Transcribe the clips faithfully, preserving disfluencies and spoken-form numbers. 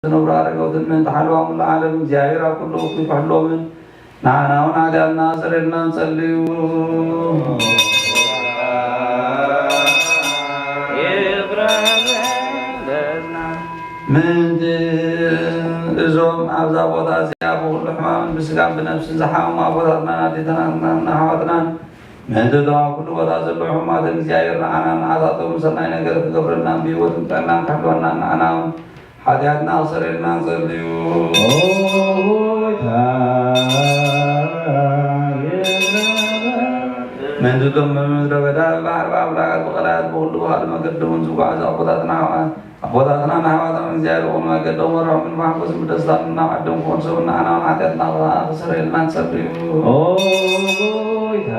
ዝነብሩ ኣረገውትን ምእንቲ ሓልዋም ለዓለም እግዚኣብሔር ኣብ ኩሉ እኩይ ክሕልዎምን ንዓና እውን ሓጢኣትና ኣስተሰርየልና ንጸልዩ። ምእንቲ እዞም ኣብዛ ቦታ እዚኣ ብኹሉ ሕማምን ብስጋን ብነፍስን ዝሓመሙ ኣቦታትናን ኣዴታትናን ኣሕዋትናን ምእንቲ እቶም ኣብ ኩሉ ቦታ ዘለዉ ሕሙማትን እግዚኣብሔር ንዓናን ንዓታቶምን ሰናይ ነገር ክገብረልናን ብህይወትን ጥዕናን ክሕልወናን ንዓና እውን ሓጢኣትና ክሰርየልና ንጸልዩ። ኦ ጎይታ፣ ምእንቲ እቶም ብምድረ በዳ ብባሕሪ ብኣፍላጋት ብቐላያት ብኹሉ ካልእ መገዲ እውን ዝጓዓዙ ኣቦታትና ኣሕዋ-፣ ኣቦታትናን ኣሕዋትናን እግዚኣብሔር ይኹን መገዶም ወርሖምን ብሓጎስን ብደስታን ናብ ዓዶም ክመልሶምን ንዓና እውን ሓጢኣትና ክሰርየልና ንጸልዩ። ኦ ጎይታ፣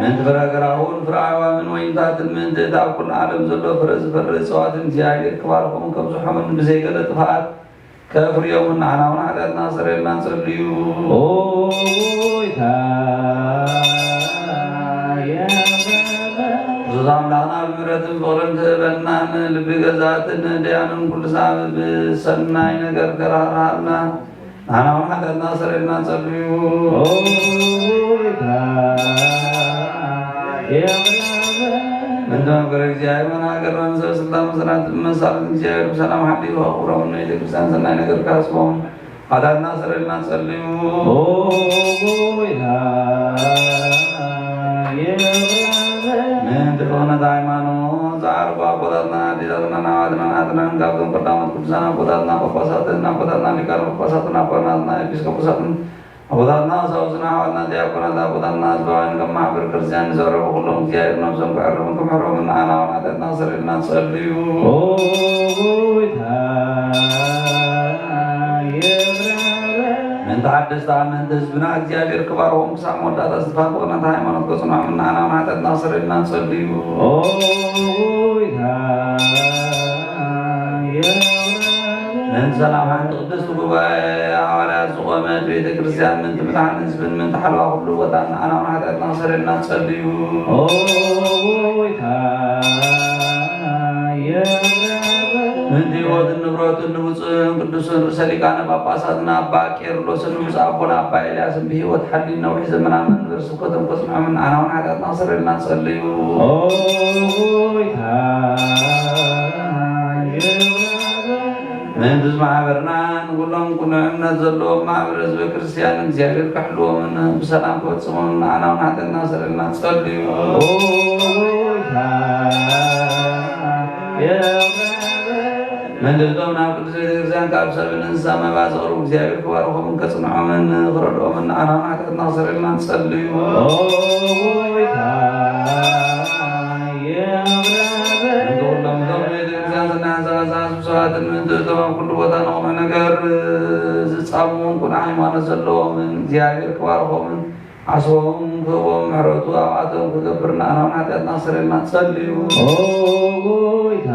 ምእንቲ ፍረ ኣግራብን ፍረ ኣዕዋምን ወይንታትን ምእንቲ እቲ ኣብ ኩሉ ዓለም ዘሎ ፍረ ዝፈሪ እጽዋትን እግዚኣብሔር ክባርኾምን ከብዝሖምን ብዘይ ገለ ጥፍኣት ከፍርዮምን ንዓና እውን ሓጢኣትና ክሰርየልና ንጸልዩ። ኦ ጎይታ፣ የምረበ። ክርስቶስ ኣምላኽና ብምሕረትን ፍቕርን ትህበናን ልቢ ገዛእትን ደያንን ኩሉ ሳብ ብሰናይ ነገር ከራህርሃልና ንዓና እውን ሓጢኣትና ክሰርየልና ንጸልዩ። ኦ ጎይታ፣ የምረበ። ምእንቲ መምገሪ እግዚኣብሔር መናገርናን ሰብ ስልጣን መሰናት መሳፍንት እግዚኣብሔር ብሰላም ሓልዩ ከኽብሮምን ንቤተ ክርስቲያን ሰናይ ነገር ክሓስቦምን ሓጢኣትና ክሰርየልና ንጸልዩ። ኦ ጎይታ፣ የምረበ። ምእንቲ ፍቕነት ሃይማኖት ዝዓርጉ ኣቦታትና ኣዴታትና ኣሕዋትናን ኣሓትናን ካብቶም ቀዳሞት ቅዱሳን ኣቦታትና ጳጳሳትን ኣቦታትና ሊቃነ ጳጳሳትን ኣቦታትና ኤጲስቆጶሳትን ኣቦታትና ቀሳውስትን ኣሕዋትና ዲያቆናት ኣቦታትና ህዝባውያን ከም ማሕበር ክርስቲያን ንዘዕረጉ ኩሎም እግዚኣብሔር ነብሶም ከዕርፍን ክምሕሮምን ንዓና እውን ሓጢኣትና ክሰርየልና ንጸልዩ። ኦ ጎይታ፣ የምረበ። ምእንቲ ሓደስቲ ኣመንቲ ህዝብና እግዚኣብሔር ክባርኾም ክሳብ መወዳእታ ዝተፋቀሩና ነቲ ሃይማኖት ከጽንዖምን ንዓና እውን ሓጢኣትና ክሰርየልና ንጸልዩ። ኦ ጎይታ፣ የምረበ። ምእንቲ ሰላም ሓንቲ ቅድስቲ ጉባኤ ሃዋርያት ዝቖመት ቤተ ክርስቲያን ምእንቲ ምድሓን ህዝብን ምእንቲ ሓለዋ ኩሉ ወገን ንዓና እውን ሓጢኣትና ክሰርየልና ንጸልዩ። ኦ ጎይታ፣ የምረበ። ምእንቲ ህይወትን ንብረቱን ንብፁዕን ቅዱስን ርእሰ ሊቃነ ጳጳሳትና ኣባ ቄርሎስን ብፁዕ ኣቦና ኣባ ኤልያስን ብህይወት ሓልዩ ነዊሕ ዘመናት መንበር ስብከቶም ከጽንዖምን ንዓና እውን ሓጢኣትና ክሰርየልና ንጸልዩ። ኦ ጎይታ፣ የምረበ። ምእንቲ እዚ ማሕበርና ንኩሎም ቅኑዕ እምነት ዘለዎም ማሕበረ ህዝበ ክርስቲያን እግዚኣብሔር ክሕልዎምን ብሰላም ክፈጽሞምን ንዓና እውን ሓጢኣትና ክሰርየልና ንጸልዩ። ኦ ጎይታ፣ የምረበ። ምእንቲ እቶም ናብ ቅድስት ቤተ ክርስቲያን ካብ ሰብን እንስሳ መባ ዘቕርቡ እግዚኣብሔር ክባርኾምን ከጽንዖምን ክረድኦምን ንዓና እውን ሓጢኣትና ክሰርየልና ንጸልዩ። ኦ ጎይታ፣ የምረበ። ምእንቲ ኩሎም እቶም ንቤተ ክርስቲያን ሰናይ ሓሳባት ዝሓስቡ ሰባትን ምእንቲ እቶም ኣብ ኩሉ ቦታ ንቕኑዕ ነገር ዝጻምውን ቅኑዕ ሃይማኖት ዘለዎምን እግዚኣብሔር ክባርኾምን ዓስቦም ክህቦም ምሕረቱ ኣብኣቶም ክገብር ንዓና እውን ሓጢኣትና ክሰርየልና ንጸልዩ። ኦ ጎይታ፣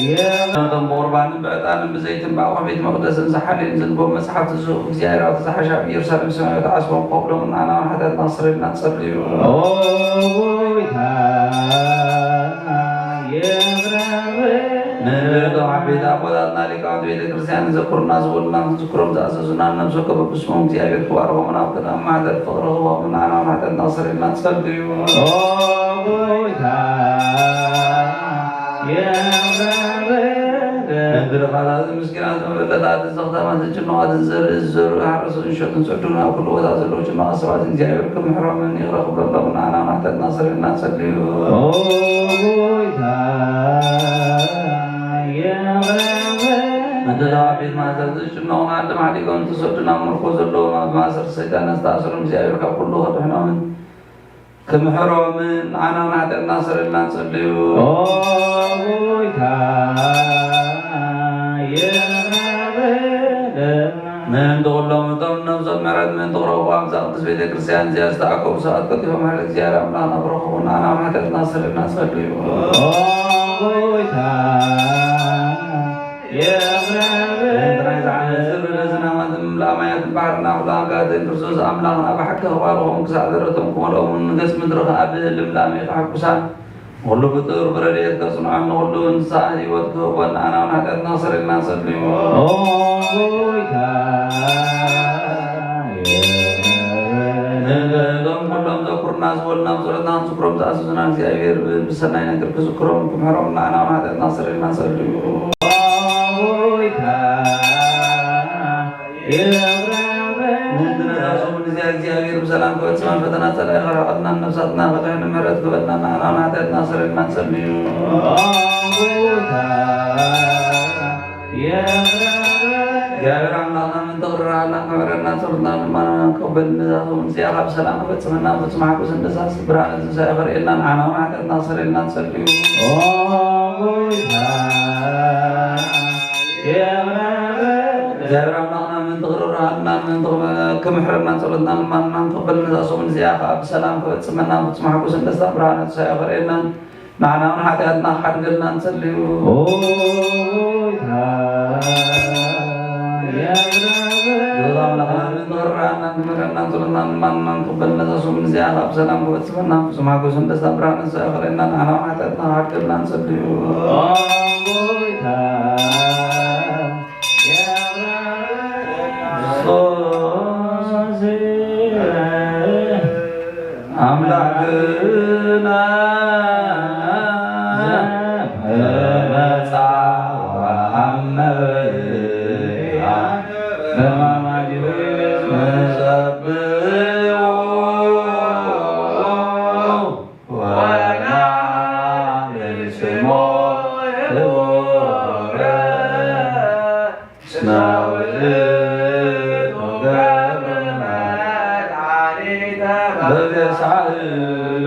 የምረበ። እቶም ብቑርባንን ብዕጣንን ብዘይትን ብኣቕሑ ቤት መቕደስን ዝሓልዩን ዝንበቡ መጻሕፍቲ ዝህቡ እግዚኣብሔር ኣብቲ ዝሓሸ ኣብ ኢየሩሳሌም ሰማያዊት ዓስቦም ከብሎምን ንዓና እውን ሓጢኣትና ክሰርየልና ንጸልዩ። ኦ ጎይታ፣ የምረበ። ምእንቲ እቶም ዓበይቲ ኣቦታትና ሊቃውንቲ ቤተ ክርስቲያን ንዘክሩና ዝበሉና ክንዝክሮም ዝኣዘዙና ነብሶም ከበብስሞም እግዚኣብሔር ክባርኾምን ኣብ ቀዳሚ ማሕደር ፍቕሪ ክህቦምን ንዓና እውን ሓጢኣትና ክሰርየልና ንጸልዩ። ኦ ጎይታ፣ የምረበ። ምእንቲ ድኻታትን ምስኪናትን መበለታትን ዘኽታማትን ጭኑቓትን ዘርኢ ዝዘርኡ ሓረስቶትን ሸጡን ስዕዱን ኣብ ኩሉ ቦታ ዘለዉ ጭማቂ ሰባት እግዚኣብሔር ክምሕሮምን ይቕረ ክብለሎምን ንዓና እውን ሓጢኣትና ክሰርየልና ንጸልዩ። ኦ ጎይታ፣ የምረበ። ምእንቲ ተባዕ ቤት ማእሰርቲ ዝጭነቑን ዓዶም ሓዲጎም ዝተሰዱን ኣብ ምርኮ ዘለዉን ኣብ ማእሰርቲ ሰይጣን ዝተኣሰሩን እግዚኣብሔር ካብ ኩሉ ከድሕኖምን ክምሕሮምን ንዓና እውን ሓጢኣትና ክሰርየልና ንጸልዩ። ኦ ጎይታ፣ የምረበ። ምእንቲ ኩሎም እቶም ነብሶም ምሕረት ምእንቲ ክረኽቡ ኣብዛ ቅድስት ቤተ ክርስቲያን እዚኣ ዝተኣከቡ ሰባት ቀልጢፎም ምሕረት እግዚኣብሔር ኣምላኽና ክረኽቡ ንዓና እውን ሓጢኣትና ክሰርየልና ንጸልዩ። ኦ ጎይታ፣ የምረበ። ምእንቲ ናይዚ ዓመት ዝብለ ዝናማትን ምልኣት ማያትን ባሕርን ኣፍላጋትን ክርስቶስ ኣምላኽና ብሓቂ ክባርኾም ክሳዕ ደረቶም ክመልኦምን ንገጽ ምድሪ ከኣ ብልምላሜ ከሐጉሳን ኩሉ ፍጡር በረድኤትከ ጽንዖ፣ ንኹሉ እንስሳ ህይወት ክህበና፣ ንዓናውን ኃጢኣትና ክሰርየልና ንጸሊ። ኦ ጎይታ፣ ንሎም ኩሎም ዘኩሩና ዝበሉና፣ ብጸሎትና ክንዝክሮም ዝኣዘዙና፣ እግዚኣብሔር ብሰናይ ነገር ክዝክሮም ክምሕሮም፣ ንዓናውን ኃጢኣትና ክሰርየልና ንጸሊ። ኦ ጎይታ፣ ንሕና ንዛሰቡ ንዚያ እግዚኣብሔር ብሰላም ክፈጽመን፣ ፈተና ጸላኢ ከርሕቀልና፣ ነፍሳትና ከድሕን ምሕረት ክህበልና፣ ንዓናውን ኃጢኣትና ክሰርየልና ንጸሊ። ኦ ጎይታ፣ እግዚኣብሔር ኣምላኽና ምእንቲ ክርርሃና፣ ክምሕረና፣ ጸሎትናን ልመናናን ክቕበል፣ ንዛሰቡ ንዚያ ብሰላም ክፈጽመና፣ ፍጹም ሓጎስን ደስታን ብርሃነ ትንሳኤ ከርእየና፣ ንዓናውን ኃጢኣትና ክሰርየልና ንጸሊ። ኦ ጎይታ፣ እግዚኣብሔር ኣምላኽና ምእንቲ ክርርሃና፣ ምእንቲ ክምሕረና፣ ጸሎትናን ልመናናን ክቕበል፣ ንዛሰቡ ንዚያ ብሰላም ክፈጽመና፣ ፍጹም ሓጎስን ደስታን ብርሃነ ትንሳኤ ከርእየና፣ ንዓናውን ኃጢኣትና ክሓድገልና ንጸሊ። ኦ ጎይታ፣ እግዚኣብሔር ኣምላኽና ምእንቲ ክርርሃና፣ ክምሕረና፣ ጸሎትናን ልመናናን ክቕበል፣ ንዛሰቡ ንዚያ ብሰላም ክፈጽመና፣ ፍጹም ሓጎስን ደስታን ብርሃነ ትንሳኤ ከርእየና፣ ንዓናውን ኃጢኣትና ክሓድገልና ንጸሊ። ኦ ጎይታ፣ ኣምላክና ዘመጻ ወሐመ በማማዲሁ ንጸብኦ ወናብል ስሞ ክቡረ እስመ ውእቱ ገብረ መድኃኒተ በበሳህሉ።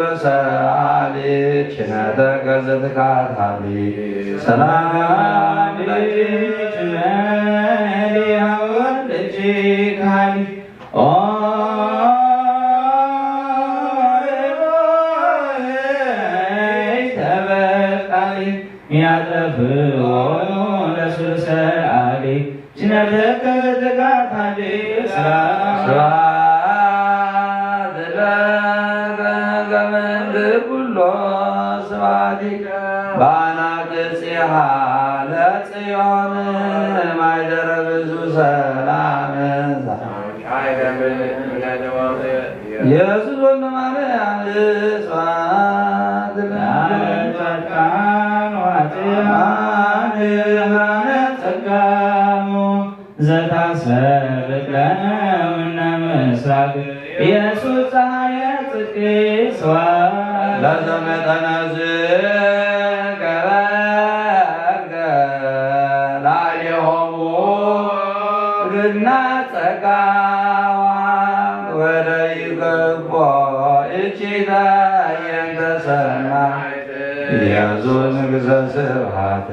ሰአሊ ችነተ ከዘትካታሊ ሰላም ለኪ ችነሊ ሀወር ልጂ ካሊ ኦ ተበቃሊ ያጠፍኦ ለሱሰ አሊ ችነተ ከዘትካታሊ ሰላም ስብሐት ለከ ከመ እንተ ኩሎ ስብሐቲከ በአናቅጽ ጺሃ ለጽዮን ማይደረ ብዙ ሰላም ኢየሱስ ወልደ ማርያም ስብሐት ለከ ጻድቃን ወኃጥአን ጸጋሙ ዘታሰርቅ ለነ እምነ ምስራቅ ኢየሱስ ፀሐየ ጽድቅ ስብሐት ለዘመጠነ ዝከበርከ ላዕሌሆሙ ግና ጸጋ ወደ ይገቦ እቺተ የንተ ሰማይ ኢየሱስ ንጉሠ ስብሐት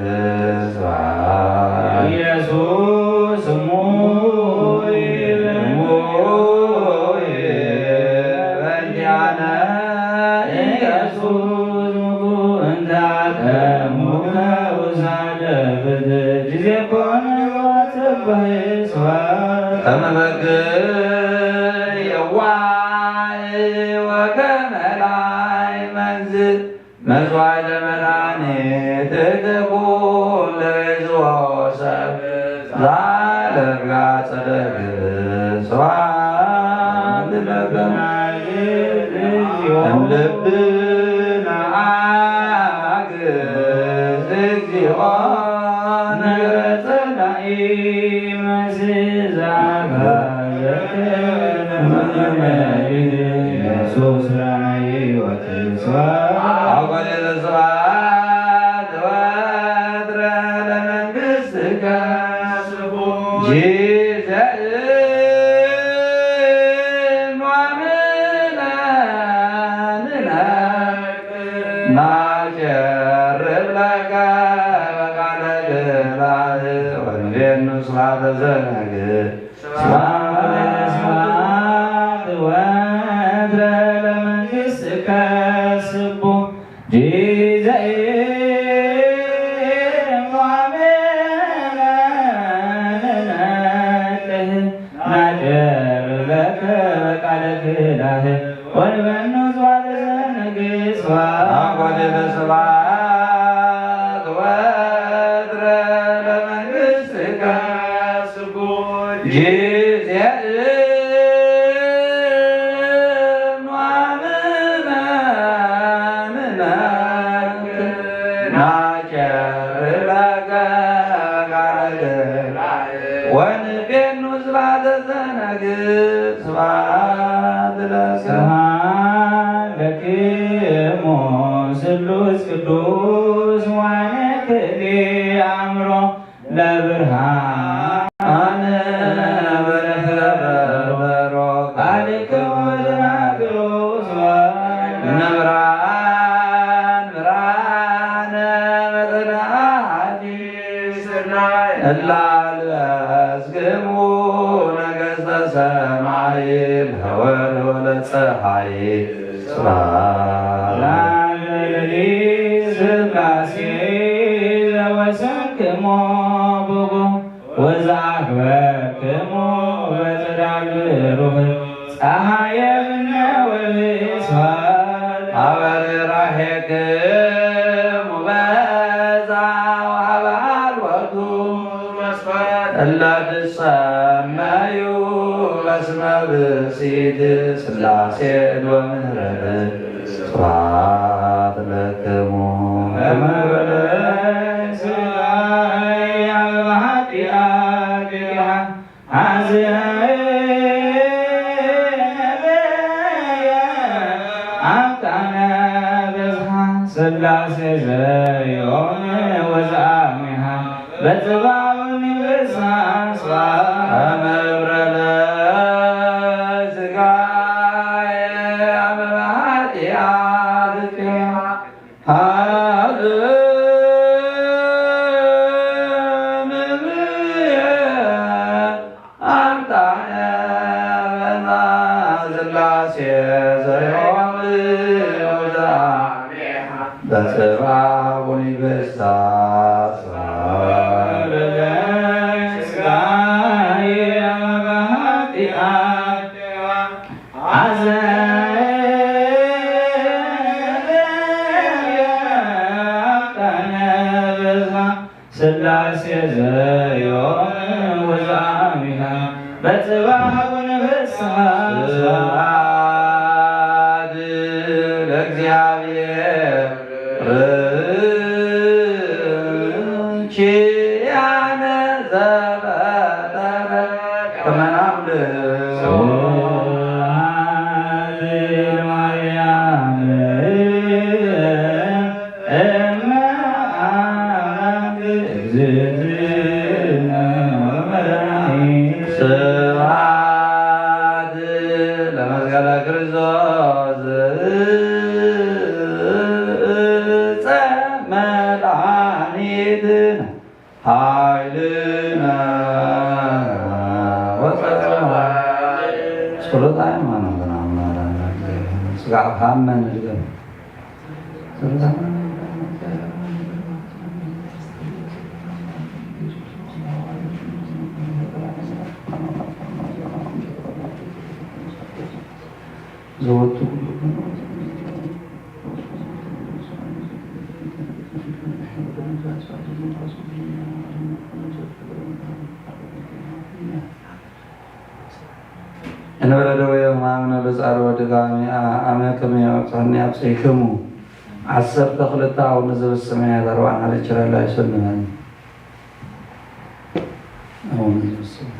ስብሐት ኢየሱስ እሙይ እሙይ በእንቲአነ ኢየሱስ ምኩ እንተ አቀሙከ ውሳደ ፍትሕ ጊዜ ኮነ ወጽባሕ ስብሐት ከመ በግ የዋህ ወከመ ላም መንዝ መሥዋዕተ መድኃኒት ትኩን ለቤዝዎ ሰብ ዛለርጋ ጸደግብ ስብሐት ለከ እምልብነ አግዝ እግዚኦ ነገረ ጸላኢ መስዛከ ዘከነ ኢየሱስ ራእይ ወተስፋ አኮቴተ ስብሐት ወትረ ለመንግሥትከ ጊዜ እኖምነ ንነቅ ናጨርብ ለከ በቃለ ግላዕ ወንቤኑ ስብሐተ ዘነግህ ስብሐት ወትረ ለመንግሥትከ ስቡሕ ጊዜ እኖምነ ንነቅ ናጨርብ ለከ በቃለ ግላዕ ወንቤኑ ስብሐተ ዘነግህ ስብሐት አኮቴተ ስብሐት ወትረ ለመንግሥትከ ስቡሕ ጊዜ እኖምነ ንነቅ ናጨርብ ለከ በቃለ ግላዕ ወንቤኑ ስብሐተ ዘነግህ ስብሐት ለከ ስብሐት ለክሙ ስሉስ ቅዱስ ዋነ ክእሌ አእምሮ ለብርሃን በረከት በሮ ቃልክሙ ተናግሮ ስብሐት እምነ ብርሃን ብርሃነ መጠነ አሐቲ እለ አልበስክሙ ነገሥተ ሰማይ ለወርህ ወለፀሐይ ስብሐት ለአብ ወለወልድ ሥላሴ ዘወሰንክሙ ብኩ ወዘአክበርክሙ በጽላል ብሩህ ፀሐየ እምነ ወርህ ስብሐት አበ ርራኄክሙ በዛ ወሀበ ሀልወቱ መስፈርት እለ ትሰመዩ በስመ ብእሲት ሥላሴ እድ ወምህረት ስብሐት ለክሙ። እምበለ ስጋይ አበ ኃጢአት ጌታ ሐዘነ አምጣነ በዝሃ ሥላሴ ዘዮም ወዘአሚሃ በጽባሕ ወሚበሳ ስብሐት እምበለ ስጋይ አበ ኃጢአት ሥላሴ ዘዮም ውዛ በጽባሕ ወንበሳ ሥላሴ ዘዮም ውዛሚሃ በጽባሕ ወንበሳ ስብሐት ለእግዚአብሔር ኪያነ ዘበጠረ ከመናምልክ። ስብሐት ለማርያም እመ አብ እግዝእትነ ወመድኃኒት። ስብሐት ለመስቀለ ክርስቶስ እፀ መድኃኒትነ ኃይልነ ወፀወ። ጸሎተ ሃይማኖት። ስጋ ሀመን እርገም። እንበለ ደዌ ሕማምነ በጻሎ ድጋሚ አመ ከመ ያብጽሐነ ያብጽሕክሙ። ዐሰርተ ክልተ አቡነ ዘበሰማያት አርባዕነ ለቸረላ ይሰንመን። አቡነ ዘበሰማያት።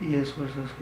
ኢየሱስ ክርስቶስ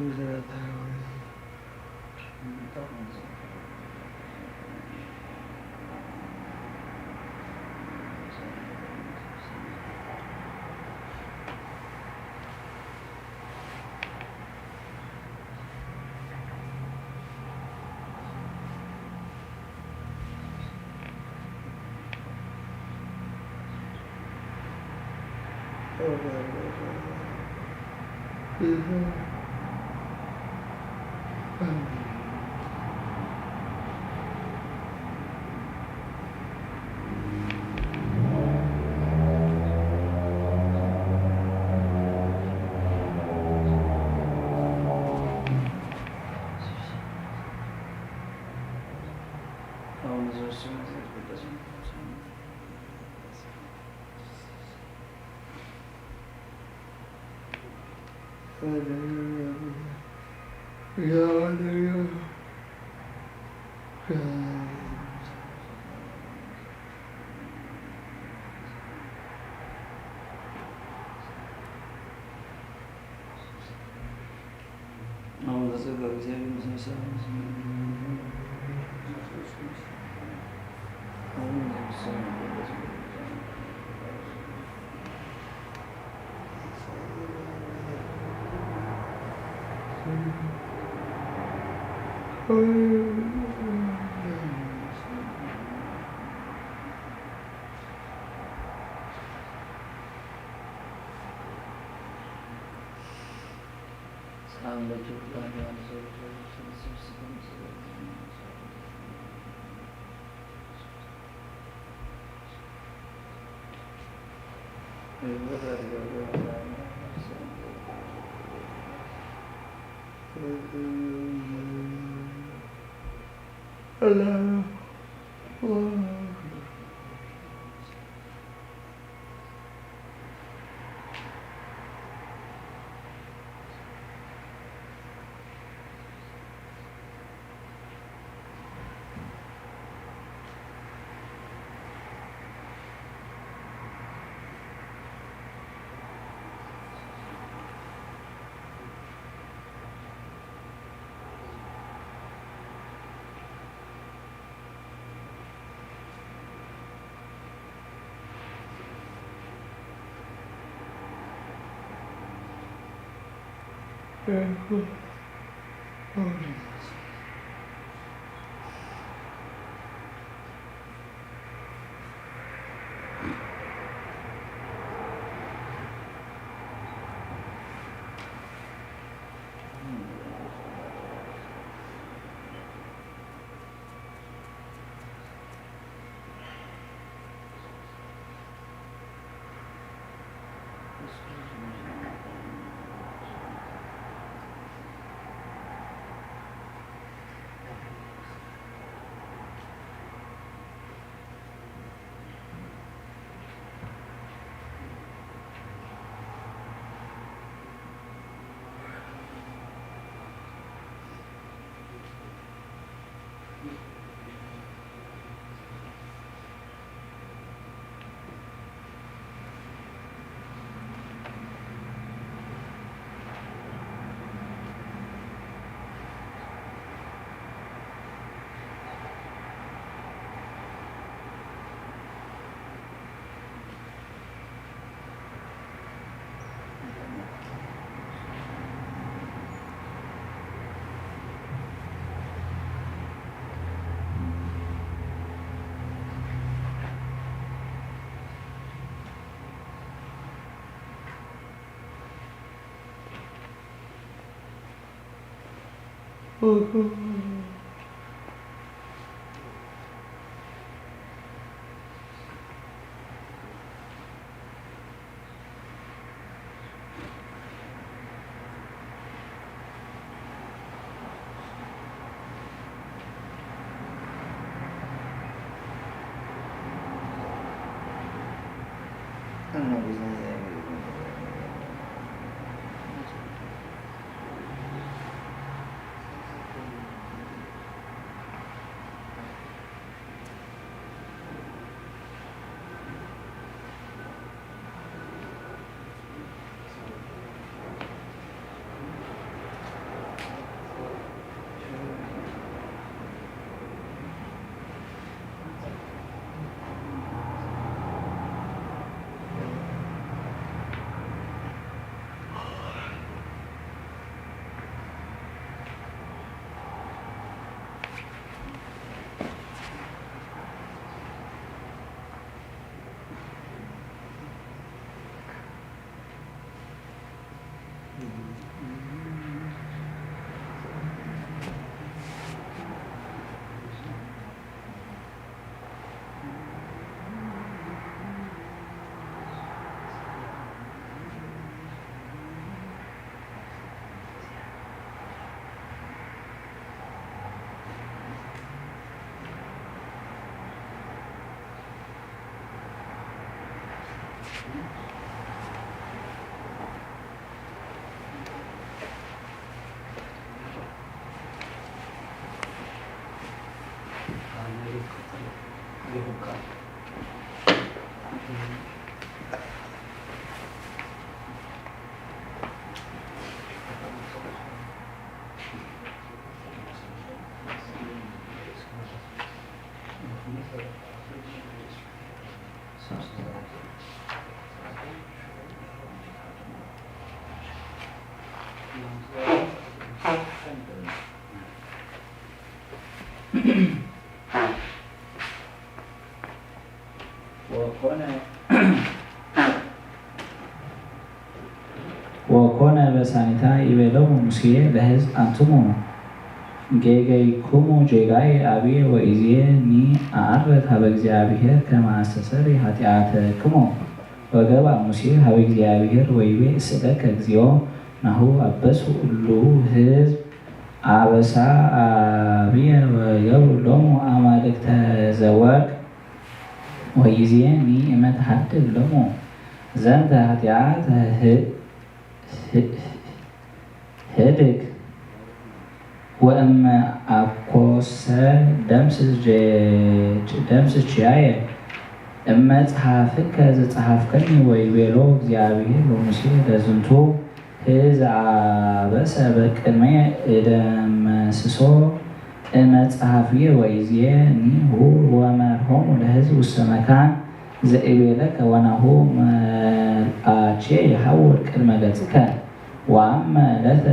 ወኮነ በሳኒታ ይቤሎሙ ሙሴ ለሕዝብ፣ አንትሙ ጌጋይክሙ ጌጋየ አብየ ወኢዜኒ አዐርግ ሀበ እግዚአብሔር ከመ አስተሰሪ ኃጢአተክሙ። ወገብአ ሙሴ ሀበ እግዚአብሔር ወይቤ፣ እስእለከ እግዚኦ፣ ናሁ አበሱ እሉ ሕዝብ አበሳ አብየ ወገብሩ ሎሙ አማልክተ ዘወርቅ ወኢዜኒ እመ ተሐድግ ሎሙ ዘንተ ኃጢአተ ህድግ ወእመ አኮሰ ደምስስ ኪያየ እመ ጸሐፍከ ዘጸሐፍከኒ። ወይቤሎ እግዚአብሔር ለሙሴ ለዝንቱ ሕዝብ አበሰ በቅድሜ እደምስሶ እመ ጸሐፍየ ወኢዜኒ ሁር ወመርሆሙ ለሕዝብ ውስተ መካን ዘኢቤለከ ወናሁ መልአኬ ይሐውር ቅድመ ገጽከ ወአመ ለተ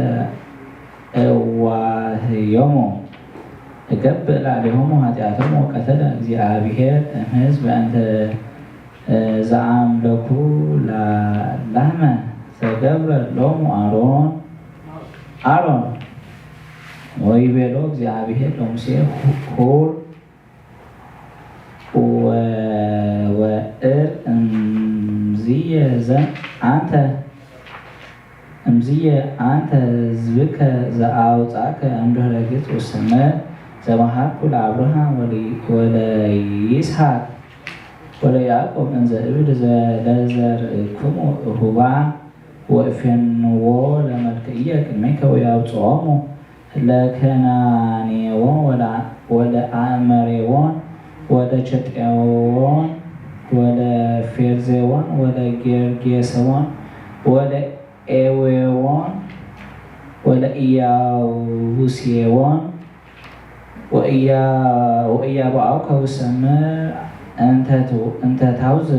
እዋህዮሙ እገብእ ላዕሌሆሙ ኃጢአቶሙ። ወቀተለ እግዚአብሔር እምሕዝብ በእንተ ዘአምለኩ ላህመ ዘገብረ ሎሙ አሮን። አሮን ወይቤሎ እግዚአብሔር ለሙሴ ሁር ወእር እምዝየ ዘንተ አንተ እምዝየ አንተ ሕዝብከ ዘአውጻከ እምድህረ ግብጽ ውስተ ምድር ዘመሃርኩ ለአብርሃም ወለይስሐቅ ወለያዕቆብ እንዘ እብል ለዘርእክሙ እሁባ ወእፌንዎ ለመልክዕየ ቅድሜከ ወያውጽኦሙ ለከናኔዎን ወለአመሬዎን ወለኬጤዎን ወለፌርዜዎን ወለጌርጌሴዎን ወለኤዌዎን ወለኢያቡሴዎን ወኢያብአውከ ውሰምር እንተ ታውዝ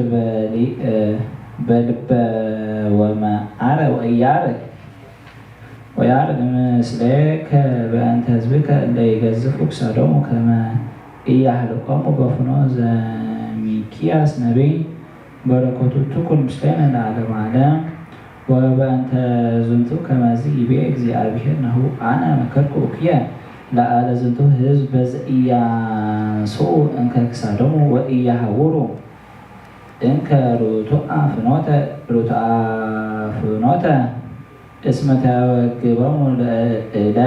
በልበ ወመዓረ ወኢያርግ ወያርግ ምስሌከ በእንተ ሕዝብከ እለ ይገዝፉ ክሳዶሙ ከመ ኢያህልቆሙ በፍኖ ዘሚክያስ ነቢይ። በረከቱ ትኩን ምስሌነ ለዓለመ ዓለም። ወበእንተ ዝንቱ ከመዚ ይቤ እግዚአብሔር ናሁ አነ መከርኩ እኩየ ለአለ ዝንቱ ሕዝብ በዘኢያንስኡ እንከ ክሳዶሙ ወኢያሐውሩ እንከ ርቱዐ ፍኖተ ርቱዐ ፍኖተ እስመ ተወግቦሙ ለእለ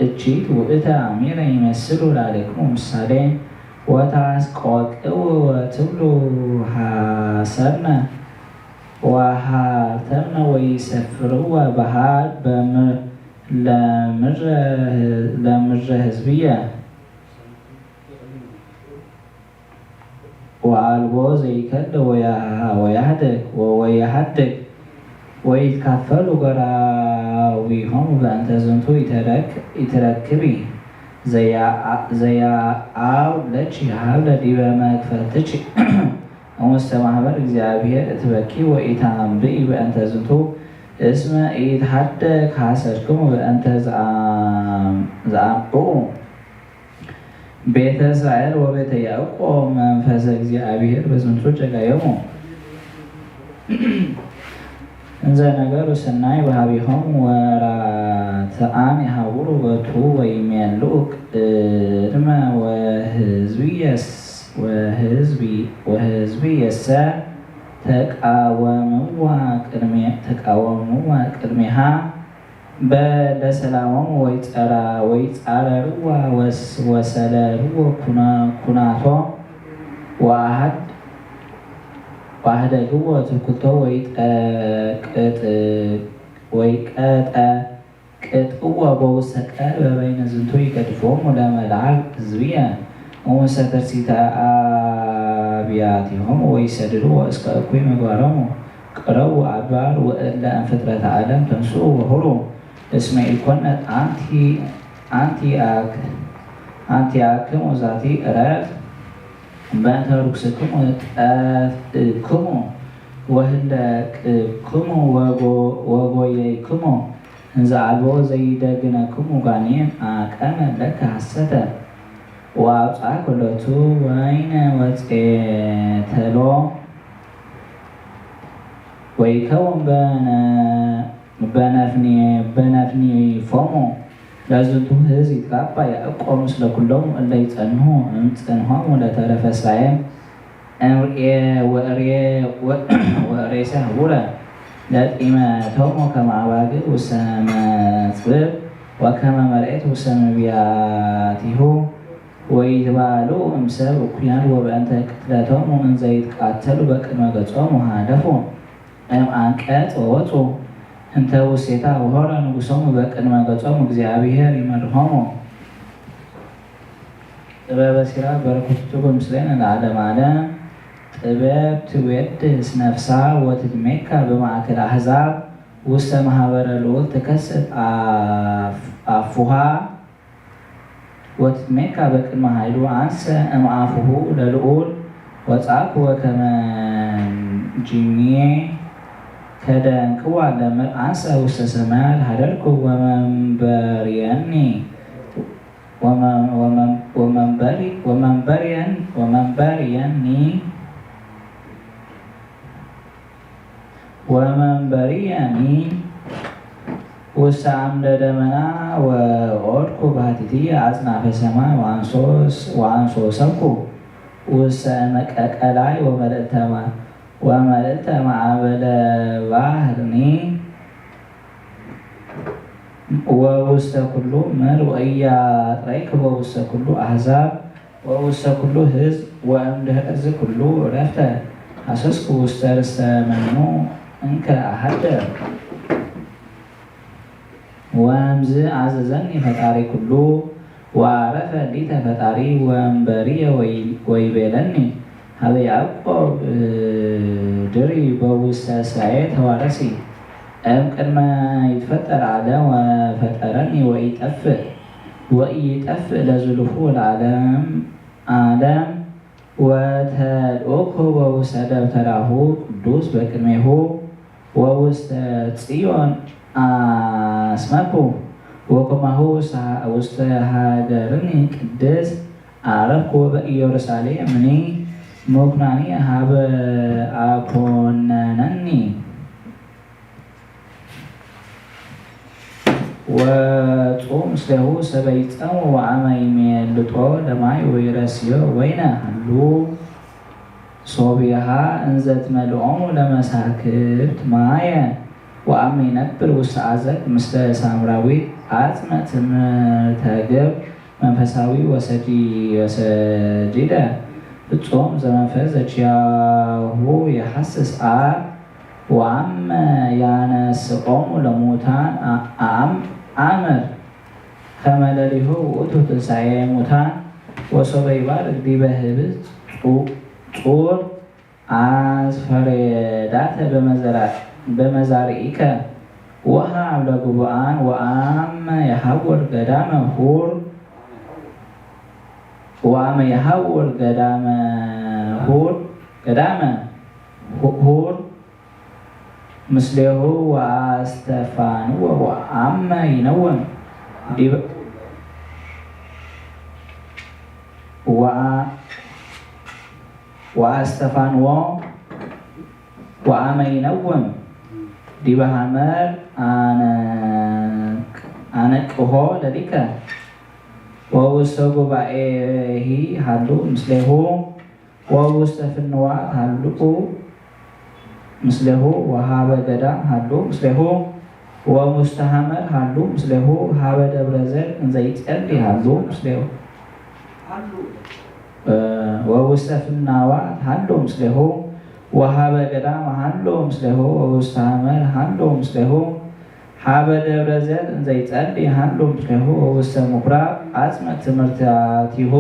እቺት ውእተ አሚረ ይመስሉ ላዕሌክሙ ምሳሌ ወታስቆቅው ወትብሉ ሐሰርነ ወሐርተምነ ወይሰፍርወ በሐር ለምድረ ሕዝብየ ወአልቦ ዘይከል ወያህድግ ወወያህድግ ወይትካፈሉ ገራዊሆሙ በእንተ ዝንቱ ኢትረክቢ ዘያአው ለኪ ሀብለ ዲበ መክፈልትኪ እምውስተ ማህበር እግዚአብሔር እትበኪ ወኢታንብኢ በእንተ ዝንቱ እስመ ኢትሐደግ ሐሰርክሙ በእንተ ዘአምዑ ቤተ እስራኤል ወቤተ ያዕቆብ መንፈሰ እግዚአብሔር በዝንቱ ጌጋዮሙ እንዘ ነገሩ ሠናይ በሀቤሆሙ ወራትዓን ይሐውሩ ቦቱ ወይሜልኡ ቅድመ ወሕዝብየሰ ተቃወምዋ ቅድሜሃ በለሰላሞሙ ወይጻረርዋ ወሰለልዎ ኩናቶ ወአህደግዎ ትኩቶ ወይቀጠቅጥዎ በውስተ ቀር በበይነ ዝንቱ ይገድፎሙ ለመልአክ ሕዝብየ እምውስተ ትርሲተ አብያቲሆሙ ወይሰድድዎ እስከ እኩይ ምግባሮሙ። ቅረቡ አድባር ወእለ እምፍጥረተ ዓለም ተንስኡ ወሁሩ እስመ ኢኮነት አንቲአክሙ ዛቲ ዕረፍት በእንተ ርኩስክሙ ጠፍእክሙ ወህለቅክሙ ወጎየይክሙ እንዘ አልቦ ዘይደግነክሙ ጋኔን አቀመ ለከ ሐሰተ ወአውጽአከ ሎቱ ወይነ ወጼተሎ ወይከውን በነ-፣ በነፍኒ-፣ በነፍኒፎሙ ለዝንቱ ሕዝብ ይትጋባ ያዕቆብ ምስለ ኩሎሙ እለ ይጸንሁ እምጽንሖሙ ለተረፈ እስራኤል። እምርኤ ወእሬ ወ-፣ ወእሬሰ ህቡረ ለጢመቶሙ ከመ አባግዕ ውስተ መጽብብ ወከመ መርዔት ውስተ መብያቲሁ። ወይትባልዑ እምሰብ እኩያን ወበእንተ ቅትለቶሙ እንዘ ይትቃተሉ በቅድመ ገጾሙ ሀደፉ እምአንቀጽ ወወጹ እንተ ውስቴታ ወሆረ ንጉሶሙ በቅድመ ገጾሙ እግዚአብሔር ይመርሖሙ። ጥበበ ሲራክ በረከቱ ትኩን ምስሌነ ለዓለመ ዓለም። ጥበብ ትዌድስ ነፍሳ ወትትሜካ በማእከለ አሕዛብ ውስተ ማህበረ ልዑል ትከስት አፍ-፣ አፉሃ ወትትሜካ በቅድመ ኃይሉ። አንሰ እምአፉሁ ለልዑል ወጻኩ ወከመ ጅምዬ ከደንቅዋ ለምር አንሰ ውስተ ሰማያት ሀደርኩ ወመንበርየኒ ወመ-፣ ወመን-፣ ወመንበሪ-፣ ወመንበርየን-፣ ወመንበርየኒ ወመንበርየኒ ውስተ አምደ ደመና ወኦድኩ ባሕቲትየ አጽናፈ ሰማይ ወአንሶ-፣ ወአንሶሰኩ ውስተ እመቀቀላይ ወመልዕልተ ማ-፣ ወመልዕልተ ማዕበለ ባሕርኒ ወውስተ ኩሉ ምድር ወኢያጥረይክ ወውስተ ኩሉ አሕዛብ ወውስተ ኩሉ ሕዝብ ወእምድህረ ዝኩሉ ዕረፍተ ሐሰስኩ ውስተ ርስተ መኑ እንከ አሐድር። ወእምዝ አዘዘኒ ፈጣሪ ኩሉ ወዐረፈ ሊተ ፈጣሪ ወንበርየ ወይ-፣ ወይቤለኒ ሀበ ያዕቆብ ድሪ በውስተ እስራኤል ተዋረሲ። እምቅድመ ይትፈጠር ዓለም ወፈጠረኒ ወኢጠፍእ ወኢይጠፍእ ለዝሉፉ ለዓለም ዓለም። ወተልእኩ ወውስተ ደብተራሁ ቅዱስ በቅድሜሁ ወውስተ ጽዮን አስመኩ ወኩማሁ ውስተ ሀገርኒ ቅድስት አረፍኩ ወበኢየሩሳሌምኒ ምኩናኒ ሀበ አኮነነኒ። ወጹእ ምስሌሁ ሰበ ይጸምእ ወአመ ይሜልጦ ለማይ ወይረስዮ ወይነ ሀሉ ሶብየሃ እንዘ ትመልኦሙ ለመሳክብት ማየ ወአመ ይነብር ውስተ አዘቅት ምስለ ሳምራዊት አጽመ ትምህርተ ግብር መንፈሳዊ ወሰጂ-፣ ወሰጂደ ፍጹም ዘመንፈስ ዘኪያሁ የሐስስ አብ ወአመ ያነስኦሙ ለሙታን አ-፣ አም-፣ አምር ከመ ለሊሁ ውእቱ ትንሳኤ ሙታን ወሶበ ይባርክ ዲበ ህብስት ጹ-፣ ጹር አስፈሬዳተ በመዘራ-፣ በመዛርኢከ ወሀብ ለጉቡአን ወአመ የሐውር ገዳመ ሁር ወአመ የሐውር ገዳመ ሁር፣ ገዳመ ሁ-፣ ሁር ምስሌሁ ወአስተፋንዎ ወአመ ይነውም ዲበ-፣ ወአ-፣ ወአስተፋንዎ ወአመ ይነውም ዲበ ሐመር አነቅ-፣ አነቅሆ ለሊከ ወውስተ ጉባኤሂ ሀሉ ምስሌሁ ወውስተ ፍንዋት ሀሉ ምስሌሁ ወሀበ ገዳም ሀሉ ምስሌሁ ወውስተ ሐመር ሀሉ ምስሌሁ ሀበ ደብረ ዘይት እንዘ ይጸሊ ሀሉ ምስሌሁ፣ እ፣ ወውስተ ፍናዋት ሀሉ ምስሌሁ ወሀበ ገዳም ሀሉ ምስሌሁ ወውስተ ሐመር ሀሉ ምስሌሁ ሀበ ደብረ ዘይት እንዘ ይጸሊ ሀሉ ምስሌሁ ወውስተ ምኩራብ አጽመ ትምህርታቲሁ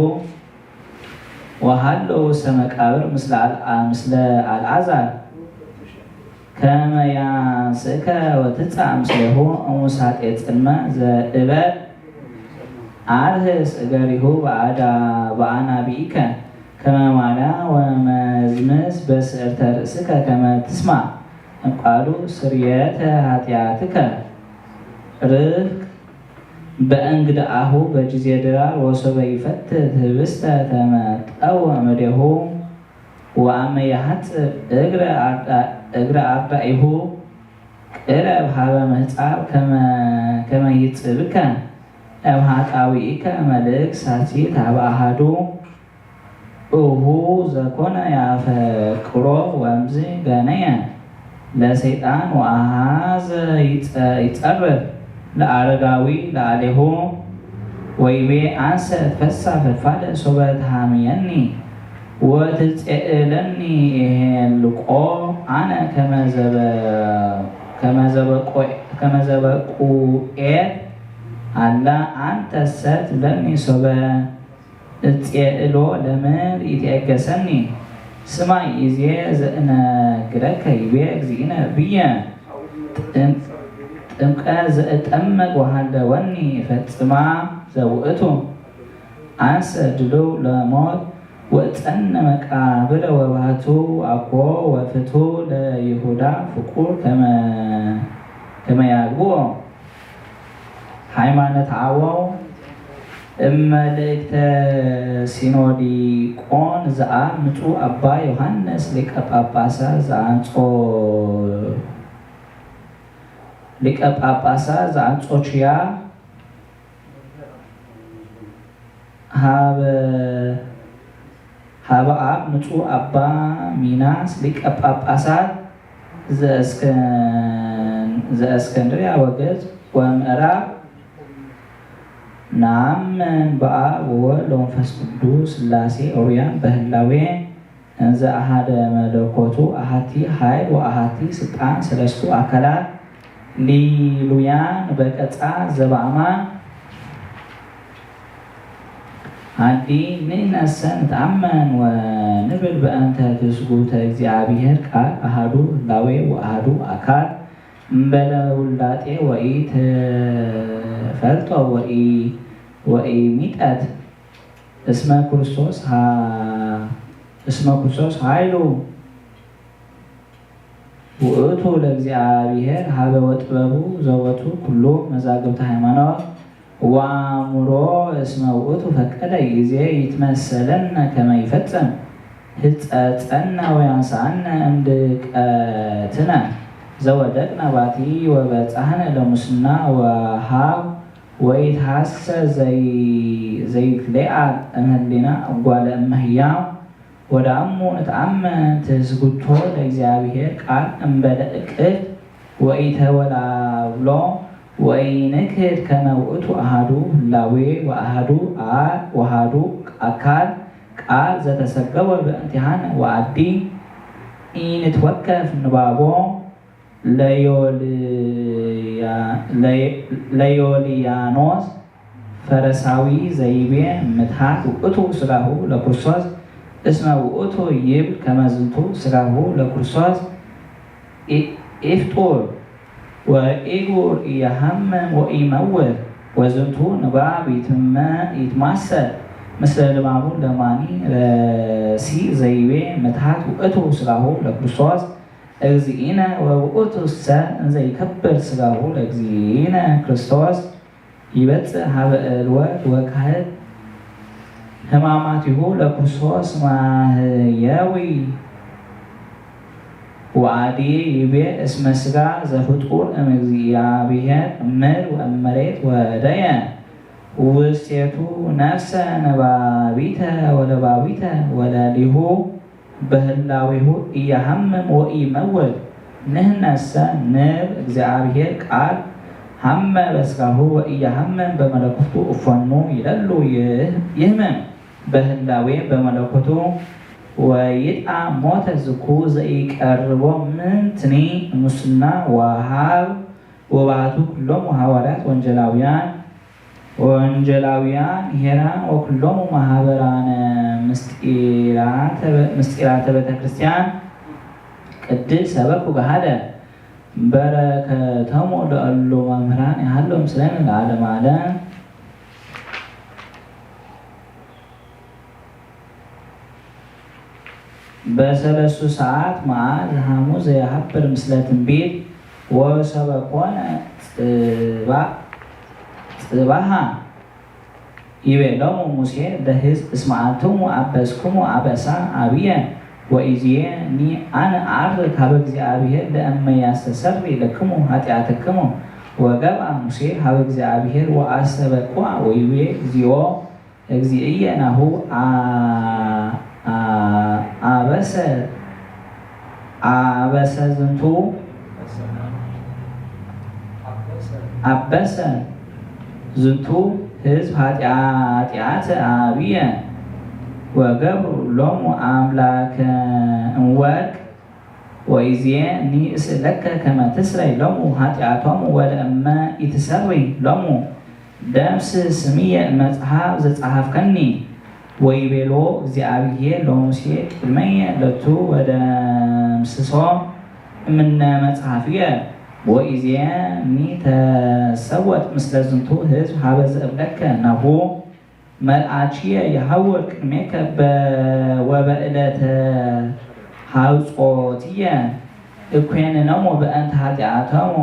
ወሀሎ ውስተ መቃብር ምስለ አልአ-፣ ምስለ አልዓዛር ከመ ያንስእከ ወትጻእ ምስሌሁ እሙሳጤ ጽልመ ዘእበድ አርህስ እገሪሁ በአዳ-፣ በአናብኢከ ከመ ማልያ ወመዝምዝ በስዕርተ ርእስከ ከመ ትስማዕ እምቃሉ ስርየተ ኃጢአትከ ርፍቅ በእንግድአሁ በጊዜ ድራር ወሶበ ይፈትት ህብስተ ተመጠወ እምኔሁ ወአመ የሐጽብ እግረ አርዳ-፣ እግረ አርዳኢሁ ቅረብ ሀበ ምህጻብ ከመ፣ ከመ ይጽብከ እብ ሀጣውኢከ መልእክ ሳሲት ሀበ አሐዱ እሁ ዘኮነ ያፈቅሮ ወእምዝ ገነየ ለሰይጣን ወአሐዘ ይጸ-፣ ይጸርፍ ለአረጋዊ ለአሌሁ ወይቤ አንሰ እትፈሳ ፈድፋደ ሶበ ተሐምየኒ ወትጼእለኒ እሄልቆ አነ ከመዘበ-፣ ከመዘበቆ-፣ ከመዘበቁኤል አላ አንተሰ ትብለኒ ሶበ እጼእሎ ለምን ኢትዔገሰኒ? ስማይ ኢዜ ዘእነግረከ ይቤ እግዚእነ ብየ ጥም-፣ ጥምቀት ዘእጠመቅ ወሀለወኒ እፈጽማ ዘውእቱ። አንሰ ድልው ለሞት ወእጸነ መቃብረ ወባቱ አኮ ወፍቱ ለይሁዳ ፍቁር ከመ፣ ከመ ያግብኦ። ሃይማኖተ አበው እመልእክተ ሲኖዲቆን ዘአብ ምጹእ አባ ዮሐንስ ሊቀ ጳጳሳት ዘአንጾ-፣ ሊቀ ጳጳሳት ዘአንጾችያ ሀበ፣ ሀበ አብ ምጹእ አባ ሚናስ ሊቀ ጳጳሳት ዘእስከን-፣ ዘእስከንድርያ ወግብጽ ወምዕራብ። ነአምን በአብ ወወልድ ወመንፈስ ቅዱስ ሥላሴ ኦርያን በህላዌ እንዘ አሐደ መለኮቱ አሐቲ ኃይል ወአሐቲ ስልጣን ሠለስቱ አካላት ሊሉያን በቀጻ ዘበአማን። አዲ ንሕነሰ ንትአመን ወንብል በእንተ ትስጉተ እግዚአብሔር ቃል አሐዱ ህላዌ ወአሐዱ አካል እምበለ ውላጤ ወኢተፈልጦ ወኢ-፣ ወኢሚጠት እስመ ክርስቶስ ሀ-፣ እስመ ክርስቶስ ኃይሉ ውእቱ ለእግዚአብሔር ሀበ ወጥበቡ ዘቦቱ ኩሉ መዛግብተ ሃይማኖት ወአእምሮ እስመ ውእቱ ፈቀደ ይዜ ይትመሰለነ ከመ ይፈጽም ህጸጸነ ወያንሳአነ እምድቀትነ ዘወደቅነ ባቲ ወበጻህነ ለሙስና ወሀብ ወኢትሐሰ ዘይ-፣ ዘይትሌአል እምህሊና እጓለ እመሕያው ወደአሙ ንትአመን ትስጉቶ ለእግዚአብሔር ቃል እምበለ እቅፍት ወኢተወላብሎ ወኢንክህድ ከመ ውእቱ አሐዱ ህላዌ ወአሐዱ አብ ወአሐዱ አካል ቃል ዘተሰገወ በእንቲአነ ወአዲ ኢንትወከፍ ንባቦ ለዮልያ-፣ ለ-፣ ለዮልያኖስ ፈረሳዊ ዘይቤ ምትሐት ውእቱ ሥጋሁ ለክርስቶስ እስመ ውእቱ ይብል ከመ ዝንቱ ሥጋሁ ለክርስቶስ ኢ-፣ ኢፍጡር ወኢጉር ኢያሐምም ወኢመውት ወዝንቱ ንባብ ይትመ-፣ ይትማሰል ምስለ ልማዱ ለማኒ ረሲ ዘይቤ ምትሐት ውእቱ ሥጋሁ ለክርስቶስ እግዚእነ ወውእቱሰ እንዘ ይከብር ሥጋሁ ለእግዚእነ ክርስቶስ ይበጽሕ ሀበ እልወት ወካህድ ህማማቲሁ ለክርስቶስ ማህየዊ ወአዲ ይቤ እስመ ሥጋ ዘፍጡር እምእግዚአብሔር እምድር ወእመሬት ወደየ ውስቴቱ ነፍሰ ነባቢተ ወለባዊተ ወለሊሁ በህላዌሁ ኢያሐምም ወኢመውት። ንሕነሰ ንብል እግዚአብሔር ቃል ሐመ በሥጋሁ ወኢያሐምም በመለኮቱ እፎኑ ይደሉ ይህ-፣ ይህምም በህላዌ በመለኮቱ ወይጣ ሞተ ዝኩ ዘኢቀርቦ ምንትኒ እሙስና ወሀብ ወባቱ ኩሎሙ ሐዋርያት ወንጀላውያን ወንጀላውያን ኄራን ወኩሎሙ ማህበራነ ምስጢራተ፣ ምስጢራተ ቤተ ክርስቲያን ቅድስት ሰበኩ ገሃደ። በረከቶሙ ለእሉ መምህራን ይሃሉ ምስሌነ ለዓለመ ዓለም። በሰለስቱ ሰዓት መዓት ሐሙስ ዘየሐብር ምስለ ትንቢት ወሰበኮነ ጽባ-፣ ጽባሃ ይቤሎሙ ሙሴ ለሕዝብ እስመ አንትሙ አበስክሙ አበሳ አብየ ወኢዜኒ አነ ዐርግ ሀበ እግዚኣብሔር ለእመ ያስተሰሪ ለክሙ ሀጢአትክሙ። ወገብአ ሙሴ ሀበ እግዚኣብሔር ወአስተበቅዖ ወይቤ እግዚኦ፣ እግዚእየ ናሁ አ-፣ አ-፣ አበሰ፣ አበሰ ዝንቱ፣ አበሰ ዝንቱ ህዝብ ኃጢአ-፣ ኃጢአተ አብየ ወገብሩ ሎሙ አምላከ እምወርቅ። ወኢዜኒ እስእለከ ከመ ትስረይ ሎሙ ኃጢአቶሙ ወለእመ ኢትሰሪ ሎሙ ደምስስ ስምየ እመጽሐፍ ዘጸሐፍከኒ። ወይቤሎ እግዚአብሔር ለሙሴ ቅድመየ ለቱ ወደምስሶ እምነ መጽሐፍየ። ወኢዜኒ ተሰወጥ ምስለ ዝንቱ ህዝብ ሀበ ዘእብለከ ናሁ መልአክየ የሐውር ቅድሜከ በ-፣ ወበዕለተ ሐውጾትየ እኮንኖሙ በእንተ ኃጢአቶሙ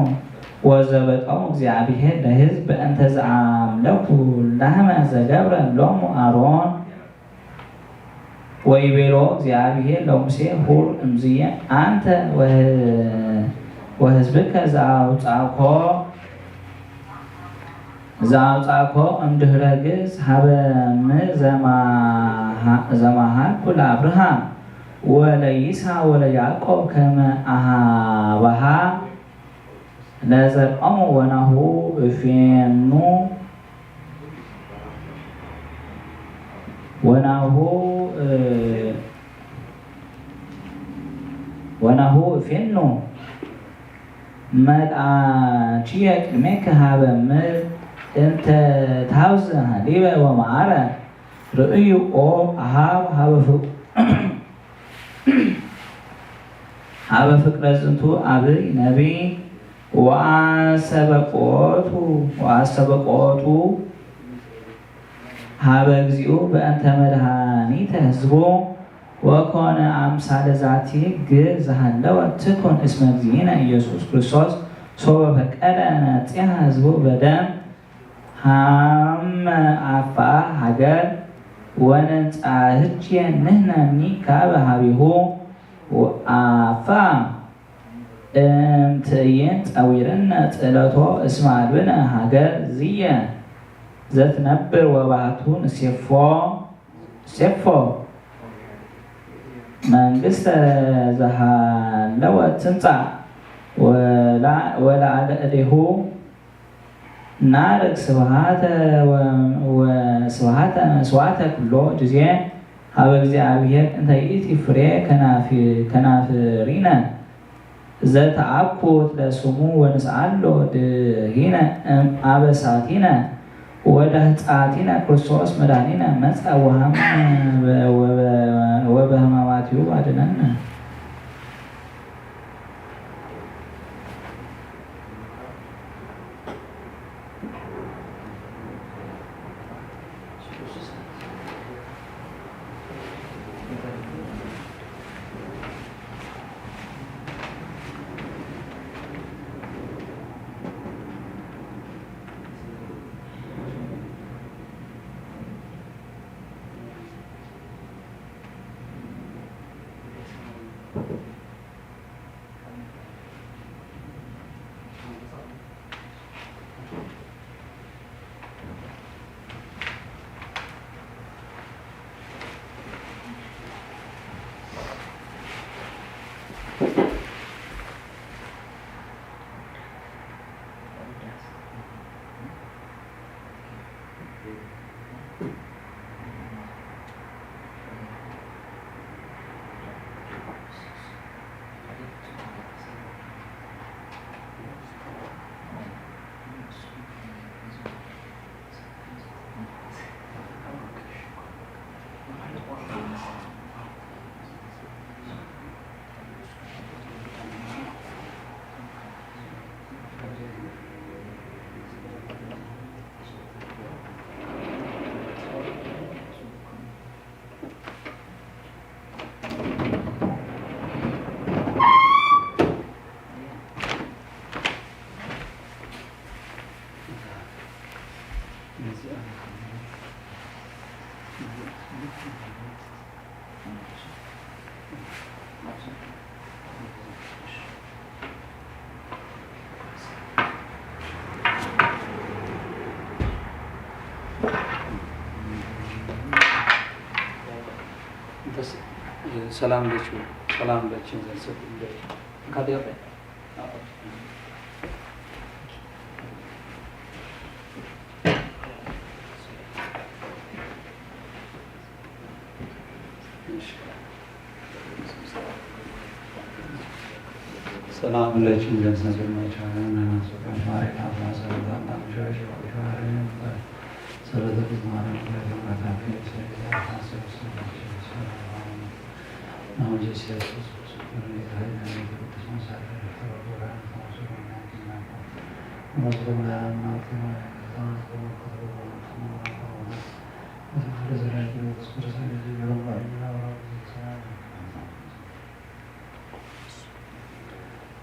ወዘበጦሙ እግዚአብሔር ለሕዝብ በእንተ ዘአምለኩ ላህመ ዘገብረ ሎሙ አሮን። ወይቤሎ እግዚአብሔር ለሙሴ ሁር እምዝየ አንተ ወህ-፣ ወሕዝብከ ዘአውጻእኮ ዘአውጻእኮ እምድህረ ግብጽ ሀበ ምድር ዘመሃ-፣ ዘመሃልኩ ለአብርሃም ወለይስሐቅ ወለያዕቆብ ከመ አሃብሃ ለዘርዖሙ ወናሁ እፌኑ ወናሁ እ-፣ ወናሁ እፌኑ መልአክየ ቅድሜከ ሀበ ምድር እንተ ታውዝ ሀሊበ ወመዓረ። ርእዩ ኦ አሃብ ሀበ ፍቅ-፣ ሀበ ፍቅረ ዝንቱ አብይ ነቢይ ወአስተበቅዖቱ፣ ወአስተበቅዖቱ ሀበ እግዚኡ በእንተ መድኃኒተ ሕዝቡ። ወኮነ አምሳለ ዛቲ ግብር ዘሃለወ ትኩን እስመ እግዚእነ ኢየሱስ ክርስቶስ ሶበ ፈቀደ ነጽሐ ሕዝቡ በደም ሀመ አፋ ሀገር ወንንጻህቼ ንሕነኒ ካበ ሀቤሁ። ወአፋ እምትእይንት ጸዊርነ ጽእለቶ እስመ አልብነ ሀገር ዝየ ዘትነብር ወባቱ ንሴፎ፣ ሴፎ መንግስተ ዘሃለወት ትምጻእ ወላ-፣ ወለአለእሌሁ ናርግ ስብሐተ ወ-፣ ወስብሐተ መስዋዕተ ኩሎ ጊዜ ሀበ እግዚአብሔር እንተ ይእቲ ፍሬ ከናፊ-፣ ከናፍሪነ ዘተአኩት ለስሙ ወንስአሎ ድሂነ እም አበሳቲነ ወዳህጻቲነ ክርስቶስ መድኃኒነ መጽአ ወሀመ ወበ-፣ ወበህማማቲሁ አድነነ። Selam aleyküm. Selam aleyküm. Kadir Bey. Selam aleyküm.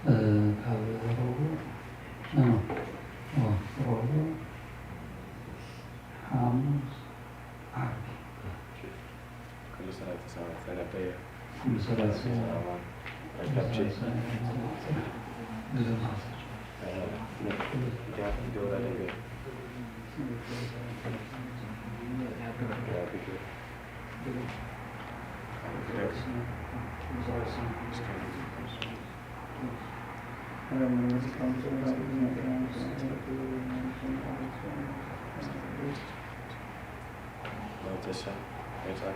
Ee, tabii, bu, ne o? O, bu, bu. Hamuz, Arbi. Kıbrıs'a sağ, sen epey. Kıbrıs'a sağ. Tamam. Yapacak. Bizim hazır. Ee, ne? Ya, videoları bir. Ya, bir gör. Muhteşem. Güzel. Muhteşem. Yaşa.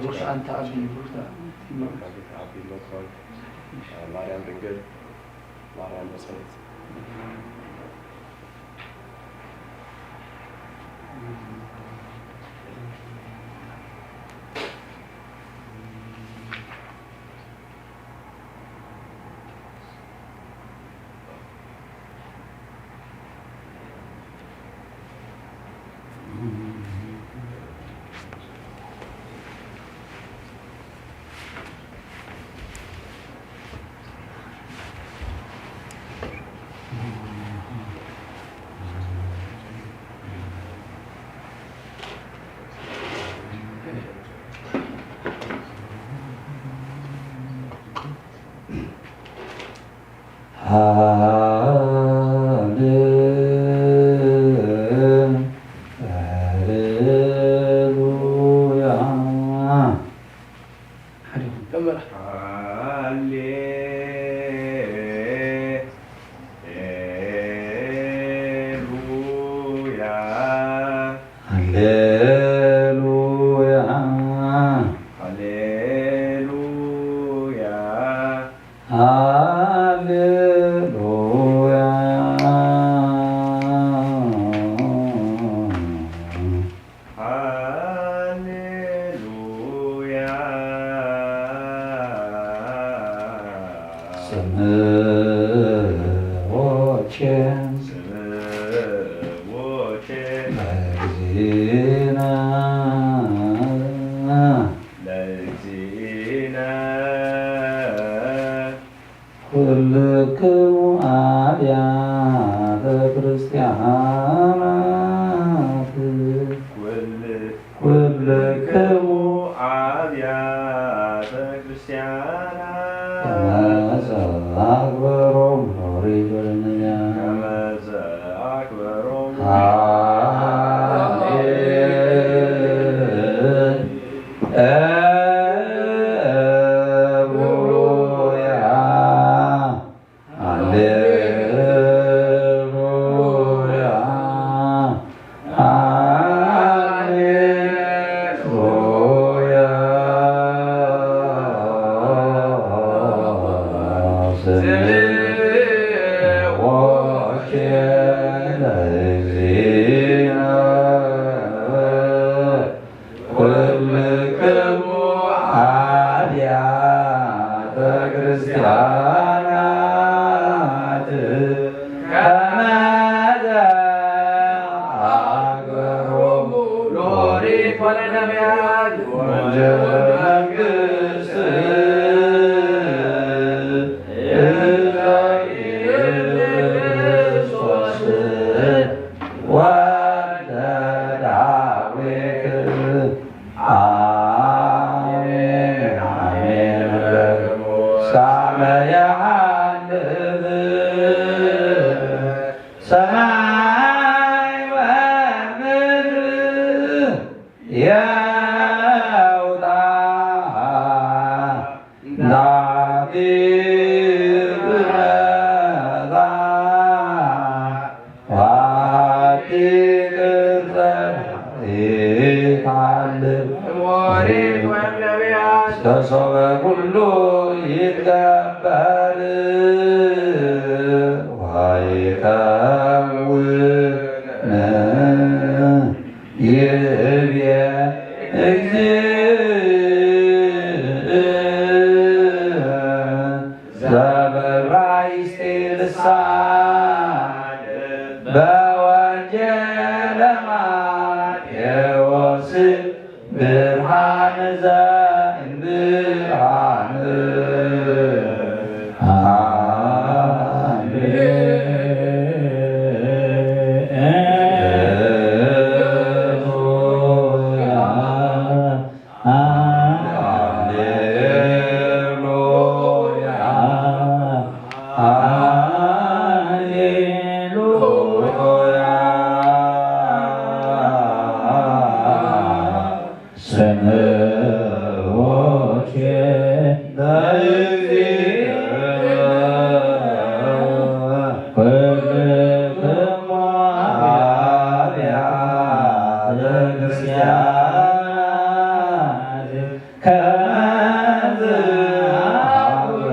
Bursa, anta abi, Bursa. Meryem Bingöl. Meryem Bingöl. Hale-, haleluya. Hadi. Tamam. Hale-, leluya. Haleluya. Haleluya. Haleluya. Haleluya. Sımı voçen. Sımı voçen. Lezina. Lezina. Kullukum abiyate Hristiyanati. Kullukum abiyate Hristiyanati. Kemeze akberum nuri dunya. Kemeze akberum. Amin. Haleluya. Haleluya. Haleluya. Seni voçen lezina. Kullukum abiyate Hristiyanati. Kemeze akberum ያሃልፍ ሰማይ ወምድር ያውጣ ዳግም መጣ ዋቲ ቅርጸ ይታልፍ ኦሪት ወነቢያት እስከ ሶበ ኩሉ ይትገበር ወይከውን ይብየ እግዚእ ዘበራይስጢ ልሳን በወንጌለ ማቴዎስ ብርሃን ዘእምብርሃን። አሜን። ሃሌሉያ፣ ሃሌሉያ። ስምዖን ለእግዚእነ ኩልክሙ አብያተ ክርስቲያናት ከመ ዘአብሮ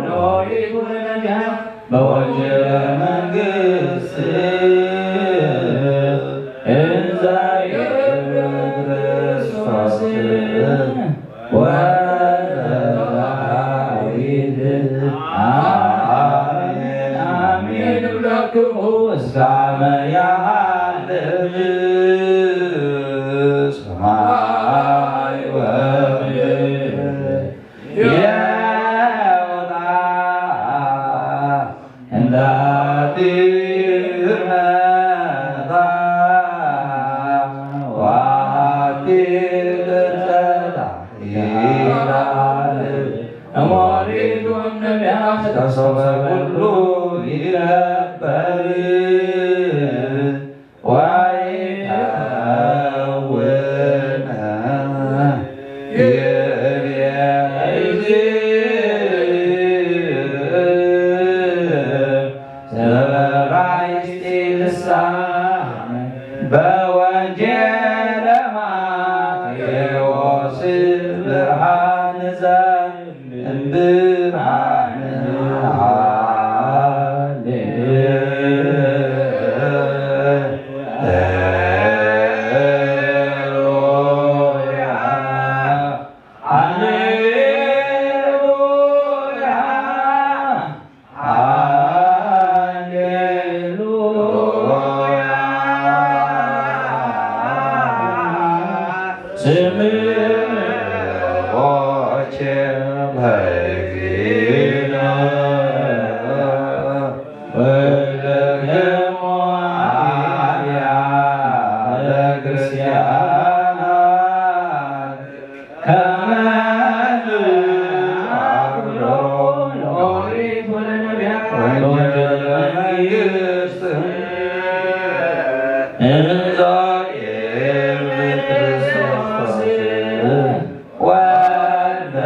ሎሪት ወነቢያት በወንጌለ መንግስት እንዘ ይብል ክርስቶስ ወልደ ዳዊት። አሜን፣ አሜን እብለክሙ እስካመ ያሃልፍ ሰማይ ወምድር የውጣ እንዳትመታ ዋቲ ቅርጸታ ይላል ኦሪት ወነቢያት ከሶበ ኩሉ ይትገበር ወይከውን ይብየ እግዚእ ዘበራይስጢ ልሳን በወንጌለ ማቴዎስ ብርሃን ዘ እምብርሃን። ሃሌሉያ፣ ሃሌሉያ፣ ሃሌሉያ። ስምዖን ለእግዚእነ ወለደሙ አብያተ ክርስቲያናት ከመ አብሮ ኦሪት ወነቢያት ወንጌለ መንግስት እንዘ ይብል ክርስቶስ ወልደ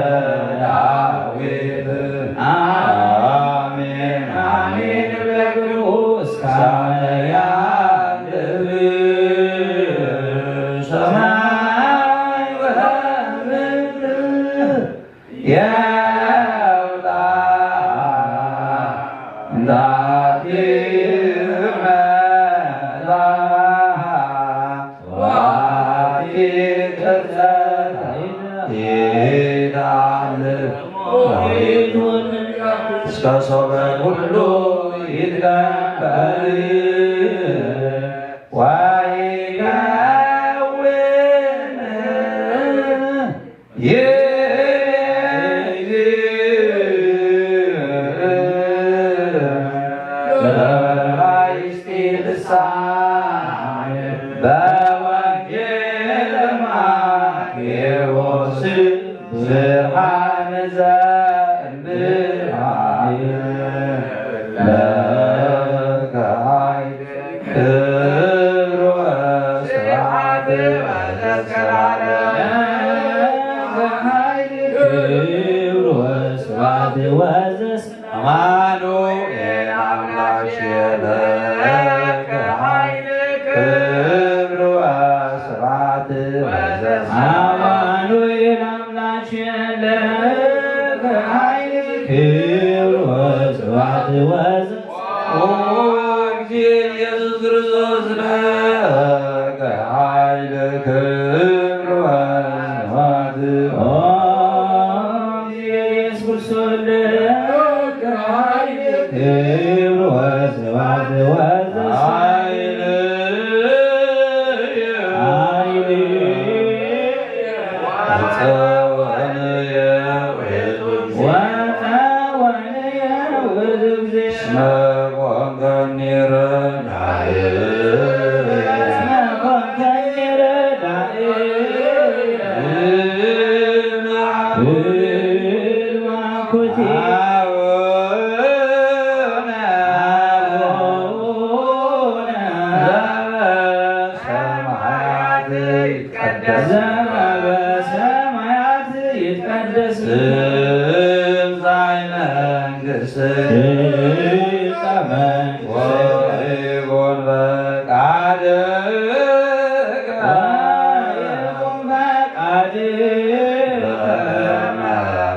ዳዊት። አሜን፣ አሜን እብለክሙ እስካመ ያሃልፍ ሰማይ ወምድር የውጣ እንዳትመታ ዋቲ ቅርጸታ ይላል እስከ ሶበ ኩሉ ይትገበር ወይከውን ይብየ እግዚእ ዘበራይስጢ ልሳን በወንጌለ ማቴዎስ ብርሃን ዘእምብ ለከ ኃይል ክብር ወስብሐት ወዘሰላለ ለከ ኃይል ክብር ወስብሐት ወዘሰላለ አማኑኤል አምላክ ለከ ኃይል ክብር ወስብሐት ወዘሰላለ አማኑኤል አምላክ ለከ ኃይል ክብር ወስብሐት ወዘ ኦ እግዚእ ኢየሱስ ክርስቶስ ለከ ኃይል ክብር ወስብሐት ኦ እግዚእ ኢየሱስ ክርስቶስ ለከ ኃይል ክብር ወስብሐት ወዘ ኃይል ኃይል ወፀወንየ ወየቱ ወፀወንየ ወየቱ እስመ ኮንከኒ ረዳኢ እስመ ኮንከኒ ረዳኢ እብል ማኩቲ አቡነ አቡነ ዘበሰማያት ይትቀደስ ዘበሰማያት ይትቀደስ ትምጻእ መንግሥትከ ትምጻእ መንግሥትከ ወይኩን ፈቃድከ ወይኩን ፈቃድከ በከመ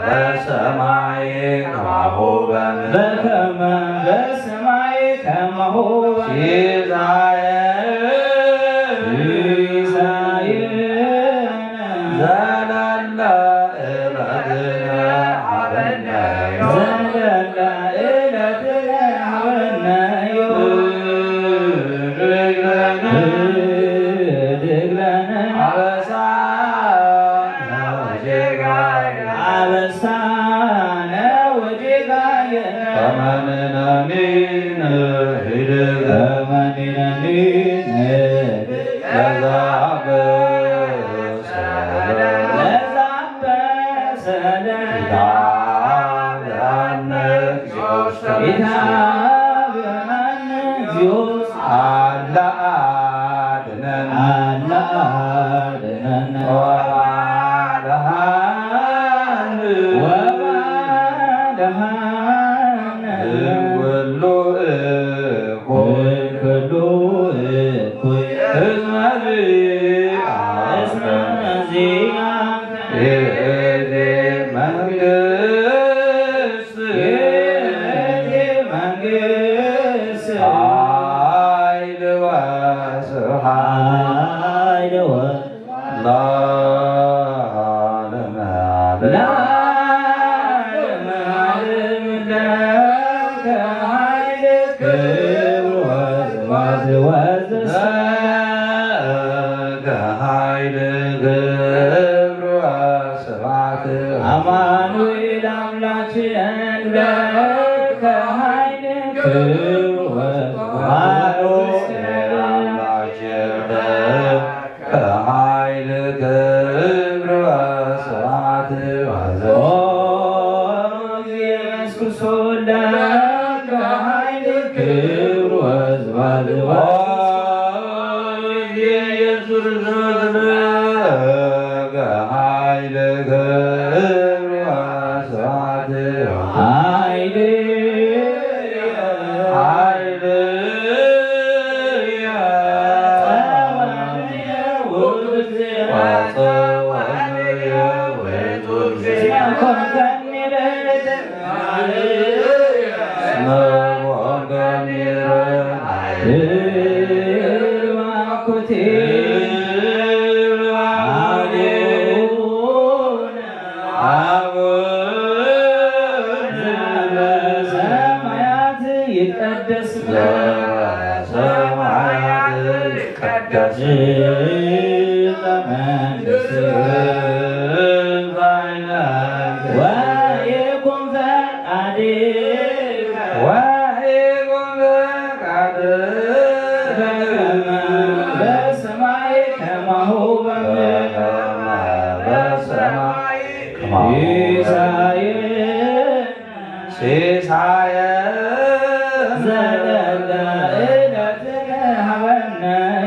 በሰማይ ከማሁ በምድር በከመ በሰማይ ከማሁ ሲሳየነ ሲሳየነ ዘለለ ዕለትነ ሀበነ ዮም ዘለለ ዕለትነ ሀበነ ዮም እድግ ለነ እድግ ለነ አበሳነ ወጌጋየነ አበሳነ ወጌጋየነ ከመ ንሕነኒ ንህድግ ከመ ንሕነኒ ንህድግ ለዘአበሰ ለዘአበሰ ለነ ኢታብአነ እግዚኦ ውስተ መንግሥትከ ኢታብአነ እግዚኦ ውስተ አላ አድነን አላ አድነን ወባልሐነ ወባልሐነ እምኩሉ እኩይ እምኩሉ እኩይ እስመ ዚአከ እስመ ዚአከ ይእቲ መንግሥት ይእቲ መንግሥት ኃይል ወስብሐት ኃይል ወ ለዓለመ ዓለም። ለዓለመ ዓለም ለከ ኃይል ክብር ወስብሐት ወዘሰ ለከ ኃይል ክብር ወስብሐት አማኑኤል አምላክ ለከ ኃይል ክብር ወስብሐት አማኑኤል አምላክ ለከ ኃይል ክብር ወስብሐት ወዘ ኦ ኢየሱስ ለከ ኃይል ክብር ወስብሐት ወዘ ኢየሱስ ለከ ኃይል ክብር ወስብሐት ወዘ ኃይል አቡነ አቡነ ዘበሰማያት ይትቀደስ ዘበሰማያት ይትቀደስ መንግሥትከ ወይኩን ፈቃድከ ወይኩን ፈቃድከ በከመ በሰማይ ከማሁ በምድር በከመ በሰማይ ከማሁ ሲሳየነ ሲሳየ ዘለለ እለትነ ሀበነ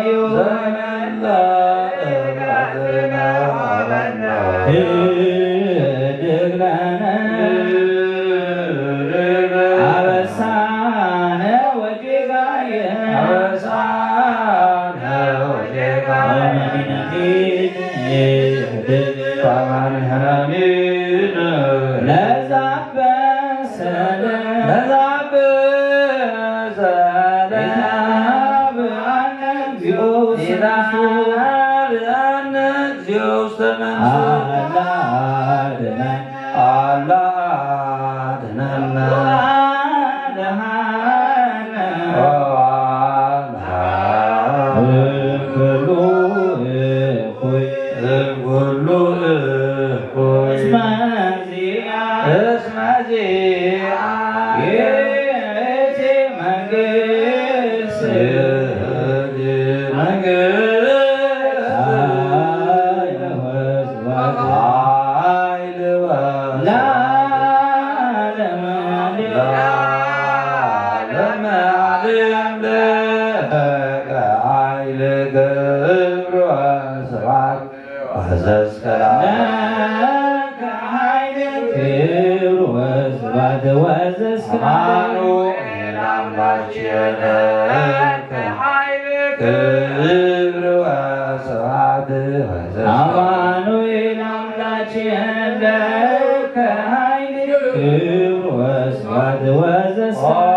ዮም። ዘለለ እለትነ ሀበነ። ህድግ ለነ አበሳነ ወጌጋየነ። አበሳነ ወጌጋየነ። ወመድኃኒነ ህድግ ለነ። ወመድኃኒነ። ለዘ አበሰ ለነ። ለዘ አበሰ ለነ። ኢታብአነ እግዚኦ ውስተ መንሱት። ኢታብአነ እግዚኦ ውስተ መንሱት። አላ አድነን። አላ አድነን። ወአድኃነ። ወአድኃነ። እምኩሉ እኩይ። እምኩሉ እኩይ። እስመ ዚአ-፣ እስመ ዚአ-፣ ይእቲ መንግስት። ይእቲ መንግስት። ኃይል ወስብሐት። ኃይል ወስብሐት። ለዓለመ ዓለም። ለዓለመ ዓለም። ለከ ኃይል ክብር ወስብሐት። ወዘእስከ ለዓለም። ለከ ኃይል ክብር ወስብሐት ወዘእስከ ለዓለም። አማኑኤል አምላኬነ ለከ ኃይል ክብር ወስብሐት ወዘእስከ ለዓለም። አማኑኤል አምላኬነ ለከ ኃይል ክብር ወስብሐት ወዘእስከ ለዓለም። ኦ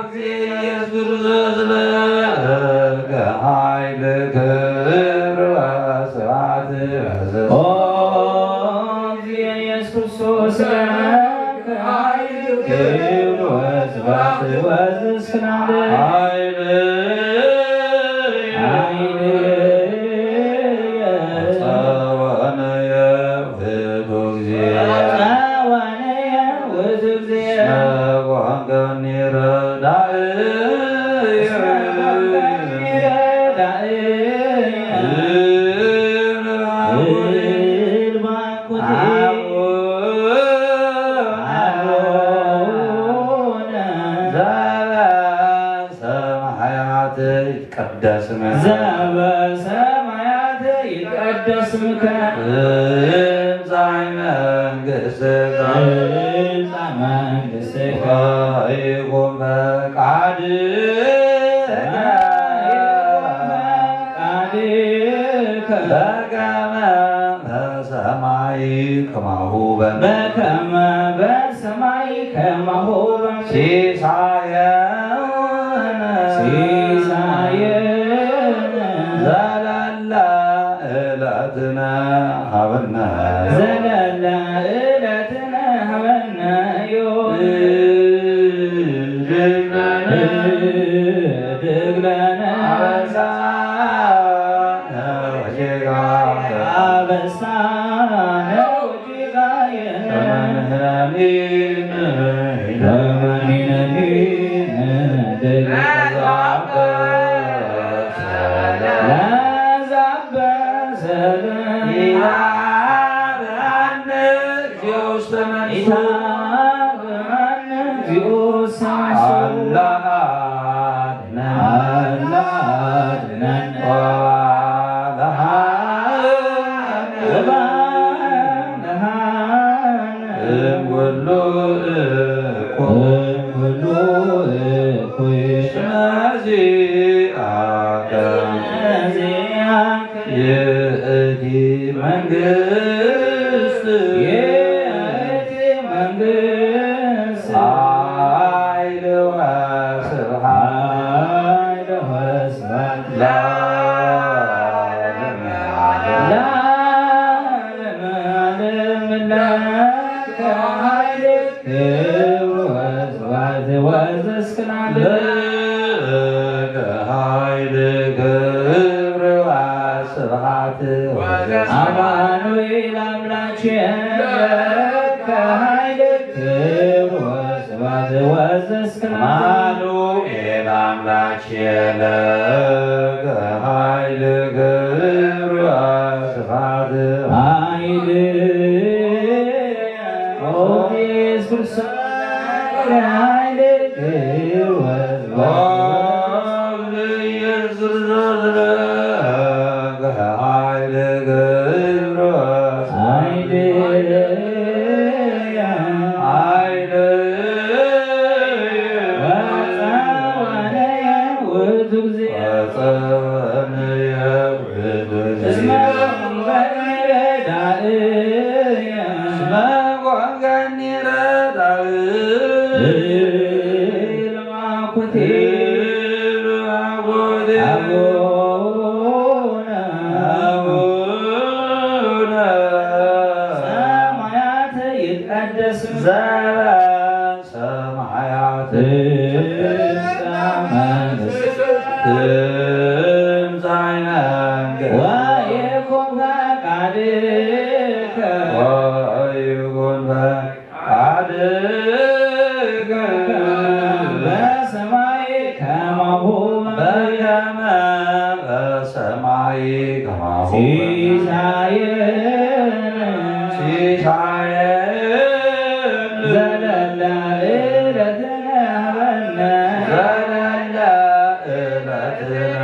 እግዚእ ኢየሱስ ክርስቶስ ለከ ኃይል ክብር ወስብሐት ወዘእስከ ኦ እግዚእ ኢየሱስ ክርስቶስ ለከ ኃይል ክብር ወስብሐት ወዘእስከ ለዓለም። ኃይል ኃይል ጸወነየ ውእቱ እግዚእ። ጸወነየ ውእቱ እግዚእ። እስመ ኮንከኒ ረዳኢ። እስመ ኮንከኒ ረዳኢ። እብል ባኩቲ። እብል ባኩቲ። አቡነ። አቡነ። ዘበሰማያት ይትቀደስ ስምከ። ዘበሰማያት ይትቀደስ ስምከ። ትምጻእ መንግሥትከ። ትምጻእ መንግሥትከ። ወይኩን ፈቃድከ። ወይኩን ፈቃድከ። በከመ በሰማይ ከማሁ በምድር። በከመ በሰማይ ከማሁ በምድር። ሲሳየነ። ሲሳየነ። ዘለለ እለትነ ሀበነ። ዘለለ እለትነ ሀበነ ዮም። ህድግ ለነ። ህድግ ለነ። አበሳነ ወጌጋየነ። አበሳነ ወጌጋየነ። ከመንሕነኒ። ከመንሕነኒ። ለዘ አበሰ ለነ። ለዘ አበሰ ለነ። ኢታብአነ እግዚኦ ውስተ መንሱት። ኢታብአነ እግዚኦ ውስተ መንሱት። አላ አድነን። አላ አድነን። ወባልሐነ። ወባልሐነ። እምኩሉ እኩይ። እምኩሉ እኩይ። እስመ ዚአከ። እስመ ዚአከ። ይእቲ መንግስት። ይእቲ መንግስት። ኃይል ወስብሐት። ኃይል ወስብሐት። ለዓለመ ዓለም። ለዓለመ ዓለም። ለከ ኃይል ክብር ወስብሐት ወዘእስከ ለዓለም። ለከ ኃይል ክብር ወስብሐት ወዘእስከ አማኑኤል አምላኬነ ለከ ኃይል ክብር ወስብሐት ወዘእስከ ለዓለም። አማኑኤል አምላኬነ ለከ ኃይል ክብር ወስብሐት። ኃይል ኦ ኢየሱስ ክርስቶስ። ሰማያት ትምጻእ መንግስትከ ወይኩን ፈቃድከ በሰማይ ከማሁ በከመ በሰማይ ከማሁ ሲሳየነ ሲሳየነ ዘለለ ዕለትነ ሀበነ ዘለለ ዕለትነ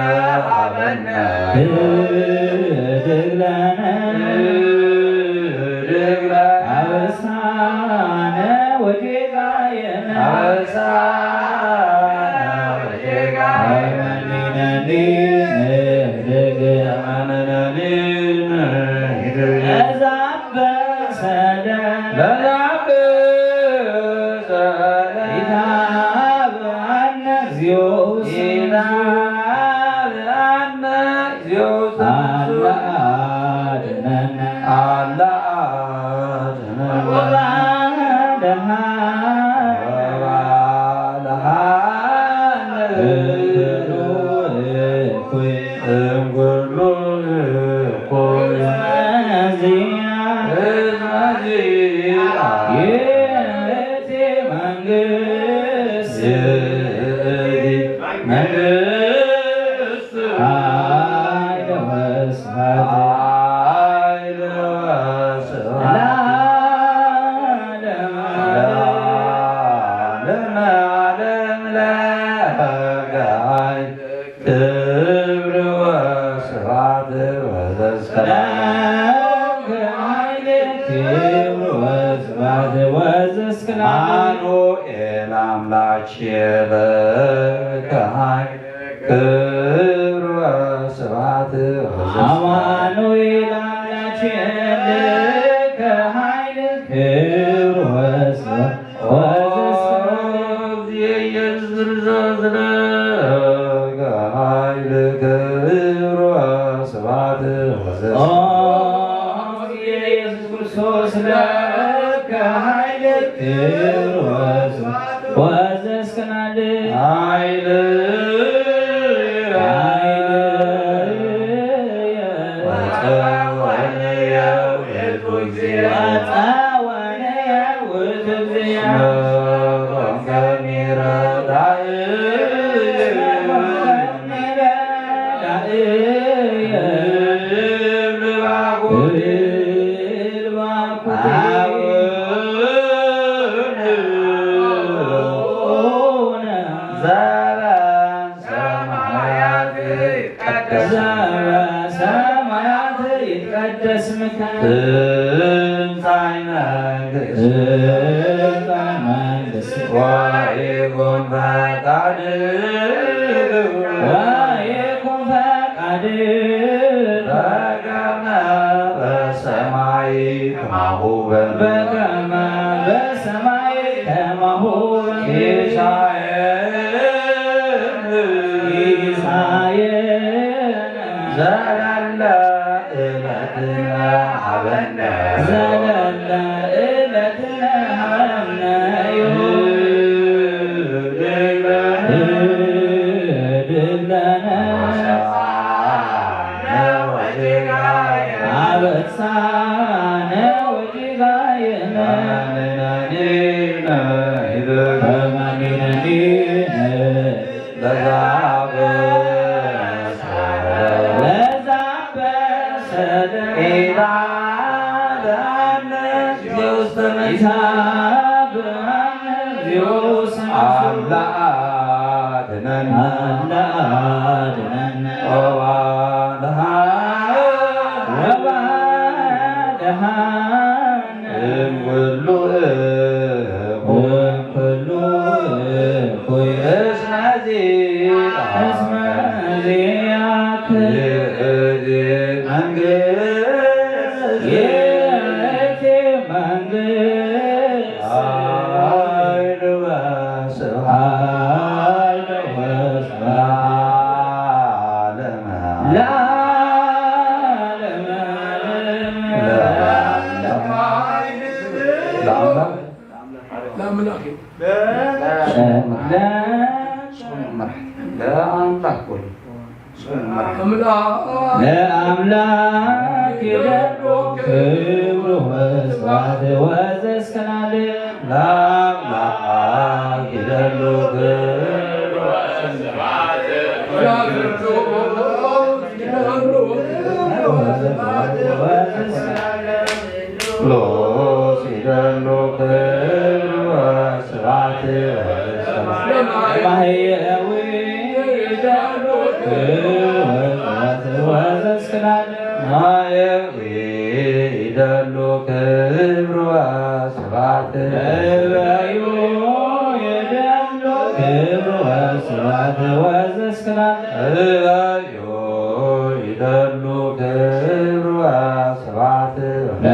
ሀበነ ህድግ ለነ ህድግ ለነ አበሳነ ወጌጋየነ አበሳነ ወጌጋየነ ከመ ንሕነኒ ንህድግ ከመ ንሕነኒ ንህድግ ለዘአበሰ ለነ ለዘአበሰ ለነ ኢታብአነ እግዚኦ ውስተ ኢታብአነ እግዚኦ ውስተ አላ አድነነ አላ አድነነ ወባልሐነ ወባልሐነ እምኩሉ እኩይ እምኩሉ እኩይ እስመ ዚአ እስመ ዚአ ይእቲ መንግስት ይእቲ መንግስት ኃይል ወስብሐት ኃይል ወስብሐት ለዓለመ ለዓለመ ዓለም ለከ ኃይል ክብር ወስብሐት ወዘእስከ ለዓለም ክብር ወስብሐት ወዘእስከ ለዓለም አማኑኤል አምላኬ ለከ ኃይል ክብር ወስብሐት ወዘእስከ አማኑኤል አምላኬ ለከ ኃይል ክብር ወስብሐት ወዘእስከ ኢየሱስ ክርስቶስ ለከ ኃይል ክብር ወስብሐት ወዘእስከ ኦ ኢየሱስ ክርስቶስ ለከ ኃይል ክብር ወስብሐት ወዘእስከ ኃይል ኃይል ወጸወነ የውእቱ እግዚእ ወጸወነ የውእቱ እግዚእ እስመ ኮንከኒ ረዳእ ሰማያት ይትቀደስ ስምከ ትምጻእ መንግስትከ ትምጻእ መንግስትከ ወይኩን ፈቃድከ ወይኩን ፈቃድከ በከመ በሰማይ ከማሁ በምድር በከመ በሰማይ ከማሁ በምድር ሲሳየነ ሲሳየነ ዘለለ ዕለትነ ሀበነ ዘለለ ዕለትነ ሀበነ ወህድግ ለነ አበሳነ ወጌጋየነ አበሳነ ወጌጋየነ ከመ ንሕነኒ ንህድግ ከመ ንሕነኒ ንህድግ ለዘአበሰ ለዘአበሰ ኢታብአነ እግዚኦ ውስተ ኢታብአነ እግዚኦ አላ አድነን። አላ አድነን። ወባልሃን። ወባልሃን። እምኩሉ እኩይ። እምኩሉ እኩይ። እስመ ዚአ-፣ እስመ ዚአከ ይእቲ መንግስት። ይእቲ መንግስት። ኃይል ወስብሐት። ኃይል ወስብሐት። ለዓለመ ለዓለመ ዓለም። ለአምላክ። ለአምላክ። ለአምላክ። ለአምላክ። ለአምላክ ይደሉ ክብር ወስብሐት ወዘእስከ ለዓለም። ለአምላክ ይደሉ ክብር ወስብሐት ወዘእስከ ለዓለም። ሎስ ይደሉ ክብር ወስብሐት ወዘእስከ ለዓለም። ማህየዊ ይደሉ ክብር ወስብሐት ወዘእስከ ለዓለም። ማህየዊ ይደሉ ክብር ወስብሐት። እበዩ ይደሉ ክብር ወስብሐት ወዘእስከ ለዓለም። እበዩ ይደሉ ክብር ወስብሐት።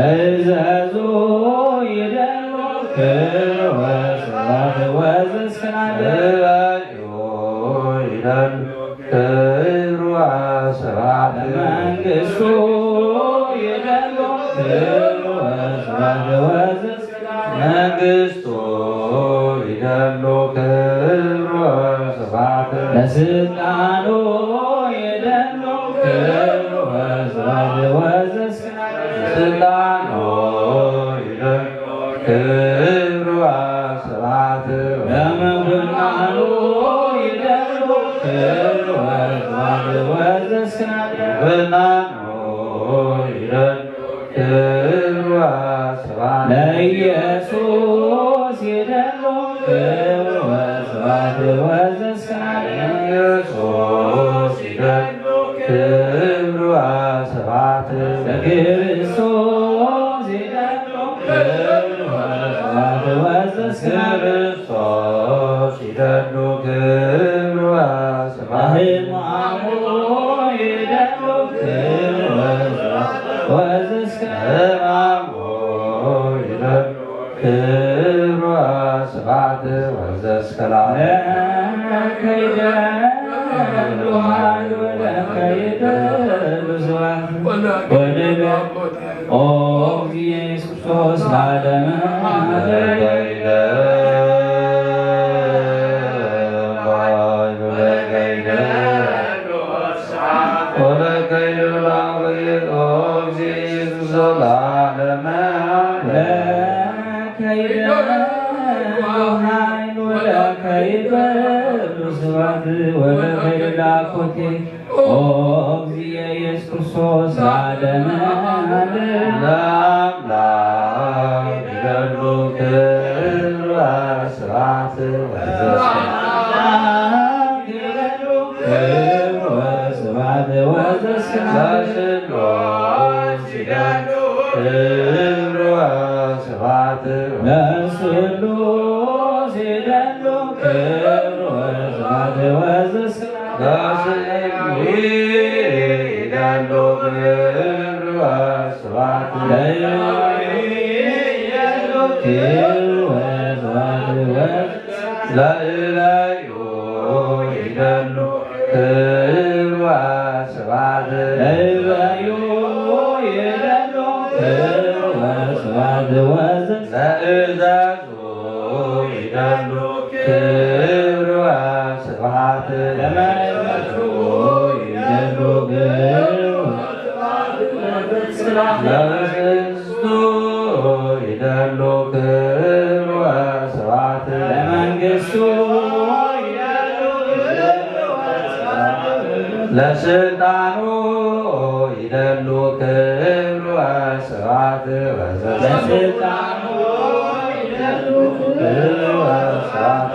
እዘዙ ይደሉ ክብር ወስብሐት ወዘእስከ ለዓለም። እበዩ ይደሉ ክብር ወስብሐት። መንግስቱ ይደሉ ክብር ወስብሐት ወዘእስከ ለዓለም። መንግስቱ ይደሉ ክብር ወስብሐት። ለስልጣኑ ይደሉ ክብር ወስብሐት ወዘእስከ ለዓለም። ለስልጣኑ ይደሉ ክብር ወስብሐት። ለምንኩስናሁ ይደሉ ክብር ወስብሐት ወዘእስከ ለዓለም። ለምንኩስናሁ ይደሉ ክብር ወስብሐት። ለኢየሱስ ይደሉ ክብር ወስብሐት ወዘእስከ ለዓለም። ለኢየሱስ ይደሉ ክብር ወስብሐት። ለክርስቶስ ይደሉ ክብር ወስብሐት ወዘእስከ ለዓለም። ለክርስቶስ ይደሉ ክብር ወስብሐት። ለሕማሙ ይደሉ ክብር ወስብሐት ወዘእስከ ለዓለም። ለሕማሙ ይደሉ ክብር ወስብሐት ወዘእስከ ለዓለም። ለከ ይደሉ ኃይል ወለከ ይደሉ ስብሐት ወለከ ይደሉ ኦ እግዚእ ኢየሱስ ክርስቶስ ለዓለመ ዓለም። ለከ ይደሉ ኃይል ወለከ ይደሉ ወለከ ይደሉ ኦ እግዚእ ኢየሱስ ለዓለመ ዓለም። ለከ ይደሉ ኃይል ወለከ ይደሉ ስብሐት ወለከ ይደሉ አኮቴ ኦ እግዚእ ኢየሱስ ክርስቶስ ለዓለመ ዓለም። ለአምላክ ይደሉ ክብር ወስብሐት ወዘእስከ ለአምላክ ይደሉ ክብር ወስብሐት ወዘእስከ ለስሉስ ይደሉ ክብር ወስብሐት ለስሉስ ይደሉ ክብር ወስብሐት ወዘእስከ ለስሉስ ይደሉ ክብር ወስብሐት ለእበዩ ይደሉ ክብር ወስብሐት ወዘእስከ ለእበዩ ይደሉ ክብር ወስብሐት ለእበዩ ይደሉ ክብር ወስብሐት ወዘእስከ ለእዘዙ ይደሉ ክብር ወስብሐት ለመንግስቱ ይደሉ ክብር ወስብሐት ለመንግስቱ ይደሉ ክብር ወስብሐት ለመንግስቱ ይደሉ ክብር ወስብሐት ለስልጣኑ ይደሉ ክብር ወስብሐት ወዘእስከ ለስልጣኑ ይደሉ ክብር ወስብሐት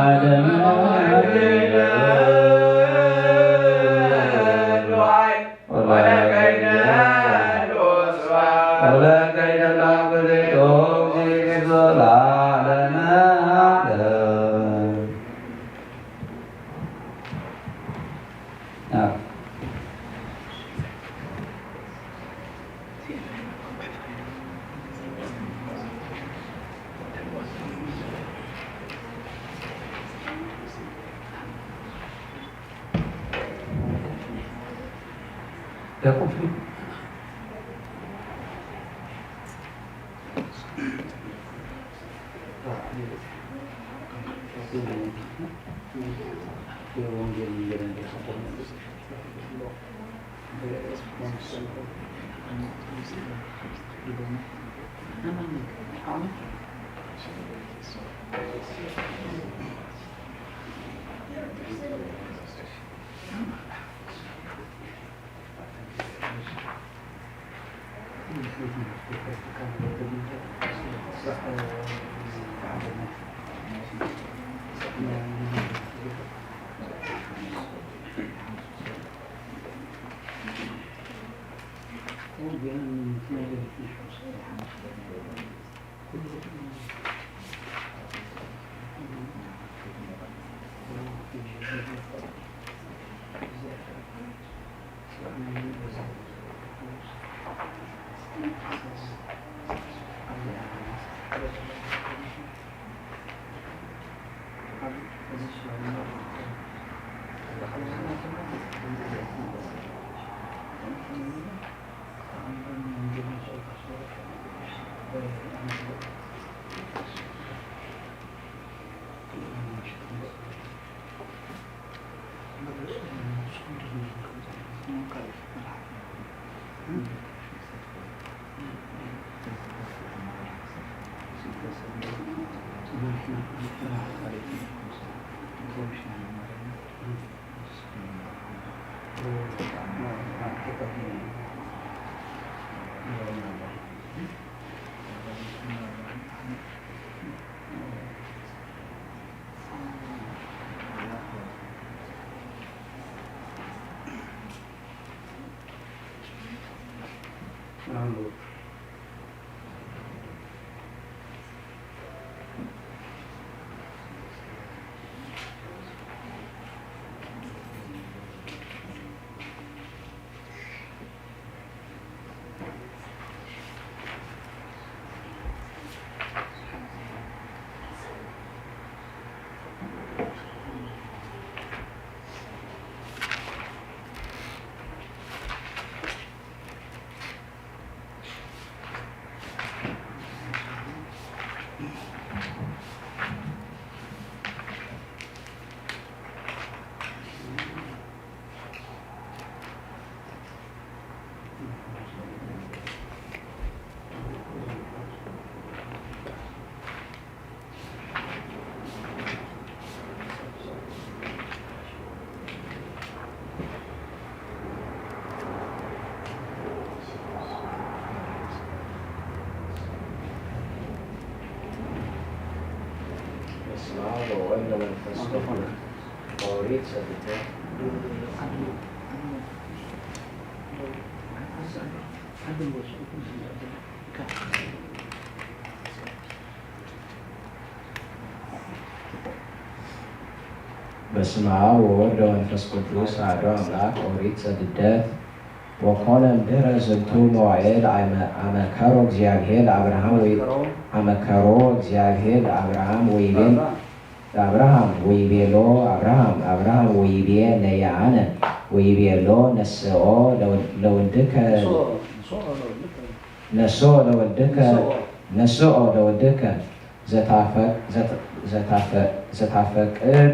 ولقد اليسرى. ولقد اليسرى. በስመ አብ ወወልድ ወመንፈስ ቅዱስ። ኦሪት ዘፍጥረት። በስመ አብ ወወልድ ወመንፈስ ቅዱስ አሐዱ አምላክ። ኦሪት ዘልደት። ወኮነ እምድህረ ዝንቱ መዋዕል አመ-፣ አመ ከሮ እግዚአብሔር ለአብርሃም ወይ-፣ አመ ከሮ እግዚአብሔር ለአብርሃም ወይቤል-፣ ለአብርሃም ወይቤሎ፣ አብርሃም፣ አብርሃም ወይቤ፣ ነያ አነ። ወይቤሎ፣ ነስኦ ለወል-፣ ለወልድከ፣ ነስኦ ለወልድከ፣ ነስኦ ለወልድከ፣ ዘታፈ-፣ ዘት-፣ ዘታፈ-፣ ዘታፈቅር፣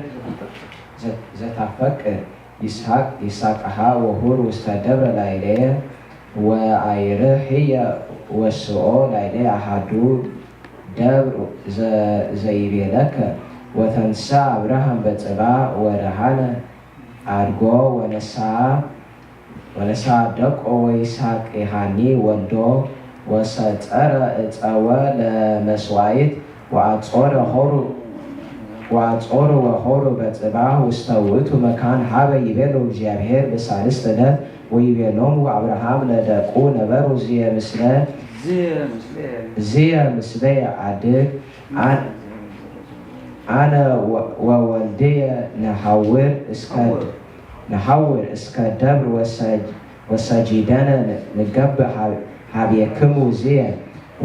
ዘት-፣ ዘታፈቅር ይስሐቅ፣ ይስሐቅሃ ወሁር ውስተ ደብረ ላይሌ ወአይርህ ህየ ወስኦ ላይሌ አሃዱ ደብር ዘ-፣ ዘይቤለከ። ወተንሳ አብርሃም በጽባ ወረሃነ አድጎ ወነሳ ወነሳ ደቆ ወይስሐቅ የሃኒ ወልዶ ወሰጸረ እጸወ ለመስዋዕት ወአጾረ ሆሩ፣ ወአጾሩ ወሆሩ በጽባ ውስተ ውእቱ መካን ሀበ ይቤሉ እግዚአብሔር በሳልስት ዕለት። ወይቤሎሙ አብርሃም ለደቁ ነበሩ ዝየ ምስለ፣ ዝየ ምስለ፣ ዝየ ምስለ አድግ አን-፣ አነ ወ-፣ ወወልድየ ነሐውር እስከ ሐውር። ነሐውር እስከ ደብር ወሰጅ-፣ ወሰጅደነ ን-፣ ንገብእ ሀብ-፣ ሀቤክሙ ዝየ።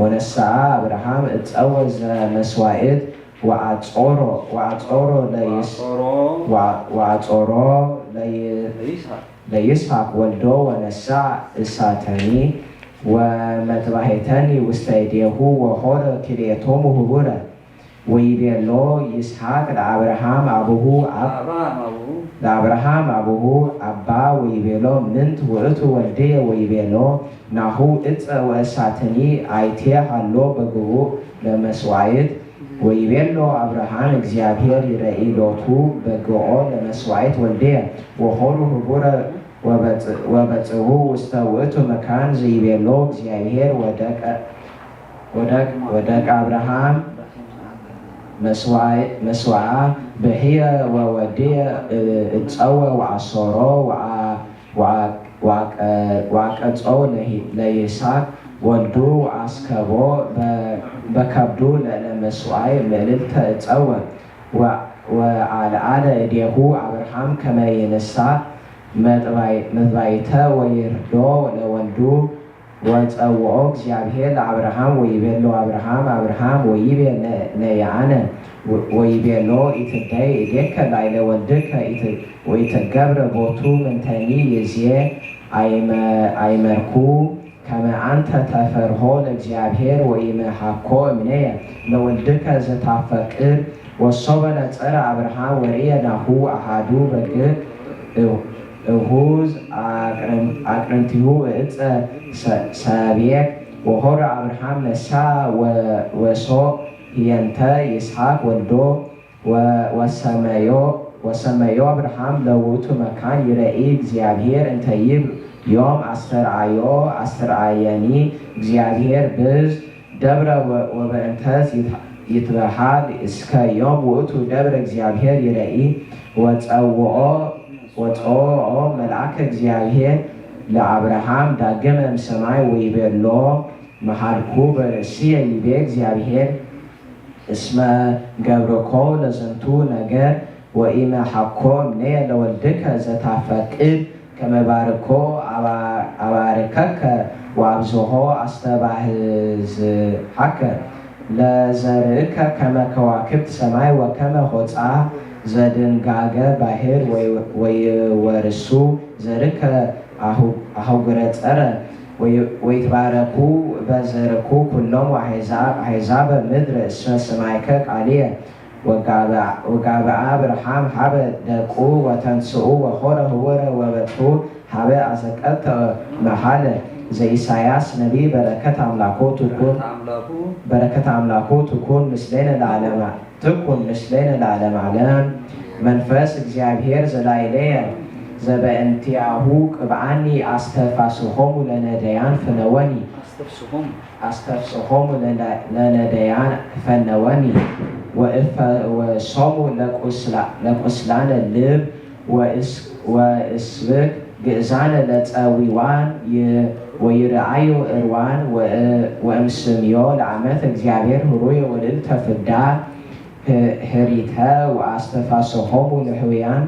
ወነስአ አብርሃም እጸወ ዘመስዋዕት ወአጾሮ፣ ወአጾሮ ለይስ-፣ ወአጾሮ። ወአ-፣ ወአጾሮ ለይ-፣ ለይስሐቅ። ለይስሐቅ ወልዶ ወነስአ እሳተኒ ወመጥባሔተኒ ውስተ እዴሁ ወሖረ ክልኤቶሙ ህቡረ። ወይቤሎ ይስሐቅ ለአብርሃም አቡሁ አብ-፣ ለአብርሃም አቡሁ ለአብርሃም አቡሁ አባ ወይቤሎ ምንት ውእቱ ወልድየ ወይቤሎ ናሁ እጸ ወእሳትኒ አይቴ ሀሎ በግቡእ ለመስዋዕት። ወይቤሎ አብርሃም እግዚአብሔር ይረኢ ሎቱ በግኦ ለመስዋዕት ወልድየ ወሖሩ ህቡረ ወበጽ-፣ ወበጽሑ ውስተ ውእቱ መካን ዘይቤሎ እግዚአብሔር ወደቀ፣ ወደቅ-፣ ወደቀ አብርሃም መስዋዕ-፣ መስዋዓ ብሕየ ወወድየ እጸወ ወአሶሮ ወአ-፣ ወአ-፣ ወአቀ-፣ ወአቀጸው ለሂ-፣ ለይስሐቅ ወልዱ ወአስከቦ በ-፣ በከብዱ ለእለ መስዋዕ ምእልልተ እጸወ ወ-፣ ወአልዓለ እዴሁ አብርሃም ከመ ይንሳ መጥባይ-፣ መጥባይተ ወይርዶ ለወልዱ። ወጸውኦ እግዚአብሔር ለአብርሃም ወይቤሎ አብርሃም፣ አብርሃም ወይቤ ነ-፣ ነያ አነ። ወ-፣ ወይቤሎ ኢትዳይ እዴከ ላይለ ወልድከ ኢት-፣ ወኢትገብረ ቦቱ ምንተኒ ይዜ አይመ-፣ አይመርኩ ከመ አንተ ተፈርሆ ለእግዚአብሔር ወኢመሃኮ እምኔየ ለወልድከ ዘታፈቅር። ወሶበ ነጸረ አብርሃም ወርኤ ናሁ አሃዱ በግ እሁ-፣ እሁዝ አቅርን-፣ አቅርንቲሁ እጸ ሰ-፣ ሰብየክ። ወሖረ አብርሃም ነሳ ወ-፣ ወሶ ህየንተ ይስሐቅ ወልዶ ወ-፣ ወሰመዮ፣ ወሰመዮ አብርሃም ለውእቱ መካን ይረኢ እግዚአብሔር እንተ ይብ-፣ ዮም አስተርአዮ፣ አስተርአየኒ እግዚአብሔር ብዝ ደብረ ወ-፣ ወበእንተዝ ይት-፣ ይትበሃል እስከ ዮም ውእቱ ደብረ እግዚአብሔር ይረኢ። ወጸውኦ፣ ወጸውኦ መልአከ እግዚአብሔር ለአብርሃም ዳግመ እምሰማይ ወይቤሎ፣ መሃልኩ በርእስየ ይቤ እግዚአብሔር፣ እስመ ገብርኮ ለዝንቱ ነገር ወኢመሃኮ እምኔ ለወልድከ ዘታፈቅድ ከመ ባርኮ አባ-፣ አባርከከ ወአብዝሖ አስተባህዝሃከ ለዘርእከ ከመ ከዋክብት ሰማይ ወከመ ሆጻ ዘድንጋገ ባሕር ወይ-፣ ወይወርሱ ዘርከ አሁ-፣ አህጉረ ጸረ ወይ-፣ ወይትባረኩ በዘርኩ ኩሎም አሕዛብ፣ አሕዛበ ምድር እስመ ሰማዕከ ቃልየ። ወጋብአ፣ ወጋብአ አብርሃም ሀበ ደቁ ወተንስኡ ወሖረ ህውረ ወበጽሑ ሀበ አዘቀተ መሃለ። ዘኢሳያስ ነቢይ። በረከት አምላኩ ትኩን፣ በረከት አምላኩ ትኩን ምስሌነ ለዓለመ ትኩን ምስሌነ ለዓለመ ዓለም። መንፈስ እግዚአብሔር ዘላዕሌየ ዘበእንቲአሁ ቅብአኒ አስተፋስሖሙ ለነዳያን ፈነወኒ። አስተፍስሖሙ። አስተፍስሖሙ ለነ-፣ ለነዳያን ፈነወኒ። ወእፈውሶሙ ለቁስላ-፣ ለቁስላነ ልብ ወእስ-፣ ወእስብክ ግእዛነ ለጸዊዋን ይ-፣ ወይርአዩ እርዋን ወ-፣ ወእምስምዮ ለአመተ እግዚአብሔር ህሩየ ወልዕልተ ፍዳ ህ-፣ ህሪተ ወአስተፋስሖሙ ለሕውያን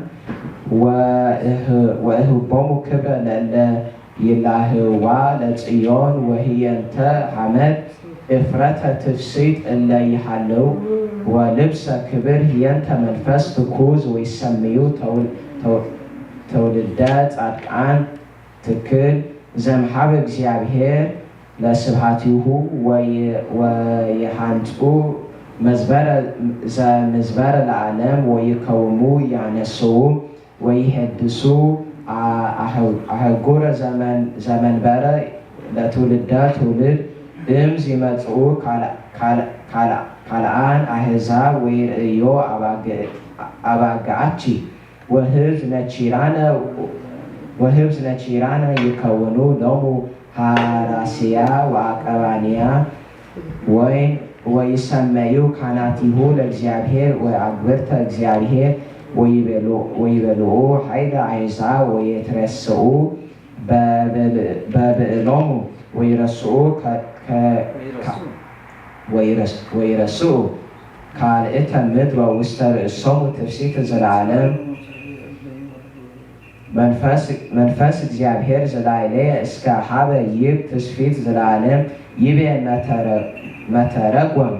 ወእህ-፣ ወእህቦሙ ክብረ ለእለ ይላህዋ ለጽዮን ወህየንተ ሐመድ እፍረተ ትፍሲት እለ ይሃልው ወልብሰ ክብር ህየንተ መንፈስ ትኩዝ ወይሰምዩ ተው-፣ ተው-፣ ተውልደ ጻድቃን ትክል ዘምሃበ እግዚአብሔር ለስብሐቲሁ ወይ-፣ ወይሃንጹ መዝበረ ዘምዝበረ ለዓለም ወይከውሙ ያነስኡ ወይሄድሱ አ-፣ አህ-፣ አህጉረ ዘመን-፣ ዘመንበረ ለትውልደ ትውልድ እምዝ ይመጽኡ ካል-፣ ካል-፣ ካል-፣ ካልአን አሕዛብ ወይርእዮ አባግ-፣ አባግአቺ ወህዝብ ነቺራነ፣ ወህዝብ ነቺራነ ይከውኑ ሎሙ ሐራስያ ወአቀባንያ ወይን ወይሰመዩ ካህናቲሁ ለእግዚአብሔር ወአግብርተ እግዚአብሔር ወይቤሉ-፣ ወይቤልኡ ኃይለ አሕዛብ ወይትረስኡ በብዕል-፣ በብዕሎሙ ወይረስኡ ከ-፣ ከ-፣ ከ-፣ ወይረስ-፣ ወይረስኡ ካልእተ ምድር ወውስተ ርእሶሙ ትፍሲት ዘለዓለም። መንፈስ፣ መንፈስ እግዚአብሔር ዘላዕሌየ እስከ ሀበ ይብ ትስፊት ዘለዓለም ይቤ መተረ-፣ መተረጎም፣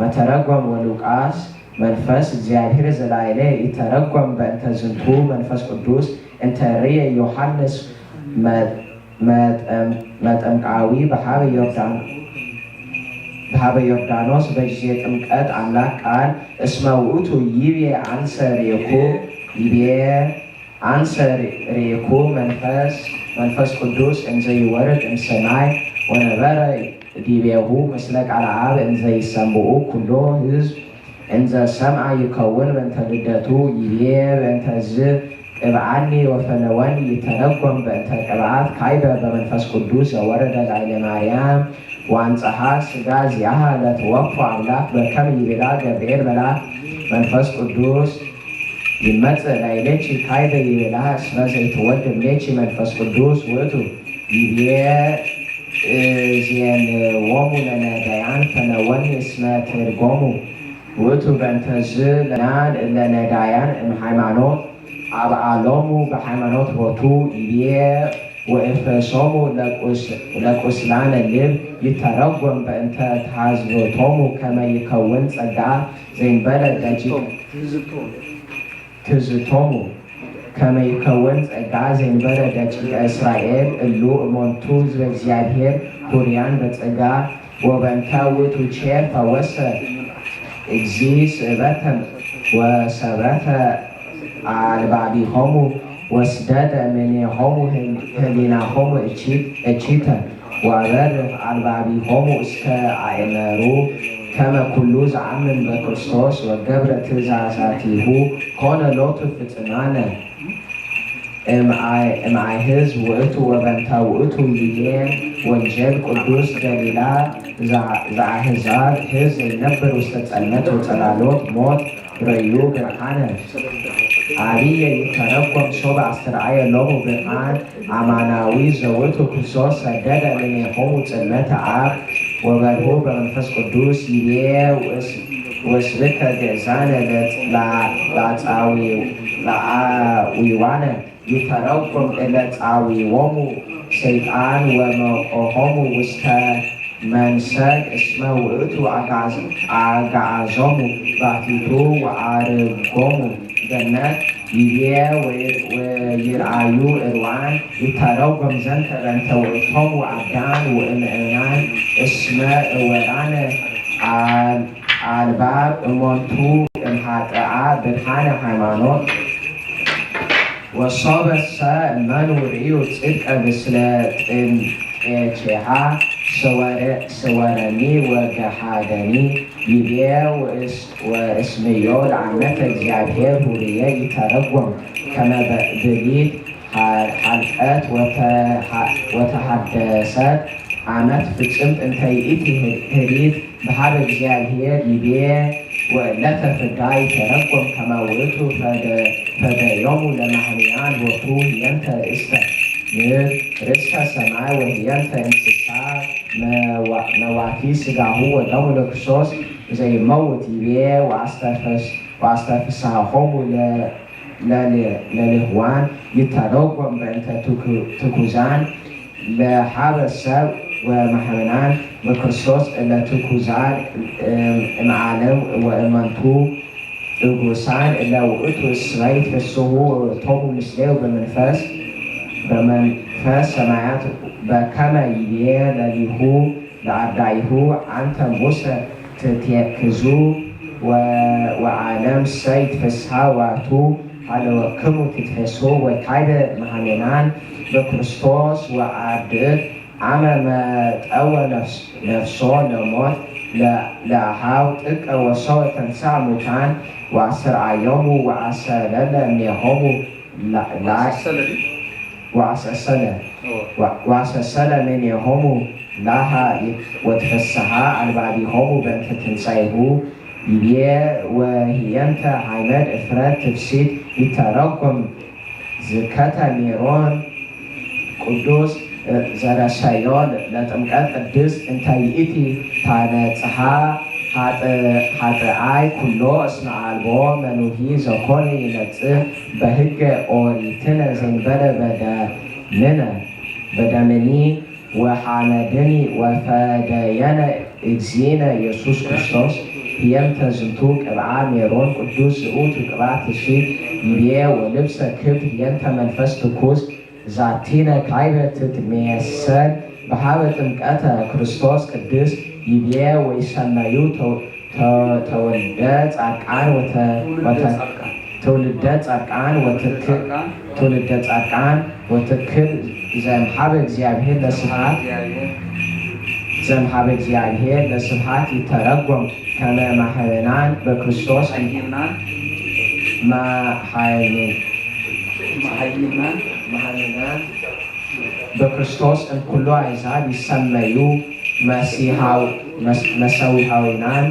መተረጎም ወሉቃስ መንፈስ እግዚአብሔር ዘላዕሌየ ይተረጎም በእንተ ዝንቱ መንፈስ ቅዱስ እንተ ርእየ ዮሐንስ መ-፣ መጠም-፣ መጠምቃዊ በሀበ ዮርዳን-፣ በሀበ ዮርዳኖስ በጊዜ ጥምቀት አምላክ ቃል እስመ ውእቱ ይቤ አንሰ ርኢኩ፣ ይቤ አንሰ ርኢኩ መንፈስ፣ መንፈስ ቅዱስ እንዘ ይወርድ እምሰማይ ወነበረ ዲቤሁ ምስለ ቃለ አብ እንዘ ይሰምዑ ኩሎ ህዝብ እንዘ ሰምዐ ይከውን በእንተ ልደቱ ይቤ በእንተ ዝ ቅብአኒ ወፈነወኒ ይተረጎም በእንተ ቅብአት ካይበ በመንፈስ ቅዱስ ዘወረደ ላዕለ ማርያም ወአንጽሐ ስጋ ዚአሃ ለትወክፎ አምላክ በከመ ይቤላ ገብርኤል መልአክ መንፈስ ቅዱስ ይመጽእ ላዕሌኪ ካይበ ይቤላ እስመ ዘይትወልድ እምኔኪ መንፈስ ቅዱስ ውእቱ ይቤ እዜንዎሙ ለነዳያን ፈነወኒ እስመ ትርጎሙ ውእቱ በእንተ ዝ ለናን እለ ነዳያን እምሃይማኖት አብአሎሙ በሃይማኖት ቦቱ ይቤ ወእፍሶሙ ለቁስ-፣ ለቁስላነ ልብ ይተረጎም በእንተ ተሃዝቶሙ ከመ ይከውን ጸጋ ዘእንበለ ደቂቅ ትዝቶሙ ከመ ይከውን ጸጋ ዘእንበለ ደቂቀ እስራኤል እሉ እሞንቱ ህዝበ እግዚአብሔር ሑሩያን በጸጋ ወበእንተ ውእቱ ቼ ፈወሰ እግዚእ ስእበተ ወሰበተ አልባቢሆሙ ወስደደ እምኔሆሙ ህሊናሆሙ እቺተ ወአበርህ አልባቢሆሙ እስከ አእመሩ ከመ ኩሉ ዘአምን በክርስቶስ ወገብረ ትእዛዛቲሁ ኮነ ሎቱ ፍጽማነ። እምአይ፣ እምአይ ህዝብ ውእቱ ወበእንተ ውእቱ ይቤ ወንጀል ቅዱስ ገሊላ ዘ-፣ ዘአሕዛብ ህዝብ ዘይነብር ውስተ ጸልመት ወጸላሎት ሞት ርእዩ ብርሃነ አብየ ይተረጎም ሶበ አስተርአየ ሎሙ ብርሃን አማናዊ ዘውእቱ ክርስቶስ ሰደደ እምኔሆሙ ጽልመተ አብ ወበርሁ በመንፈስ ቅዱስ ይቤ ወስ-፣ ወስብከ ግእዛነ ለአጻዊ-፣ ለአዊዋነ ይተረጎም እለ ጻዊዎሙ ሰይጣን ወመቆሆሙ ውስተ መንሰግ እስመ ውእቱ አግዓዝ-፣ አግዓዞሙ ባሕቲቱ ወአርጎሙ ገነት ይቤ ወይር-፣ ወይርአዩ እርዋን ይተረጎም ዘንተ በእንተ ውእቶሙ አዳም ወእምእናን እስመ እወራነ አል-፣ አልባብ እሞንቱ እምሃጥአ ብርሃነ ሃይማኖት ወሶበሰ እመኑ ርእዩ ጽድቀ ምስለ ጥምቄቲሃ ሰወረ-፣ ሰወረኒ ወገሃደኒ ይቤ ወእስ-፣ ወእስምዮ ለአመተ እግዚአብሔር ሁርየ ይተረጎም ከመ በ-፣ ብሊት ሐ-፣ ሐልቀት ወተ-፣ ሐ-፣ ወተሐደሰት አመት ፍጽምት እንተ ይእቲ ህሪት በሀበ እግዚአብሔር ይቤ ወእለተ ፍዳ ይተረጎም ከመ ውእቱ ፈደ-፣ ፈደዮሙ ለመሐምያን ቦቱ ህየንተ ርእስተ ምድር ርእስተ ሰማይ ወህየንተ እንስሳ መዋ-፣ መዋቲ ሥጋሁ ወደሙ ለክርስቶስ ዘይመውት ይቤ ወአስተፈስ-፣ ወአስተፍስሐሆሙ ለ-፣ ለል-፣ ለልህዋን ይተረጎም በእንተ ትኩ-፣ ትኩዛን ለሀበ ሰብ ወመሐምናን በክርስቶስ እለ ትኩዛን እም-፣ እምዓለም ወእመንቱ እጉሳን እለ ውእቱ እስመ ይትፌስሑ ውእቶሙ ምስሌሁ በመንፈስ፣ በመንፈስ ሰማያት በከመ ይቤ ለሊሁ ለአርዳኢሁ አንተ ሙሰ ትትየክዙ ወ-፣ ወዓለምሰ ይትፌስሓ ወአቱ ሀለወክሙ ትትፌስሑ ወካይበ መሐሜናን በክርስቶስ ወአርድእት አመ መጠወ ነፍስ-፣ ነፍሶ ለሞት ለ-፣ ለአሃው ጥቀ ወሰወ ተንሥአ ሙታን ወአስተርአዮሙ ወአሰለለ እምኔሆሙ ላ-፣ ላ-፣ ወአሰሰለ። ወ-፣ ወአሰሰለ እምኔሆሙ ላሃ ወትፈስሐ አልባቢሆሙ በእንተ ትንሳኤሁ ይቤ ወህየንተ ሀይመድ እፍረት ትፍሲት ይተረጎም ዝከተ ሜሮን ቅዱስ ዘረሰዮ ለጥምቀት ቅድስት እንተ ይእቲ ታነጽሐ ሀጥ-፣ ሀጥአይ ኩሎ እስመ አልቦ መኑሂ ዘኮነ ይነጽህ በሕገ ኦሪትነ ዘእንበለ በደምነ፣ በደምኒ ወሐመድኒ ወፈደየነ እግዚእነ ኢየሱስ ክርስቶስ ህየንተ ዝንቱ ቅብአ ሜሮን ቅዱስ ዝእቱ ቅብአ ትስብእት ይቤ ወልብሰ ክብድ ህየንተ መንፈስ ትኩስ ዛቲነ ካይበ ትትሜሰል በሀበ ጥምቀተ ክርስቶስ ቅድስት ይቤ ወይሰመዩ ተው-፣ ተ-፣ ተወልደ ጻድቃን ወተ-፣ ወተ-፣ ትውልደ ጻድቃን ወትክ-፣ ትውልደ ጻድቃን ወትክል ዘእምሀበ እግዚአብሔር ለስብሐት፣ ዘእምሀበ እግዚአብሔር ለስብሐት ይተረጎም ከመ መሐይናን በክርስቶስ መሐይን-፣ መሐይናን በክርስቶስ እምኩሉ አሕዛብ ይሰመዩ መሲሐው-፣ መስ-፣ መሰዊሐዊናን፣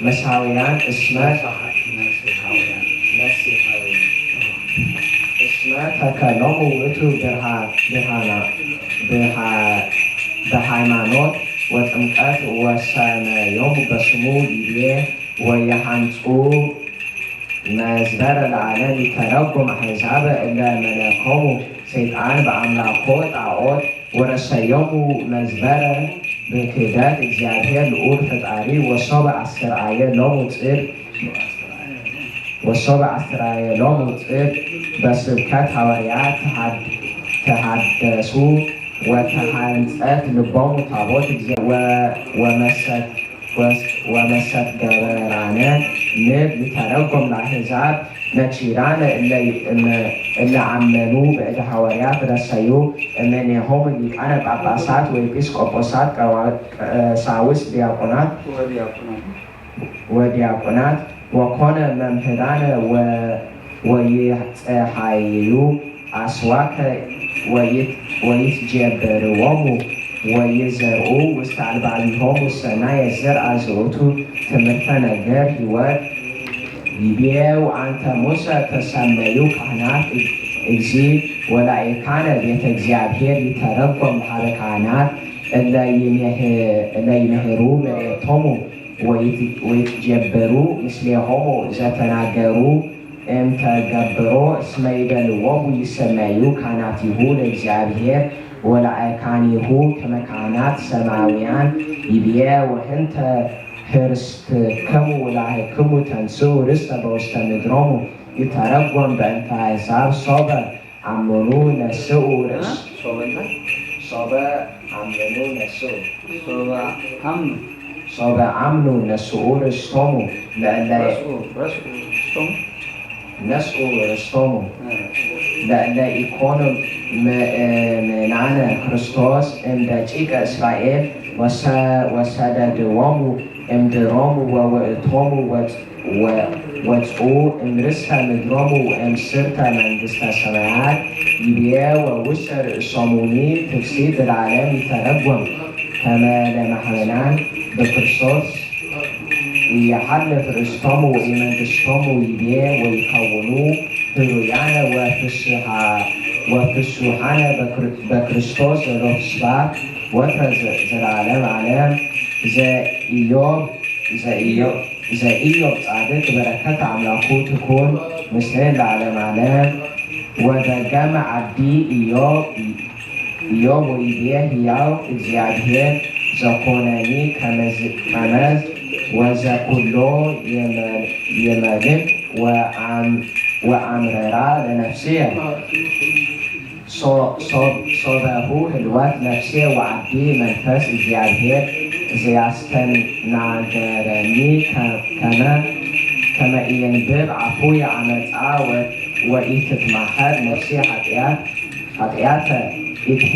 መሲሐውያን እስመ፣ መሲሐውያን እስመ ተከሎሙ ውእቱ ብርሃ-፣ ብርሃና-፣ ብርሃ-፣ በሃይማኖት ወጥምቀት ወሰመዮሙ በስሙ ይቤ ወየሐንጹ መዝበረ ለዓለም ይተረጎም አሕዛበ እለ መለኮሙ ሰይጣን በአምላኮ ጣዖት ወረሰዮሙ መዝበረ በክህደት እግዚአብሔር ልዑል ፈጣሪ ወሶበ አስተርአየ ሎሙ ጽድቅ፣ ወሶበ አስተርአየ ሎሙ ጽድቅ በስብከት ሐዋርያት ተሐድ-፣ ተሐደሱ ወተሐንጸት ልቦሙ ታቦት እግዚአ-፣ ወ-፣ ወመሰት ወስ-፣ ወመሰትገበራነ ንብ ይተረጎም ለአሕዛብ ነኪራነ እለ፣ እለ አመኑ በእደ ሐዋርያት ረሰዩ እምኔሆሙ ሊቃነ ጳጳሳት ወኤጲስቆጶሳት ቀዋ-፣ ቀሳውስት ዲያቆናት ወዲያቆናት ወኮነ መምህራነ ወ-፣ ወይጸሃየዩ፣ አስዋከ ወይት-፣ ወይትጀበርወሙ፣ ወይዘርኡ ውስተ አልባቢሆሙ ሰናየ ዘርአ ዝኡቱ ትምህርተ ነገር ሕይወት። ይቤ፣ ወአንተ ሙሰ ተሰመዩ ካህናት እግዚ ወላእካነ ቤተ እግዚአብሔር ይተረጎም ሀበ ካህናት እለ ይሜህ-፣ እለ ይምህሩ ምርኤቶሙ ወይት-፣ ወይትጀበሩ ምስሌሆሙ ዘተናገሩ እምተገብሮ እስመ ይበልዎሙ ይሰመዩ ካህናቲሁ ለእግዚአብሔር ወላእካኒሁ ከመ ካህናት ሰማያውያን። ይቤ፣ ወህንተ ህርስትክሙ ወላህክሙ ተንስኡ ርስተ በውስተ ምድሮሙ ይተረጎም በእንተ አሕዛብ ሶበ አምኑ ነስኡ ርስ-፣ ሶበ እንተ? ሶበ አምኑ ነስኡ። ሶበ አምኑ። ሶበ አምኑ ነስኡ ርስቶሙ ለእለ ረስኡ፣ ረስኡ ርስቶሙ። ነስኡ ርስቶሙ። እ። ለእለ ኢኮኑ ምእምናነ ክርስቶስ እምደቂቀ እስራኤል ወሰ-፣ ወሰደድዎሙ እምድሮሙ ወውእቶሙ ወጽ-፣ ወ-፣ ወጽኡ እምርስተ ምድሮሙ ወእምስርተ መንግስተ ሰማያት። ይቤ፣ ወውስተ ርእሶሙኒ ትፍስሕት ለዓለም ይተረጎም ከመ ለመሐረናን በክርስቶስ ኢየሐልፍ ርእስቶሙ ወኢመንግስቶሙ። ይቤ፣ ወይከውኑ ህሩያነ ወፍስሐ-፣ ወፍሱሐነ በክር-፣ በክርስቶስ ዘሎቱ ስብሐት ወትረ ዘ-፣ ዘለዓለም ዓለም። ዘኢዮብ፣ ዘኢዮብ ዘኢዮብ ጻድቅ በረከት አምላኩ ትኩን ምስሌነ ለዓለም ዓለም። ወደገመ አዲ ኢዮብ፣ ኢዮብ ወይቤ፣ ህያው እግዚአብሔር ዘኮነኒ ከመዝ-፣ ከመዝ ወዘኩሎ የመ-፣ የመልክ ወአም-፣ ወአምረራ ለነፍስየ። ሶ-፣ ሶ-፣ ሶበሁ ህልወት ነፍስየ ወአዲ መንፈስ እግዚአብሔር ዘያስተናገረኒ ከ-፣ ከመ፣ ከመ ኢየንብብ አፉየ አመፃ ወ-፣ ወኢትትማሐር ነፍስየ ኃጢአት፣ ኃጢአተ ኢትሄ-፣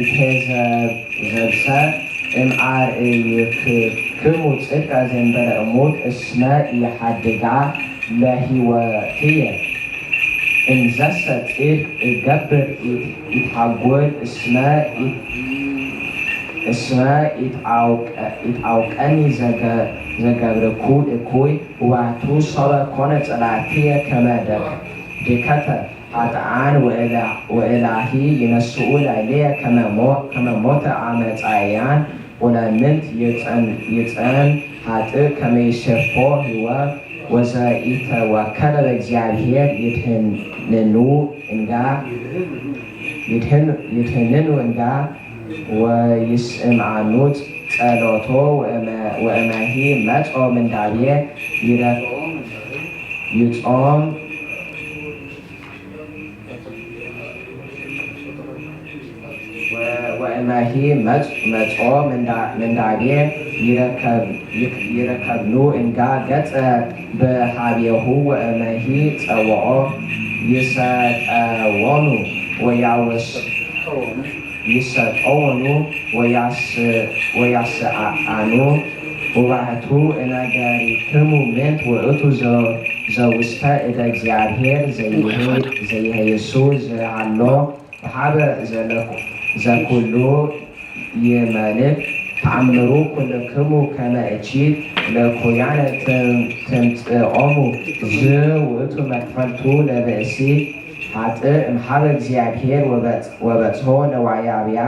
ኢትሄዘብሰ እምአርዕይክሙ ጽድቀ ዘእንበለ እሙት እስመ ኢሐድጋ ለህይወትየ። እምዘሰ ጽድቅ እገብር ኢት-፣ ኢትሐጎል እስመ ኢት-፣ እስመ ኢትአውቀ-፣ ኢትአውቀኒ ዘገ-፣ ዘገብርኩ እኩይ። ወቱ ሶበ ኮነ ጸላእትየ ከመ ደክ-፣ ድከተ ኃጥኣን ወእላ-፣ ወእላሂ ይነስኡ ላዕሌየ ከመ ሞ-፣ ከመ ሞተ አመጻእያን። ወለምንት ይጸን-፣ ይጸን ኃጥእ ከመ ይሴፎ ህይወት። ወዘኢተወከለ በእግዚአብሔር ይድህንኑ እንጋ፣ ይድህን-፣ ይድህንኑ እንጋ ወይስምዓኑ ጸሎቶ። ወእመ-፣ ወእመሂ መጾ ምንዳቤ ይረ-፣ ይጾም ወ-፣ ወእመሂ መጽ-፣ መጾ ምንዳ-፣ ምንዳቤ ይረከብ-፣ ይክ-፣ ይረከብኑ እንጋ ገጸ በሃቤሁ ወእመሂ ጸውዖ ይሰጠወኑ ወያወስ-፣ ይሰጠወኑ ወያስ-፣ ወያስአኑ። ወባሕቱ እነገሪክሙ ምንት ውእቱ ዘ-፣ ዘውስተ እደ እግዚአብሔር ዘይሄ-፣ ዘይሄይሱ ዘሃሎ ወሀበ ዘለኩ-፣ ዘኩሉ ይመልክ። ተአምሩ ኩልክሙ ከመ እቺት ለኩያነ ትም-፣ ትምጽኦሙ። ዝውእቱ መክፈልቱ ለብእሲ ኃጥእ እምሀበ እግዚአብሔር ወበጽ-፣ ወበጽሖ ለዋያብያ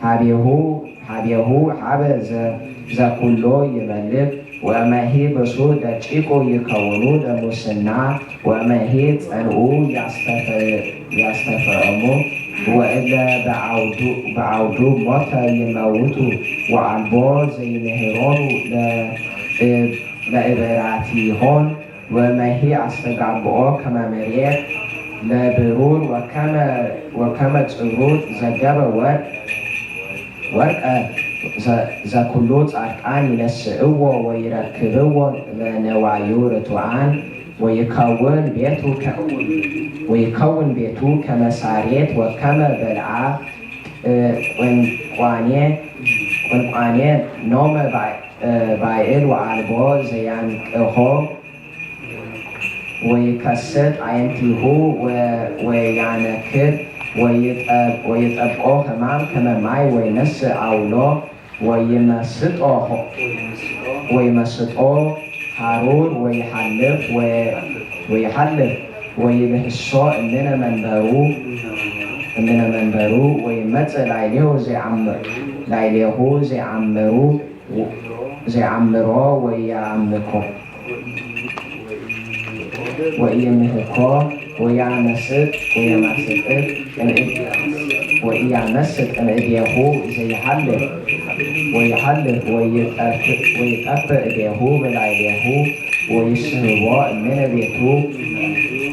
ሀቤሁ ሀቤሁ ሀበ ዘ-፣ ዘኩሎ ይመልክ። ወእመሂ ብሱ ደቂቁ ይከውኑ ለሙስና። ወእመሂ ጸንኡ ያስተፈ-፣ ያስተፈእሙ። ወእለ በዐውዱ-፣ በዐውዱ ሞተ ይመውቱ። ወአልቦ ዘይምህሮኑ ለ-፣ ለእበራቲሆን። ወመሂ አስተጋብኦ ከመ ምሬት ለብሩር ወከመ፣ ወከመ ጽሩር ዘገበ ወርቅ፣ ወርቀ ዘ-፣ ዘኩሉ ጻድቃን ይነስእዎ ወይረክብዎ ለነዋዩ ርቱዓን። ወይከውን ቤቱ ከ-፣ ወይከውን ቤቱ ከመ ሳሬት ወከመ በልዓ ቁንቋኔ፣ ቁንቋኔ ኖመ ባይ-፣ ባይዕል ወአልቦ ዘያንቅሆ። ወይከስት ዐይንቲሁ ወ-፣ ወያነክር ወይጠብ-፣ ወይጠብቆ ህማም ከመ ማይ ወይነስእ አውሎ ወይመስጦ ሆ-፣ ወይመስጦ ሀሩር ወይሐልፍ ወ-፣ ወይሐልፍ ወይብህሶ እምነ መንበሩ፣ እምነ መንበሩ ወይመጽእ ላዕሌሁ ዘይዓም-፣ ላዕሌሁ ዘይዓምሩ ዘይዓምሮ ወያምኮ ወኢይምህኮ ወያመስጥ ወያመስጥ እምእድ-፣ ወኢያመስጥ እምእዴሁ ዘይሐልፍ ወይሐልፍ ወይጠፍ-፣ ወይጠፍ እዴሁ በላዕሌሁ ወይስሕቦ እምነ ቤቱ፣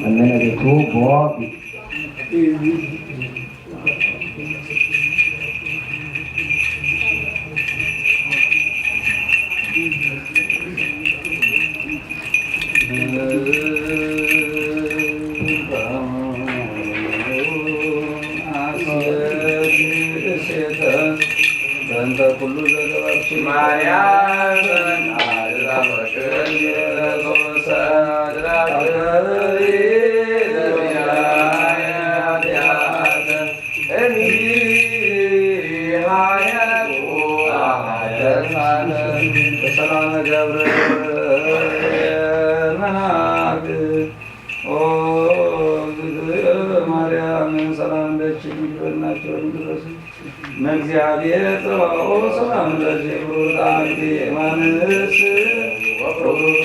እምነ ቤቱ ቦ ሰላም ገብርኤል መልአክ ኦ እግዝእትየ ማርያም ሰላም ለኪ ድንግል በድናኪ ወድንግል በስጋኪ እምእግዚአብሔር ጸባኦት ሰላም ለኪ ብሩክ አንቲ እማንስ ወብሩክ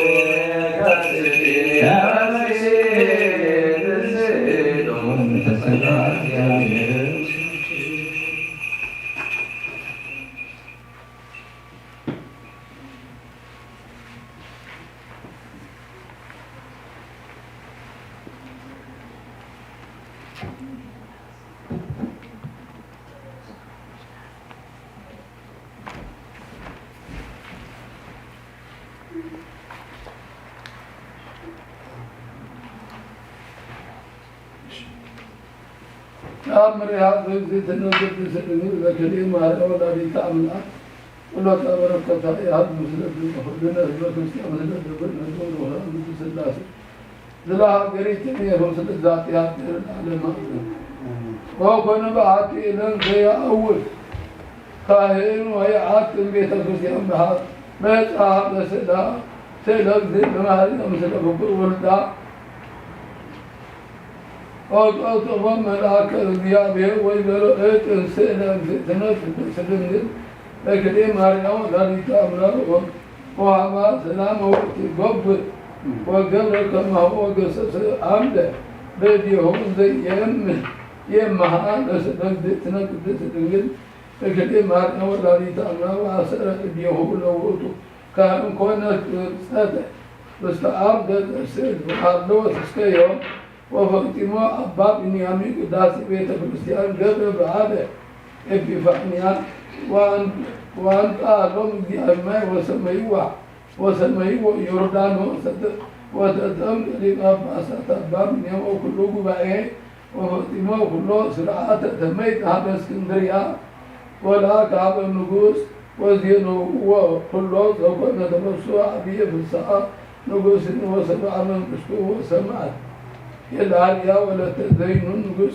ተአምር ያህል በእግዝእትነ ቅድስት ድንግል በክልኤ ማርያም ወላዲተ አምላክ ወለተ በረከታ ያህል ምስለ ኩልነ ህዝበ ክርስቲያን ምስለ ደብር ነግሮ ወሃ ቅዱስ ሥላሴ ዝላ ሀገሪትን የሆን ስለ ዛት ያደር ለዓለም አሜን። ወኮነ በአቲ ዕለት ዘያአውድ ካህን ወየአትን ቤተ ክርስቲያን በሃ መጽሐፈ ስዕላ ስዕለ እግዝእትነ ማርያም ምስለ ፍቁር ወልዳ ወቀጠቦ መልአከ እግዚአብሔር ወይቤሎ እጥን ስእለ እግዝእትነ ቅድስት ድንግል በክልኤ ማርያም ወላዲተ አምላክ ወሀባ ሰላም ወትጎብእ ወገብረ ከማሁ ወገሰሰ አምደ በእዴሁ እንዘ ይእምሃ ለስእለ እግዝእትነ ቅድስት ድንግል በክልኤ ማርያም ወላዲተ አምላክ ወአሰረ እዴሁ ለውእቱ ካህን ኮነ ቅብጸተ ውስተ አምደ ለስዕል ወሀለወት እስከ ዮም ወፈጺሞ አባ ብንያሚን ቅዳሴ ቤተ ክርስቲያን ገብረ በዓለ ኤጲፋንያ ወአን-፣ ወአንጣ ሎም እግዚአብሔር ማይ ወሰመይዋ፣ ወሰመይዎ ዮርዳኖስ ወተጠምቀ ሊቀ ጳጳሳት አባ ብንያም ወኩሉ ጉባኤ ወፈጺሞ ኩሎ ስርዓተ ተመይጠ ሀበ እስክንድርያ ወለአከ ሀበ ንጉሥ ወዜነውዎ ኩሎ ዘኮነ ተበሱ አብየ ፍስሐ ንጉሥ ወሰብአ መንግሥቱ ወሰምዐት የላርያ ወለተ ዘይኑ ንጉሥ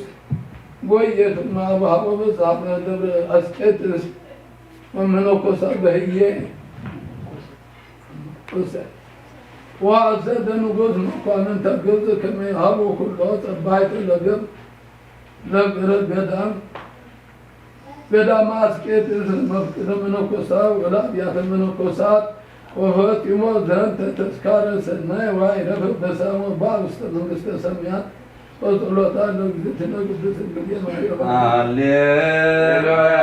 ጎየት ማብሃ ወበጽሐ ደብረ አስቄጥስ ወመነኮሳ በህዬ ወሰ-፣ ወአዘዘ ንጉሥ መኳንንተ ግብጽ ከመ ይሃቡ ኩሎ ጸባይት ለግብጽ ለብረ ገዳም ገዳመ አስቄጥስ መፍቅደ መነኮሳት ወለአብያተ መነኮሳት ወፈጺሞ ዘንተ ተስካረ ሰናይ ወአዕረፈ በሰላም ወበአ ውስተ መንግሥተ ሰማያት። በጸሎታ ለእግዝእትነ ቅድስት ድንግል ማርያም። ሃሌሉያ።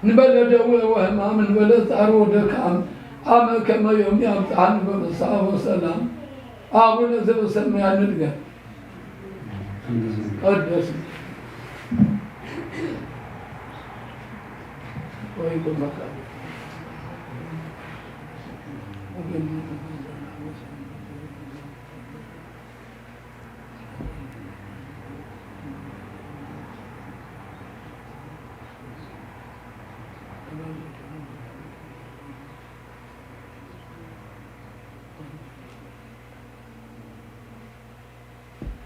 እንበለ ደዌ ወሕማም፣ እንበለ ጻር ወድካም፣ አመ ከመ ዮም ያብጽሐነ በፍስሐ ወሰላም። አቡነ ዘበሰማያት ንትቀደስ።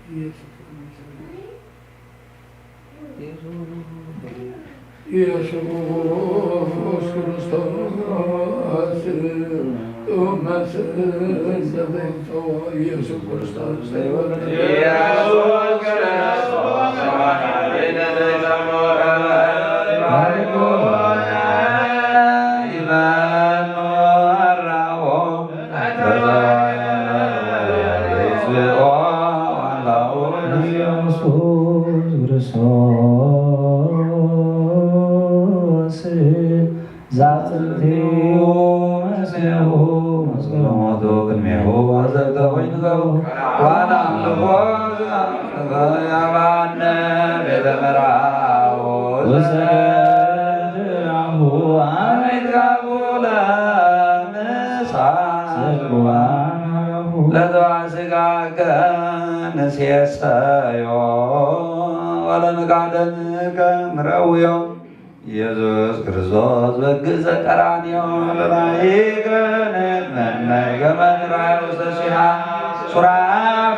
ኢየሱስ ክርስቶስ፣ ኢየሱስ ክርስቶስ፣ ኢየሱስ ክርስቶስ ዘአጽንዕዎ ምስሌሁ፣ መስቀሎ ሞቱ ቅድሜሁ፣ አዘቅተ ወይንዘው ዋና አምልኮ ያባነ ቤተ መርአው ወሰደድ አሁ አመ ይትጋቡ ለምሳ ስርዋሁ ለተዋ ስጋከ ንሴሰዮ ወለንቃደምከ ንረውዮ። ኢየሱስ ክርስቶስ በግዕ ዘቀራንዮ ለማይከን መናይ ገመድ ራይ ውስተ ሲሃ ሱራፊ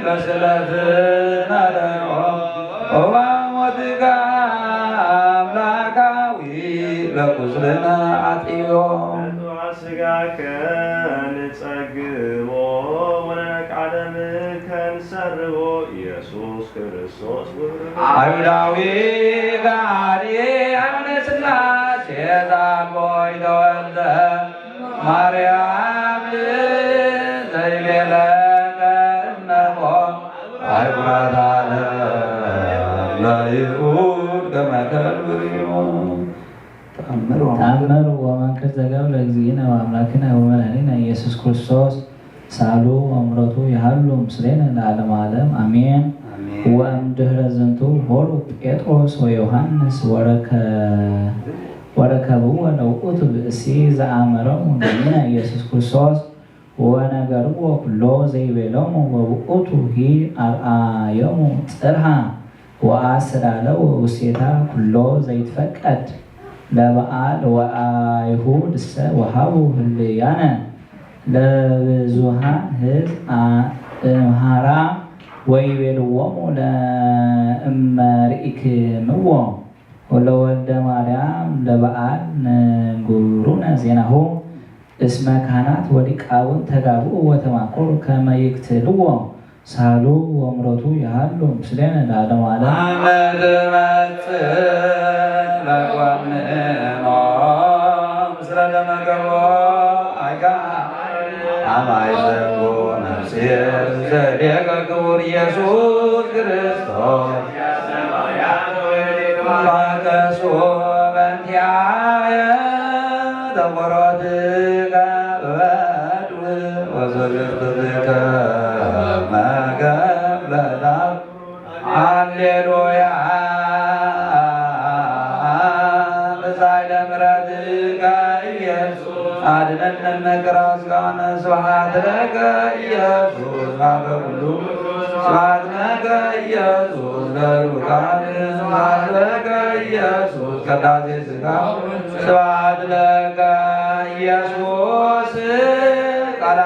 በስለት ናደዮ ኦባ ሞትከ አምላካዊ ለቁስልነ አጥዮ። ስጋከ ንጸግቦ ወለነቃደምከ ንሰርቦ ኢየሱስ ክርስቶስ ውህዶ። አይሁዳዊ ከሃዲ አምነ ሥላሴ ዛልቦ ይተወልደ ማርያም ዘይቤለ ቀርነቦ አይኩራት ዓለም ለይሁድ ከመ ከልብ ርዮ። ተአምር ወመንክር። ተአምር ወመንክር ዘገብረ እግዚእነ ወአምላክነ ወመድኃኒነ ኢየሱስ ክርስቶስ ሳሉ ወምረቱ ይሃሉ ምስሌነ ለዓለመ ዓለም አሜን። አሜን። ወእምድህረ ዝንቱ ሆሩ ጴጥሮስ ወዮሐንስ ወረከ-፣ ወረከብዎ ለውእቱ ብእሲ ዘአመረሙ ለነ ኢየሱስ ክርስቶስ ወነገርዎ ኩሎ ዘይቤሎሙ ወውእቱሂ አርአዮሙ ጽርሃ ወአስተዳለወ ውስቴታ ኩሎ ዘይትፈቀድ ለበዓል ወአይሁድሰ ወሀቡ ህልያነ ለብዙኃን ሕዝብ አ-፣ እምሃራ ወይቤልዎሙ ለእመ ርኢክምዎ ወለወልደ ማርያም ለበዓል ንግሩነ ዜናሁ እስመ ካህናት ወሊቃውንት ተጋብኡ ወተማከሩ ከመ ይቅትልዎ ሳሉ ወምረቱ ይሃሉ ምስሌነ ለዓለመ ዓለም። አመ ትመጽእ ለኮንኖ ምስለ ደመ ገብሮ አይጋ አማይ ዘንጉ ነፍሴ ዘዴከ ክቡር ኢየሱስ ክርስቶስ ማከሱ በእንቲአየ ተቆሮትከ በበድው ወዘግርትከ መገብለታ። ሃሌሉያ። በዛይለ ምሕረትከ ኢየሱስ አድነነ እምክራ ስጋነ። ስብሐት ለከ ኢየሱስ ማበ ኩሉ። ስብሐት ለከ ኢየሱስ ለሩካን ስብሐት ለከ ኢየሱስ ቅዳሴ ሥጋ። ስብሐት ለከ ኢየሱስ ቃለ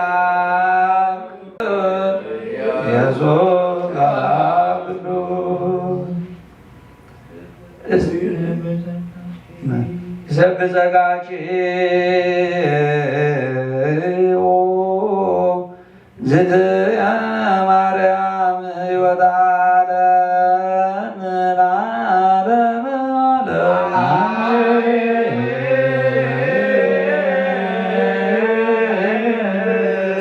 ኢየሱስ ቃለ ቅዱስ። ይሰብሕ ጸጋኪ ዝትየ ማርያም ሕይወተ ዓለም ለዓለመ ዓለም።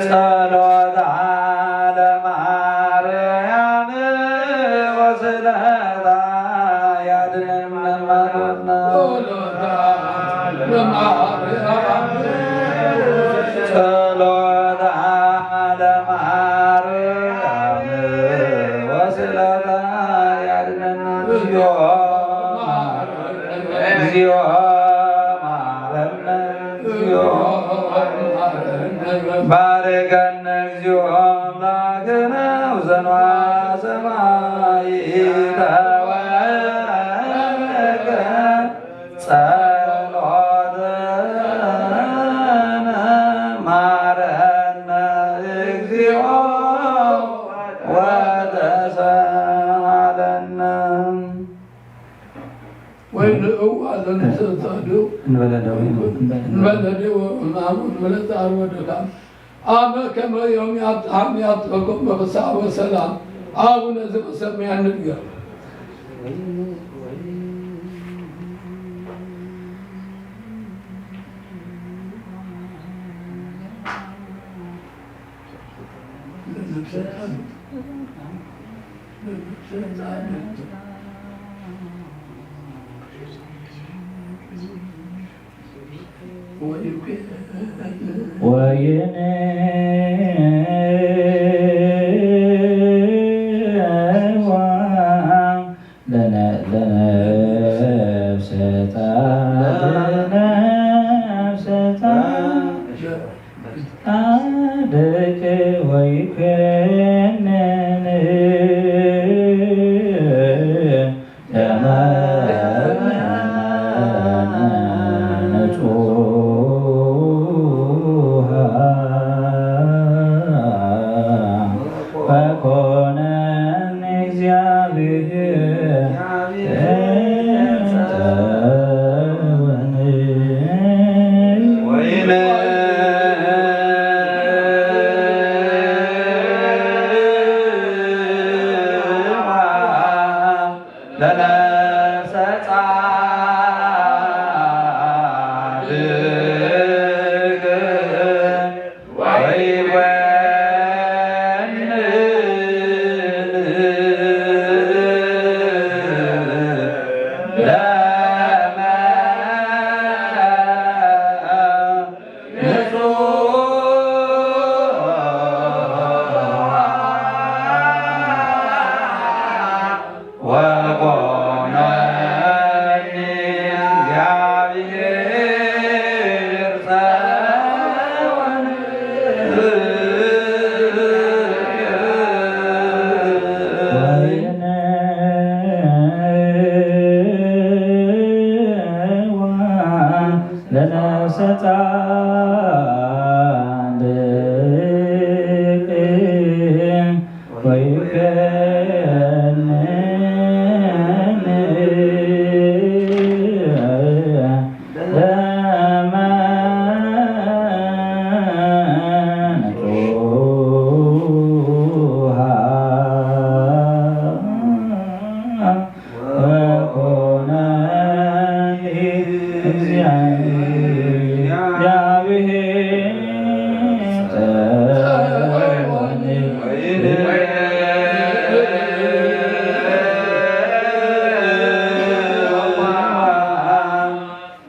ጸሎተ ለማርያም ወስእለታ ያድነን ማረነ። ጸሎተ ለማርያም ወስእለታ ያድነን። እግዚኦ፣ እግዚኦ መሐረነ። እግዚኦ መሐረነ። ባርከነ እግዚኦ አምላክነ ውዘንዋ ሰማይ ተወከ ጸሎትነ ማረነ እግዚኦ ወተሳሃለነ። ወይንእዋ ለነፍሰ ጻድቅ እንበለ ደዌ፣ እንበለ ደዌ ወሕማም እንበለ ጻር ወድካም። አመ ከመ ዮም ያብጽሐነ ያብጽሐኩም በፍስሐ ወሰላም። አቡነ ዘበሰማያት ንትገር። ወይኔ ለነ-፣ ለነፍሰ ጻድቅ፣ ለነፍሰ ጻድቅ ወይኮንን ደመ ንጹሐ ወኮነኒ እግዚአብሔር። ወይኔ ለነፍሰ ጻድቅ ወይኮንን ደመ ንጹሐ ወኮነኒ እግዚአብሔር ጸወን። ወይኔ ለነፍሰ ጻድቅ ወይኮንን ደመ ንጹሐ ወኮነኒ እግዚአብሔር ጸወን።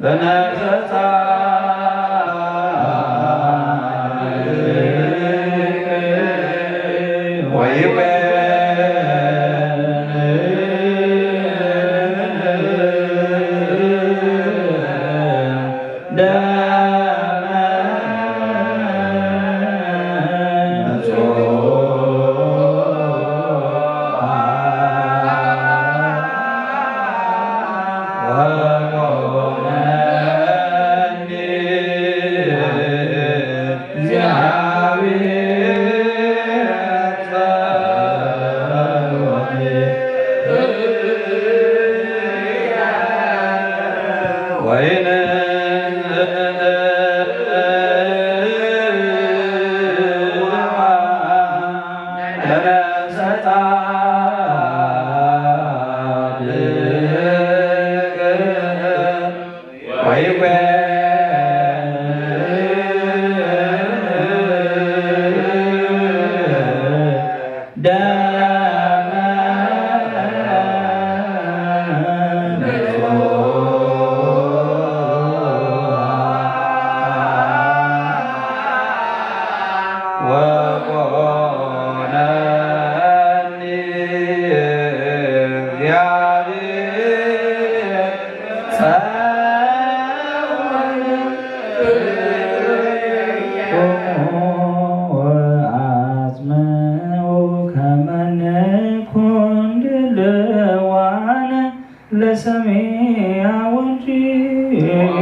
ለነፍሰ ጻድቅ ወይኮንን ወአጽምዑ ከመ ንኩን ድልዋነ ለሰሚዐ ወንጌል።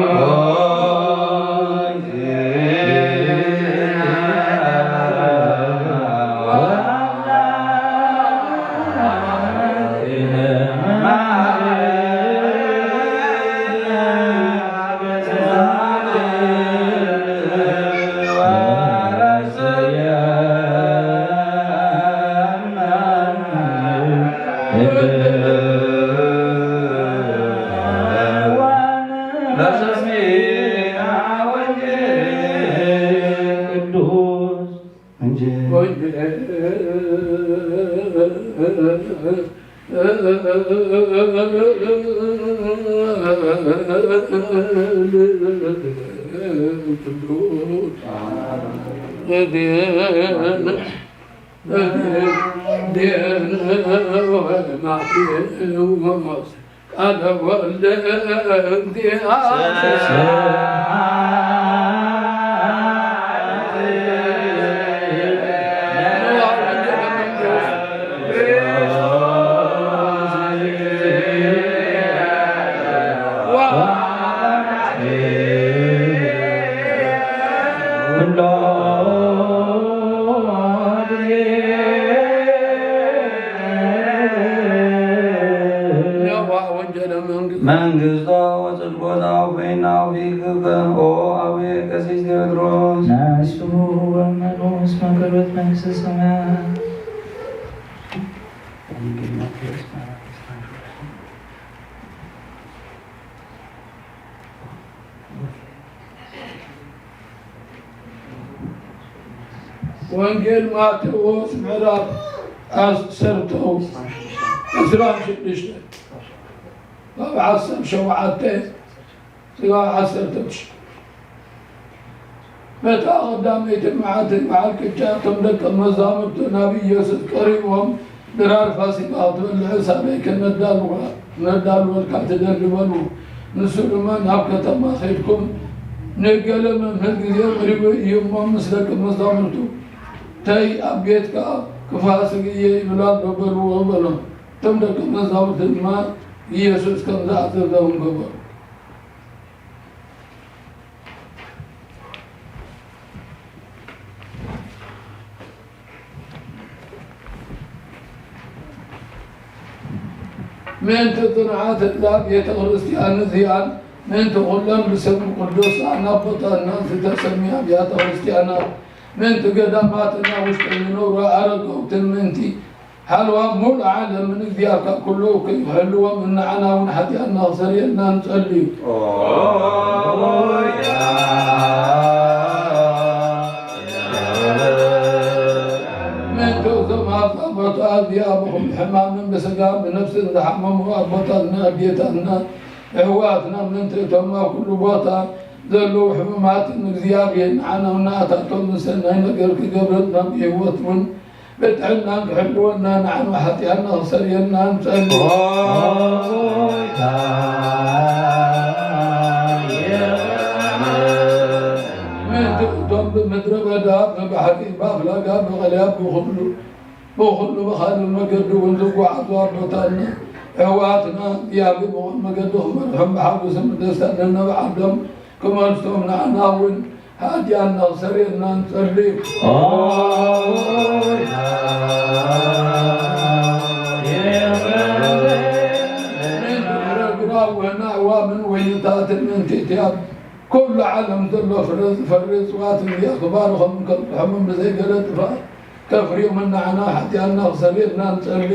ቅዱስ እንጂ። መንግስቶ ወጽድቆ ዛው በይናው ቢግበ ኦ አቡየ ቀሲስ ቴዎድሮስ። ነሱ ወመኑ እስመ ቅርብት መንግስተ ሰማያት። ወንጌል ማቴዎስ ምዕራፍ ዐሰርተ፣ ዐስራን ሽዱሽተ፣ ባብ ዐሰርተ ሸውዓተ፣ ስጋ ዐሰርተ ትሽዓተ። በታ ቀዳመይቲ መዓልቲ በዓል ቅጫ እቶም ደቀ መዛሙርቱ ናብ ኢየሱስ ቀሪቦም፣ ድራር ፋሲካ ክትበልዕ ሳበይ ከነዳልዋ፣ ነዳልወልካ ትደሊ በልዎ። ንሱ ድማ ናብ ከተማ ኸይድኩም ንገለ መምህር ግዜ ቀሪቡ እዩ እሞ ምስ ደቀ መዛሙርቱ ተይ ኣብ ቤትካ ክፋስግ እየ ይብል ኣሎ በልዎ በሎም። እቶም ደቀ መዛሙርቲ ድማ ኢየሱስ ከም ዝኣዘዞም ገበሩ። ምእንቲ ጽንዓት እዛ ቤተ ክርስቲያን እዚኣን፣ ምእንቲ ኩለን ብስም ቅዱሳን ኣቦታትና ዝተሰምያ ኣብያተ ክርስቲያናት፣ ምእንቲ ገዳማትና ውሽጠ ዝነብሩ ኣረገውትን፣ ምእንቲ ሓልዋ ሙሉእ ዓለም ንእግዚኣብሔር ካብ ኩሉ እኩይ ክሕልዎም፣ ንዓና እውን ሓጢኣትና ክሰርየልና ንጸሊ። ምእንቲ እዞም ኣብዛ ቦታ እዚኣ ብኹሉ ሕማምን ብስጋን ብነፍስን ዝሓመሙ ኣቦታትና፣ ኣዴታትና፣ ኣሕዋትና፣ ምእንቲ እቶም ኣብ ኩሉ ቦታ ዘለዉ ሕሙማትን እግዚኣብሔር ንዓና እውን ንኣታቶም ሰናይ ነገር ክገብረልና ብህይወት እውን ብጥዕናን ክሕልወና ንዓና ሓጢኣትና ክሰርየልና ንጸሊ። ምእንቲ እቶም ብምድረ በዳ ብባሕሪ ብኣፍላጋ ብቐልያት ብኹሉ ብኹሉ ብኻልእ መገዲ እውን ዝጓዓዙ ኣቦታትና አሕዋትና፣ ያብይ መገድኹም መርሐም በሐጉስም ደስታ ነነብዓሎም፣ ክመልሶም ነዐናውን ሐጢኣትና ሰሪየልና እንጸሊ። ምን ድሕረ ግራው ወናዕዋ ምን ወይንታትን ምን ትእትያት ኩሉ ዓለም ዘሎ ፍረ ዝፈሪ እጽዋት እንዲያ ክባርኾም ከብጽሖምን ብዘይ ገለ ጥፋ ከፍርዮም ነዐና ሐጢኣትና ክሰሪየልና እንጸሊ።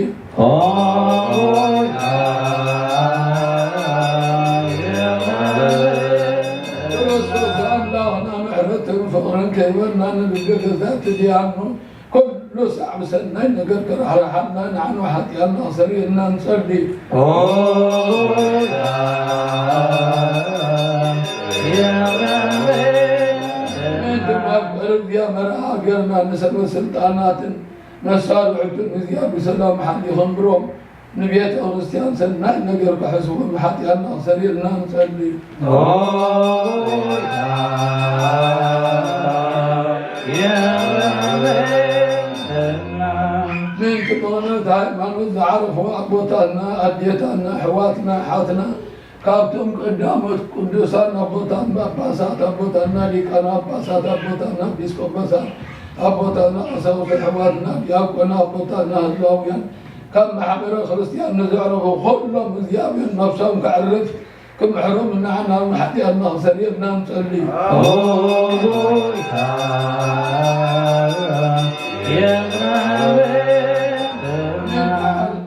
ክርስቶስ አምላኽና ምሕረትን ፍቕርን ከይበልና ንልግስ ዛቲ ዲያኑ ኩሉ ሳዕ ብሰናይ ነገር ከራሕርሓልና ነዐና ሐጢኣትና ክሰሪየልና እንጸሊ። ምን ድማ ኣብ ቀርብ ዲያ መርዓ ሀገርና ንሰበ ስልጣናትን መሳርሕቱን እዚያ ብሰላም ሓሊኽም ብሮም ንቤተ ክርስቲያን ሰናይ ነገር ከሐስቦም ሐጢኣትና ክሰሪየልና እንጸሊ። ምን ትኾነት ሃይማኖት ዝዓረፉ ኣቦታትና፣ ኣዴታትና፣ ኣሕዋትና፣ ኣሓትና፣ ካብቶም ቀዳሞት ቅዱሳን ኣቦታትና ጳጳሳት፣ ኣቦታትና ሊቃነ ጳጳሳት፣ ኣቦታትና ኤጲስቆጶሳት፣ ኣቦታትና ቀሳውስት፣ ኣሕዋትና ዲያቆን፣ ኣቦታትና ህዝባውያን፣ ካብ ማሕበረ ክርስቲያን ንዘዕረፉ ኩሎም እግዚኣብሔር ነፍሶም ከዕርፍ ክምሕሮም ነዐና እውን ሐጢኣትና ክሰሪየልና እንጸሊ።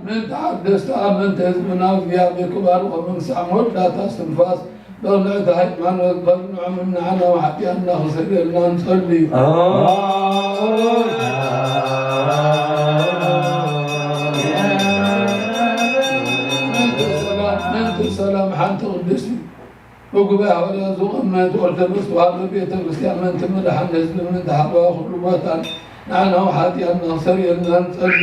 ምን ተዓል ደስታ ኣመንተ ህዝብና እግዚኣብሔር ክባርኮምን ክሳዕ መወዳእታ እስትንፋስ በቕንዕቲ ሃይማኖት ከቕንዖምን ነዐና ሐጢኣትና ክሰሪየልና እንጸሊ። ምእንቲ ሰላም ሓንቲ ቅድስቲ ብጉባኤ ሐዋርያት ዝቖመት ኦርቶዶክስ ተዋህዶ ቤተክርስቲያን ምእንቲ ምድሓን ህዝቢ ምእንቲ ሓለዋ ኩሉ ቦታን ንዐና ሐጢኣትና ክሰሪየልና እንጸሊ።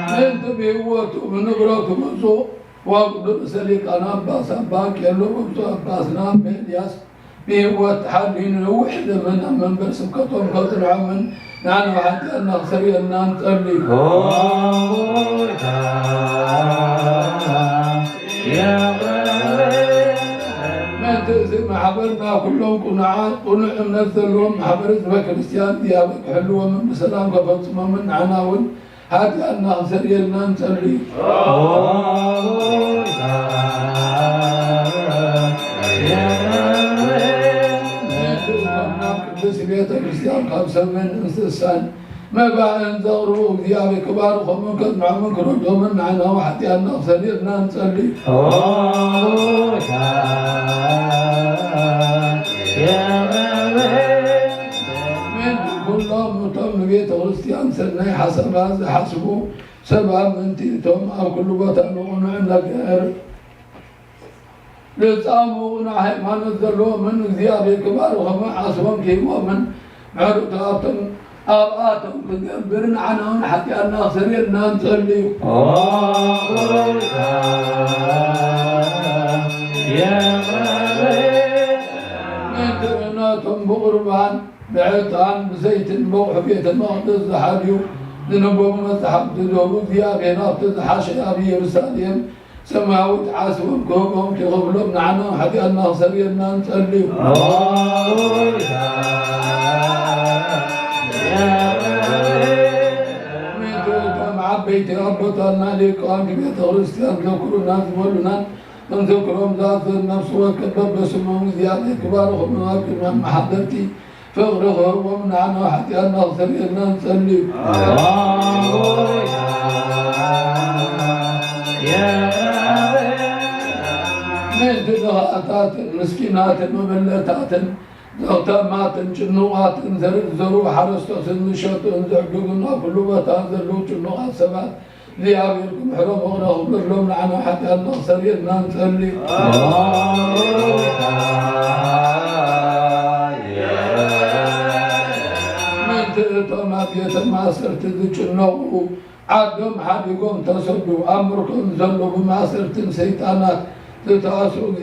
ምእንቲ ብህይወቱ ብንብረቱ ብፁዕ ወቅዱስ ርእሰ ሊቃነ ጳጳሳት ኣባ ቄርሎስ ወብፁዕ ኣባትና ኣባ ኤልያስ ብህይወት ሓልዩ ንነዊሕ ዘመን ኣብ መንበር ስብከቶም ከጽንዖምን ንዐና ሐጢኣትና ክሰሪየልና እንጸሊ። ምእንቲ እዚ ማሕበርና ኩሎም ቅኑዓት፣ ቅኑዕ እምነት ዘለዎም ማሕበር ህዝበ ክርስቲያን እግዚኣብሔር ክሕልዎምን ብሰላም ከፈጽሞምን ንዐና እውን ሐጢኣትና ክሰሪየልና እንጸሊ። ምእንቲ እቶም ናብ ቅድስት ቤተ ክርስቲያን ካብ ሰብን እንስሳን መባእን ዘቕርቡ እግዚኣብሔር ክባርኮምን ከጽንዖምን ክረድኦምን ንዐና እውን ሐጢኣትና ክሰሪየልና እንጸሊ። ምእንቲ ኩሎም እቶም ንቤተ ክርስቲያን ሰናይ ሓሳባት ዝሓስቡ ሰባት ምእንቲ እቶም ኣብ ኩሉ ቦታ ንቕኑዕ ነገር ዝጻምኡ ቅኑዕ ሃይማኖት ዘለዎምን እግዚኣብሔር ክባርኮምን ዓስቦም ክህቦምን ምሕረቱ ኣብቶም ኣብኣቶም ክገብር ንዓና እውን ሓጢኣትና ክሰርየልና ንጸሊ። ምእንቲ ነቶም ብቁርባን ብዕጣን ብዘይትን በውሒ ቤተ መቕደስ ዝሓልዩ ዝነበሩ መጻሕፍቲ ዝህቡ እግዚኣብሔር ኣብቲ ዝሓሸ ኣብ ኢየሩሳሌም ሰማያዊት ዓስቦም ክህቦም ክኸፍሎም ንዓና ሓጢኣትና ክሰርየልና ንጸሊ። ምእንቲ እቶም ዓበይቲ ኣቦታትና ሊቃውንቲ ቤተ ክርስቲያን ዘክሩና ዝበሉናን ክንዝክሮም ዝኣዘዝናም ነፍሲ ወከፍ በበስሞም እግዚኣብሔር ክባርኮምን ኣብ ቅድሚ ኣመሓደርቲ ፍቕሪ ክህቦም ንዓና ሓጢኣትና ክሰርየልና ንጸሊ። ምእንቲ ድኻታትን ምስኪናትን መበለታትን ዘኽተማትን ጭኑቓትን ዘርኢ ዝዘርኡ ሓረስቶትን ዝሸጡን ዝዕድጉን ኣብ ኩሉ ቦታ ዘለዉ ጭኑቓት ሰባት እግዚኣብሔር ክምሕሮም እቕረ ክብለሎም ንዓና ሓጢኣትና ክሰርየልና ንጸሊ። ምእንቲ እቶም ኣብ ቤተ ማእሰርቲ ዝጭነቑ ዓዶም ሓዲጎም ተሰዱ ኣብ ምርኮ ንዘለዉ ብማእሰርትን ሰይጣናት ܙ-ܬ-ܐ-ܣ-ܐ-ܐ-ܙ-ܝ-ܒ ܟ-، ܟܠ ܚ-، ܒܗܡ ܡܢ ܟ-، ܡܚܪܡ ܢܥܢܐ ܘܚܛܝܬ ܢܚ ܙܪܝܥ ܐܢܢ ܨܠܝ. ܡܢ ܕܟܠ ܡܘܬܒ ܢܦܣܗ ܡܚܪܡ ܡܢ ܕܟܠ ܚ-، ܘܥܒܕܐ ܩܕܝܣ ܒܝܬ ܟܪܣܛܝܢܐ ܐܙܝܐ ܙ-ܬ-ܐ-ܟ-ܘ ܣܒܥܐ ܩܕܝܦܐ ܡܚܪܬ ܐܙܝܐ ܒܝܪܡ ܢܚܢܐ ܟܪܘ ܢܥܢܐ ܘܚܛܝܬ ܢܚ ܙܪܝܥ ܐܢܢ ܨܠܝ. ܡܢܬܐ ܡܓܥܡ ܙܝܪ ܕܬܐ ܙܢܡܢ ܡܢ ܠܡܝܬܢ ܒܚܪܢ ܐܒܠܓܬܢ. ܟܪܘܣ ܐܠܗܢܐ ܒܚܩ ܚܒܪܘܟ ܡܢ ܟܣ ܥܕܪܬܘ ܟܡܠܘ ܡܢ ܓܙ ܡܕܪ ܩܒܠ ܘܠܡܝ ܚܩܘܣ ܐܠܘܟ ܠܘ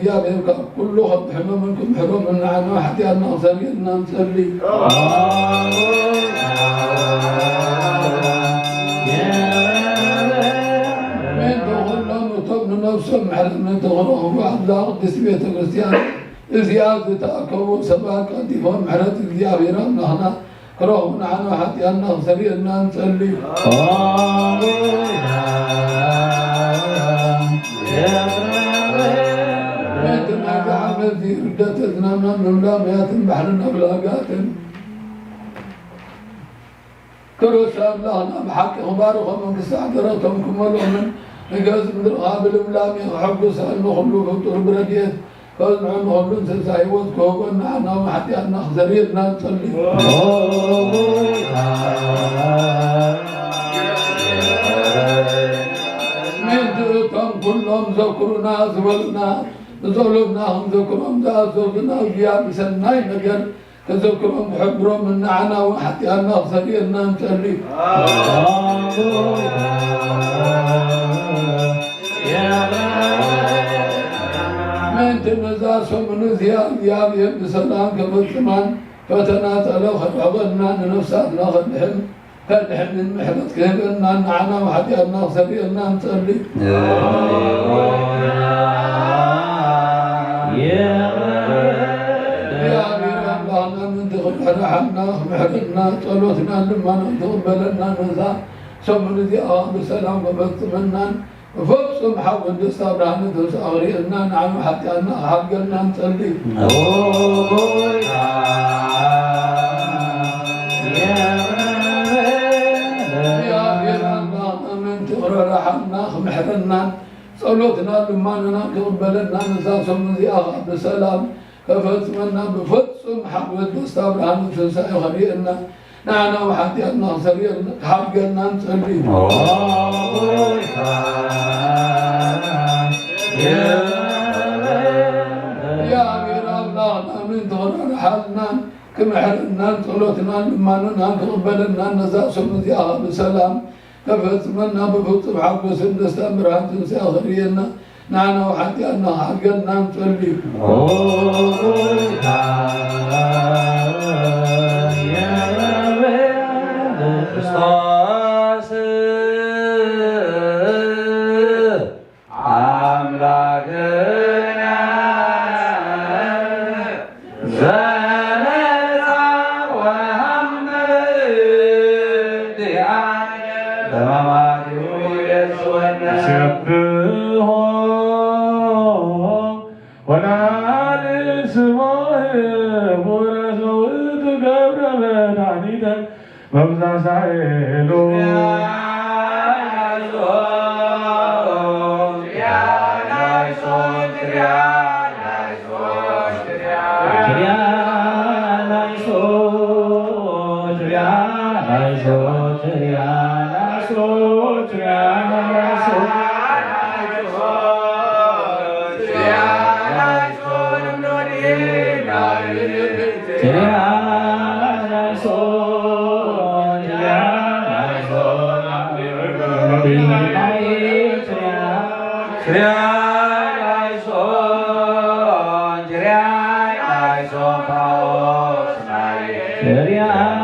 ܒܛܘܪ ܒܪܕܝܬ ܟܠ ܡܢ ܗܘܠܢ ܣܣܝܘܬ ܟܘܒܢ ܢܥܢܐ ܘܚܛܝܬ ܢܚ ܙܪܝܥ ܐܢܢ ܨܠܝ. ܡܢ ܕܬܡ ܟܠ ܡܙܟܪܘܢܐ ܙܒܠܢܐ ܙܘܠܢܐ ܗܡ ܙܟܪܘܢܐ ܙܘܙܢܐ ܘܝܗܒܐ ܣܢܝ ܡܓܪ ܟܙܟܪܘܢܐ ܒܚܒܪܘ ܡܢ ܢܥܢܐ ܘܚܛܝܬ ܢܚ ܙܪܝܥ ܐܢܢ ܨܠܝ. ܡܢܬܐ ܢܙܐ ܣܘܡܢܐ ܙܝܐ ܝܗܒܐ ܒܣܠܡ ܟܦܬ ܡܢܢ ܦܬܢܐ ܕܐܠܗܐ ܚܕ ܥܒܕܢܢ ܢܦܣܢ ܢܚ ܠܚܡ ܦܠܚܢ ܡܚܪܬ ܟܗܒܢܢ ܢܥܢܐ ܘܚܛܝܬ ܢܚ ܙܪܝܥ ܐܢܢ ܨܠܝ. ܝܐ ܐܡܝܪܐ ܐܠܗܐ ܡܢ ܕܟܠ ܚܪܐ ܢܚ ܡܚܪܢܐ ܨܠܘܬܢܢ ܠܡܢܢ ܬܩܒܠܢܢ ܢܙܐ ܣܘܡܢܐ ܕܝܗ ܒܣܠܡ ܟܦܬ ܡܢܢ ܘܦܨܘܡ ܚܩܘ ܕܣܬܐ ܒܪܗܢܐ ܬܘܣܐ ܙܪܝܥ ܐܢܢ ܢܥܢܐ ܘܚܛܝܬ ܢܚ ܚܕ ܓܠܢܢ ܨܠܝ. ܝܐ ܐܡܝܪܐ ܐܠܗܐ ܡܢ ܕܟܠ ܚܪܐ ܢܚ ܡܚܪܢܐ ܨܠܘܬܢܢ ܠܡܢܢ ܬܩܒܠܢܢ ܢܙܐ ܣܘܡܢܐ ܕܝܗ ܒܣܠܡ ܟܦܬ ܡܢܢ ܒܦܨܘܡ ܚܩܘ ܕܣܬܐ ܒܪܗܢܐ ܬܘܣܐ ܙܪܝܥ ܐܢܢ ܢܥܢܐ ܘܚܛܝܬ ܢܚ ܙܪܝܥ ܚܕ ܓܠܢܢ ܨܠܝ. ܝܐ ܐܡܝܪܐ ܐܠܗܐ ܡܢ ܕܟܠ ܚܪܐ ܢܚ ܟܡܚܪܢܢ ܨܠܘܬܢܢ ܠܡܢܢ ܬܩܒܠܢܢ ܢܙܐ ܣܘܡܢܐ ܕܝܗ ܒܣܠܡ ܟܦܬ ܡܢܢ ܒܦܨܘܡ ܚܩܘ ܕܣܬܐ ܒܪܗܢܐ ܬܘܣܐ ܙܪܝܥ ܐܢܢ ܢܥܢܐ ܘܚܛܝܬ ܢܚ ܚܕ ܓܠܢܢ ܨܠܝ. ܟܪܘܣ ܐܠܗܐ ܐܡܠܟܢ ܙܢܐ ܘܗܡ ܕܝܗ ܕܡܡ ܕܝܗ ܣܒܚܘ ܘܢܐܠ ܣܒܚܘ ܘܪܙܘ ܕܓܒܪܐ ܘܕܥܢܝܬܐ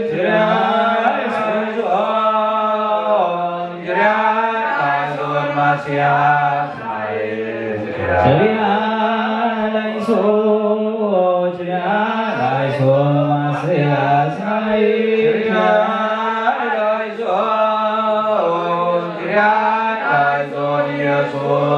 ܡܒܙܙܐ ܐܠܗ.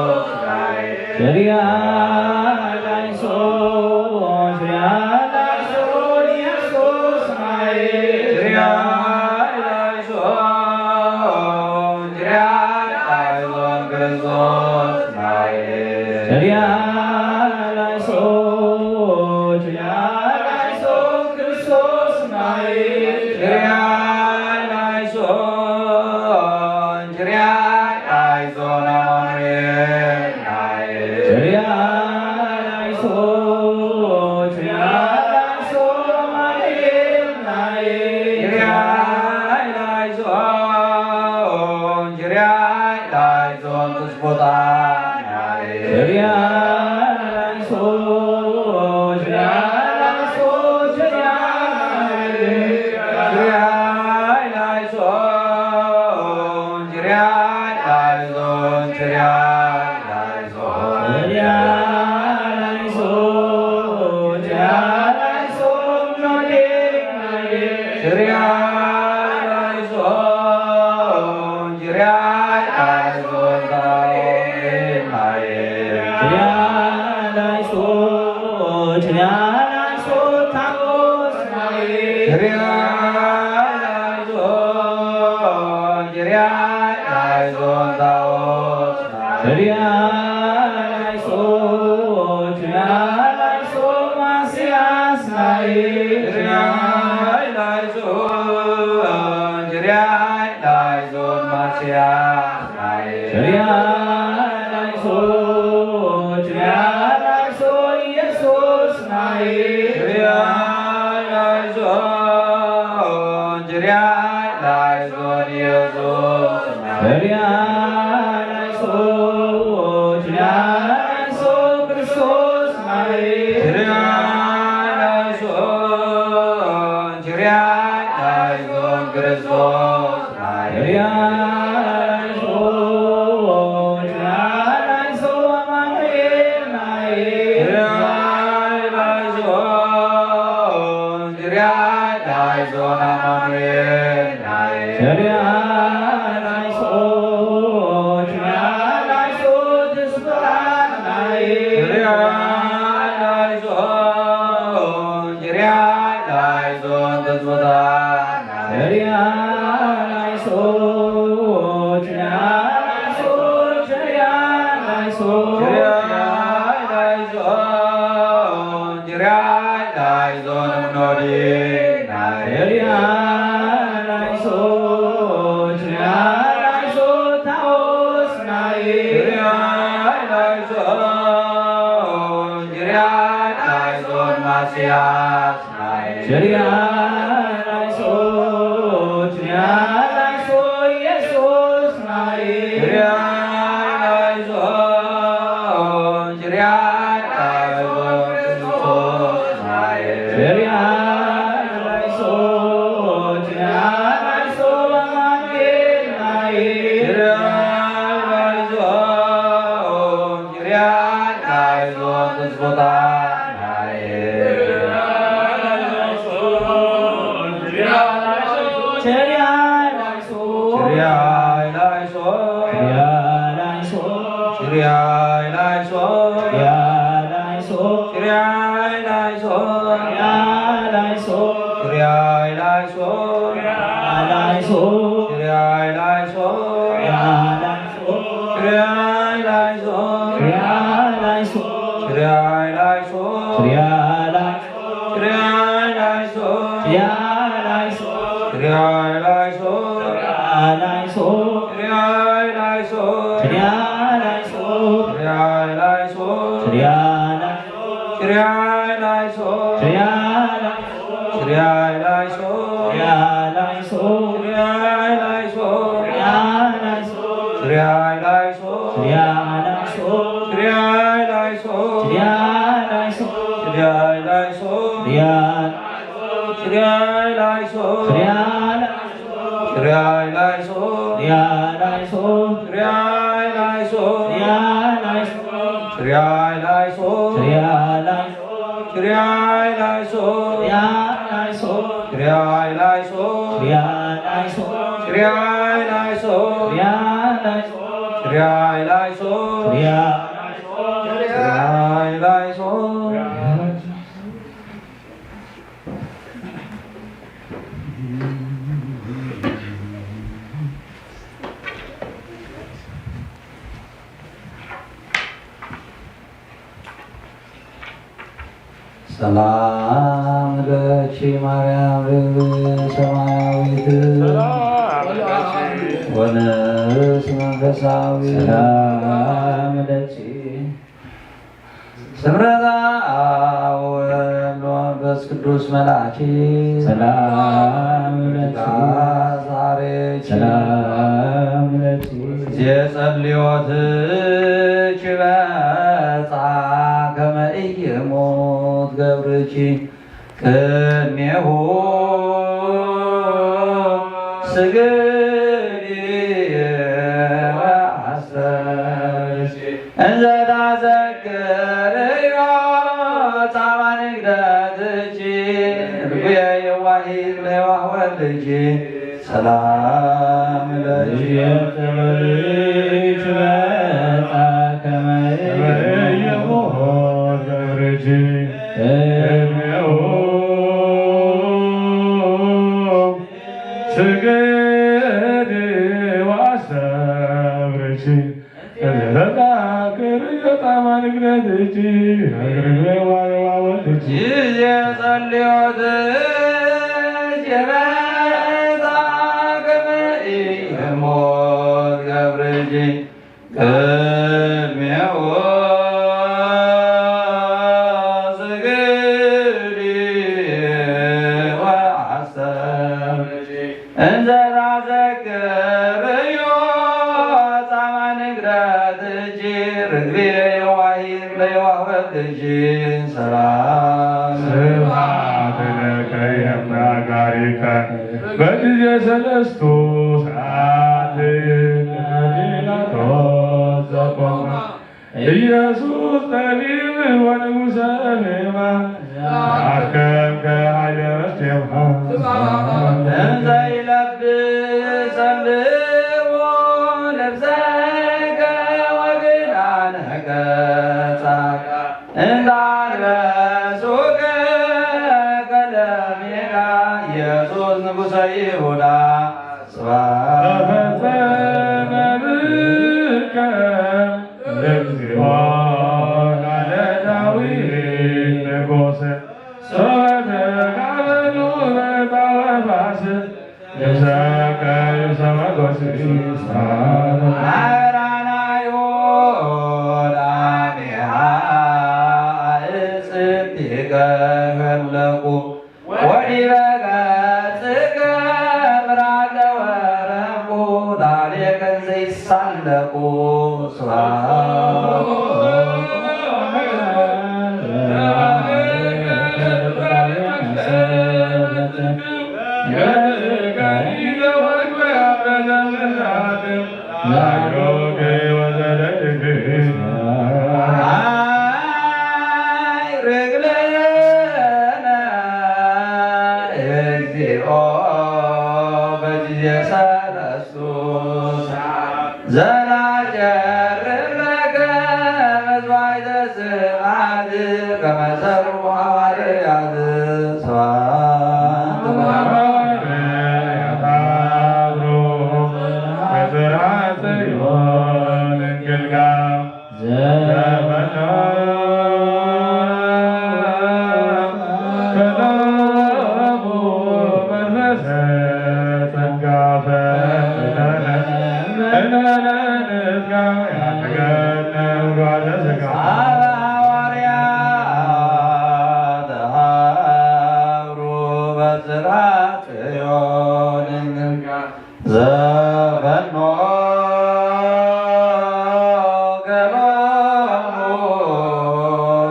ሰላም ለኪ ማርያም ርግብ ሰማያዊት ወንስ መንፈሳዊ ሰላም ለኪ ስምረታ አብ ወወልድ ወመንፈስ ቅዱስ መላኪ ሰላም ለኪ ዛሬኪ ሰላም ለኪ ጊዜ ጸልዮትኪ በጻ ከመ ኢይሙት ገብርኪ ቅድሜሁ ስግድ ወአስተርኪ እንዘ ታዘክርዮ ጻማ ንግደትኪ የዋህ ለዋህ ወልድኪ ሰላም ለኪ። ስገድ ወአስተብርኪ። ተዘከር የጣማ ንግደትኪ። እግርግሬ ዋይ ዋወልድኪ። ይዜ ጸልዮት የመጣ ከመ ኢይሞት ገብርኪ። ቅድሜሁ ስግዲ ወአስተብርኪ። እንዘ ታዘክርዮ ጻማ ንግደትኪ። ርግቤ የዋሂት ለየዋህ ወልድኪ። ሰላም ስብሐት ለከ የመጋሪከ በጊዜ ሰለስቱ ሰዓት ዲላቶስ ዘቆማ ኢየሱስ ጠቢብ ወንጉሰ ዜማ። አከምከ ኃይለ መስቴማ። እንዘ ይለብስ ጸልዎ ልብሰከ ወግዳነከ ጻድቃን። እንተ አንበሱከ ከለሜዳ ኢየሱስ ንጉሰ ይሁዳ። ስብሐት ተፈጸመ ብከ እግዚኦ ቃለ ዳዊት ንጉስ። ሶበ ተጋበሉ በዕጣ ወፋስ ልብሰከ ልብሰ ሞገስ። አራናዩ ዳሜሃ አዕጽምቲከ ሸለቁ ወዲበ ገጽከ ምራቅ ወረቁ ላዕሌከ እንዘ ይሳለቁ። ስብሐት ርግለነ እግዚኦ በጊዜ ሰለስቱ ዘናጨርም ለከ መሥዋዕተ ስብሐት ከመ ሠሩ ሐዋርያት። ስብሐት ለሐዋርያት አብሩ በጽርሐ ጽዮን እንግልጋ ዘመና ከለሙ መንፈሰ ጸጋ ፈተነ እንበለ ንትጋ ያድገነ ጓለ ሥጋ። አበ ሐዋርያት ሀብሩ በጽርሐ ጽዮን እንግልጋ ዘፈኖ ገሎሙ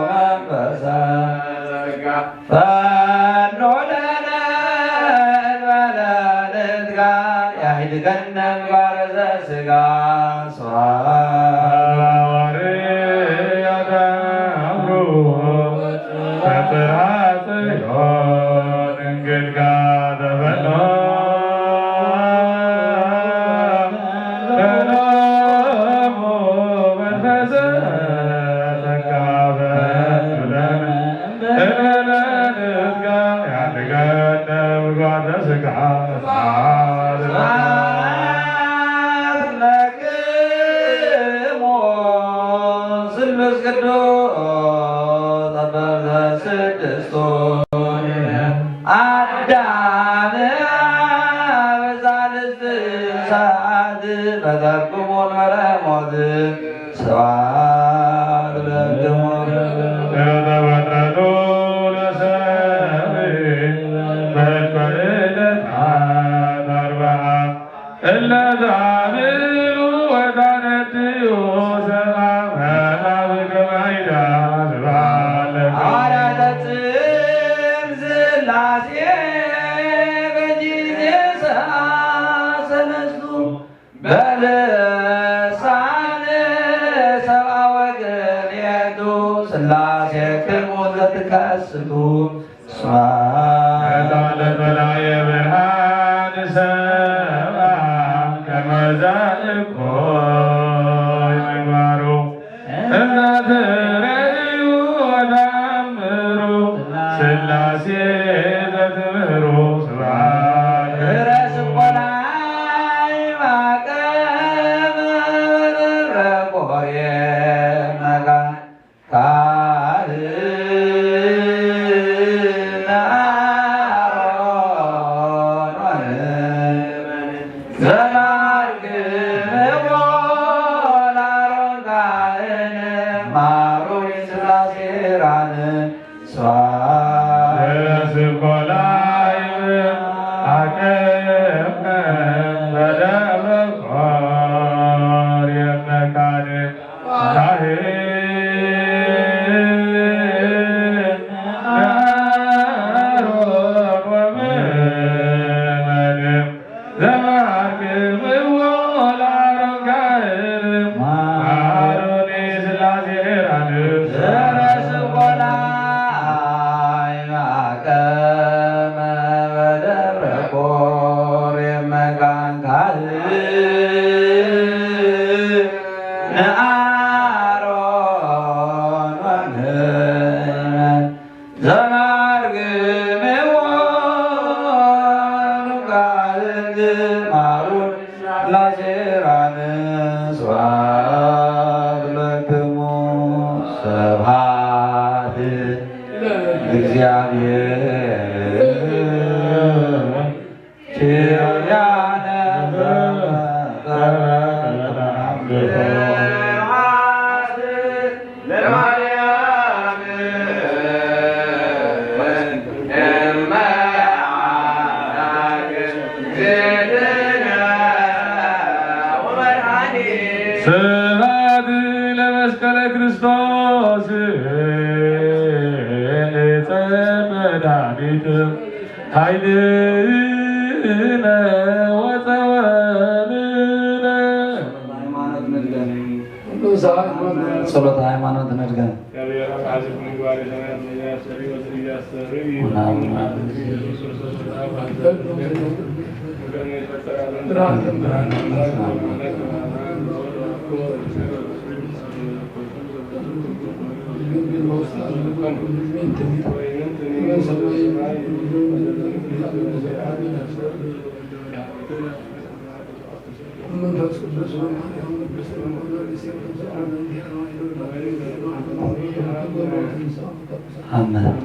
መንፈሰ ጸጋ ፈኖ ለነ እንበለ ንትጋ ያህድገነ ምግባረ ዘሥጋ። ስብሐት ለሐዋርያት አምሩ በጽርሐ ጽዮን እንግልጋ ዘፈኖ ገሎሙ መንፈሰ ጸጋ ፈኖ ለነ እንበለ ንትጋ ያድገነ ምግባረ ሥጋ። ስብሐት ለክሙ ስሉስ ቅዱስ አበበ ስድስቱ አዳም በሳልስት ሰዓት ፈጠርኩሙ እምነበረ ሞት። ስብሐት ለክሙ። ለተፈጥረቱ ለሰብእ በእልፈ ዕለታት አርብዓ እለ ተአምሩ ወታነድዩ ሰብአ መናብር ከመ አይዳ። ስብሐት ለክሙ። አራተ ጽም ሥላሴ በጊዜ ሰዓት ሰለስቱ በልሳን ሰብአ ወቅኔቱ ሥላሴክሙ ዘትከስቱ። ስብሐት ሥላሴ ዘትምህሩ ስብሐት። ርዕስ ቆላይ ማቀም በደብረ ቆሬ መካን ካህን አሮን ዘማርክምዎ ለአሮን ካህን ማሩኒ ሥላሴ ራን ስብሐት። ርዕስ ቆላይ ማቀም በደብረ ቆሬ መካን ካህን አሮን ወምእመን ዘማርክምዎ ለአሮን ካህን ማሩኒ ሥላሴ ራን ርዕስ ቆላይ ማቀም በደብረ ቆሬ መካን ካህን አሮን ወምእመን ዘማርክምዎ ለአሮን ካህን ማሩኒ ሥላሴ ራን ስብሐት ለክሙ። ስብሐት ለእግዚአብሔር። ስብሐት ለመስቀለ ክርስቶስ ዕፀ መድኃኒት ኃይልነ ወፀወንነ። ጸሎተ ሃይማኖት ንድገም። አሜን።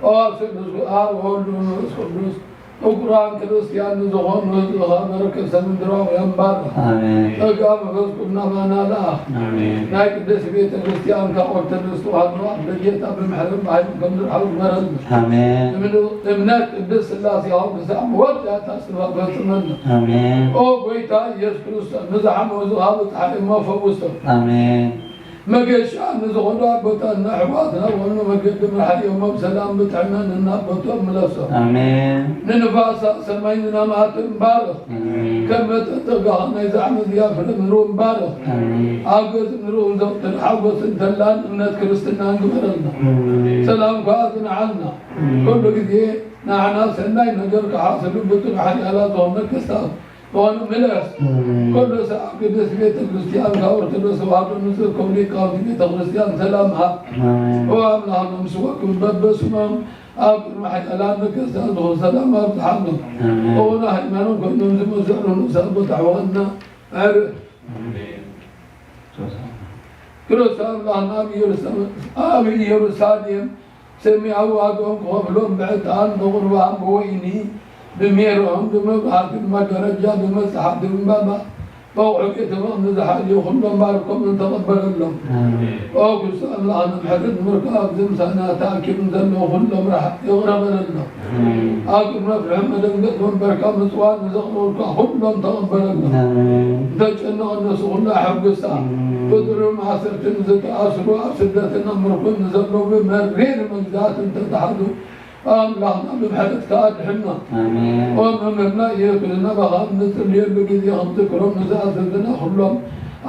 ኦ ስሉስ አብ ወወልድ ወመንፈስ ቅዱስ ፍቁራን ክርስቲያን ንዝኾኑ ህዝብኻ በረከተ ምድራውያን ባርኽ። አሜን። ጸጋ መንፈስ ቅዱስ ናባና ልኣኽ። አሜን። ናይ ቅድስት ቤተ ክርስቲያንካ ኦርቶዶክስ ተዋህዶ ኣብ በጌታ ብምሕረት ብሃይማኖት ከም ዝርሓቑ ግበረልና። አሜን። እምነ-፣ እምነት ቅድስት ሥላሴኻ ክሳዕ መወዳእታ ስጋ ፈጽመልና። አሜን። ኦ ጎይታ ኢየሱስ ክርስቶስ፣ ንዝሓመ ህዝብኻ ብጽሓ እሞ ፈውሶም። አሜን። መገሻ ንዝኸዱ ኣቦታትና ኣሕዋትና ወነ መገዲ ምርሓዮም ብሰላም ብጥዕና ነናቦቶም ምለሶም። ኣሜን። ንንፋሳት ሰማይ ዝናማትን ባርኽ። ኣሜን። ከም መጠን ጸጋኻ ናይዛ ዓመት እዚኣ ፍረ ምድርውን ባርኽ። ኣሜን። ኣብ ገጽ ምድርውን ዘውትር ሓጎስን ተድላን እምነት ክርስትናን ግበረልና። ኣሜን። ሰላምካ ኣጽንዓልና። ኣሜን። ኩሉ ግዜ ንዓና ሰናይ ነገር ክሓስቡ ብጽኑዕ ሓያላት ዝኾኑ ነገስታት ዝኾኑ ምለስ። ኣሜን። ኩሉ ሰዓት ቅድስት ቤተ ክርስቲያን ካብ ኦርቶዶክስ ተዋህዶ ንዝእከቡ ሊቃውንቲ ቤተ ክርስቲያን ሰላም ሃብ። ኣሜን። ኦ ኣምላኽና፣ ምስ ወክም በበስሞም ኣብ ቅድሚ ሓያላን ነገስታት ዝኾኑ ሰላም ኣብዝሓሎም። ኣሜን። ኦ ንሃይማኖት ኮይኖም ዝመሰሉ ንኡሳን ኣቦታት ኣሕዋትና ኣር-፣ ኣሜን። ክርስቶስ ኣምላኽና ኣብ ኢየሩሳሌም፣ ኣብ ኢየሩሳሌም ሰማያዊ ዋጋኦም ክኸፍሎም ብዕጣን፣ ብቁርባን፣ ብወይኒ፣ ብሜሮን፣ ብመብራህቲ፣ ብመጋረጃ፣ ብመጽሓፍቲ፣ ብዕምባባ፣ ብኣቑሑ ቤተ መቕደስ ዝሓልዩ ኩሎም ባርኮምን ተቐበለሎም። ኣሜን። ኦ ክርስቶስ ኣምላኽና፣ ምሕረት ንምርካብ ኣብዚ ምሳና ተኣኪቦም ዘለዉ ኩሎም ርሓቕ ይቕረ በለሎም። ኣሜን። ኣብ ቅድሚ መፍርሒ መደንገጽ መንበርካ ምጽዋት ንዘቕረቡልካ ኩሎም ተቐበለሎም። ኣሜን። ዝተጨነቐ ነፍሲ ኩላ ኣሐጉሳ። ኣሜን። ብጥሩይ ማእሰርቲ ንዝተኣስሩ፣ ኣብ ስደትን ኣብ ምርኮን ንዘለዉ ብመሪር መግዛእቲ እንተተሓዙ ኣምላኽና ብምሕረትካ ኣድሕኖም። ኣሜን። ኦ መምህርና ኢየሱስ ናባኻ ኣብ እንጽልየሉ ግዜ ክንዝክሮም ንዝኣዘዝና ኩሎም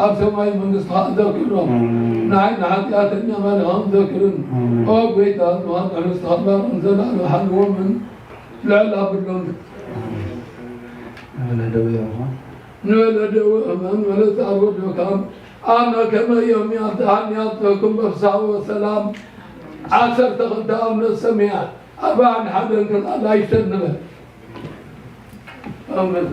ኣብ ሰማይ መንግስትኻ ኣዘክሮም። ኣሜን። ንዓይ ንሓጢኣተኛ ማሪኻን ዘክርን። ኣሜን። ኦ ጎይታ፣ ንዋን ርእስኻ ባሮም ዘላለም ሓልዎምን ልዕል ኣብሎም። ንበለ ደዌ ሕማም፣ ንበለ ደዌ ሕማም፣ ንበለ ጻዕር ወድካም፣ ኣመ ከመ ዮም ያብጽሐኒ ያብጽሐኩም በፍስሓ ወሰላም። Асар тахтамна самия. Абан гьадан кан Аллагь иштернава. Амин.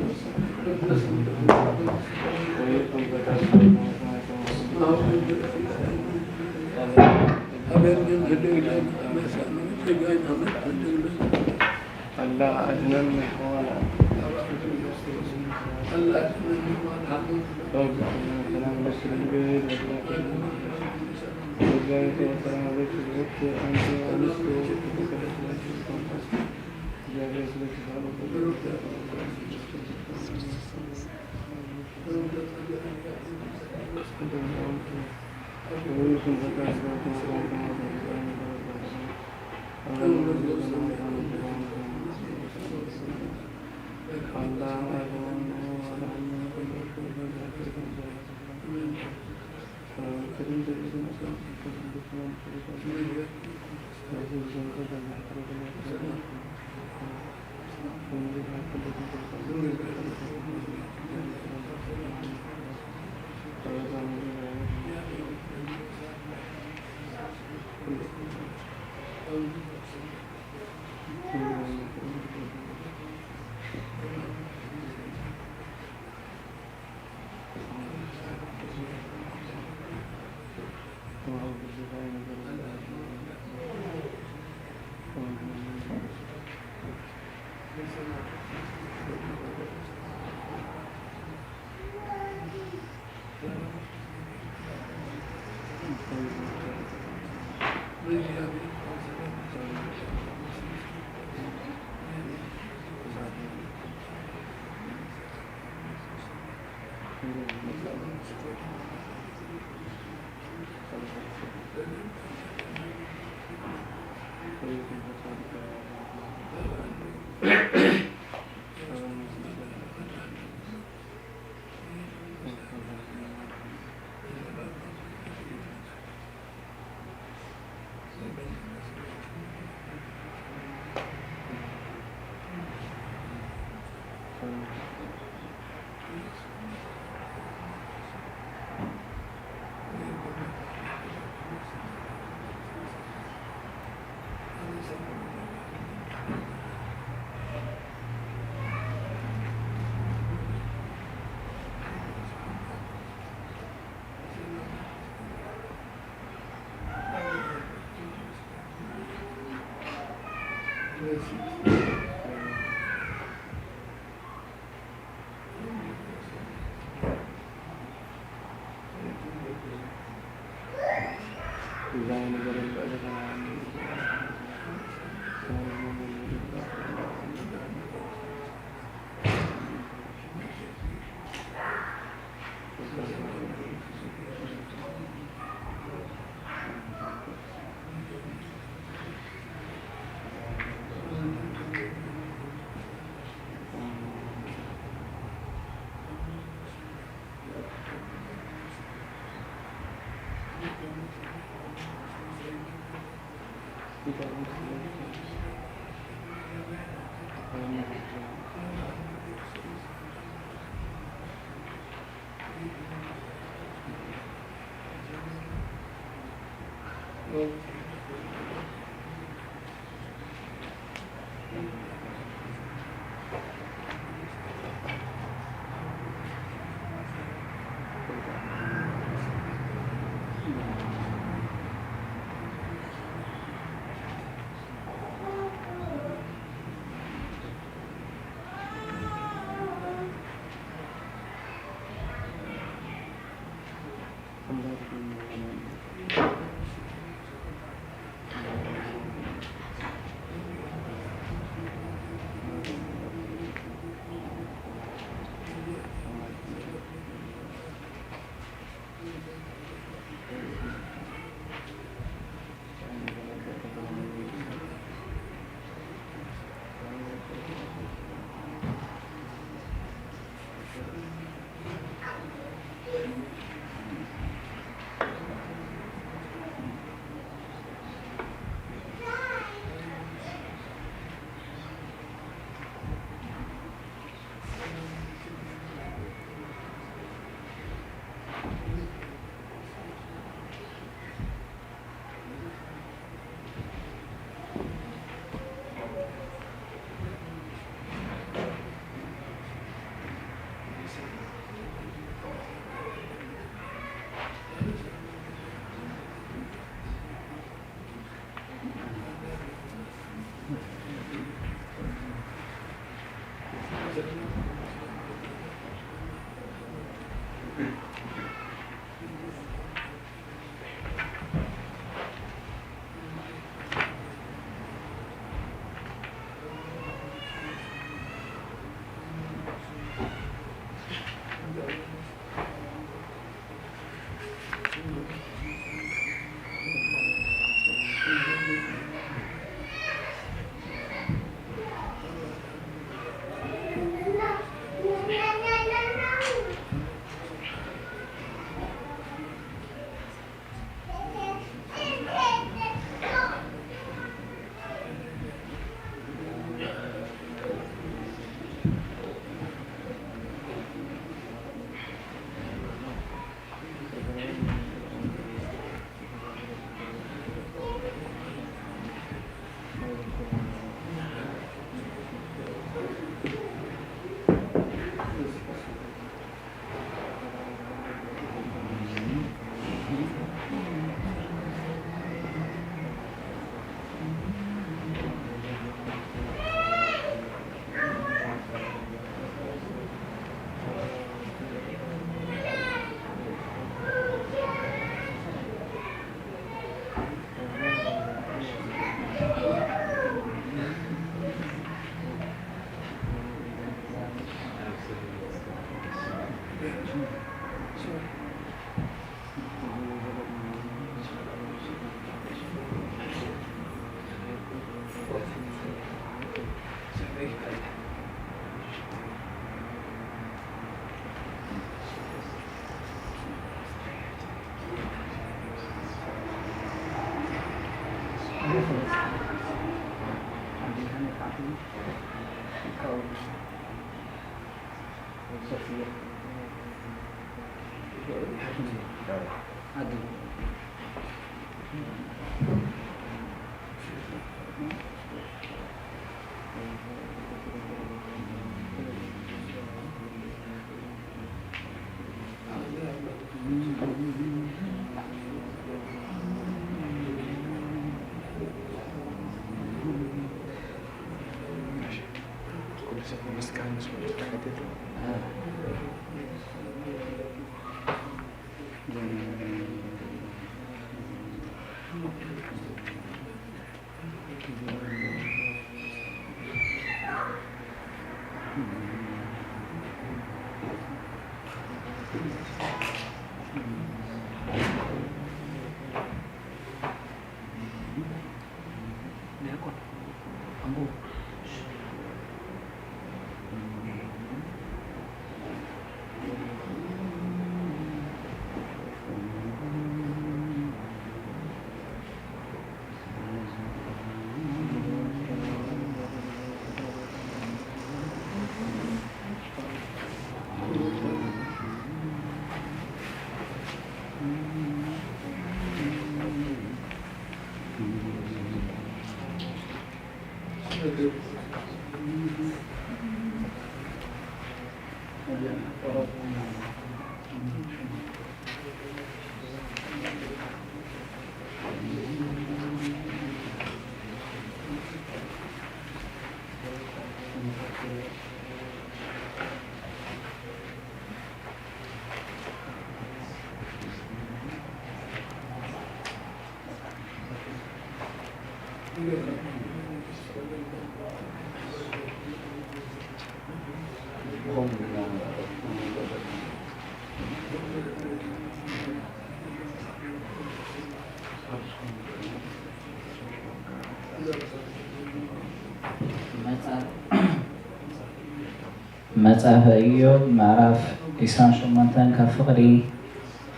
መጽሐፈ ኢዮብ ምዕራፍ ዒስራን ሸሞንተን፣ ካብ ፍቕዲ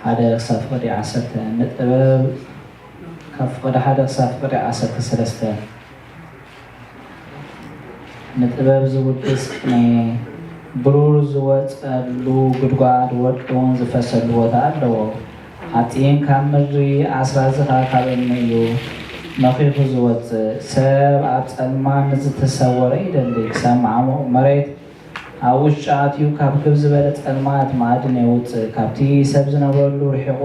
ሓደ ክሳብ ፍቕዲ ዓሰርተ፣ ንጥበብ ካብ ፍቕዲ ሓደ ክሳብ ፍቕዲ ዓሰርተ ሰለስተ። ንጥበብ ዝውድስ ቅኔ፣ ብሩር ዝወጸሉ ጉድጓድ፣ ወርቂ እውን ዝፈሰሉ ቦታ ኣለዎ። ሓጺን ካብ ምድሪ፣ ኣስራዚ ኸኣ ካብ እምኒ እዩ መኺኹ ዝወጽእ። ሰብ ኣብ ጸልማት ንዝተሰወረ ይደሊ፣ ክሳብ መዓሙቕ መሬት ኣብ ውሽጡ ኣትዩ፣ ካብ ክብ ዝበለ ጸልማት ማዕድን የውጽእ። ካብቲ ሰብ ዝነብረሉ ርሒቑ፣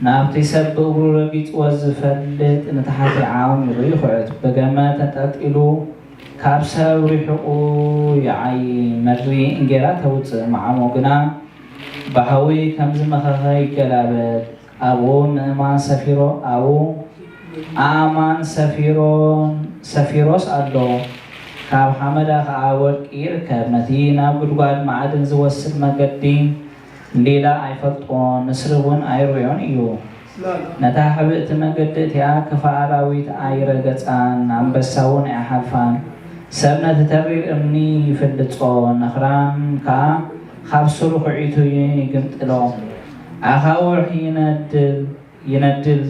ናብቲ ሰብ ብእግሩ ረጊጽዎ ዝፈልጥ ንታሕቲ ዓሚቑ ይኹዕት። ብገመድ ተንጠልጢሉ፣ ካብ ሰብ ርሒቑ ይዓዪ። ምድሪ እንጌራ ተውጽእ፣ መዓሙቕ ግና ብሓዊ ከም ዝመኸኸ ይገላበጥ። ኣብኡ ምእማን ሰፊሮ፣ ኣብኡ ኣእማን ሰፊሮን፣ ሰፊሮስ ኣሎ። ካብ ሓመዳ ኸኣ ወርቂ ይርከብ። ነቲ ናብ ጉድጓድ ማዕድን ዝወስድ መገዲ ሌላ ኣይፈልጦን፣ ንስሪ እውን ኣይርእዮን እዩ። ነታ ሕብእቲ መገዲ እቲኣ ክፋእ ኣራዊት ኣይረገጻን፣ ኣንበሳ እውን ኣይሓልፋን። ሰብ ነቲ ተሪር እምኒ ይፍልጾ፣ ነኽራን ከኣ ካብ ስሩ ኹዒቱ ይግምጥሎ። ኣኻውሕ ይነድል፣ ይነድል፣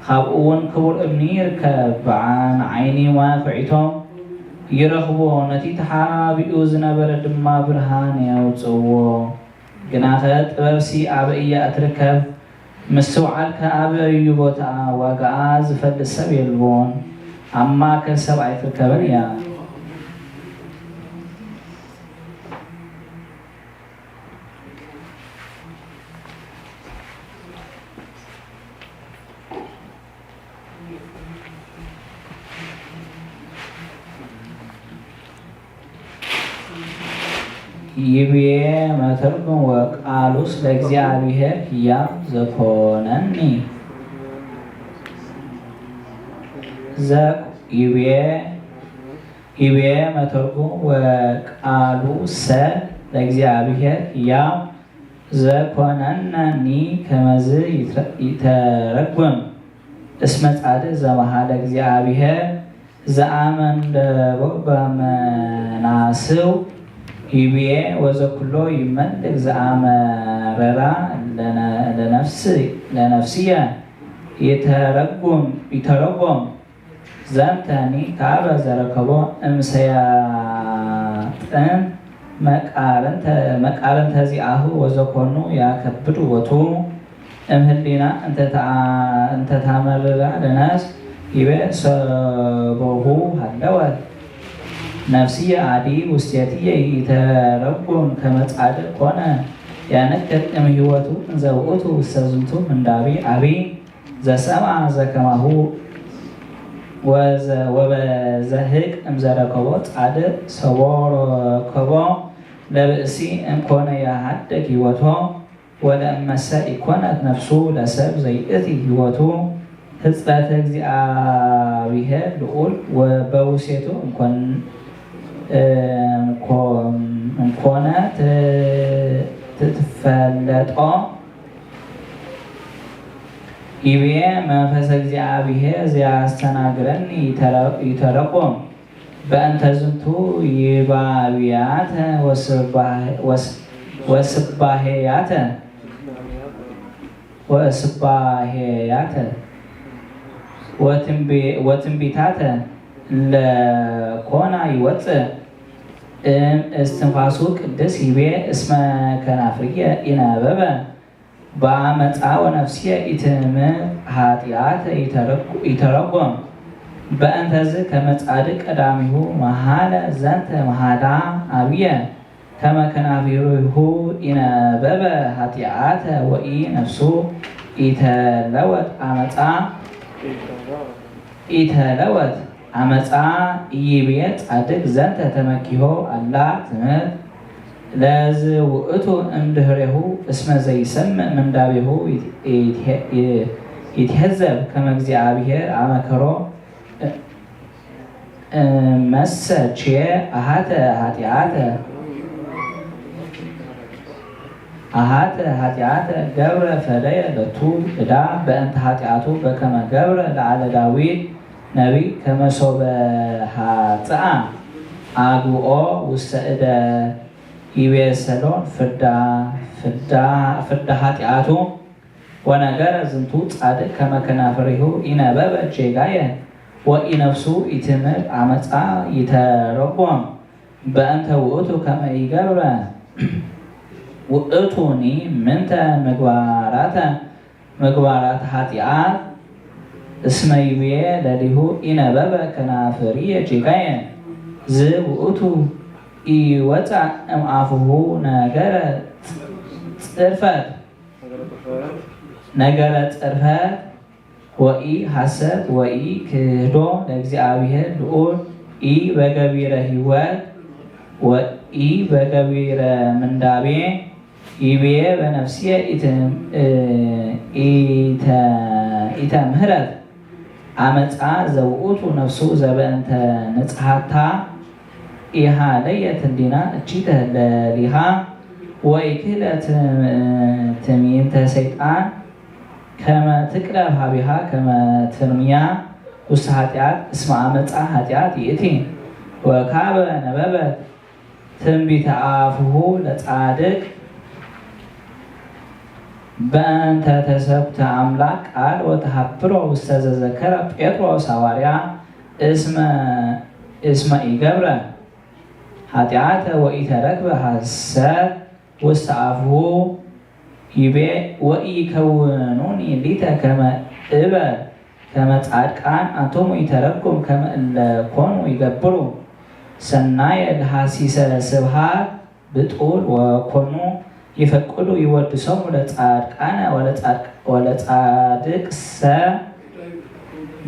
ካብኡ እውን ክቡር እምኒ ይርከብ። ብዓይኒ ማይ ኹዒቶም ይረኽብዎ፣ ነቲ ተሓቢኡ ዝነበረ ድማ ብርሃን የውጽእዎ። ግናኸ ጥበብሲ ኣበይ እያ እትርከብ? ምስትውዓልከ ኣበይ እዩ ቦታኣ? ዋጋኣ ዝፈልጥ ሰብ የልቦን፣ ኣብ ማእከል ሰብ ኣይትርከብን እያ። ይብዬ መተርጉም ወቃሉስ ለእግዚአብሔር ሕያው ዘኮነኒ። ዘ-፣ ይብዬ፣ ይብዬ መተርጉም ወቃሉሰ ለእግዚአብሔር ሕያው ዘኮነኒ ከመዝ ይትረ-፣ ይተረጉም። እስመ ጻድቅ ዘመሃለ እግዚአብሔር ዘአመንደቦ በመናስው ይብዬ ወዘኩሎ ይመልክ ዘአመረራ ለነ-፣ ለነፍስ-፣ ለነፍስየ ይተረጉም፣ ይተረጎም። ዘንተኒ ካበ ዘረከቦ እምሰያጥን መቃርንተ፣ መቃርንተ ዚአሁ ወዘኮኑ ያከብድ ወቱ እምህሊና እንተ ተአ-፣ እንተ ታመርራ ለነፍስ ይቤ ሰቦሁ ሀለወት ነፍስየ አዲ ውስቴትየ ኢተረጉም ከመ ጻድቅ ኮነ ያነክር እምህይወቱ እንዘ ውእቱ ውስተ ዝንቱ ምንዳቤ አቢ ዘሰምዐ ዘከማሁ ወዘ-፣ ወበዘህቅ እምዘረከቦ ጻድቅ ሰቦ ረከቦ ለብእሲ እምኮነ ያሃድግ ህይወቶ ወለእመሰ ኢኮነት ነፍሱ ለሰብ ዘይእቲ ህይወቱ ህጽረተ እግዚአብሔር ልዑል ወበውሴቱ እምኮን-፣ እምኮ-፣ እምኮነ ት-፣ ትትፈለጦ ይቤ መንፈሰ እግዚአብሔር ዘያስተናግረኒ ይተረ-፣ ይተረጎም። በእንተ ዝንቱ ይባብያተ ወስባሄ-፣ ወስ-፣ ወስባሄያተ፣ ወስባሄያተ ወትንቢ-፣ ወትንቢታተ ለኮና ይወፅእ እም እስትንፋሱ ቅድስ ይቤ እስመ ከናፍርየ ኢነበበ በአመፃ ወነፍስየ ኢትምር ኃጢአተ ይተረጉ-፣ ይተረጎም። በእንተዝ ከመ ጻድቅ ቀዳሚሁ መሃለ ዘንተ መሃላ አብየ ከመ ከናፍሪሁ ኢነበበ ኃጢአተ ወኢነፍሱ ኢተለወጥ አመፃ ኢተለወጥ አመፃ ኢይቤ ጻድቅ ዘንተ ተመኪሆ አላ ትምህርት ለዝ ውእቱ እምድህሬሁ እስመ ዘይሰምዕ ምንዳቤሁ ይት-፣ ይትሄ-፣ ይትሄዘብ ከመ እግዚአብሔር አመከሮ እመሰ ቼ አሃተ ኃጢአተ አሃተ ኃጢአተ ገብረ ፈደየ ለቱ ዕዳ በእንተ ኃጢአቱ በከመ ገብረ ለአለ ዳዊት ነቢይ ከመ ሶበ ሀጥአ አግብኦ ውስተ እደ ኢቤሰሎን ፍዳ፣ ፍዳ፣ ፍዳ ኃጢአቱ ወነገረ ዝንቱ ጻድቅ ከመ ከናፍሪሁ ኢነበበ ጌጋየ ወኢነፍሱ ኢትምር አመፃ ይተረጎም። በእንተ ውእቱ ከመ ኢገብረ ውእቱኒ ምንተ ምግባራተ፣ ምግባራተ ኃጢአት እስመ ይቤ ለሊሁ ኢነበበ ከናፍርየ ጌጋየ። ዝ ውእቱ ኢወፅአ እምአፉሁ ነገረ ጽርፈት፣ ነገረ ጽርፈት ወኢሐሰት ወኢክህዶ ለእግዚአብሔር ልዑል ኢበገቢረ ሕይወት ወኢበገቢረ ምንዳቤ ይቤ በነፍስየ ኢትም-፣ ኢተ-፣ ኢተምህረት አመፃ ዘውእቱ ነፍሱ ዘበእንተ ንጽሐታ ኢሃለየት ህሊና እቺተ ለሊሃ ወኢክህለት ትም-፣ ትምይንተ ሰይጣን ከመ ትቅረብ ሀቢሃ ከመ ትርምያ ውስተ ኃጢአት እስመ አመፃ ኃጢአት ይእቲ። ወካበ ነበበት ትንቢተ አፉሁ ለጻድቅ በእንተ ተሰብእተ አምላክ ቃል ወተሐብሮ ውስተ ዘዘከረ ጴጥሮስ ሐዋርያ እስመ፣ እስመ ኢገብረ ኃጢአተ ወኢተረክበ ሐሰት ውስተ አፉሁ ይቤ ወኢይከውኑኒ ሊተ ከመ እበ ከመ ጻድቃን አንትሙ ኢተረኩም ከመ እለ ኮኑ ይገብሩ ሰናየ ለሐሲሰ ስብሐት ብጡል ወኮኑ ይፈቅዱ ይወድሶሙ ለጻድቃነ ወለጻድቅ፣ ወለጻድቅሰ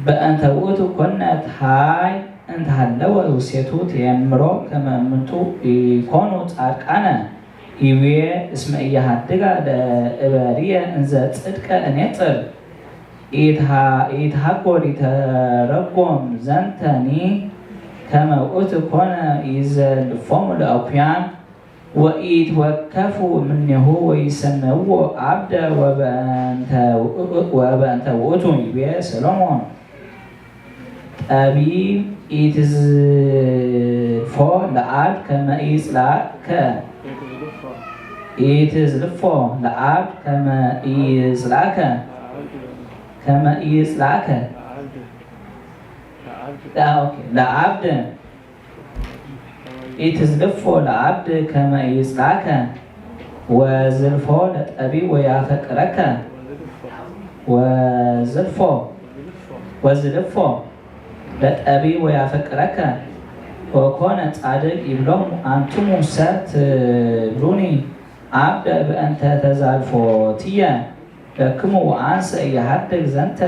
በእንተ ውእቱ ኮነት ሃይ እንተ ሀለወ ውስቴቱ ትየምሮ ከመ እምንቱ ኢኮኑ ጻድቃነ ይቤ እስመ ኢያሃድጋ ለእበርየ እንዘ ጽድቀ እኔጽር። ኢትሃ-፣ ኢትሃጎል ኢተረጎም ዘንተኒ ከመ ውእቱ ኮነ ኢዘልፎሙ ለእኩያን ወኢትወከፉ እምኔሁ ወይሰምዕዎ አብደ ወበእንተ ውእ-፣ ወበእንተ ውእቱ ይቤ ሰሎሞን ጠቢብ ኢትዝልፎ ለአብድ ከመ ኢይጽላእከ፣ ኢትዝልፎ ለአብድ ከመ ኢይጽላእከ፣ ከመ ኢይጽላእከ። لا، ኦኬ። ለዐብድ ኢትዝልፎ ለዐብድ ከመ ኢይጽልአከ፣ ወዝልፎ ለጠቢብ ወያፈቅረከ፣ ወዝልፎ፣ ወዝልፎ ለጠቢብ ወያፈቅረከ ወኮነ ጻድቅ ይብሎሙ። አንትሙሰ ትብሉኒ፣ ዐብደ በእንተ ተዛልፎትየ ለክሙ ወአንሰ ኢሀድግ ዘንተ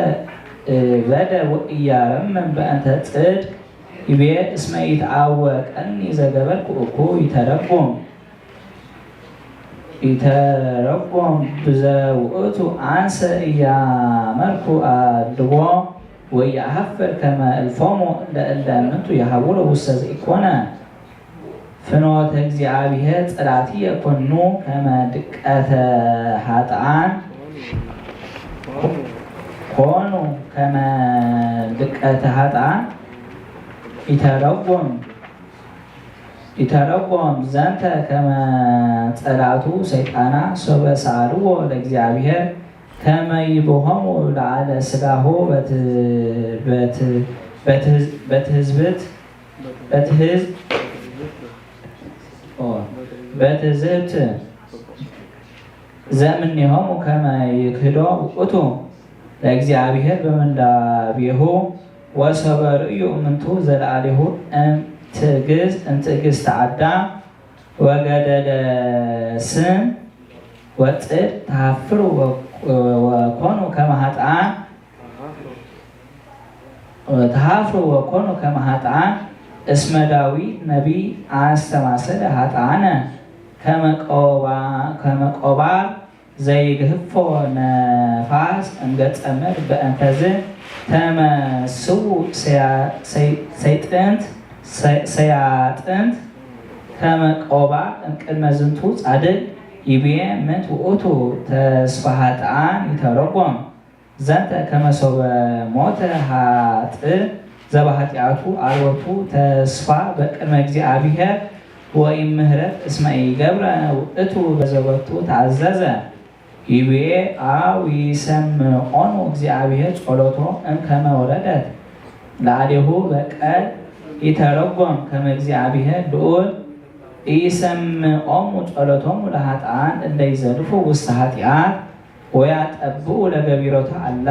እበደ ወኢያረምም በእንተ ጽድቅ ይቤ እስመ ኢተአወቀኒ ዘገበርኩ እኩይ። ይተረጉም፣ ይተረጉም ብዘ ውእቱ አንሰ ኢያመርኩ አልዎ ወኢአሐፍር ከመ እልፎሙ ለእለ እምንቱ የሐውሩ ውስተ ዘኢኮነ። ፍኖተ እግዚአብሔር ጽላትየ ኮኑ ከመ ድቀተ ኃጥአን፣ ኮኑ ከመ ድቀተ ኃጥአን። ይተረጎም፣ ይተረጎም ዘንተ ከመ ጸላቱ ሰይጣና ሶበ ሰአልዎ ለእግዚአብሔር ከመ ይብሆሙ ለአለ ስጋሁ በት-፣ በት-፣ በትህዝ-፣ በትህዝብት በትህዝ-፣ ኦ፣ በትዝብት ዘእምኔሆሙ ከመ ይክህዶ ውእቱ ለእግዚአብሔር በምንዳቤሁ። ወሶበ ርእዩ እምንቱ ዘለአሌሁ እምትእግዝ-፣ እምትእግዝተ አዳም ወገደለ ስም ወጽድቅ ተሐፍሩ ወ-፣ ወኮኑ ከመ ኃጥአን ተሐፍሩ ወኮኑ ከመ ኃጥአን። እስመ ዳዊት ነቢይ አስተማሰለ ኃጥአነ ከመ ቆባ-፣ ከመ ቆባል ዘይግህፎ ነፋስ እምገጸ ምድር። በእንተዝ ተመስዉ ሰያ-፣ ሰይ-፣ ሰይጥንት፣ ሰይ-፣ ሰያጥንት ከመ ቆባል እምቅድመ ዝንቱ ጻድቅ። ይቤ ምንት ውእቱ ተስፋ ኃጥአን ይተረጎም ዘንተ ከመ ሶበ ሞተ ኃጥእ ዘበኃጢአቱ አልቦቱ ተስፋ በቅድመ እግዚአብሔር ወኢምህረት እስመ ኢገብረ ውእቱ በዘቦቱ ተአዘዘ። ይቤ አው ይሰምዖኑ እግዚአብሔር ጸሎቶ እምከመ ወረደት ለአሌሁ በቀል። ይተረጎም ከመ እግዚአብሔር ልዑል ኢሰምዖሙ ጸሎቶሙ ለኃጥአን እለ ይዘልፉ ውስተ ኃጢአት ወያጠብኡ ለገቢሮታ አላ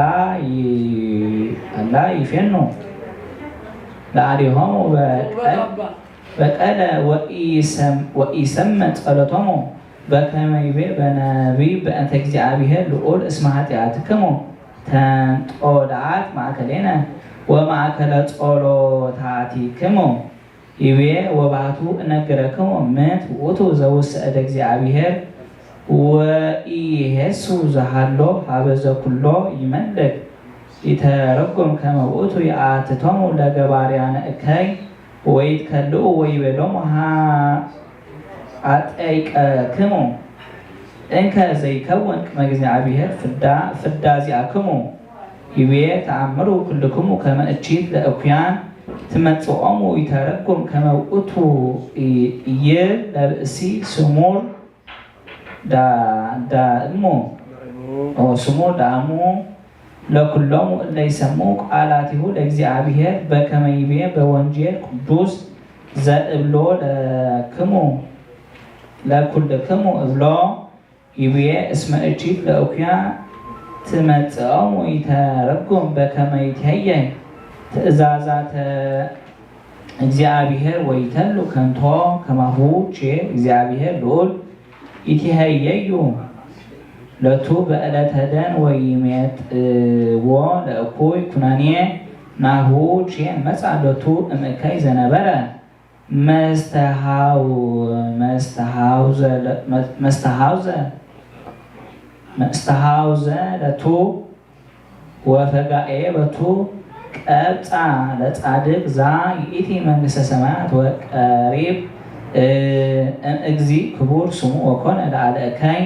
ይ-፣ አላ ይፌኑ ለአሌሆሙ በቀል-፣ በቀለ ወኢሰም-፣ ወኢሰምዕ ጸሎቶሙ በከመ ይቤ በነቢይ በእንተ እግዚአብሔር ልዑል እስመ ኃጢአትክሙ ተንጦ ለአት ማእከሌነ ወማእከለ ጸሎታቲክሙ። ይቤ ወባቱ እነግረክሙ ምንት ውእቱ ዘውስተ እደ እግዚአብሔር ወኢይሄሱ ዘሃሎ ሀበ ዘኩሎ ይመልክ። ይተረጎም ከመ ውእቱ የአትቶሙ ለገባርያነ እከይ ወይትከልኡ ወይቤሎሙ ሀ-፣ አጠይቀክሙ እንከ ዘይከውን ቅድመ እግዚአብሔር ፍዳ፣ ፍዳ ዚአክሙ። ይቤ ተአምሩ ኩልክሙ ከመ እቺት ለእኩያን ትመጽኦሙ። ይተረጉም ከመ ውእቱ ይ-፣ ይብል ለብእሲ ስሙር ዳ-፣ ዳእሙ፣ ኦ፣ ስሙር ዳእሙ ለኩሎሙ እለ ይሰምዑ ቃላቲሁ ለእግዚአብሔር በከመ ይቤ በወንጌል ቅዱስ ዘእብሎ ለክሙ፣ ለኩልክሙ እብሎ። ይብዬ እስመ እቺት ለእኩያ ትመጽኦሙ። ይተረጎም በከመ ይትሄየይ ትእዛዛተ እግዚአብሔር ወይተሉ ከንቶ። ከማሁ ቼ እግዚአብሔር ልዑል ይትሄየዩ ለቱ በዕለተ ደን ወይሜጥዎ ለእኩይ ኩነኔ። ናሁ ቼ መጻ ለቱ እምእከይ ዘነበረ መስተሃው-፣ መስተሃውዘ ለ-፣ መ-፣ መስተሃውዘ፣ መስተሃውዘ ለቱ ወፈጋኤ በቱ። ቀብጻ ለጻድቅ ዛ ይእቲ መንግስተ ሰማያት ወቀሪብ እ-፣ እምእግዚእ ክቡር ስሙ ወኮነ ለአለእከይ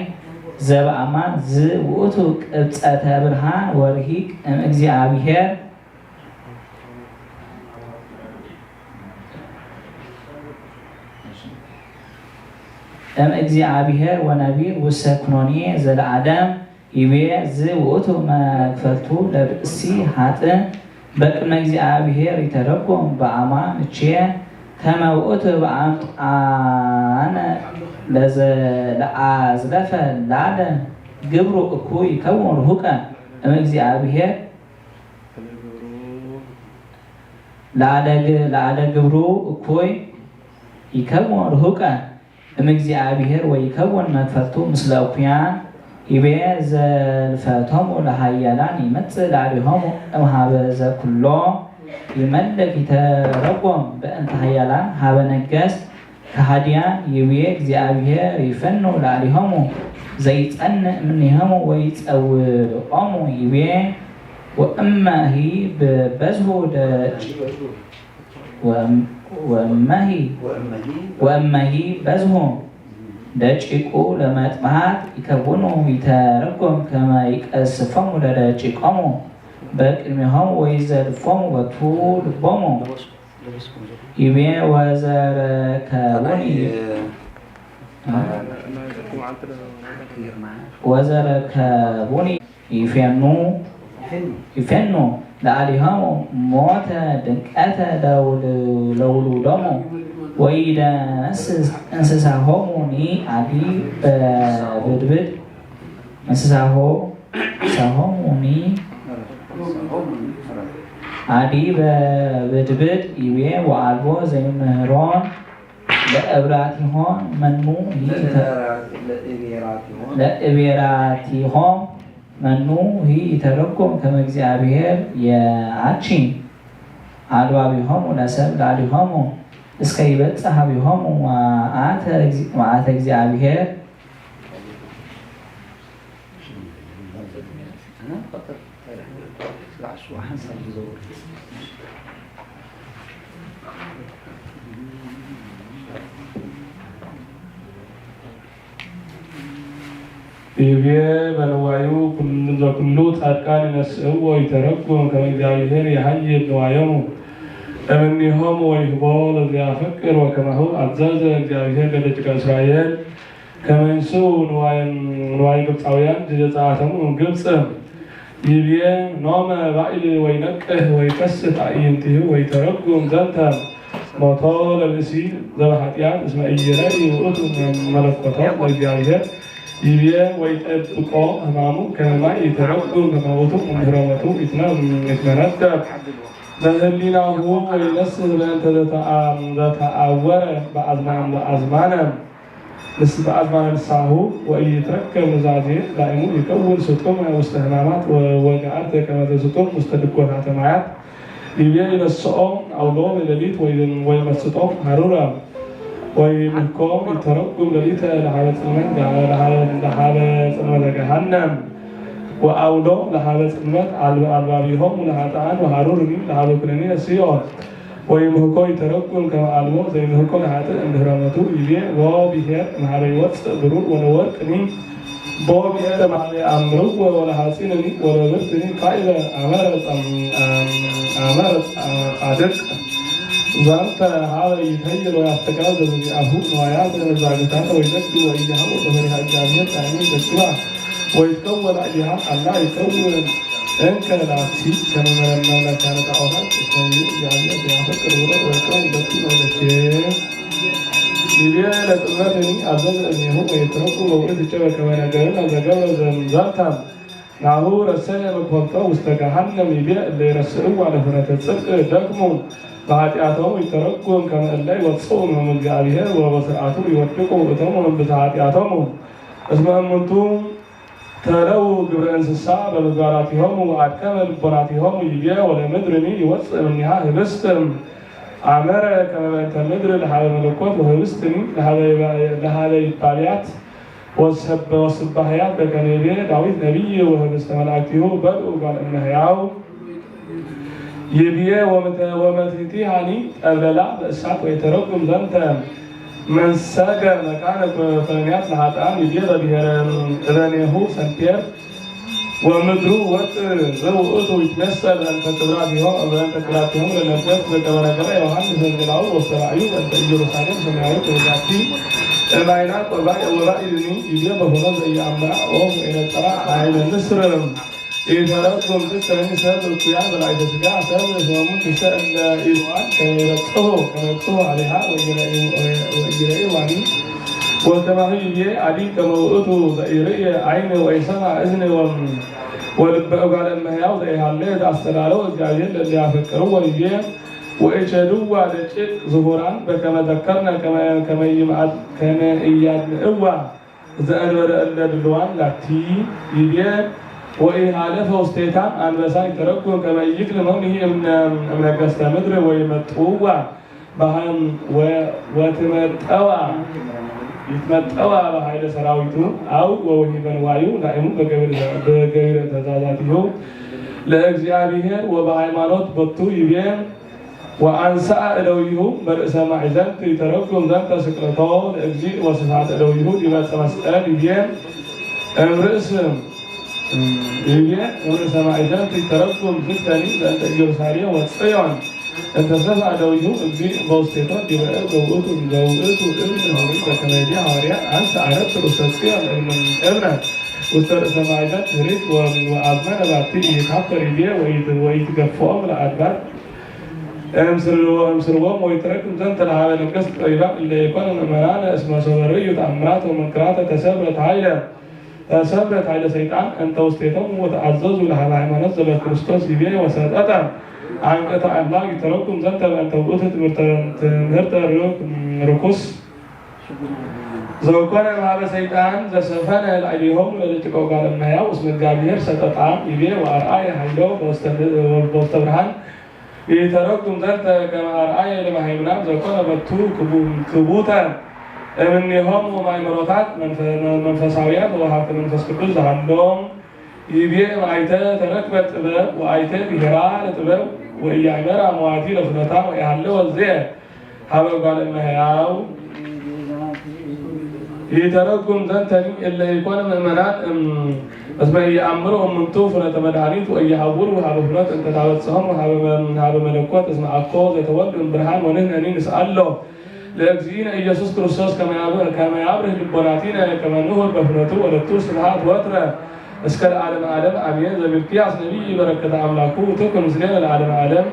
ዘበአማን። ዝ ውእቱ ቅብጸተ ብርሃን ወርሂቅ እምእግዚአብሔር እምእግዚአብሔር ወነቢር ውስተ ኩኖኔ ዘለዓለም። ይቤ ዝ ውእቱ መክፈልቱ ለብእሲ ሀጥእ በቅድመ እግዚአብሔር ይተረጎም በአማን እቼ ተመ ውእቱ በአምጣነ ለዘ ለአዝለፈ ላለ ግብሩ እኩይ ይከውን ርሁቀ እምእግዚአብሔር። ለአለ ግ-፣ ለአለ ግብሩ እኩይ ይከውን ርሁቀ እምእግዚአብሔር ወይከውን መክፈልቱ ምስለ እኩያን። ይቤ ዘልፈቶሙ ለሃያላን ይመጽእ ላዕሌሆሙ እምሃበ ዘኩሎ ይመልክ ይተረጎም በእንተ ሃያላን ሀበ ነገስት ከሃድያን። ይቤ እግዚአብሔር ይፈኑ ላዕሌሆሙ ዘይጸንዕ እምኔሆሙ ወይጸውዖሙ። ይቤ ወእመሂ በዝሁ ደጭ ወእም-፣ ወእመሂ፣ ወእመሂ በዝሁ ደቂቁ ለመጥባሕት ይከውኑ ይተረጎም ከመ ይቀስፎሙ ለደቂቆሙ በቅድሜሆሙ ወይዘልፎሙ በቱ ልቦሙ። ይቤ ወዘረከቡኒ፣ ወዘረከቡኒ ይፌኑ፣ ይፌኑ ለአሊሆሙ ሞተ ድንቀተ ለውል-፣ ለውሉዶሙ ወይደመስስ እንስሳሆሙኒ አዲ በብድብድ እንስሳሆ-፣ እንስሳሆሙኒ አዲ በብድብድ። ይቤ ወአልቦ ዘይምህሮን ለእብራቲሆን መኑ ይተ-፣ ለእቤራቲሆን፣ ለእቤራቲሆን መኑ ይተረጎም ከመ እግዚአብሔር የአቺ አልባቢሆሙ ለሰብ ለአሊሆሙ እስከ ይበጽሕ ሀቢሆሙ መዓተ እግዚ-፣ መዓተ እግዚአብሔር። ይቤ በንዋዩ ኩል-፣ ዘኩሉ ጻድቃን ይነስእዎ ይተረጎም ከመ እግዚአብሔር የሐይል ንዋዮሙ እምኔሆሙ ወይህቦ ለዘያፈቅር ወከማሁ አዘዘ እግዚአብሔር ለደቂቀ እስራኤል ከመ ይንስኡ ንዋየ፣ ንዋየ ግብጻውያን ዲዘ ጸአቶሙ እምግብጽ። ይቤ ኖመ ባእል ወይነቅህ ወይከስት አዕይንቲሁ ወይተረጉም ዘንተ ሞቶ ለብእሲ ዘበኃጢአት እስመ ኢይረኢ ውእቱ መለኮቶ ለእግዚአብሔር። ይቤ ወይጠብቆ ሕማሙ ከመ ማይ ይተረጉም ከመ ውእቱ እምድኅረ ሞቱ ይትነ-፣ ይትመነደብ በህሊናሁ ወይነስህ በእንተ ዘተአ-፣ ዘተአወረ በአዝማን-፣ በአዝማነ ንስ-፣ በአዝማነ ንስሐሁ ወኢይትረከብ ኑዛዜ ዳእሙ ይከውን ስጡመ ውስተ ሕማማት ወ-፣ ወገአርተ ከመ ዘስጡም ውስተ ድጎታተ ማያት። ይቤ ይነስኦ አውሎ በሌሊት ወይ-፣ ወይመስጦ ሀሩረ ወይምህኮ ይተረጉም ሌሊተ ለሀበ ጽልመት ገሃ-፣ ለሀበ፣ ለሀበ ጽልመተ ገሃነም ወአውሎ ለሀበ ጽልመት አልበ-፣ አልባቢሆሙ ለኃጥአን ወሀሩርኒ ለሀበ ኩነኔ ሲኦል። ወይምህኮ ይተረጉም ከመ አልቦ ዘይምህኮ ለኃጥእ እምድኅረ ሞቱ። ይቤ ወብሔር እምሀበ ይወፅእ ብሩር ወለወርቅኒ ቦ ብሔር እምሀበ ይአምርዎ ወለሐፂንኒ ወለብርትኒ ካዕበ አመረ ጸም-፣ አም-፣ አመረ ጻ-፣ ጻድቅ ዘንተ ሀበ ይትሐየል ወያስተጋብ ዘዚአሁ ንዋያተ መዛግብታተ ወይነግዱ ወኢይሃቡ በፈሪሃ እግዚአብሔር ዳይሙ ይገድባ ወይትከወን አዕሊሃ አላ ይከውን እንከ ላቲ ከመ መለመለ ካህነ ጣዖታት እስመ ይእቲ አብያተ ያፈቅር ውረድ ወይቀውም በቲ ወለቼ። ይቤ ለጽልመትኒ አዘዘ እምኔሁ ወይትረጉ በውእቱ ጨበ ከመ ነገርነ ዘገብረ ዘንዛልታ ናሁ ረሰየ መክፈልቶ ውስተ ገሃነም። ይቤ እለ ይረስዕዋ ለፍኖተ ጽድቅ ደክሙ በኃጢአቶሙ ይተረጉም ከመ እለ ይወፅኡ እምእግዚአብሔር ወበስርዓቱ ይወድቁ ውእቶሙ እምብዝሃ ኃጢአቶሙ እስመ እሙንቱ ተለው ግብረ እንስሳ በምግባራቲሆሙ ወአድከመ ልቦናቲሆሙ። ይቤ ወለምድርኒ ይወፅእ እምኔሃ ህብስት አመረ ከመ በእንተ ምድር ለሀበ መለኮት ወህብስትኒ ለሀበ ይባ-፣ ለሀበ ይባልያት ወሰብ-፣ ወስባህያት በከመ ይቤ ዳዊት ነቢይ ወህብስተ መላእክቲሁ በልዑ እጓለ እመሕያው። ይብዬ ወመተ-፣ ወመትሕቲሃኒ ጠብለላ በእሳት ወይተረጉም ዘንተ መንሰገ መካነ ኩነንያት ለኃጥኣን። ይብዬ በብሔረ እበኔሁ ሰንፔር ወምድሩ ወርቅ ዘውእቱ ይትመሰል በእንተ ክብራቲሆ-፣ በእንተ ክብራቲሆሙ ለነገሥት በከመ ነገረ ዮሐንስ ወንጌላዊ ወውስተ ራእዩ በእንተ ኢየሩሳሌም ሰማያዊት ወዛቲ እማይናት ወባይ ወራእይኒ። ይብዬ በፍኖት ዘኢአምራ ኦም ወኢነጸራ አይነ ንስር። ኢተረጉም ትስተኒ ሰብ እኩያን በላዕተ ስጋ ሰብ ሰሙን ትሰእል ኢሉዋን ከመ ይበጽሑ፣ ከመ ይበጽሑ አሊሃ ወኢይረኢ-፣ ወኢይረኢዋኒ ወከማሁ ይቤ አዲ ከመ ውእቱ ዘኢርእየ ዓይን ወኢሰምዐ እዝን ወም-፣ ወልበ እጓለ እመሕያው ዘኢሃለ ዘአስተዳለው እግዚአብሔር ለእለ ያፈቅርዎ ይቤ ወኢቸድዋ ደቂቅ ዝሁራን በከመ ዘከርነ ከመ፣ ከመ ይምአድ-፣ ከመ ኢያድምዕዋ ዘእንበለ እለ ድልዋን ላቲ ይቤ ወኢሃለፈ ውስቴታ አንበሳ ይተረጎም ከመ ኢይክል መምሂ እምነ፣ እምነገስተ ምድር ወይመጥውዋ በሃም ወ-፣ ወትመጠዋ፣ ይትመጠዋ በኃይለ ሰራዊቱ አው ወውሂበ ንዋዩ ዳእሙ በገቢረ፣ በገቢረ ትእዛዛቲሁ ለእግዚአብሔር ወበሃይማኖት ቦቱ ይቤ ወአንሰአ እደዊሁ በርእሰ ማዕዘንት ይተረጉም ዘንተ ስቅለቶ ለእግዚእ ወስፋተ እደዊሁ ዲበ ዕፀ መስቀል ይቤ እምርእስ ይቤ እምርእሰ ማዕዘንት ይተረጉም ዝክተኒ ዘእንተ ኢየሩሳሌም ወጽዮን እንተ ሰፍአ እደዊሁ እግዚእ በውስቴቶ ዲበ እብ ዘውእቱ፣ ዘውእቱ እብን ሆሪ በከመ ይቤ ሐዋርያ አንሰ አነብር ውስተ ጽዮን እብን፣ እብነ ውስተ ርእሰ ማዕዘንት ህሪት ወ-፣ ወአዝመነ ባቲ ኢይትሐፈር ይቤ ወኢይት-፣ ወኢይትገፍኦም ለአድባር እምስል-፣ እምስልዎም ወይትረክም ዘንተ ለሀበ ነገስት ጠቢባን እለ ኢኮኑ ምእመናነ እስመ ሶበ ርእዩ ተአምራት ወመንክራተ ተሰብረት ኃይለ፣ ተሰብረት ኃይለ ሰይጣን እንተ ውስቴቶም ወተአዘዙ ለሀበ ሃይማኖት ዘበክርስቶስ ይቤ ወሰጠጠ አንቅዕተ አምላክ ይተረጉም ዘንተ በእንተ ውእቱ ትምህርተ፣ ትምህርተ ርኩ-፣ ርኩስ ዘኮነ እምሃበ ሰይጣን ዘሰፈነ ላዕሌሆሙ ለደቂቀ እጓለ እመሕያው እስመ እግዚአብሔር ሰጠጣም ይቤ ወአርአየ ኃይሎ በውስተ፣ በውስተ ብርሃን ይተረጉም ዘንተ ከመ አርአየ ለመሃይምናን ዘኮነ በቱ ክቡ-፣ ክቡተ እምኔሆሙ ማእምሮታት መንፈ-፣ መንፈሳውያን ወሀብተ መንፈስ ቅዱስ ዘሃሎም ይቤ እምአይተ ተረክበት ጥበብ ወአይተ ብሔራ ለጥበብ ወኢያእመራ መዋቲ ለፍኖታ ወኢሃለወ ዘ ሀበ እጓለ እመሕያው ይተረጉም ዘንተኒ እለ ኢኮኑ ምእመናን እም-፣ እስመ ኢየአምሩ እምንቱ ፍኖተ መድኃኒት ወኢየሐውሩ ሀበ ፍኖት እንተ ታበጽሖሙ ሀበ መ-፣ ሀበ መለኮት እስመ አኮ ዘተወልድ እምብርሃን ወንሕነኒ ንስአሎ ለእግዚእነ ኢየሱስ ክርስቶስ ከመ ያብ-፣ ከመ ያብርህ ልቦናቲነ ከመ ንሁር በፍኖቱ ወለቱ ስብሐት ወትረ እስከ ለዓለመ ዓለም አሜን። ዘሚልክያስ ነቢይ በረከተ አምላኩ ትኩን ምስሌነ ለዓለመ ዓለም።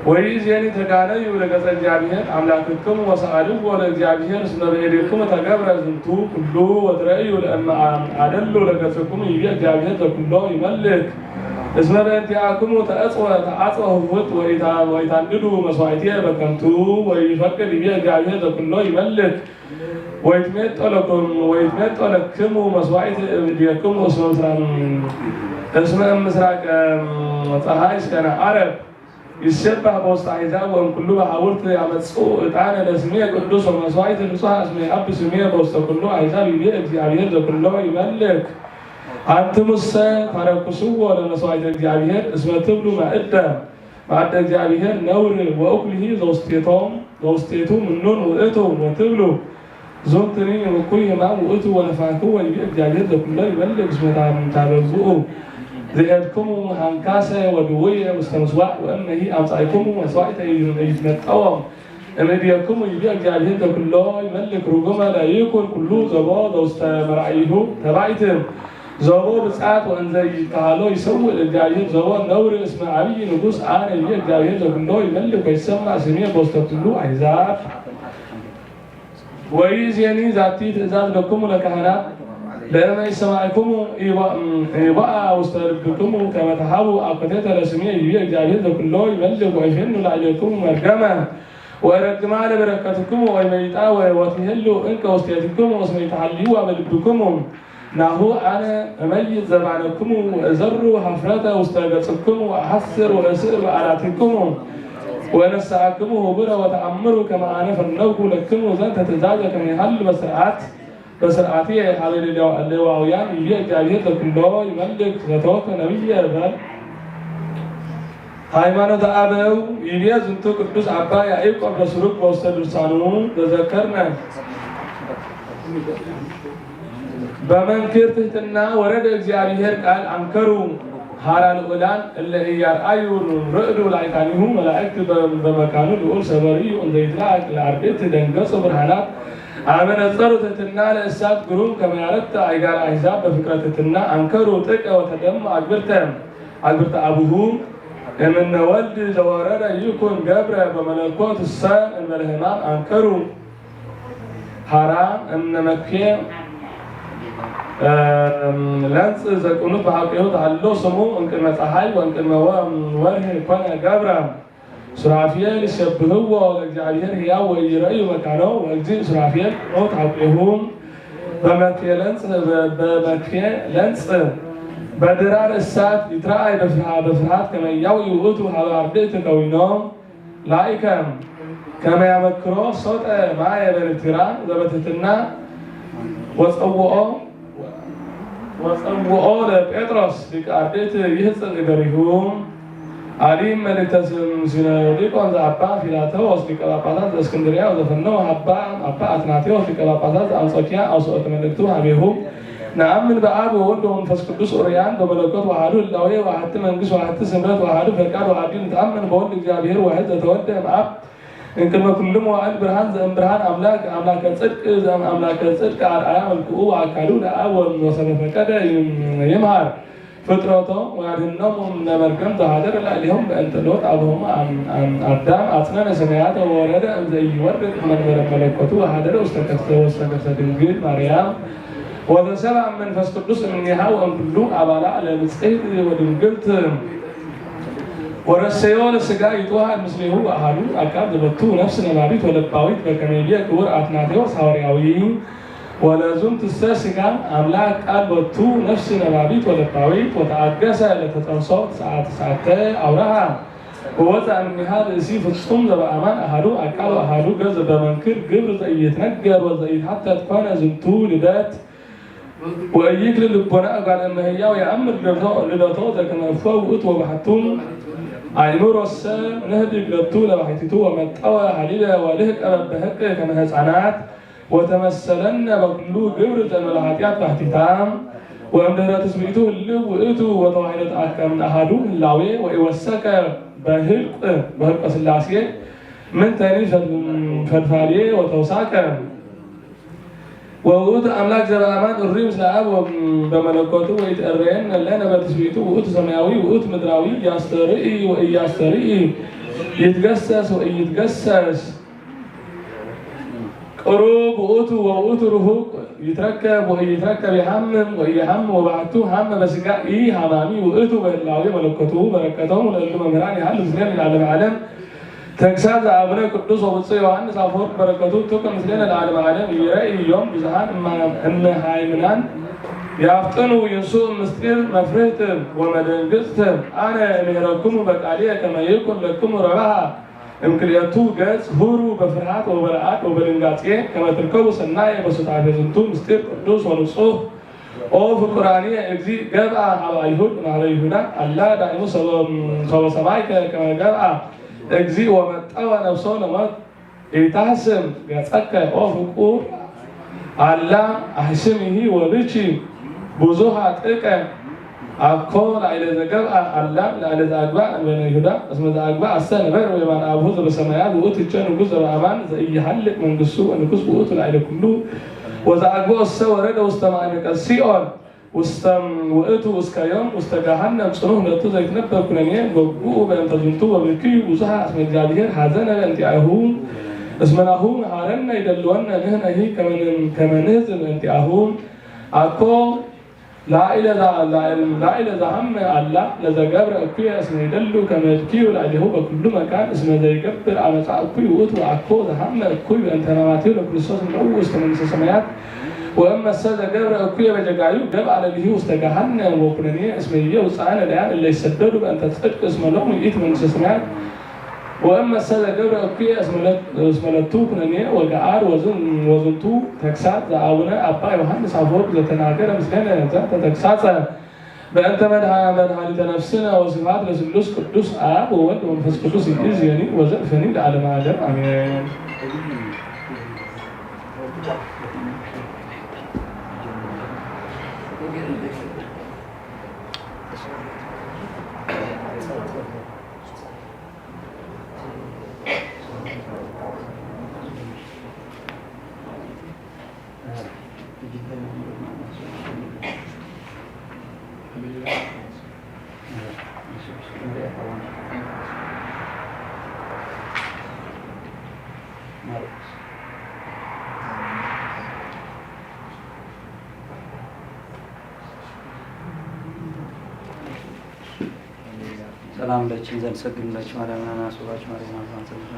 ወይእዜኒ ተጋነዩ ለገጸ እግዚአብሔር አምላክክሙ ወሰአልዎ ለእግዚአብሔር እስመ በእዴክሙ ተገብረ ዝንቱ ኩሉ ወትረእዩ ለእመ አደሉ ለገጽክሙ ይቤ እግዚአብሔር ዘኩሎ ይመልክ። እስመ በእንቲአክሙ ተአጽወ፣ ተአጽወ ህፉት ወኢታ-፣ ወኢታንድዱ መስዋዕትየ በከንቱ ወይፈቅድ ይቤ እግዚአብሔር ዘኩሎ ይመልክ። ወይትሜጦ ለክሙ፣ ወይትሜጦ ለክሙ መስዋዕት እምእዴክሙ እስመ ምስራ-፣ እስመ እምስራቀ ጸሐይ እስከ ነዓርብ። ይሴባህ በውስተ አሕዛብ ወእምኩሉ መሃውርት ያመጽኡ ዕጣነ ለስሜ ቅዱስ ወመስዋዕት ንጹሐ እስመ ይአቢ ስሜ በውስተ ኩሉ አሕዛብ ይቤ እግዚአብሔር ዘኩሎ ይመልክ። አንትሙሰ ታረክስዎ ለመስዋዕተ እግዚአብሔር እስመ ትብሉ ማእደ ማዕደ እግዚአብሔር ነውር ወእኩልሂ ዘውስቴቶም፣ ዘውስቴቱ ምኑን ውእቱ ወትብሉ ዝንቱኒ እኩይ ሕማም ውእቱ ወነፋክዎ ይቤ እግዚአብሔር ዘኩሎ ይመልክ። እስመ ታበዝኡ ዘሄድክሙ አንካሰ ወድውየ ውስተ ምስዋዕ ወእመሂ አምጻእክሙ መስዋዕተ ኢይትመጠዎም እምእዴክሙ ይቤ እግዚአብሔር ዘኩሎ ይመልክ። ርጉመ ለይኩን ኩሉ ዘቦ ዘውስተ መራእይሁ ተባይት ዘቦ ብፅዓት ወእንዘ ይትካሃሎ ይሰውእ ለእግዚአብሔር ዘቦ ነውር እስመ አብይ ንጉስ አነ ይቤ እግዚአብሔር ዘኩሎ ይመልክ ወይሰማዕ ስሜ በውስተ ኩሉ አሕዛብ። ወይእዜኒ ዛቲ ትእዛዝ ለክሙ ለካህናት ለእመ ኢሰማዕክሙ ኢይባእ ውስተ ልብክሙ ከመ ተሃቡ አኮቴተ ለስሜ ይቤ እግዚአብሔር ዘኩሎ ይመልክ ወይፌኑ ላዕሌክሙ መርገመ ወእረግማ ለበረከትክሙ ወይመይጣ ወትሄሉ እንከ ውስቴትክሙ እስመ ኢተሃልይዋ በልብክሙ። ናሁ አነ እመይጥ ዘባነክሙ ወእዘሩ ሀፍረተ ውስተ ገጽክሙ ወአሐስር ወእስር በዓላቲክሙ ወእነስአክሙ ህቡረ ወተአምሩ ከመ አነ ፈነውኩ ለክሙ ዘንተ ትእዛዘ ከመ ይሃሉ በስርዓት በስርዓትየ ሀበ ሌዋውያን ይቤ እግዚአብሔር ዘኩሎ ይመልክ። ዘተወክፈ ነቢየ በል። ሃይማኖተ አበው ይቤ ዝንቱ ቅዱስ አባ ያዕቆብ በስሩግ በውስተ ድርሳኑ ዘዘከርነ በመንክር ትሕትና ወረደ እግዚአብሔር ቃል አንከሩ ሐራ ልዑላን እለ ኢያርአዩ ርዕዱ ላይካኒሁ መላእክት በ-፣ በመካኑ ልዑል ሰበርዩ እንዘ ይትለአክ ለአርድእት ደንገጹ ብርሃናት አመ ነጸሩ ትሕትና ለእሳት ግሩም ከመ ያረድእ አይጋር አሕዛብ በፍቅረ ትሕትና አንከሩ ጥቀ ወተደም አግብርተ አግብርተ አቡሁ እምነ ወልድ ዘወረደ ይኩን ገብረ በመለኮት እሰ እንበለ ሕማም አንከሩ ሐራ እምነ መክፌ ለንጽ ዘቅኑት በሐቂሁ ተሃሎ ስሙ እንቅድመ ጸሓይ ወእንቅድመ ወ-፣ ወርህ ኮነ ገብረ። ሱራፌል ይሴብሕዎ ለእግዚአብሔር ሕያው ወኢይረእዩ መካኖ ወእግዚእ ሱራፌል ቅኑት ሐቂሁ በመክፌ ለንጽ በ-፣ በመክፌ ለንጽ በድራር እሳት ይትረአይ በፍርሃ-፣ በፍርሃት ከመ ያው ውእቱ ሀበ አርድእት ከዊኖ ላይከ ከመ ያመክሮ ሶጠ ማየ በንቲራ ዘበትሕትና ወጸውኦ ወጸውኦ ለጴጥሮስ ሊቀ አርድእት ይህጽጽ እገሪሁ። አዲም መልእክተ ስም-፣ ሲኖዲቆን ዘአባ ፊላተዎስ ሊቀ ጳጳሳት ዘእስክንድርያ ወዘፈነወ ሀባ አባ አትናቴዎስ ሊቀ ጳጳሳት ዘአንጾኪያ አውስኦተ መልእክቱ ሀቤሁ። ነአምን በአብ ወወልድ ወመንፈስ ቅዱስ ኡርያን በመለኮት ወአሐዱ ህላዌ ወአሐቲ መንግስት ወአሐቲ ስምረት ወአሐዱ ፈቃድ ወአሐዱ ንትአመን በወልድ እግዚአብሔር ዋሕድ ዘተወልደ እምአብ እምቅድመ ኩሉ መዋዕል ብርሃን ዘእምብርሃን አምላክ አምላከ ጽድቅ ዘእምአምላከ ጽድቅ አርአያ መልክኡ ወአካሉ ለአብ ወዘፈቀደ ይምሃር ፍጥረቶ ወያድህኖሙ እምነ መርገም ዘሀደረ ላዕሌሆሙ በእንተ ሎጥ አቡሆሙ አም-፣ አም-፣ አዳም አጽነነ ሰማያተ ወወረደ እንዘ ኢይወርድ መንበረ መለኮቱ ወሀደረ ውስተ ከርሰ፣ ውስተ ከርሰ ድንግል ማርያም ወዘሰብአ መንፈስ ቅዱስ እምኔሃ ወእምኩሉ አባላ ለንጽሕት ወድንግልት ወረሰዮ ለስጋ ይትወሃድ ምስሌሁ አሐዱ አካል ዘቦቱ ነፍስ ነባቢት ወለባዊት በከመ ይቤ ክቡር አትናቴዎስ ሐዋርያዊ። ወለዝንቱሰ ስጋ አምላክ ቃል ቦቱ ነፍስ ነባቢት ወለባዊት ወተአገሰ ለተጸንሶ ትስዓተ አውራሃ ወወፅአ እምኔሃ ብእሲ ፍጹም ዘበአማን አሐዱ አካል ወአሐዱ ገጽ በመንክር ግብር ዘኢይትነገር ወዘኢይትሐተት ኮነ ዝንቱ ልደት። ወኢይክል ልቦና እጓለ እመሕያው የአምር ልደቶ፣ ልደቶ ዘከመ እፎ ውእቱ ወበሐቱ አእምሮሰ ንህድግ ለቱ ለባሕቲቱ ወመጠወ ሀሊለ ወልህቀ በበሕቅ ከመ ሕፃናት ወተመሰለነ በኩሉ ግብር ዘእንበለ ኃጢአት ባሕቲታ። ወእምድህረ ትስብእቱ ህልው ውእቱ ወተዋሕደ ተአከ እምነ አሐዱ ህላዌ ወኢወሰከ በህልቅ፣ በህልቀ ሥላሴ ምንተኒ ፈድ-፣ ፈድፋዴ ወተውሳከ። ወውእቱ አምላክ ዘበአማን እሩይ ምስለ አብ ወ-፣ በመለኮቱ ወኢትእረየን ለነ በትስብእቱ ውእቱ ሰማያዊ ውእቱ ምድራዊ ያስተርኢ ወኢያስተርኢ ይትገሰስ ወኢይትገሰስ ቅሩብ ውእቱ ወውእቱ ርሁቅ ይትረከብ ወኢይትረከብ ይሐምም ወኢይሐምም ወባሕቱ ሐመ በሥጋ ኢሐማሚ ውእቱ በህላዌ መለኮቱ። በረከቶሙ ለእሉ መምህራን ይሃሉ ምስሌነ ለዓለመ ዓለም። ተግሳጽ ዘአቡነ ቅዱስ ወብፁዕ ዮሐንስ አፈወርቅ በረከቱ ትኩን ምስሌነ ለዓለመ ዓለም። ኢይረኢ ዮም ብዙኃን እማ-፣ እምሃይምናን ያፍጥኑ ይንሱ ምስጢር መፍርህት ወመደንግጽት። አነ እምሄረክሙ በቃልየ ከመ ይኩን ለክሙ ረብሃ እምክልኤቱ ገጽ። ሁሩ በፍርሃት ወበረዓድ ወበድንጋጼ ከመ ትርከቡ ሠናየ በሱታፌ ዝንቱ ምስጢር ቅዱስ ወንጹሕ። ኦ ፍቁራንየ እግዚእ ገብአ ሀበ አይሁድ እምሀበ ይሁዳ አላ ዳእሙ ሰበ-፣ ሰበ ሰማይከ ከመ ገብአ እግዚእ ወመጠወ ነፍሶ ለሞት። ኢታህስም ገጸከ ኦ ፍቁር አላ አህስምሂ ወብኪ ብዙሃ ጥቀ አኮ ላዕለ ዘገብአ አላ ላዕለ ዘአግብአ እምበይነ ይሁዳ እስመ ዘአግብአሰ ነበረ በየማነ አቡሁ ዘበሰማያት ውእቱ ይእቲ ንጉሥ ዘበአማን ዘኢይሃልቅ መንግሥቱ ወንጉሥ ውእቱ ላዕለ ኩሉ ወዘአግብኦሰ ወረደ ውስተ ማዕምቀ ሲኦል። ውስተ ውእቱ እስከ ዮም ውስተ ገሃነም ጽኑዕ ለቱ ዘይትነበብ ኩነኔ። ወጉኡ በእንተ ዝንቱ ወብክዩ ብዙሃ እስመ እግዚአብሔር ሐዘነ በእንቲአሁ እስመ ናሁ መሐረነ ይደልወነ ንሕነሂ ከመ ን-፣ ከመ ንሕዝን በእንቲአሁ። አኮ ላዕለ ዘ-፣ ላዕለ ዘሐመ አላ ለዘገብረ እኩየ እስመ ይደሉ ከመ ይብክዩ ላዕሌሁ በኩሉ መካን እስመ ዘይገብር አመፃ እኩይ ውእቱ። አኮ ዘሐመ እኩይ በእንተ ሕማማቲሁ ለክርስቶስ እምለአው ውስተ መንግሥተ ሰማያት። ወእመሰ ዘገብረ እኩየ በጀጋዩ ገብአ ለሊሁ ውስተ ገሃነም ወኩነኔ እስመ ይቤ ውፅአነ ዳያን እለ ይሰደዱ በእንተ ጽድቅ እስመ ሎሙ ይእቲ መንግሥተ ሰማያት። ወእመሰ ዘገብረ እኩየ እስመ ለ-፣ እስመ ለቱ ኩነኔ ወገአር ወዝን-፣ ወዝንቱ ተግሳጽ ዘአቡነ አባ ዮሐንስ አፈወርቅ ዘተናገረ ምስሌነ ዘንተ ተግሳጸ በእንተ መድኃ-፣ መድኃኒተ ነፍስነ። ወስብሐት ለስሉስ ቅዱስ አብ ወወልድ ወመንፈስ ቅዱስ ይእዜኒ ወዘልፈኒ ለዓለመ ዓለም አሜን። ሰላም ለኪን ዘንሰግድ ለኪ ማርያም፣ ናናስ ወባኪ ማርያም፣ አዝማን ጸሎት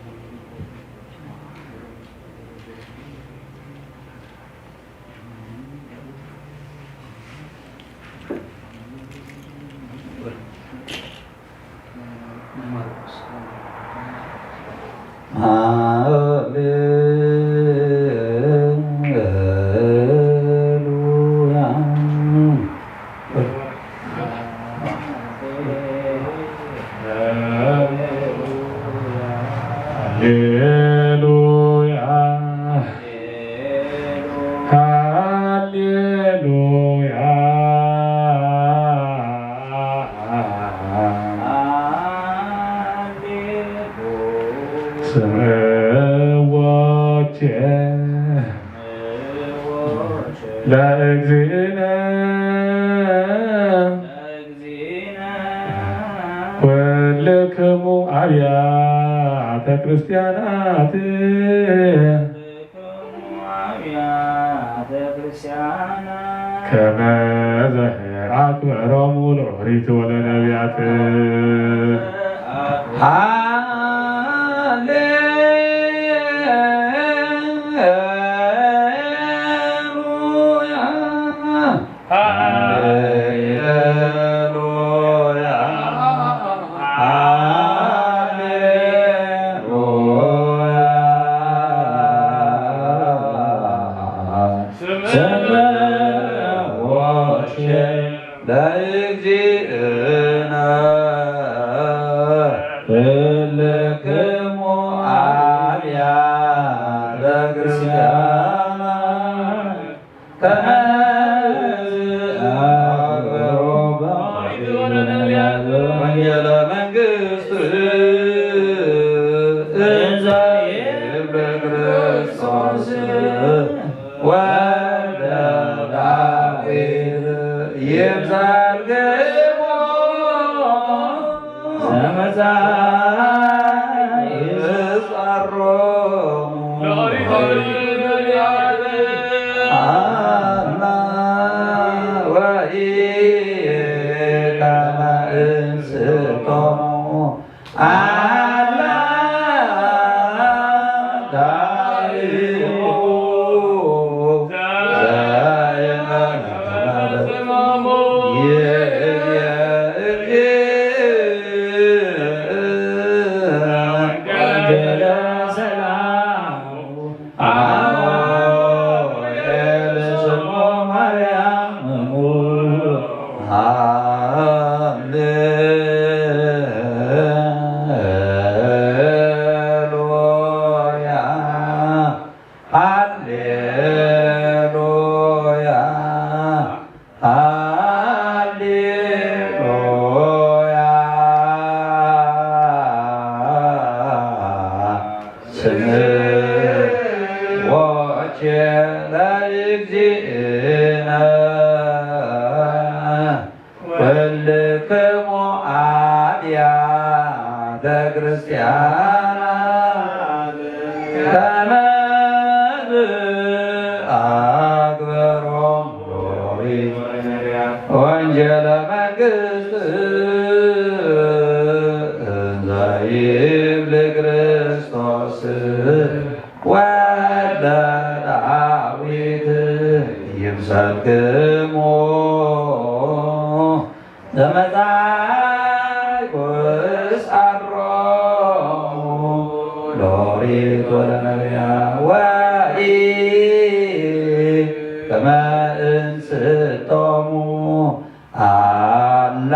ሃሌሉያ። ሃሌሉያ። ሃሌሉያ። ስምዖ ለእግዚእነ ኩልክሙ አብያተ ክርስቲያናት አብያተ ክርስቲያናት ከመ ዘአክበሮሙ ለኦሪት ወለነቢያት። ሃሌሉያ። ሃሌሉያ፣ ሃሌሉያ። ስምዖ ለእግዚእነ ኩልክሙ አብያተ ክርስቲያናት ከመ አክብሮሙ ለኦሪት ወለነቢያት። ወንጌለ መንግስት እንዘ ይብል ክርስቶስ ወልደ ዳዊት ይምሰልክሙ። ዘመጻእክሙ ለኦሪት ወለነቢያት። አላ ወኢከመ እንስቶሙ አላ ዳሪሁ ዘይመ ስምዖ ወእግዚእነ ኩልክሙ አብያተ ክርስቲያናት ከመ አግበሮሙ ሎሪት ወንጌለ መንግስት እንዘ ይብል ክርስቶስ ወልደ ዳዊት ይምሰልክሙ ዘመጻእኩ እስዐሮሙ ሎሪት ወለነብያት ወኢ ከመ እንስቶሙ አላ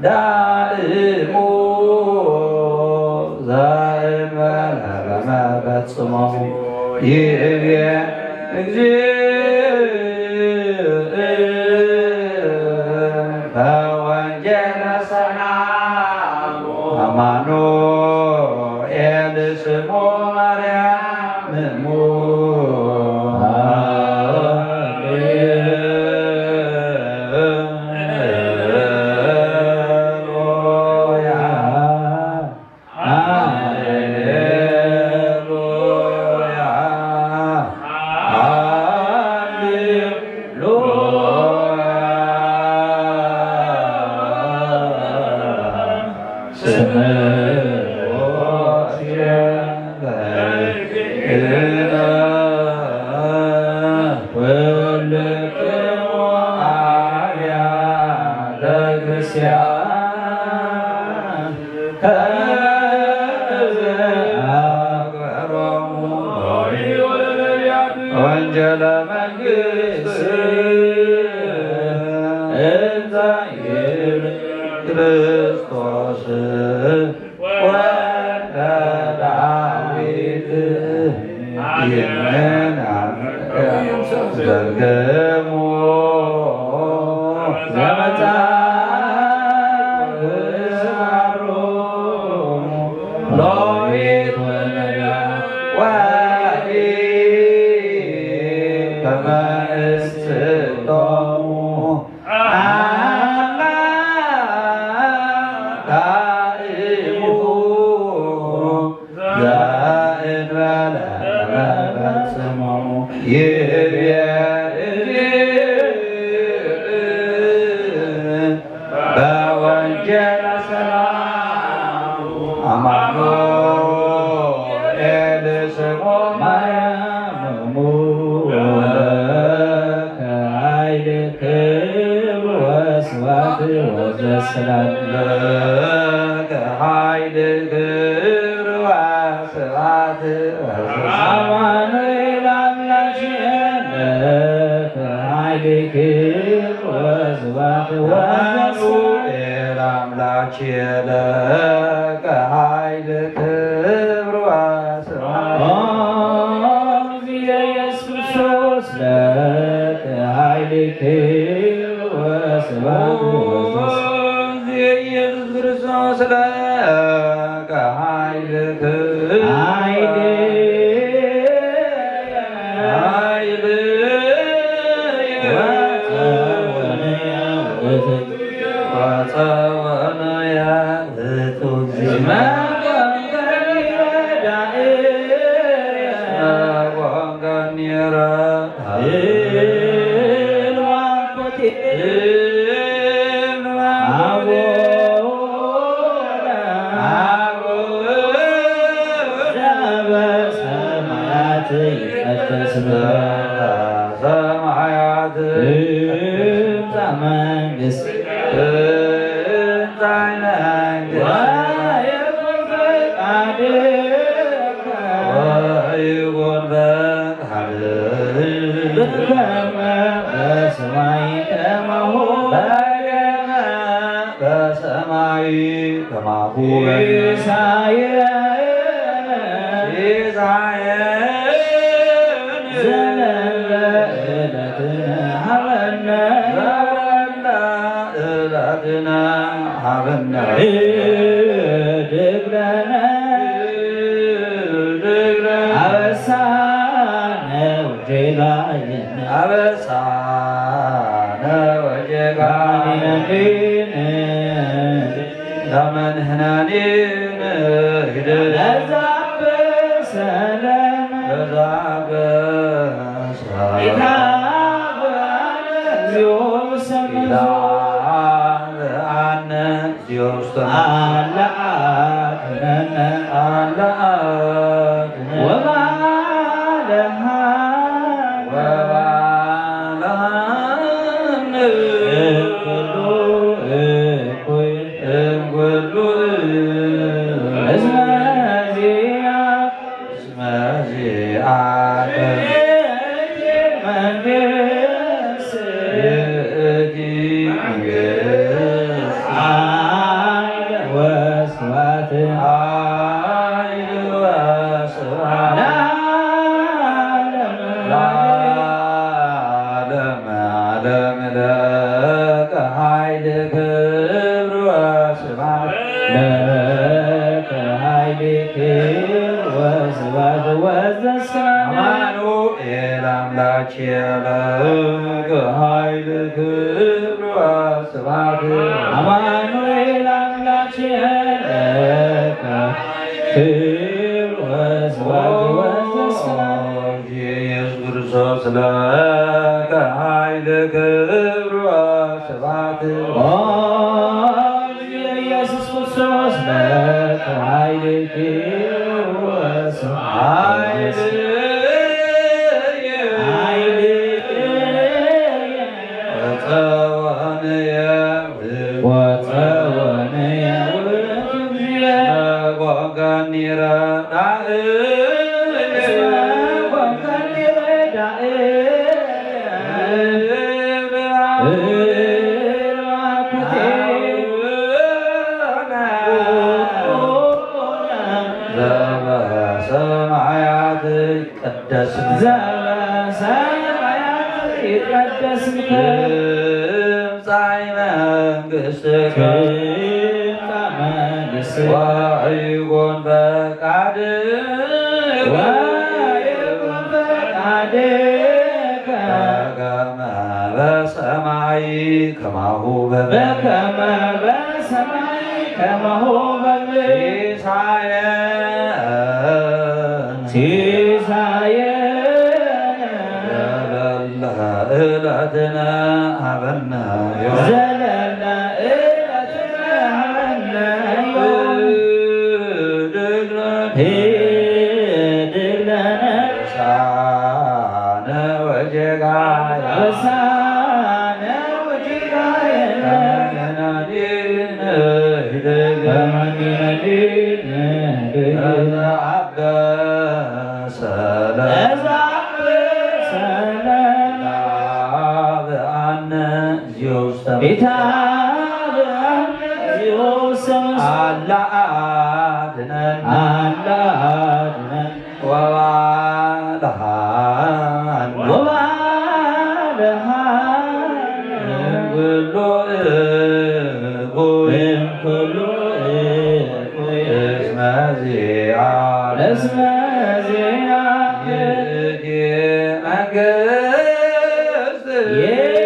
ዳእሙ ዘእንበለ ከመ ፈጽሞሙ ይቤ እግዚእ በወንጌለ ሰላም አማኑኤል ስሙ ማርያም እሙ። ሃሌሉያ፣ ሃሌሉያ፣ ሃሌሉያ። ስምዖ ወእግዚእነ ኩልክሙ አብያተ ክርስቲያን ከመ አግበሮሙ ወንጌለ መንግስት እንዘ ይብል ክርስቶስ ወልደ ዳዊት ይመናን ዘርገሙ ዘመጻ እስዐሮሙ ሎሪት ወነብያት ወኢ ከመ እንስቶሙ አላ ዳእሙ ዘእንበለ ከመ ፈጽሞሙ ይቤ እግዚእ በወንጌለ ሰላም አማኑኤል ስሙ ማርያም እሙ። ለከ ኃይል ክብር ወስብሐት ወዘሰላም። ለከ ኃይል ክብር ወስብሐት ወዘሰላም። አማኑኤል አምላክ ለከ ኃይል ክብር ወስብሐት ወዘሰላም። አማኑኤል አምላክ ለከ ኃይል ክብር ወስብሐት። ኦ እግዚእ ኢየሱስ ክርስቶስ ለከ ኃይል ክብር ወስብሐት ወዘሰላም። ኦ እግዚእ ኢየሱስ ክርስቶስ ለከ ኃይል ክብር ኃይል ኃይል ወጸወነ ያውት ወጸወነ ያውት። አቡነ ዘበሰማያት ይትቀደስ ስምከ ሰማያት ትምጻእ መንግስትከ ትምጻእ መንግስትከ ወይኩን ፈቃድከ ወይኩን ፈቃድከ በከመ በሰማይ ከማሁ በከመ በሰማይ ከማሁ ሲሳየነ ሲሳየነ ዘለለ ዕለትነ ሀበነ ዘለለ ዕለትነ ሀበነ። ህድግ ለነ መዚአ መንግስት ይእቲ መንግስት ኃይል ወስብሐት ኃይል ወስብሐት ለዓለመ ለዓለመ ዓለም ለከ ኃይል ክብር ወስብሐት ለከ ኃይል ክብር ወስብሐት ወዘስብሐት አማኑኤል አምላክ ለከ ኃይል ክብር ወስብሐት አማኑኤል አምላክ ለከ ክብር ወስብሐት ወዘስብሐት ኢየሱስ ክርስቶስ ለከ ኃይል ክብር ወስብሐት ኦ ኢየሱስ ክርስቶስ ለከ ኃይል ክብር ወስብሐት ኃይል ኃይል ወጸወንየ ወጸወንየ ውእቱ እግዚእ። እስመ ኮንከኒ ረዳእ። እስመ ኮንከኒ ረዳእ። እብላ እብላ ኩቴ። አቡነ ዘበሰማያት ይትቀደስ ስምከ። ዘበሰማያት ይትቀደስ ስምከ። ትምጻእ መንግሥትከ። ትምጻእ መንግሥትከ። ወይኩን ፈቃድከ። ወይኩን ፈቃድከ። በከመ በሰማይ ከማሁ በምድር። በከመ በሰማይ ከማሁ በምድር። ሲሳየነ ሲሳየነ ዘለለ ዕለትነ ሀበነ ዮም። ዘለለ ዕለትነ ሀበነ ዮም። ህድግ ለነ ህድግ ለነ አበሳነ ወጌጋየነ አበሳነ ወጌጋየነ ከመ ንሕነኒ ንህድግ ከመ ንሕነኒ ንህድግ ለዘአበሰ ለነ ለዘአበሰ ለነ ኢታብአነ እግዚኦ ውስተ ኢታብአነ እግዚኦ ውስተ አላ አድነን አላ አድነን ወባልሐነ ወባልሐነ እምኩሉ እኩይ እምኩሉ እኩይ እስመ ዚአ እስመ ዚአ ይእቲ መንግስት ይእቲ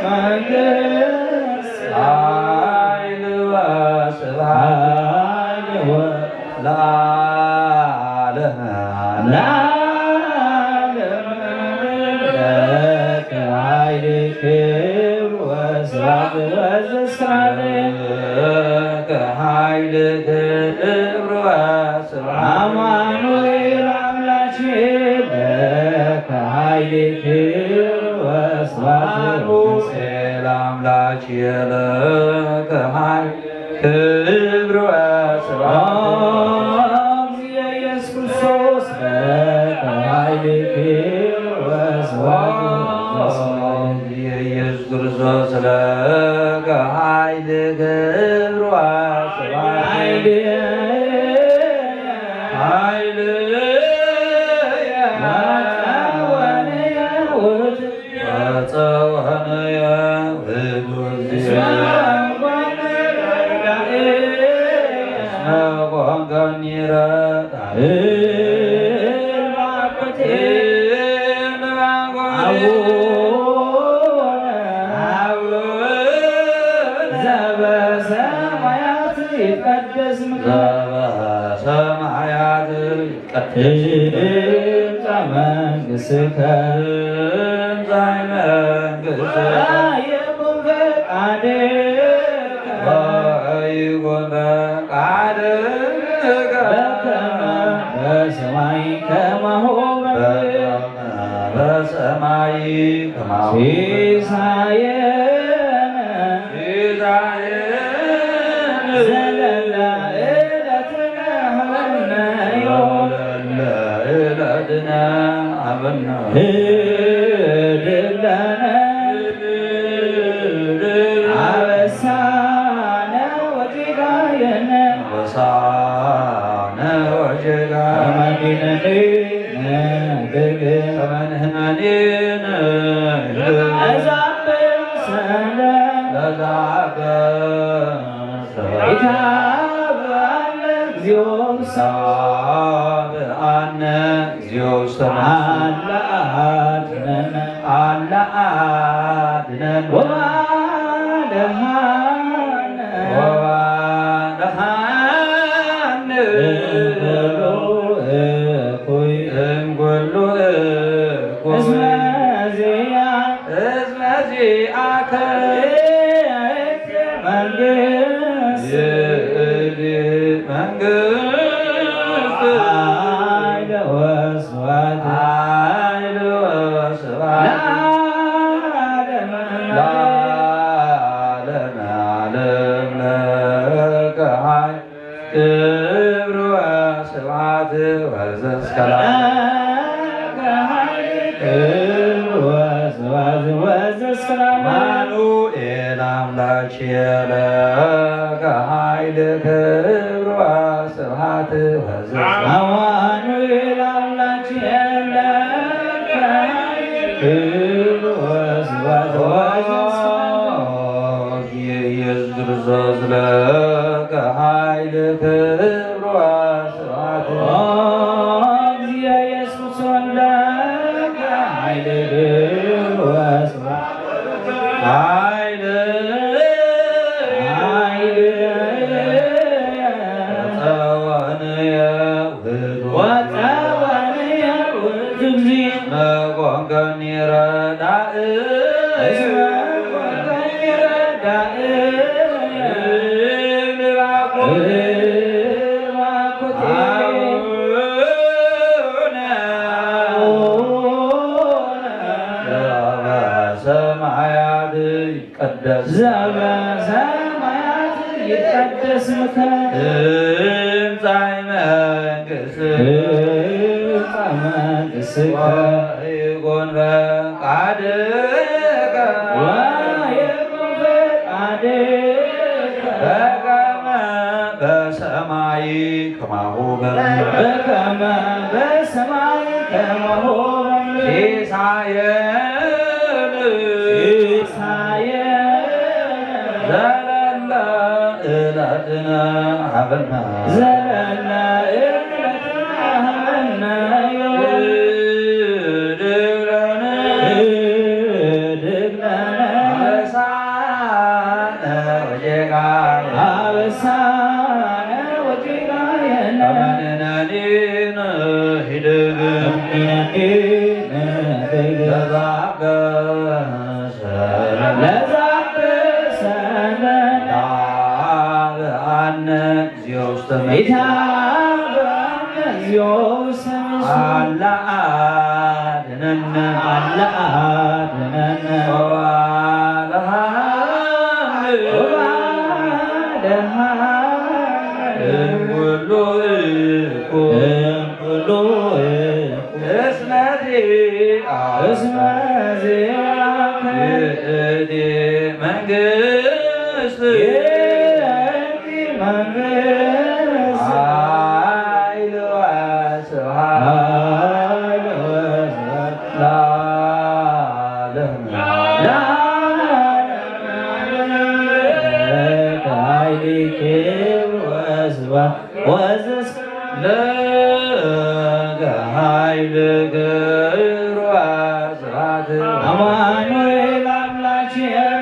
መንግስት ኃይል ወስብሐት ኃይል ወ ለዓለመ ለዓለመ ለከ ኃይል ክብር ወስብሐት ወዘስብሐት ለከ ኃይል ክብር ወስብሐት አማኑኤል አምላክ ለከ ኃይል ክብር ወስብሐት አማኑኤል አምላክ ለከ ኃይል ክብር ወስብሐት ኦ እግዚእ ኢየሱስ ክርስቶስ ለከ ኃይል ክብር ወስብሐት ኦ እግዚእ ኢየሱስ ክርስቶስ ለከ ኃይል ክብር ወስብሐት ኃይል ኃይል ወጸወንየ ውእቱ ወጸወንየ ውእቱ እግዚእ እስመ ኮንከኒ ረዳእ እምአኮቴነ አቡነ አቡነ ዘበሰማያት ይትቀደስ ስምከ ዘበሰማያት ትምጻእ መንግሥትከ ትምጻእ መንግሥትከ ወይኩን ፈቃድከ ወይኩን ፈቃድከ በከመ በሰማይ ከማሁ በምድር በከመ በሰማይ ከማሁ ሲሳየነ ሲሳየነ ዘለለ ዕለትነ ሀበነ ዮም አበነ ህድግ ለነ አበሳነ ወጌጋየነ አበሳነ ወጌጋየነ ከመ ንሕነኒ ንህድግ ከመ ንሕነኒ ንህድግ ለዘአበሰነ ለዘአበሰነ ኢታብአነ እግዚኦ። ኢታብአነ እግዚኦ ውስተ መንግሥትከ። አላ አድነነ። አላ አድነነ። ወባልሐነ። ወባልሐነ። እምኩሉ እኩይ። እምኩሉ እኩይ። እስመ ዚአ እስመ ዚአከ ይእቲ መንግስት። ይእቲ መንግስት። ኃይል ወስብሐት። ኃይል ወስብሐት። ለዓለመ ለዓለመ ዓለም ለከ ኃይል ክብር ወስብሐት ወዘእስከ ለዓለም። ክብር ወስብሐት ወዘእስከ ለዓለም። አማኑኤል አምላኬ ለከ ኃይል ክብር ወስብሐት ወዘእስከ ለዓለም። አማኑኤል አምላኬ ለከ ኃይል ክብር ወስብሐት ወዘእስከ ለዓለም። ኢየሱስ ክርስቶስ ለከ ኃይል ክብር ወስብሐት። ኦ እግዚእ ኢየሱስ ወልደ ለከ ኃይል ክብር ወስብሐት። ኃይል ኃይል ጸወንየ ውእቱ። ወጸወንየ ውእቱ እግዚእ። እስመ ኮንከኒ ረዳእ። እስመ ኮንከኒ ረዳእ። እባኮ እባኮቴ። አቡነ አቡነ ዘበሰማያት ይትቀደስ። ዘበሰማያት ይትቀደስ ስምከ። ትምጻእ መንግሥትከ። ትምጻእ መንግሥትከ። ወይኩን ፈቃድከ። ወይኩን ፈቃድከ። በከመ በሰማይ ከማሁ በምድር። በከመ በሰማይ ከማሁ በምድር። ሲሳየነ። ሲሳየነ። ዘለለ ዕለትነ ሀበነ። ዘለለ ዕለትነ ሀበነ። ህድግ ለነ። ህድግ ለነ። አበሳነ ወጌጋየነ። አበሳነ ወጌጋየነ። ከመ ንሕነኒ ንህድግ። ከመ ንሕነኒ ንህድግ። ለዘአበሰነ። ለዘአበሰነ። ኢታብአነ እግዚኦ ውስተ መንግሥትከ። ኢታብአነ እግዚኦ ውስተ መንግሥትከ። አላ አድነነ። አላ አድነነ። ወባልሐነ። ወባልሐነ። እምኩሉ እኩይ። እምኩሉ እኩይ። እስመ ዚአ እስመ ዚአከ ይእቲ መንግስት። ይእቲ መንግስት። ኃይል ወስብሐት። ኃይል ወስብሐት። ለዓለመ ለዓለመ። ኃይል ክብር ወስብሐት። ወዘእስከ ለከ ኃይል ክብር ወስብሐት። አማኑኤል አምላኬ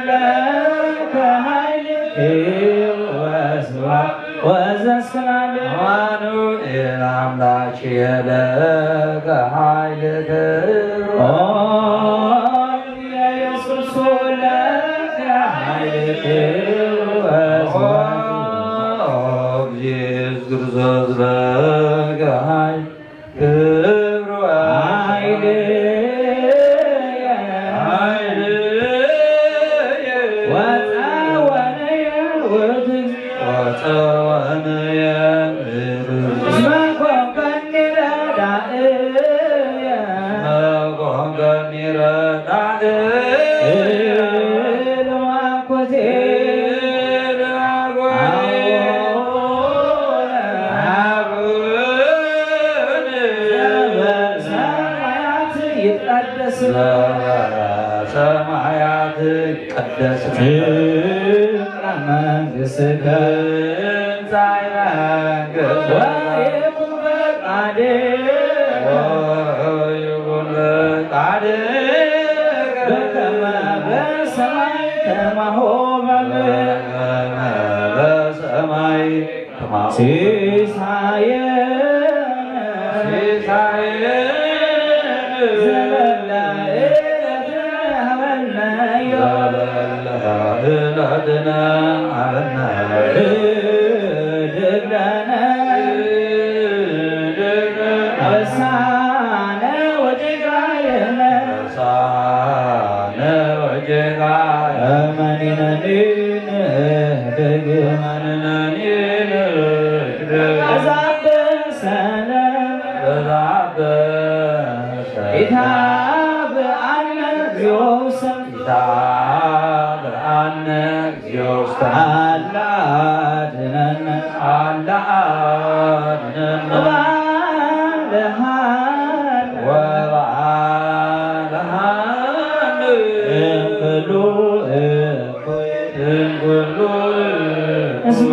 ለከ ኃይል ክብር ወስብሐት ወዘእስከ ለዓለም። አማኑኤል አምላኬ ለከ ኃይል ክብር ኦ ኢየሱስ ለከ ኃይል ክብር ወስብሐት። ኦ ኢየሱስ ክርስቶስ ለከ ኃይል ክብር ኃይል ኃይል ወጸወነ የውእቱ ወጸወነ የውእቱ እስመ ኮንከኒ ረዳእ ዘበሰማያት ይትቀደስ ስምከ ትምጻእ መንግሥትከ ወይኩን ፈቃድከ ወይኩን ፈቃድከ በከመ በሰማይ ከማሁ በምድር። በከመ በሰማይ ከማሁ ሲሳየነ ሲሳየነ ዘለለ ዕለትነ ሀበነ ዮም ዘለለ ዕለትነ ሀበነ ህድግ ለነ ህድግ ለነ አበሳነ ወጌጋየነ አበሳነ ወጌጋየነ ከመ ንሕነኒ ንህድግ ከመ ንሕነኒ ንህድግ ለዘአበሰነ ለዘአበሰነ ኢታብአነ እግዚኦ ውስተ ኢታብአነ እግዚኦ ውስተ አላ አድነነ አላ አድነነ ወባልሐነ ወባልሐነ እምኩሉ እኩይ እምኩሉ እኩይ እስመ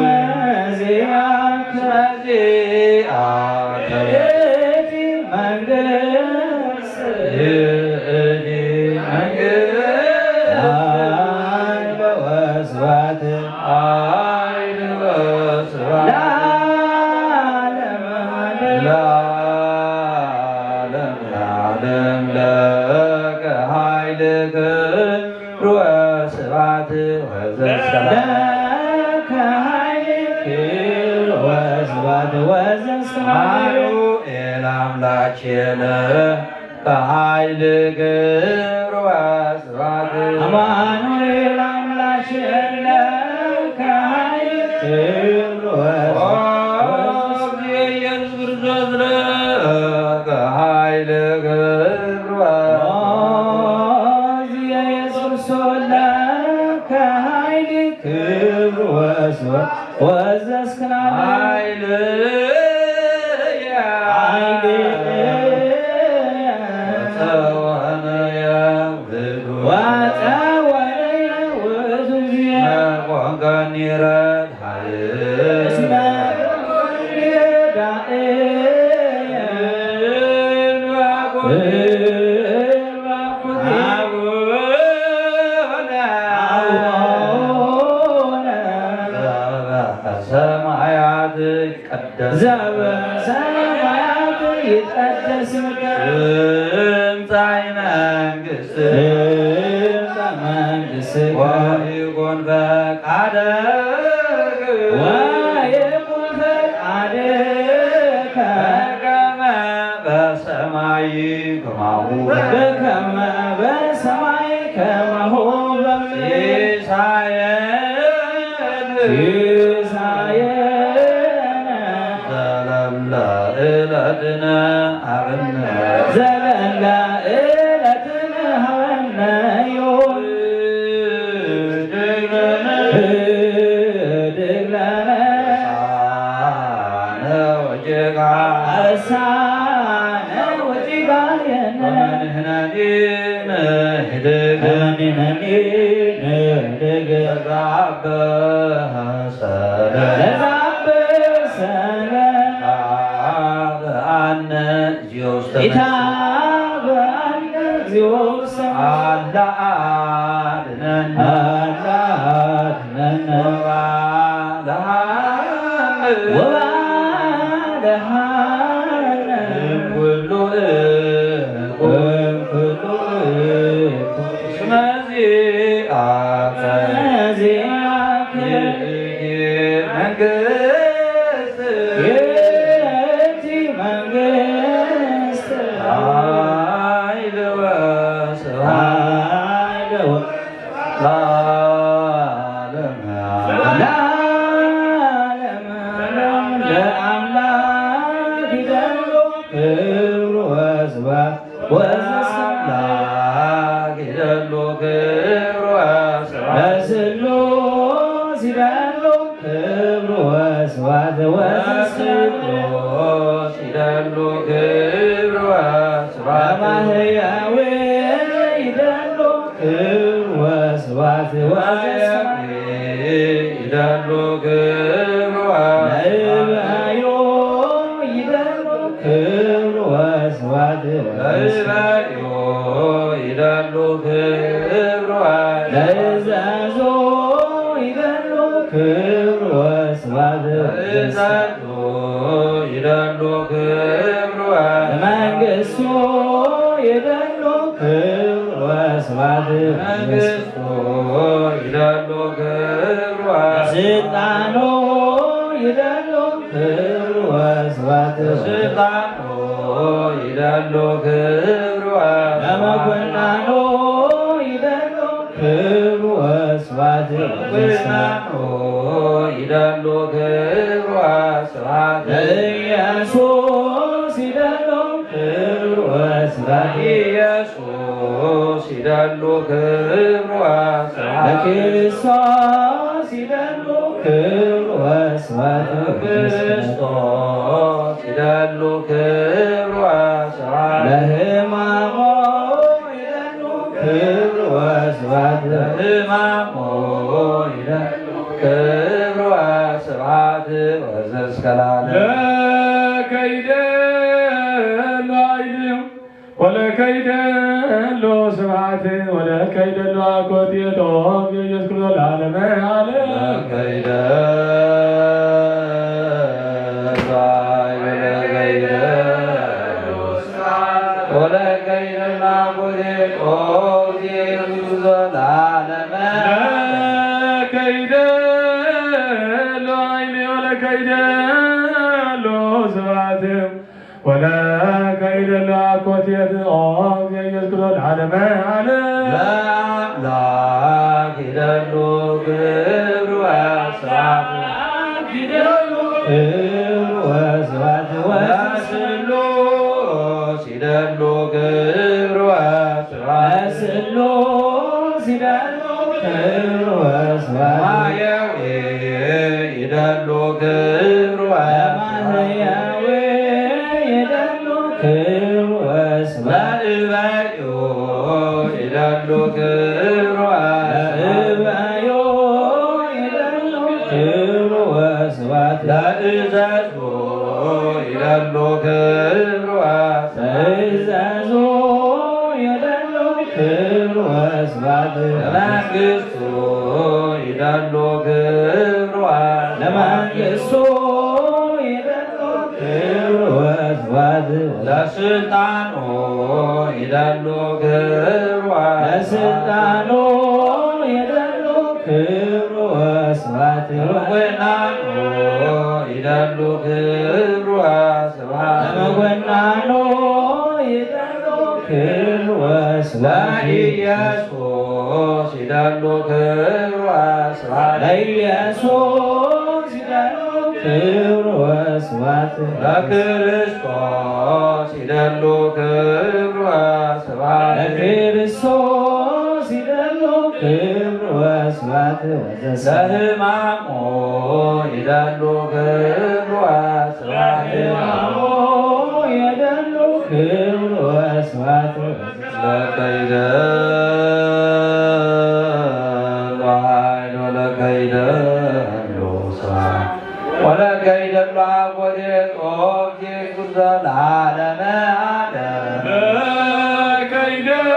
ዚአከ እስመ ዚአከ ይእቲ መንግሥት ይእቲ መንግሥት ኃይል ወስብሐት ኃይል ወስብሐት ለዓለመ ዓለም ለዓለመ ዓለም ለከ ኃይል ክብር ወስብሐት ወዘሰላም ለከ ኃይል ክብር ወስብሐት ወዘሰላም አማኑኤል አምላኬነ ለከ ኃይል ክብር ወስብሐት አማኑኤል አምላኬነ ለከ ኃይል ክብር ወስብሐት ኦ ኢየሱስ ክርስቶስ ለከ ኃይል ክብር ወስብሐት ኦ ኢየሱስ ክርስቶስ ለከ ኃይል ክብር ወስብሐት ወዘስክናለ ኃይልየ ኃይልየ ወጸወነየ ውእቱ ወጸወነየ ውእቱ እግዚእ መኮንከኒ ረድእ እስመ ረዳእየ አቡነ አቡነ ዘበሰማያት ይትቀደስ ዘበሰማያት ይትቀደስ ስምከ ትምጻእ መንግሥትከ ትምጻእ መንግሥትከ ወይኩን ፈቃድከ ወይኩን ፈቃድከ በከመ በሰማይ ከማሁ በከመ በሰማይ ከማሁ በምድር ሲሳየነ ሲሳየነ ዘለለ ዕለትነ ሀበነ ዘለለ ዕለትነ ሀበነ ዮም ህድግ ለነ ህድግ ለነ አበሳነ ወጌጋ አበሳነ ወጌጋየነ ከመ ንሕነኒ ንህድግ ከመ ንሕነኒ ንህድግ ለዘአበሰነ ለዘአበሰነ ኢታብአነ እግዚኦ ውስተ ኢታብአነ እግዚኦ ውስተ አላ አድነነ አላ አድነነ ወባልሐነ ወባልሐነ እምኩሉ እኩይ እምኩሉ እኩይ እስመ ዚአከ እስመ ዚአከ ይእቲ መንግሥት ይእቲ መንግሥት ኃይል ወስብሐት ኃይል ወ ለዓለመ ዓለም። ለዓለመ ዓለም ለአምላክ ይደሉ ክብር ወስብሐት ወዘሰማይ ለአምላክ ይደሉ ክብር ወስብሐት ለስሉስ ይደሉ ክብር ወስብሐት ወዘሰማይ ለስሉስ ይደሉ ክብር ወስብሐት ለማህያዊ ክብር ወስብሐት ለእበዮ ይደሉ ክብር ወስብሐት ለእዘዞ ይደሉ ክብር ወስብሐት ለእዘዞ ይደሉ ክብር ወስብሐት ለመንግስቱ ይደሉ ክብር ወስብሐት ለመንግስቱ ይደሉ ክብር ወስብሐት ለስልጣኑ ይደሉ ክብር ወስብሐት ለስልጣኑ ይደሉ ክብር ወስብሐት ለመኮንኑ ይደሉ ክብር ወስብሐት ለመኮንኑ ይደሉ ክብር ወስብሐት ለኢየሱስ ይደሉ ክብር ወስብሐት ለኢየሱስ ክርስቶስ ይደሉ ክብር ወስብሐት ለክርስቶስ ይደሉ ክብር ወስብሐት ለክርስቶስ ይደሉ ክብር ወስብሐት ለሕማሙ ይደሉ ክብር ወስብሐት ለሕማሙ ይደሉ ክብር ወስብሐት ወዘእስከ ለዓለም። ለከይደ ኃይል ወለከይደሎ ስብሐት ወለከይደሎ አኮቴት ኦ ኢየሱስ ክርስቶስ ለዓለመ ዓለም። ለከይደሎ ኃይል ወለከይደሎ ስብሐት ወለከይደሎ አኮቴት ኦ ኢየሱስ ክርስቶስ ለዓለመ ዓለም። ለከይደሎ ኃይል ወለከይደሎ ስብሐት ወለከይደሎ አኮቴት ኦ ኢየሱስ ክርስቶስ ለዓለመ ዓለም። ለአምላክ ይደሉ ክብር ወስብሐት ክብር ወስብሐት ወስብሐት ለስሉስ ይደሉ ክብር ወስብሐት ለስሉስ ይደሉ ክብር ወስብሐት ለማህያዊ ይደሉ ክብር ወስብሐት ለማህያዊ ይደሉ ክብር ወስብሐት ለእበዮ ይደሉ ክብር ወስብሐት ለእበዮ ይደሉ ክብር ወስብሐት ለእዘዞ ይደሉ ክብር ወስብሐት ለእዘዞ ይደሉ ክብር ወስብሐት ለመንግስቱ ይደሉ ክብር ወስብሐት ለመንግስቱ ይደሉ ክብር ወስብሐት ለስልጣኑ ይደሉ ክብር ወስብሐት ለስልጣኑ ይደሉ ክብር ወስብሐት ለምኩናኑ ይደሉ ክብር ወስብሐት ለምኩናኑ ይደሉ ክብር ወስብሐት ለኢየሱስ ይደሉ ክብር ወስብሐት ለኢየሱስ ይደሉ ክብር ወስብሐት ለክርስቶስ ይደሉ ክብር ወስብሐት ለክርስቶስ ይደሉ ክብር ወስብሐት ለሕማሙ ይደሉ ክብር ወስብሐት ለሕማሙ ይደሉ ክብር ወስብሐት ለከይደሎ ኃይል ወለከይደሎ ስብሐት ወለከይደሎ አኮቴት ኦ ኢየሱስ ክርስቶስ ለዓለመ ዓለም።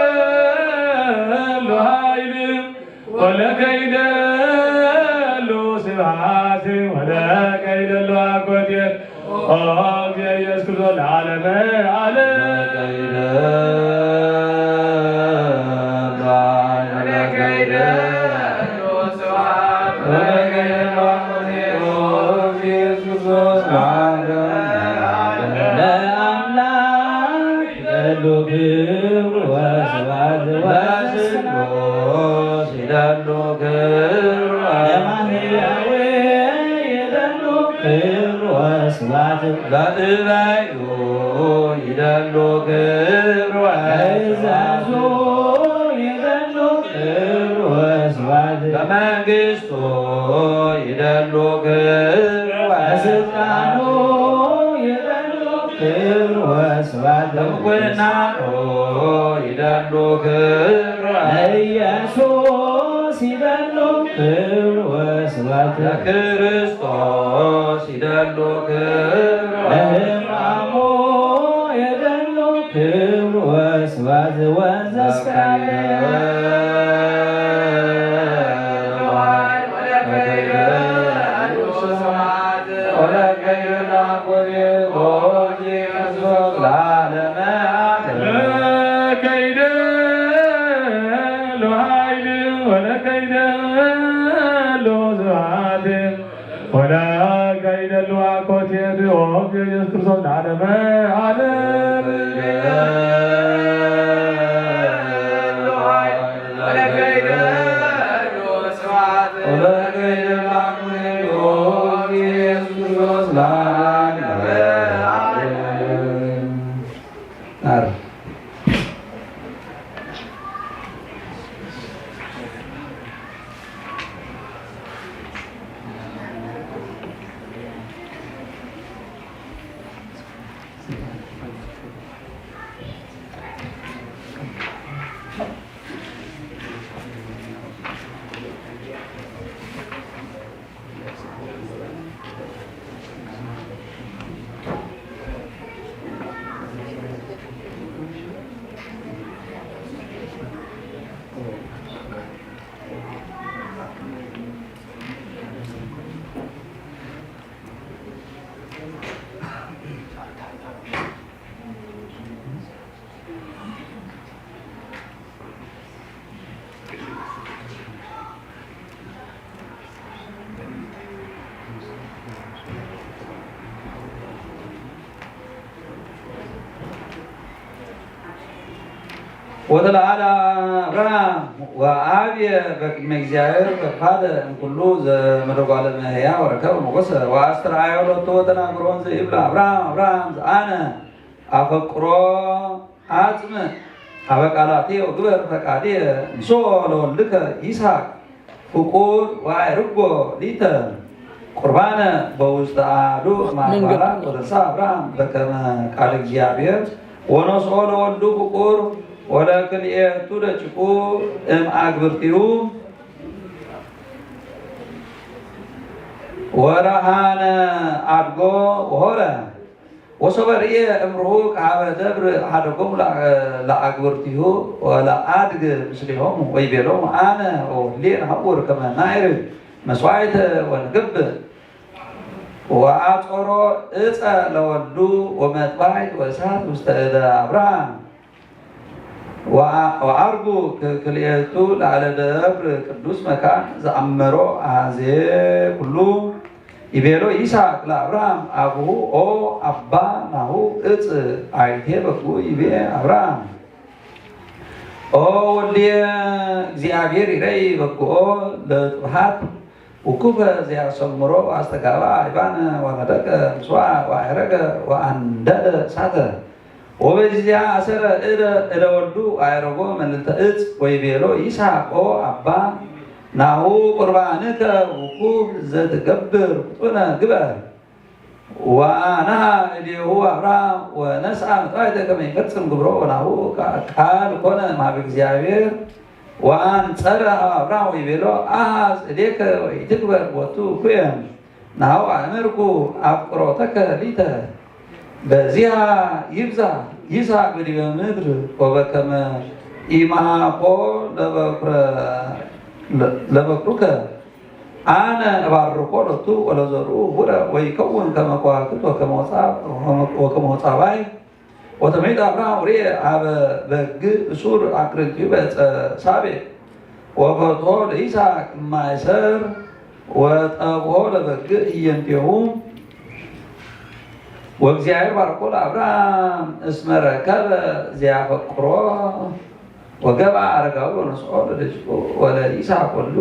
ለከይደሎ ኃይል ወለከይደሎ ስብሐት ወለከይደሎ አኮቴት ኦ ኢየሱስ ክርስቶስ ለዓለመ ዓለም። ለከይደሎ ኃይል ወለከይደሎ ስብሐት ወለከይደሎ አኮቴት ኦ ኢየሱስ ክርስቶስ ለዓለመ ዓለም። ለአምላክ ይደሉ ክብር ወስብሐት ወስብሐት ለስሉስ ይደሉ ክብር ወስብሐት ለማህያዊ ይደሉ ክብር ወስብሐት ለእበዮ ይደሉ ክብር ወስብሐት ለእዘዞ ይደሉ ክብር ወስብሐት ለመንግስቱ ይደሉ ክብር ወስብሐት ለስልጣኑ ይደሉ ክብር ወስብሐት ለምኩናኑ ይደሉ ክብር ወስብሐት ለኢየሱስ ይደሉ ክብር ወስብሐት ለክርስቶስ ይደሉ ክብር ወስብሐት ለሕማሙ ወለከ ይደሉ አኮቴት ወወልድ ኢየሱስ ክርስቶስ ለዓለመ ዓለም። ወተለዓለ አብርሃም ወአብየ በቅድመ እግዚአብሔር በክፋለ እምኩሉ ዘመደጓለመ ሕያው ወረከበ ሞገሰ ወአስተርአዮ ሎቱ ወተናገሮ እንዘ ይብል፣ አብርሃም አብርሃም ዘአነ አፈቅሮ አጽንዕ ሀበ ቃላትየ ወግበር ፈቃድየ። ንስኦ ለወልድከ ይስሐቅ ፍቁር ወአዕርጎ ሊተ ቁርባነ በውስተ አሐዱ እምአድባራት። ወተንሥአ አብርሃም በከመ ቃለ እግዚአብሔር ወነስኦ ለወልዱ ፍቁር ወለክልኤቱ ደቂቁ እምአግብርቲሁ ወረሃነ አድጎ ወሖረ። ወሶበ ርእየ እምርሁቅ ሀበ ደብር ሀደጎሙ ለአ-፣ ለአግብርቲሁ ወለአድግ ምስሌሆሙ ወይቤሎሙ፣ አነ ወወልድየ ነሐውር ከመ ነዕርግ መስዋዕተ ወንገብእ። ወአጾሮ እፀ ለወልዱ ወመጥባሕት ወእሳት ውስተ እደ አብርሃም። ወአ-፣ ወዐርጉ ክ-፣ ክልኤቱ ለዐለ ደብር ቅዱስ መካን ዘአመሮ አዜ ኩሉ። ይቤሎ ይስሐቅ ለአብርሃም አቡሁ፣ ኦ አባ፣ ናሁ እፅ አይቴ በጉ። ይቤ አብርሃም፣ ኦ ወልድየ፣ እግዚአብሔር ይረኢ በጉኦ ለጥብሐት ውኩፈ ዘያሰምሮ አስተጋባ አይባነ ወነደቀ ምስዋ ወአዕረገ ወአንደደ እሳተ። ወበዚያ አሰረ እደ እደ ወልዱ አዕረጎ መልዕልተ እፅ ወይቤሎ ይስሐቅ፣ ኦ አባ፣ ናሁ ቁርባንከ ውኩፍ ዘትገብር ውጡነ ግበር። ወአንሃ እዴሁ አብርሃም ወነስአ መጥባሕተ ከመ ይፈጽም ግብሮ ወናሁ ቃል ኮነ እምሃበ እግዚአብሔር ወአንጸረ ሀበ አብርሃም ወይቤሎ፣ አሐዝ እዴከ ወኢትግበር ቦቱ ኩየን፣ ናሁ አእመርኩ አፍቅሮተከ ሊተ። በዚሃ ይብዛህ ይስሐቅ በዲበ ምድር ወበከመ ኢመሃኮ ለበኩረ፣ ለበኩርከ አነ እባርኮ ሎቱ ወለዘርኡ ቡረ ወይከውን ከመ ከዋክብት ወከመ ሆጻ-፣ ወከመ ሆጻ ባሕር። ወተምሒጠ አብርሃም ወርእየ ሀበ በግዕ እሱር አቅርንቲሁ በዕፀ ሳቤቅ ወፈትሖ ለይስሐቅ እማእሰር ወጠብሖ ለበግዕ ህየንቴሁ። ወእግዚአብሔር ባርኮ ለአብርሃም እስመ ረከበ ዘያፈቅሮ ወገብአ አረጋዊ ወነስኦ ለደቂቁ ወለይስሐቅ ወልዱ።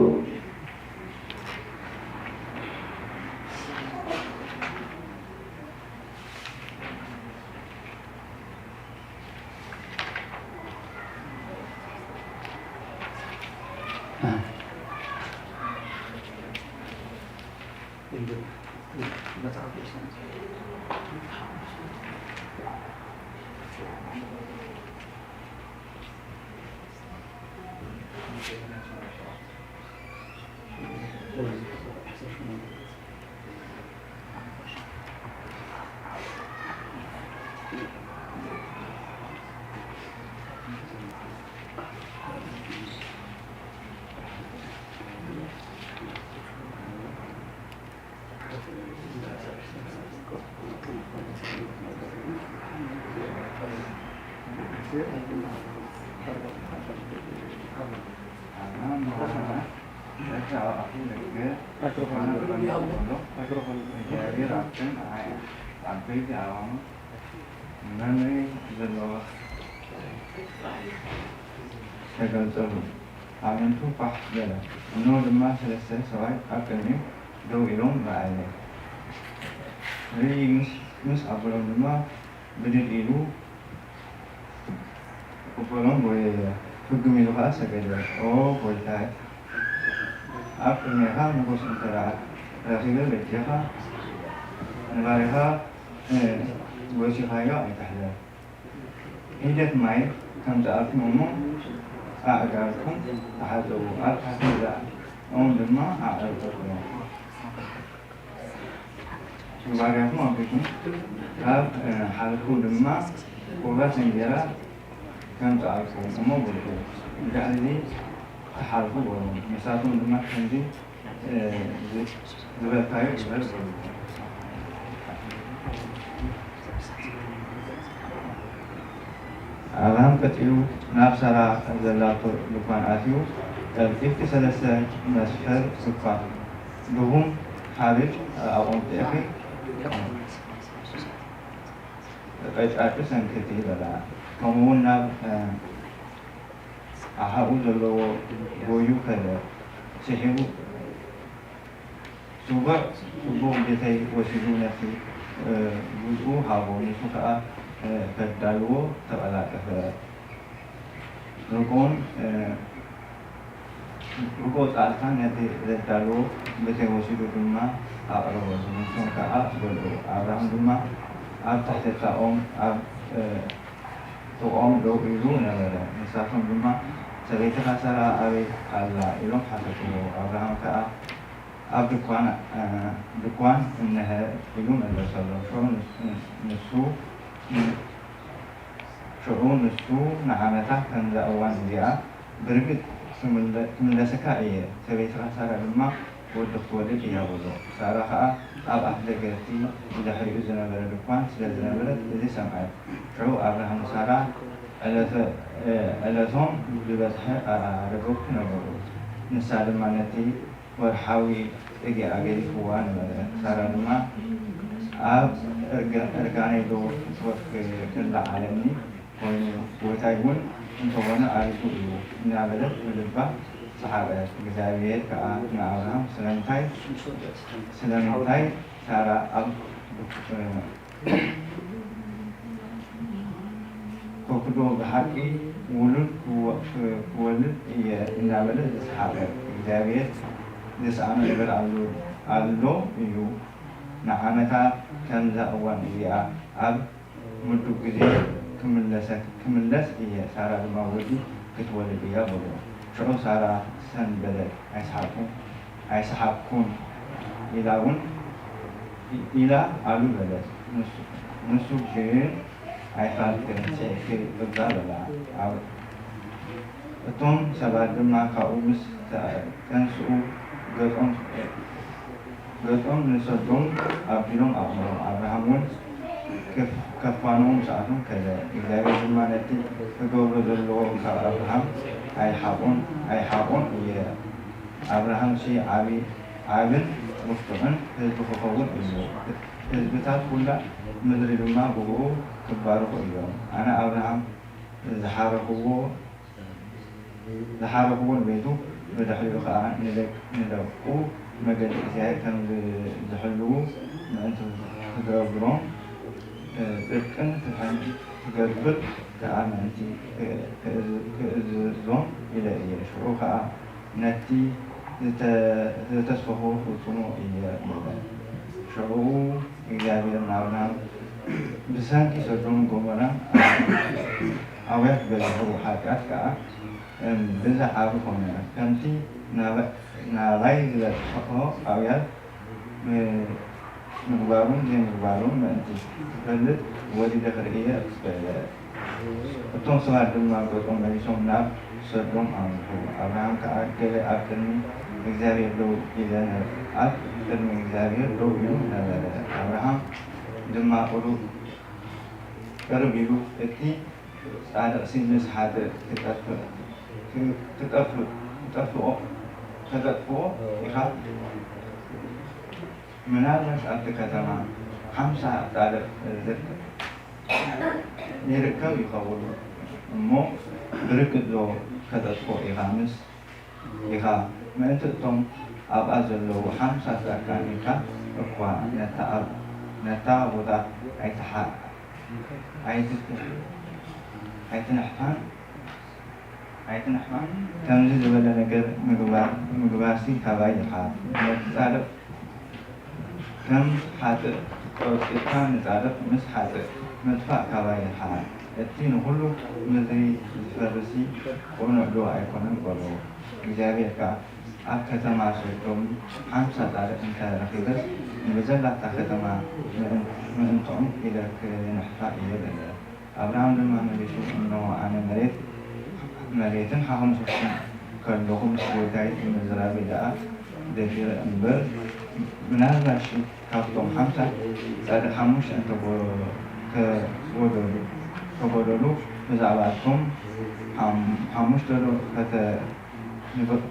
መምሪ ዘለዋ ተገልጸሉ። ኣመንቱ ፋሕ በለ። እነሆ ድማ ሰለስተ ሰብኣይ ኣብ ቅድሚኡ ደው ኢሎም ረኣየ። ርእይ ምስ፣ ምስ ኣበሎም ድማ ብድድ ኢሉ ተቀበሎም፣ ጎየየ፣ ፍግም ኢሉ ኸኣ ሰገደ። ኦ ጎይታይ፣ ኣብ ቅድሜኻ ሞጎስ እንተ ረኺበ በጃኻ፣ ንባርያኻ፣ እ፣ ጎሲኻዮ ኣይትሕለፍ። ሒደት ማይ ከምጽኣልኩም እሞ ኣእጋርኩም ተሓጸቡ፣ ኣብ ታሕቲ ገዛኦም ድማ ኣዕርቁ። ንባርያኹም ኣቢኩም ካብ፣ እ፣ ሓለፍኩም ድማ ቁራስ እንጀራ ከምጽኣልኩም እሞ ብልዑ። ብድሕሪዚ ተሓልፉ በሉ። ንሳቶም ድማ ከምዚ፣ እ፣ ዝ-፣ ዝበልካዮ ግበር በሉ። ኣብርሃም ቀጺሉ ናብ ሳራ ዘላቶ ድኳን ኣትዩ፣ ቀልጢፍኪ ሰለስተ መስፈር ስኳር፣ ድኹም ሓርጭ፣ ኣቆምጢዕኺ ቀጫጭ ሰንክቲ በላ። ከምኡውን ናብ፣ እ፣ ኣሓኡ ዘለዎ ጎዩ ከደ። ስሒቡ ስቡዕ ጽቡቕ ቤተይ ወሲዱ ነቲ፣ እ፣ ግዝኡ ሃቦ፣ ንሱ ከኣ፣ እ፣ ከዳልዎ ተቐላጠፈ። ርጎን፣ እ፣ ርጎ ጻድቃን ነቲ ዘዳልዎ ቤተይ ወሲዱ ድማ ኣቕረቦ፣ ንሶም ከኣ በልዑ። ኣብርሃም ድማ ኣብ ትሕቲ እታ ኦም ኣብ፣ እ፣ ጥቕኦም ደው ኢሉ ነበረ። ንሳቶም ድማ፣ ሰበይትኻ ሳራ ኣበይ ኣላ? ኢሎም ሓተትዎ። ኣብርሃም ከኣ፣ ኣብ ድኳን፣ እ፣ ድኳን እነሀ ኢሉ መለሰሎም። ሽዑ ንስ-፣ ንሱ፣ ን-፣ ሽዑ ንሱ ንዓመታ ከምዛ እዋን እዚኣ ብርግጽ ክምለ-፣ ክምለሰካ እየ፣ ሰበይትኻ ሳራ ድማ ወዲ ክትወልድ እያ በሎ። ሳራ ኸኣ ኣብ ኣፍደገ እቲ ብድሕሪኡ ዝነበረ ድኳን ስለ ዝነበረት እዚ ሰምዐት። ሽዑ ኣብርሃም ንሳራ ዕለተ-፣ እ፣ ዕለቶም ዝበጽሐ ኣረገኩ ነበሩ። ንሳ ድማ ነቲ ወርሓዊ ጽግያ ገዲፍዋ ነበረ። ሳራ ድማ፣ ኣብ እርጋ-፣ እርጋነይ ዶ ክትወድቅ ክልዓለኒ ኮይኑ፣ ጎይታይ እውን እንተኾነ ኣሪጉ እዩ እናበለት ብልባ ሰሓቀት። እግዚኣብሔር ከኣ ንኣብርሃም ስለምንታይ፣ ስለምንታይ ሳራ ኣብ ኮክዶ ብሓቂ ውሉድ ክወ-፣ ክወልድ እየ እናበለ ዝሰሓቀ፣ እግዚኣብሔር ዝሰኣኖ ነገር ኣሎ፣ ኣሎ እዩ። ንዓመታ ከምዛ እዋን እዚኣ ኣብ ምዱብ ግዜ ክምለሰ-፣ ክምለስ እየ፣ ሳራ ድማ ወዲ ክትወልድ እያ በሎ። ሽዑ ሳራ ሰንበደት፣ ኣይሰሓቅኩን፣ ኣይሰሓቅኩን ኢላ እውን፣ ኢላ ኣሉ በለት። ንሱ፣ ንሱ ግን ኣይፋልክን፣ ስሒትኪ እባ በላ። ኣብ-፣ እቶም ሰባት ድማ ካብኡ ምስ ተ-፣ ተንስኡ ገጾም፣ ገጾም ንሰዶም ኣቢሎም ኣቕነዑ። ኣብርሃም እውን ክፍ-፣ ከፋንዎም ምስኣቶም ከደ። እግዚኣብሔር ድማ ነቲ ክገብሮ ዘለዎ ካብ ኣብርሃም ኣይሓቆን፣ ኣይሓቆን እየ። ኣብርሃምሲ ዓቢ፣ ዓብን ብርቱዕን ህዝቢ ክኸውን እዩ። ህዝብታት ኩላ ምድሪ ድማ ብእኡ ክባረኹ እዮም። ኣነ ኣብርሃም ዝሓረኽዎ፣ ዝሓረኽዎ ንቤቱ፣ ብድሕሪኡ ኸኣ ንደቅ-፣ ንደቁ መገዲ እግዚኣብሔር ከም ዝ-፣ ዝሕልዉ ምእንቲ ክገብሮም፣ ጽድቅን ፍትሕን ክገብር ከኣ ምእንቲ ክ-፣ ክእዝ-፣ ክእዝዞም ኢለ እየ። ሽዑ ኸኣ ነቲ ዝተ-፣ ዝተስፈኹ ክፍጽሞ እየ በለ። ሽዑ እግዚኣብሔር ንኣብርሃም፣ ብሰንኪ ሰዶምን ጎሞራን ኣውያት በዝሑ፣ ሓጢኣት ከኣ እምብዛ ዓቢ ኾነ። ከምቲ ናባ-፣ ናባይ ዝበጽሖ ኣውያት ም-፣ ምግባሩን ዘይምግባሩን ምእንቲ ክፈልጥ ወሊደ ክርኢ እጽበ። እቶም ሰባት ድማ ገጾም መሊሶም ናብ ሰዶም ኣምርሑ። ኣብርሃም ከኣ ገለ ኣብ ቅድሚ እግዚኣብሔር ደው ኢለ ነ-፣ ኣብ ቅድሚ እግዚኣብሔር ደው ኢሉ ነበረ። ኣብርሃም ድማ ቅሩብ፣ ቅርብ ኢሉ፣ እቲ ጻድቕሲ ምስ ኃጥእ ትጠፍ-፣ ት-፣ ትጠፍ-፣ ትጠፍኦ፣ ተጠፍኦ ኢኻ? ምናልባሽ ኣብቲ ከተማ ሓምሳ ጻድቕ ዝር-፣ ይርከብ ይኸውን እሞ፣ ብርግጽ ዶ ከተጥፍኦ ኢኻ? ምስ ኢኻ፣ ምእንቲ እቶም ኣብኣ ዘለዉ ሓምሳ ጻድቃን ኢልካ እኳ ነታ ኣብ-፣ ነታ ቦታ ኣይትሓ-፣ ኣይትት-፣ ኣይትንሕፋን፣ ኣይትንሕፋን። ከምዚ ዝበለ ነገር ምግባር፣ ምግባርሲ ካባይ ይርሓቕ። ነቲ ጻድቕ ከም ሓጥእ ቆጺርካ ንጻድቕ ምስ ሓጥእ ምጥፋእ ካባይ ይርሓቕ። እቲ ንኹሉ ምድሪ ዝፈርሲ ቅኑዕ ዶ ኣይኮነን? በሎ። እግዚኣብሔር ከኣ ኣብ ከተማ ሰዶም ሓምሳ ጻድቕ እንተ ረኺበስ፣ ንብዘላታ ከተማ ምእን-፣ ምእንትኦም ኢለ ክንሕፋ እየ በለ። ኣብርሃም ድማ መሊሱ፣ እንሆ፣ ኣነ መሬት፣ መሬትን ሓኽምኩ ከለኹ ምስ ጐይታይ ምዝራብ ደኣ ደፊረ እምበር፣ ምናልባሽ ካብቶም ሓምሳ ጻድቅ ሓሙሽተ እንተጎ-፣ ተጎደሉ፣ ተጎደሉ፣ ብዛዕባቶም ሓም-፣ ሓሙሽተ ዶ ከተ-፣ ንብ-፣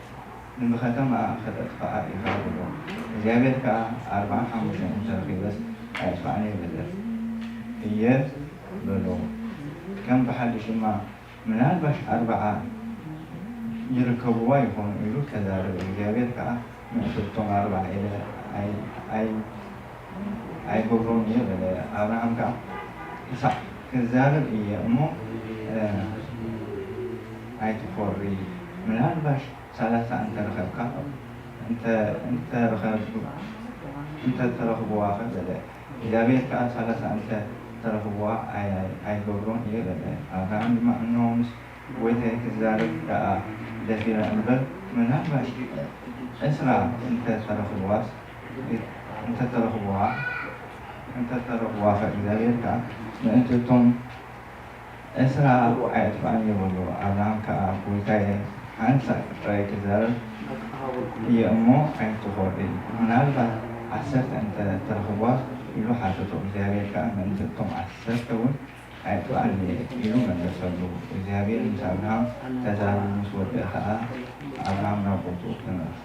ንብኸተማ ከተጥፍኣ ኢኻ በሎ። እግዚኣብሔር ከኣ ኣርብዓን ሓሙሽተን እንተረኺበስ ኣየጥፍኣን እየ በለ፣ እየ በሎ። ከም ብሓድሽ ድማ ምናልባሽ ኣርብዓ ይርከብዋ ይኾኑ ኢሉ ተዛረበ። እግዚኣብሔር ከኣ ምእንቲ እቶም ኣርብዓ ኢለ ኣይ-፣ ኣይ-፣ ኣይገብሮን እየ በለ። ኣብርሃም ከኣ ክሳዕ ክዛረብ እየ እሞ፣ እ፣ ኣይትኾሪ፣ ምናልባሽ ሰላሳ እንተረኸብካ፣ እንተ-፣ እንተረኸብ-፣ እንተተረኽብዋኸ በለ። እግዚኣብሔር ከኣ ሰላሳ እንተ ተረኽብዋ ኣይ-፣ ኣይ-፣ ኣይገብሮን እየ በለ። ኣብርሃም ድማ፣ እንሆ፣ ምስ ጐይታይ ክዛረብ ደኣ ደፊረ እምበር፣ ምናልባሽ ዕስራ እንተ ተረኽብዋስ፣ እንተ ተረኽብዋ፣ እንተ ተረኽብዋኸ እግዚኣብሔር ከኣ ምእንቲ እቶም ዕስራ ኣየጥፍኣን እየ በሎ። ኣብርሃም ከኣ፣ ጐይታየ፣ ሓንሳእ ጥራይ ክዛረብ እየ እሞ ኣይትኾሪ፣ ምናልባት ዓሰርተ እንተ ተረኽብዋስ ኢሉ ሓተቶ። እግዚኣብሔር ከኣ፣ ምእንቲ እቶም ዓሰርተ እውን ኣየጥፍኣን እየ ኢሉ መለሰሉ። እግዚኣብሔር ምስ ኣብርሃም ተዛሪቡ ምስ ወደአ ከኣ፣ ኣብርሃም ናብ ቦትኡ ተመለሰ።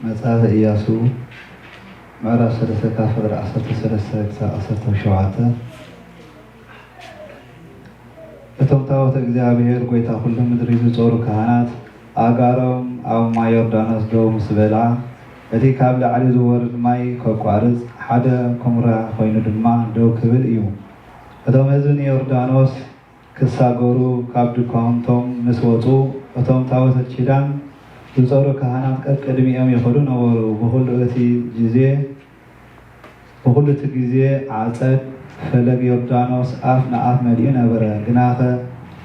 መጽሐፈ ኢያሱ ምዕራፍ ሰለስተ ካብ ፍቕዲ ዓሰርተ ሰለስተ ክሳብ ዓሰርተ ሸውዓተ። እቶም ታቦተ እግዚኣብሔር ጐይታ ኵሉ ምድሪ ዝጾሩ ካህናት ኣእጋሮም ኣብ ማይ ዮርዳኖስ ደው ምስ በላ፣ እቲ ካብ ላዕሊ ዝወርድ ማይ ከቋርጽ፣ ሓደ ኵምራ ኾይኑ ድማ ደው ክብል እዩ። እቶም ህዝቢ ንዮርዳኖስ ክሳገሩ ካብ ድኳንቶም ምስ ወጹ፣ እቶም ታቦተ ኪዳን ዝጾሩ ካህናት ቀቅድሚኦም ይኸዱ ነበሩ። ብኹሉ እቲ ግዜ ብኹሉ እቲ ግዜ ዓጸድ ፈለግ ዮርዳኖስ ኣፍ ንኣፍ መሊኡ ነበረ። ግናኸ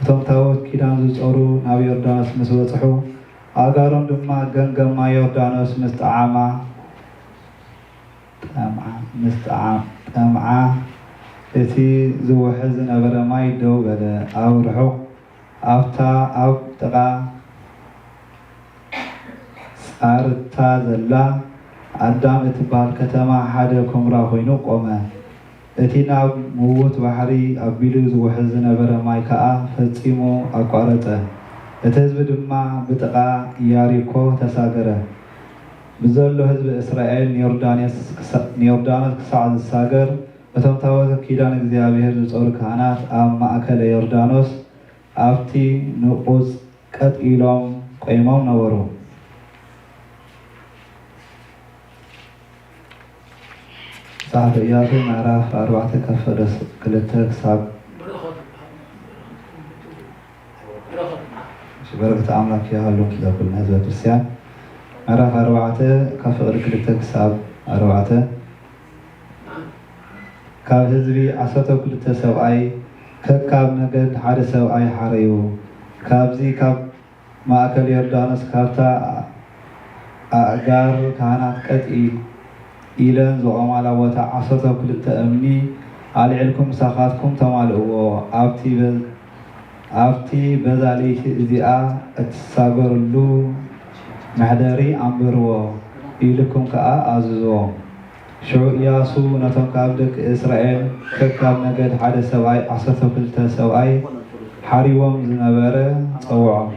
እቶም ታቦት ኪዳን ዝጾሩ ናብ ዮርዳኖስ ምስ በጽሑ፣ ኣእጋሮም ድማ ገምገም ማይ ዮርዳኖስ ምስ ጠዓማ፣ ጠምዓ፣ ምስ ጠዓ-፣ ጠምዓ፣ እቲ ዝውሕዝ ዝነበረ ማይ ደው በለ። ኣብ ርሑቕ ኣብታ ኣብ ጥቓ ጻርታ ዘላ ኣዳም እትበሃል ከተማ ሓደ ኵምራ ኾይኑ ቆመ። እቲ ናብ ምውት ባሕሪ ኣቢሉ ዝውሕዝ ዝነበረ ማይ ከኣ ፈጺሙ ኣቋረጸ። እቲ ህዝቢ ድማ ብጥቓ ኢያሪኮ ተሳገረ። ብዘሎ ህዝቢ እስራኤል ንዮርዳኖስ ክሳ-፣ ንዮርዳኖስ ክሳዕ ዝሳገር፣ እቶም ታቦተ ኪዳን እግዚኣብሔር ዝጾሩ ካህናት ኣብ ማእከለ ዮርዳኖስ ኣብቲ ንቑጽ ቀጥ ኢሎም ቆይሞም ነበሩ። መጽሓፈ ኢያሱ ምዕራፍ ኣርባዕተ ካብ ፍቕዲ ክልተ ክሳብ፣ እሺ፣ በረከት ኣምላክ ይሃሉ ክለ ኩልና ህዝበ ክርስቲያን። ምዕራፍ ኣርባዕተ፣ ካብ ፍቕዲ ክልተ ክሳብ ኣርባዕተ። ካብ ህዝቢ ዓሰርተ ክልተ ሰብኣይ፣ ከካብ ነገድ ሓደ ሰብኣይ ሓረዩ። ካብዚ ካብ ማእከል ዮርዳኖስ፣ ካብታ ኣእጋር ካህናት ቀጥ ኢለን ዝቖማላ ቦታ ዓሰርተ ክልተ እምኒ ኣልዒልኩም ምሳኻትኩም ተማልእዎ። ኣብቲ በ-፣ ኣብቲ በዛ ለይቲ እዚኣ እትሳገሩሉ መሕደሪ ኣንብርዎ ኢልኩም ከኣ ኣዝዝዎም። ሽዑ ኢያሱ ነቶም ካብ ደቂ እስራኤል ከካብ ነገድ ሓደ ሰብኣይ፣ ዓሰርተ ክልተ ሰብኣይ ሓሪዎም ዝነበረ ጸውዖም።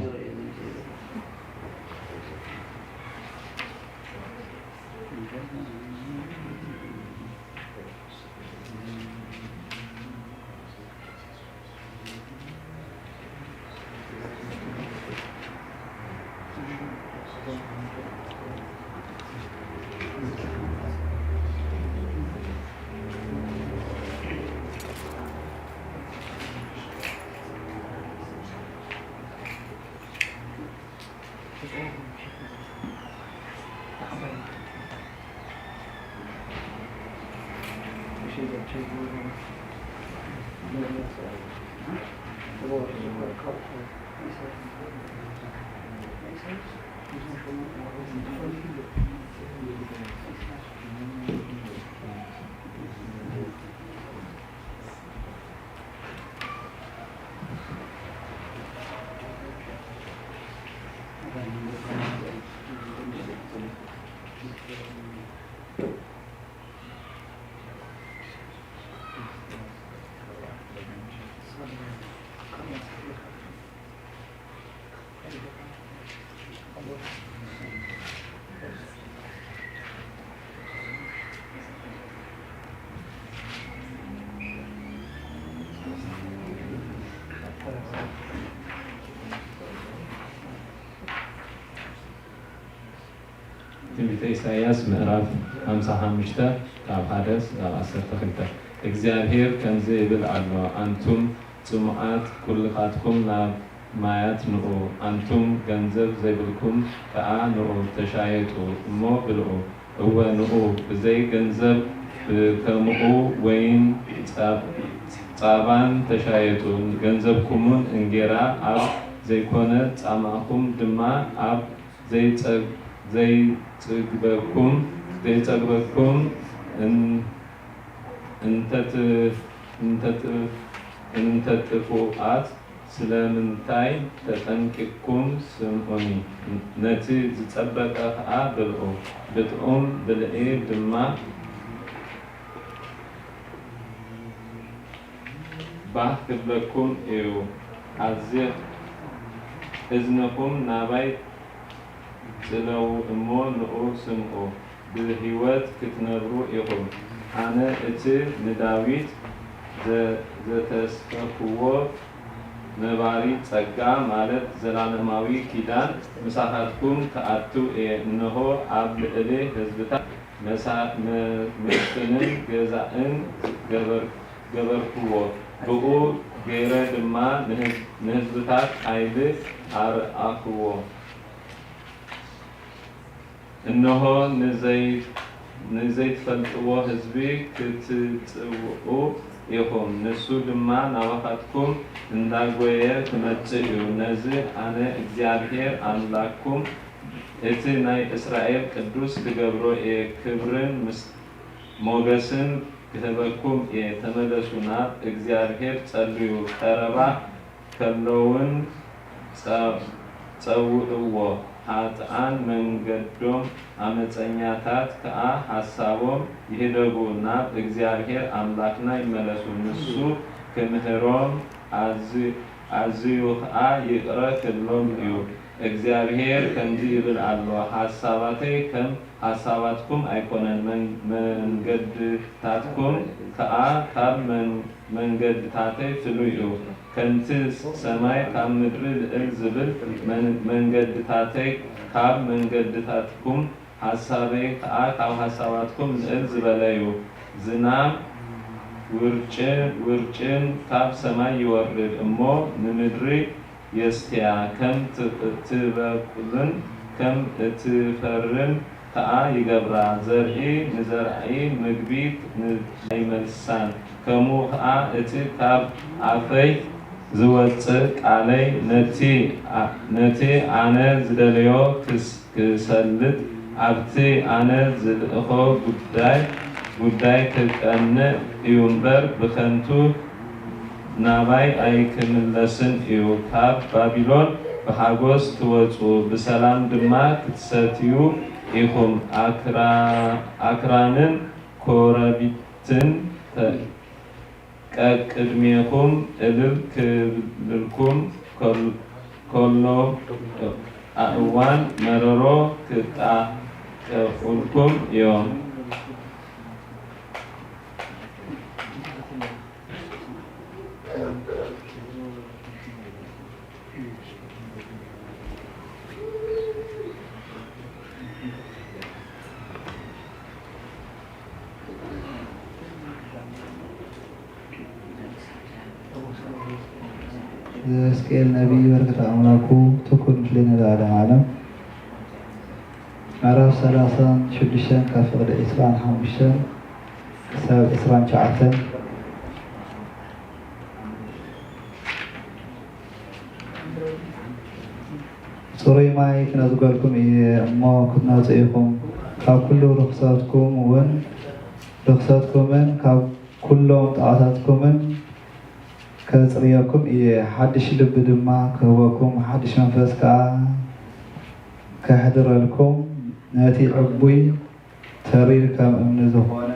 ትንቢተ ኢሳይያስ ምዕራፍ ሓምሳ ሓሙሽተ ካብ ሓደ እስካብ ዓሰርተ ክልተ። እግዚኣብሔር ከምዚ ይብል ኣሎ፣ ኣንቱም ጽሙኣት ኩልኻትኩም ናብ ማያት ንኡ፣ ኣንቱም ገንዘብ ዘይብልኩም ከኣ ንኡ ተሻየጡ እሞ ብልዑ። እወ ንኡ ብዘይ ገንዘብ ብከምኡ ወይን ጻ-፣ ጻባን ተሻየጡ፣ ገንዘብኩምን እንጌራ ኣብ ዘይኮነ ጻማኹም ድማ ኣብ ዘይጸግ-፣ ዘይጽግበኩም፣ ዘይጸግበኩም እን-፣ እንተት-፣ እንተት-፣ እንተጥፉኣት ስለምንታይ ተጠንቂቅኩም ስምዑኒ። ነቲ ዝጸበጠ ከኣ ብልዑ፣ ብጥዑም ብልዒ ድማ ባህ ክብለኩም እዩ። ኣዚ እዝንኹም ናባይ ጽለዉ እሞ ንኡ ስምዑ፣ ብህይወት ክትነብሩ ኢኹም። ኣነ እቲ ንዳዊት ዘ-፣ ዘተስፈኽዎ ነባሪ ጸጋ፣ ማለት ዘላለማዊ ኪዳን፣ ምሳኻትኩም ክኣቱ እየ። እንሆ፣ ኣብ ልዕሊ ህዝብታት መሳ-፣ መ-፣ መስፍንን ገዛእን ገበር-፣ ገበርክዎ። ብኡ ገይረ ድማ ንህዝ-፣ ንህዝብታት ሓይሊ ኣርኣኽዎ። እንሆ፣ ንዘይ-፣ ንዘይትፈልጥዎ ህዝቢ ክትጽውዑ ኢኹም፣ ንሱ ድማ ናባኻትኩም እንዳጎየ ክመጽእ እዩ። ነዚ ኣነ እግዚኣብሄር ኣምላክኩም እቲ ናይ እስራኤል ቅዱስ ክገብሮ እየ፣ ክብርን ምስ-፣ ሞገስን ክህበኩም እየ። ተመለሱ፣ ናብ እግዚኣብሄር ጸልዩ፣ ቀረባ ከለውን ጸ-፣ ጸውዕዎ። ኃጥኣን መንገዶም፣ ዓመጸኛታት ከኣ ሓሳቦም ይህደጉ። ናብ እግዚኣብሔር ኣምላኽና ይመለሱ፣ ንሱ ክምህሮም ኣዝ-፣ ኣዝዩ ኸኣ ይቕረ ክብሎም እዩ። እግዚኣብሔር ከምዚ ይብል ኣሎ፣ ሓሳባተይ ከም ሓሳባትኩም ኣይኮነን፣ መን-፣ መንገድታትኩም ከኣ ካብ መን-፣ መንገድታተይ ፍሉይ እዩ። ከምቲ ሰማይ ካብ ምድሪ ልዕል ዝብል መን-፣ መንገድታተይ ካብ መንገድታትኩም፣ ሓሳበይ ከኣ ካብ ሓሳባትኩም ልዕል ዝበለ እዩ። ዝናም ውርጭ-፣ ውርጭን ካብ ሰማይ ይወርድ እሞ ንምድሪ የስትያ፣ ከም ት-፣ ትበቁልን ከም እትፈርም ከኣ ይገብራ። ዘርኢ ንዘራኢ ምግቢ ን-፣ ኣይመልሳን። ከሙ ከኣ እቲ ካብ ኣፈይ ዝወጽእ ቃለይ ነቲ ኣ-፣ ነቲ ኣነ ዝደልዮ ክስ-፣ ክሰልጥ ኣብቲ ኣነ ዝልእኾ ጉዳይ፣ ጉዳይ ክቀንእ እዩ እምበር ብኸንቱ ናባይ ኣይክምለስን እዩ። ካብ ባቢሎን ብሓጎስ ትወጹ፣ ብሰላም ድማ ክትሰትዩ ኢኹም። ኣክራ-፣ ኣክራንን ኮረብትን ተ-፣ ቀቅድሜኹም እልል ክብልልኩም ከል-፣ ከሎ፣ ኣእዋም መረሮ ክጣቀዑልኩም እዮም። ዘሕዝቅኤል ነብይ በረከት ኣምላኩ ትኩን ምስሌነ ለዓለመ ዓለም። ምዕራፍ ሰላሳን ሽዱሽተን ካብ ፍቅዲ ዒስራን ሓሙሽተን ክሳብ ዒስራን ትሽዓተን። ጽሩይ ማይ ክነጽገኩም እየ እሞ ክትነጹ ኢኹም። ካብ ኩሉ ርኽሰትኩም እውን፣ ርኽሰትኩምን ካብ ኩሎም ጣዖታትኩምን ከጽርየኩም እየ። ሓድሽ ልቢ ድማ ክህበኩም፣ ሓድሽ መንፈስ ከኣ ከሕድረልኩም፣ ነቲ ዕቡይ ተሪር ከም እምኒ ዝኾነ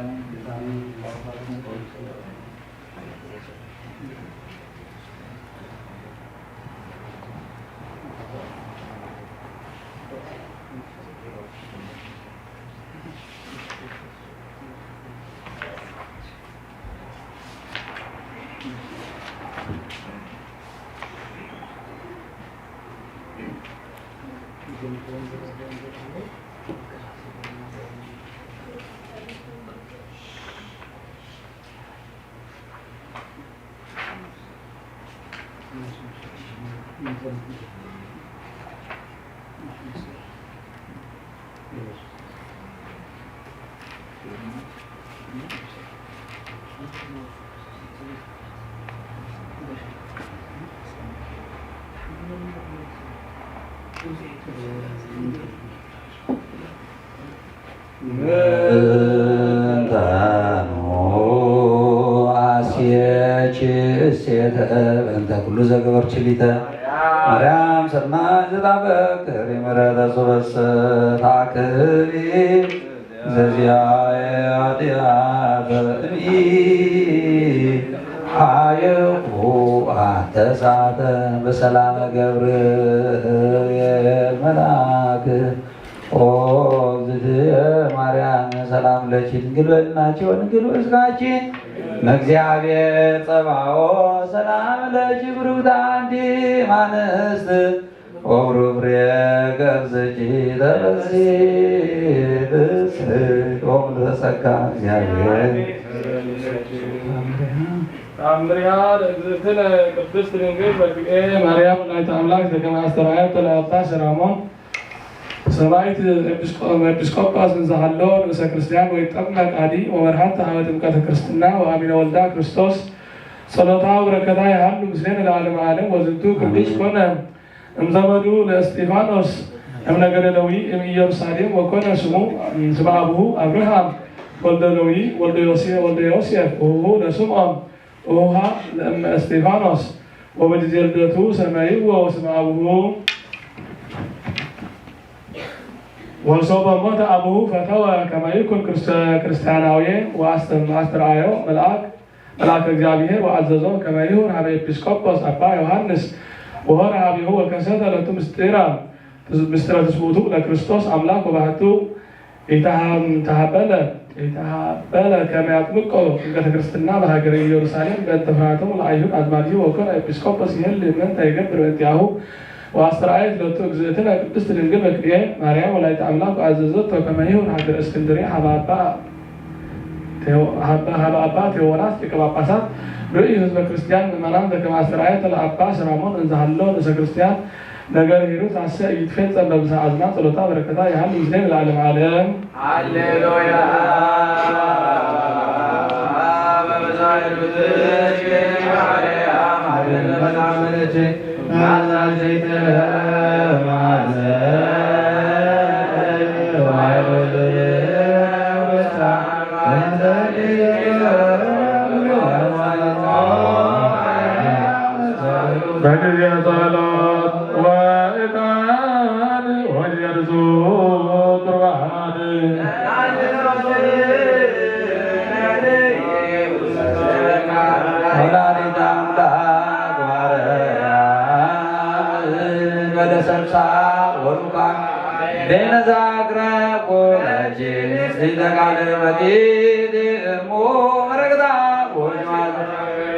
ምንተኑ አስየች እሴተ በእንተ ኩሉ ዘገበርኪ ሊተ ማርያም ሰናይ ዘጣበቅ ትህሪ ምሕረተ ሶበሰ ታክሊ ዘዚአየ ኃጢአተ እምኢ ሓየኩ አተሳተ በሰላመ ገብርኤል መልአክ ኦ እግዝእትየ ማርያም ሰላም ለኪ ድንግል በድናኪ ወድንግል በስጋኪ እምእግዚአብሔር ጸባኦት ሰላም ለኪ ብሩክት አንቲ እም አንስት ወብሩክ ፍሬ ከርሥኪ ተፈሥሒ ብስሕት ኦ ምልዕተ ጸጋ እግዚአብሔር። ተአምሪሃ ለእግዝእትነ ቅድስት ድንግል በግብኤ ማርያም ወላዲተ አምላክ ዘከመ አስተርአየቶ ለአባ ሰላሞን ሰማዕት ኤጲስቆ-፣ ኤጲስቆጶስ እንዘሃሎ ንእሰ ክርስቲያን ወይጠመቅ አዲ ወመርሃት ሀበ ጥምቀተ ክርስትና ወአሚነ ወልዳ ክርስቶስ ጸሎታ ወበረከታ ይሃሉ ምስሌነ ለዓለመ ዓለም። ወዝንቱ ቅዱስ አሜን። ኮነ እምዘመዱ ለእስጢፋኖስ እምነገደ ሌዊ እምኢየሩሳሌም ወኮነ ስሙ ስመ አቡሁ አብርሃም ወልደ ሌዊ ወልደ ዮሴ-፣ ወልደ ዮሴፍ ወሁሁ ለስምዖን ኡሃ ለእመ እስጢፋኖስ ወበጊዜ ልደቱ ሰመይዎ ስመ አቡሁ። ወሶበ ሞተ አቡሁ ፈተወ ከመ ይኩን ክርስ-፣ ክርስቲያናዊ ወአስተ-፣ አስተርአዮ መልአክ፣ መልአከ እግዚአብሔር ወአዘዞ ከመ ይሁር ሀበ ኤጲስቆጶስ አባ ዮሐንስ ወሆረ ሀቤሁ ወከሰተ ለቱ ምስጢራ፣ ምስጢረ ትስብእቱ ለክርስቶስ አምላክ ወባህቱ ኢተሃ-፣ ኢተሃበለ፣ ኢተሃበለ ከመ ያጥምቆ ጥምቀተ ክርስትና በሀገረ ኢየሩሳሌም በእንተ ፍርሃቶሙ ለአይሁድ አዝማዲሁ ወኮነ ኤጲስቆጶስ ይሄል ምንተ ይገብር በእንቲአሁ። ወአስተርአየት ለቱ እግዝእትነ ቅድስት ድንግል በክልኤ ማርያም ወላዲተ አምላክ ወአዘዘቶ ከመ ይሁር ሀገረ እስክንድርያ ሀበ አባ ሀበ አባ ቴዎናስ ሊቀ ጳጳሳት ርእዩ ህዝበ ክርስቲያን ምእመናን ዘከመ አስተርአየተ ለአባ ሰላሞን እንዘ ሀሎ ንእሰ ክርስቲያን ነገር ሂሩት አሰ ኢይትፌጸም በብዝኃ አዝማን ጸሎታ በረከታ ይሃሉ ምስሌነ ለዓለመ ዓለም። ሃሌሉያ። በጊዜ ጸሎት ወዕጣን ወእንዘ ቁርባን። ወላዲተ አምላክ ማርያም በደሰምሳ ወሩካ ቤነ ዛግረ ኩለኪ ንጽሕተ ቃል በኪ እሙ መረግታ ወጅማት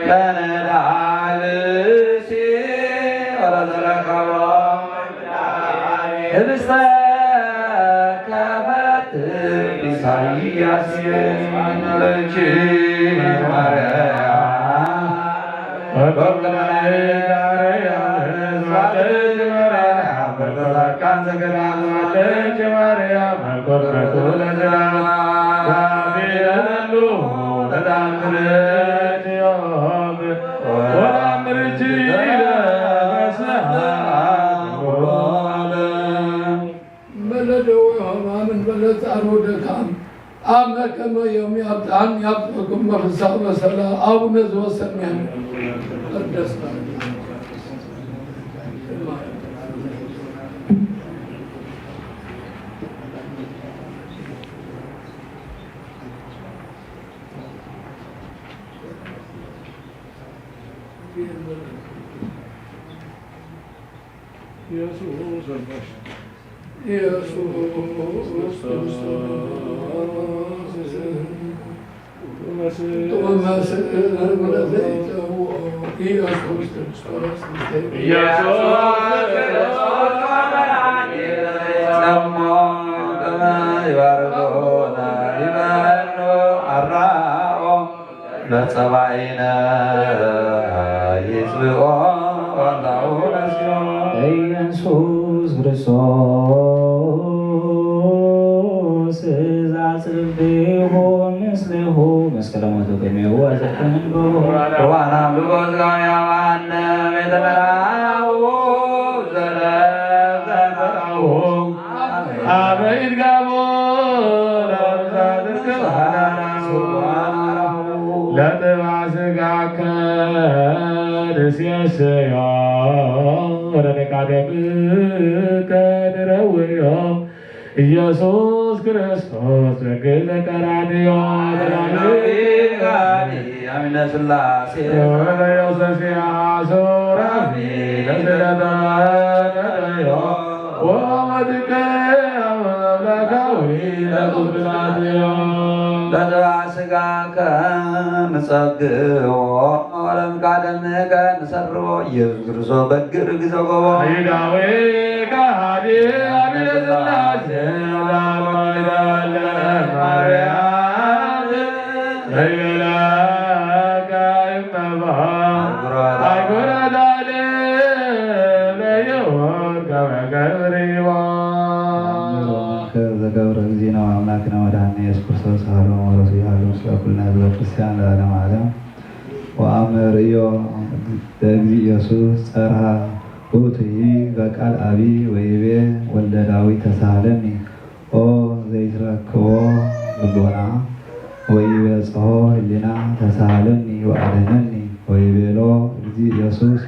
ለነዳልሲ ወለዘረከቦ ህብስተ ከፈት ኢሳይያስ ለኪ ማርያም መለደው ዮሐናን በለጻሮ ደካም አመ ከመ ዮም ያብጽሐን ያብጽሕኩም በፍስሐ ወሰላም። አቡነ ዘበሰማያት ይትቀደስ ስምከ። ለጸባኢነ ይጽብኦ ዋልታሁ ነሲኦ። ኢየሱስ ክርስቶስ ዘአጽብሖ ምስሌሁ መስቀለ ሞቱ ቅድሜሁ ወዘተንበቦ። ቁርባን አምልኮ ሥጋሁ ያውሃነ ቤተ መርአሁ ዘለዘርአሁ። አበ ኢትጋቦ ለብዛት ለጥብአ ሥጋከ ንሴሰዮ ወለነቃደምከ ንረውዮ። ኢየሱስ ክርስቶስ በግእዘ ቀራንዮ አሚነ ሥላሴ ወለዮሴፍ ሱራፊ ለስደተ ነደዮ ወመድከ አምላካዊ ለቁብላትዮ። ለጥብአ ሥጋከ ንጸግቦ ወለምቃደምከ ንሰርቦ። ኢየሱስ ክርስቶስ በግር ግዘ ጎቦ። አይዳዊ ከሃዲ አሚነ ሥላሴ ዳግማዊ ተወልደ ማርያም ለይለካ ይመባ። አይጎረ ዳለ ለየወር ከመ ገብሪዋ። ከዘገብረ እግዚእነ ወአምላክነ ወመድኃኒነ ኢየሱስ ክርስቶስ አሐዱ እምወረሱ ይሃሉ ምስለ ኩልነ ህዝበ ክርስቲያን ለዓለመ ዓለም። ወአመ ርእዮ ለእግዚእ ኢየሱስ ጸርሃ ውእቱሂ በቃል አቢይ ወይቤ ወልደ ዳዊት ተሳሃለኒ ኦ ዘይትረክቦ ልቦና ወኢይበጽሖ ህሊና ተሳሃለኒ ወአድኅነኒ። ወይቤሎ እግዚእ ኢየሱስ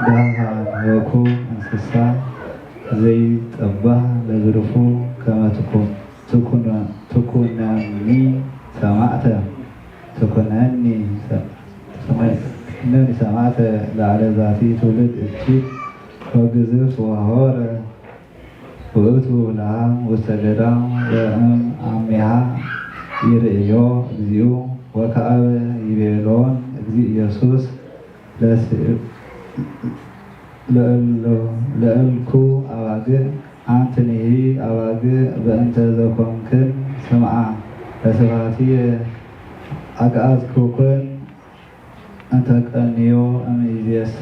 ደሃ ሀበኩ እንስሳ ዘይጠባህ ለዝሉፉ ከመ ትኩ-፣ ትኩነ-፣ ትኩነኒ ሰማዕተ፣ ትኩነኒ ሰ-፣ ትኩነኒ ሰማዕተ ለዓለ ዛቲ ትውልድ እኪት ወግዝፍት ወሆረ ውእቱ ለሀም ውስተ ገዳም ወእም አሚሃ ይርእዮ እግዚኡ። ወከአበ ይቤሎን እግዚእ ኢየሱስ ለስ-፣ ለእሎ-፣ ለእልኩ አባግዕ አንትኒሂ አባግዕ በእንተ ዘኮንክን ስምዓ ለስብሐትየ አግአዝኩክን እንተ ቀንዮ እምይእዜሰ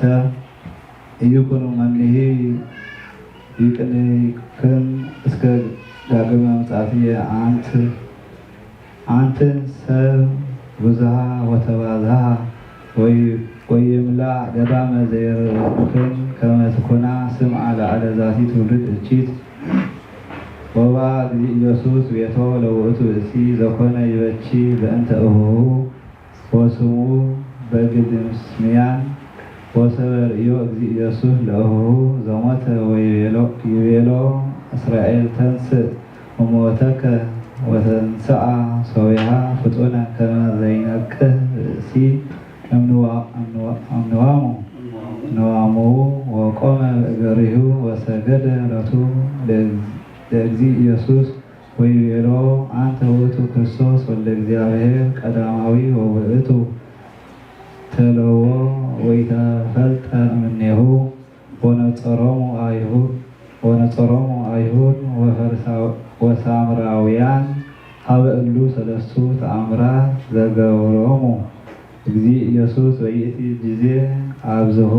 ኢይኩን እምኔሁ ይቅንይክን እስከ ዳግመ ምጽአትየ። አንት አንትን ሰብ ብዙሃ ወተባዝሃ ወይምላእ ገዳመ ዘይርክን ከመ ትኩና ስምዓ ለዐለ ዛቲ ትውልድ እኪት። ወበአ እግዚእ ኢየሱስ ቤቶ ለውእቱ ብእሲ ዘኮነ ይበኪ በእንተ እሆሁ ወስሙ በግድምስምያን። ወሰበ ርእዮ እግዚእ ኢየሱስ ለእሆሁ ዘሞተ ወይቤሎ እስራኤል ተንስእ እሞተከ ወተንስአ ሶብያ ፍጡነ ከመ ዘይነቅህ ብእሲ እምንዋሙ። ንዋሙ ወቆመ በእገሪሁ ወሰገደ ሎቱ ለእግዚእ ኢየሱስ ወይቤሎ አንተ ውእቱ ክርስቶስ ወልደ እግዚአብሔር ቀዳማዊ ወውእቱ ተለዎ ወኢተፈልጠ እምኔሁ። ወነጸሮሙ አይሁድ ወነጸሮሙ አይሁድ ወፈሪሳው ወሳምራውያን ሀበ እሉ ሰለስቱ ተአምራት ዘገብሮሙ እግዚእ ኢየሱስ በይእቲ ጊዜ አብዝሁ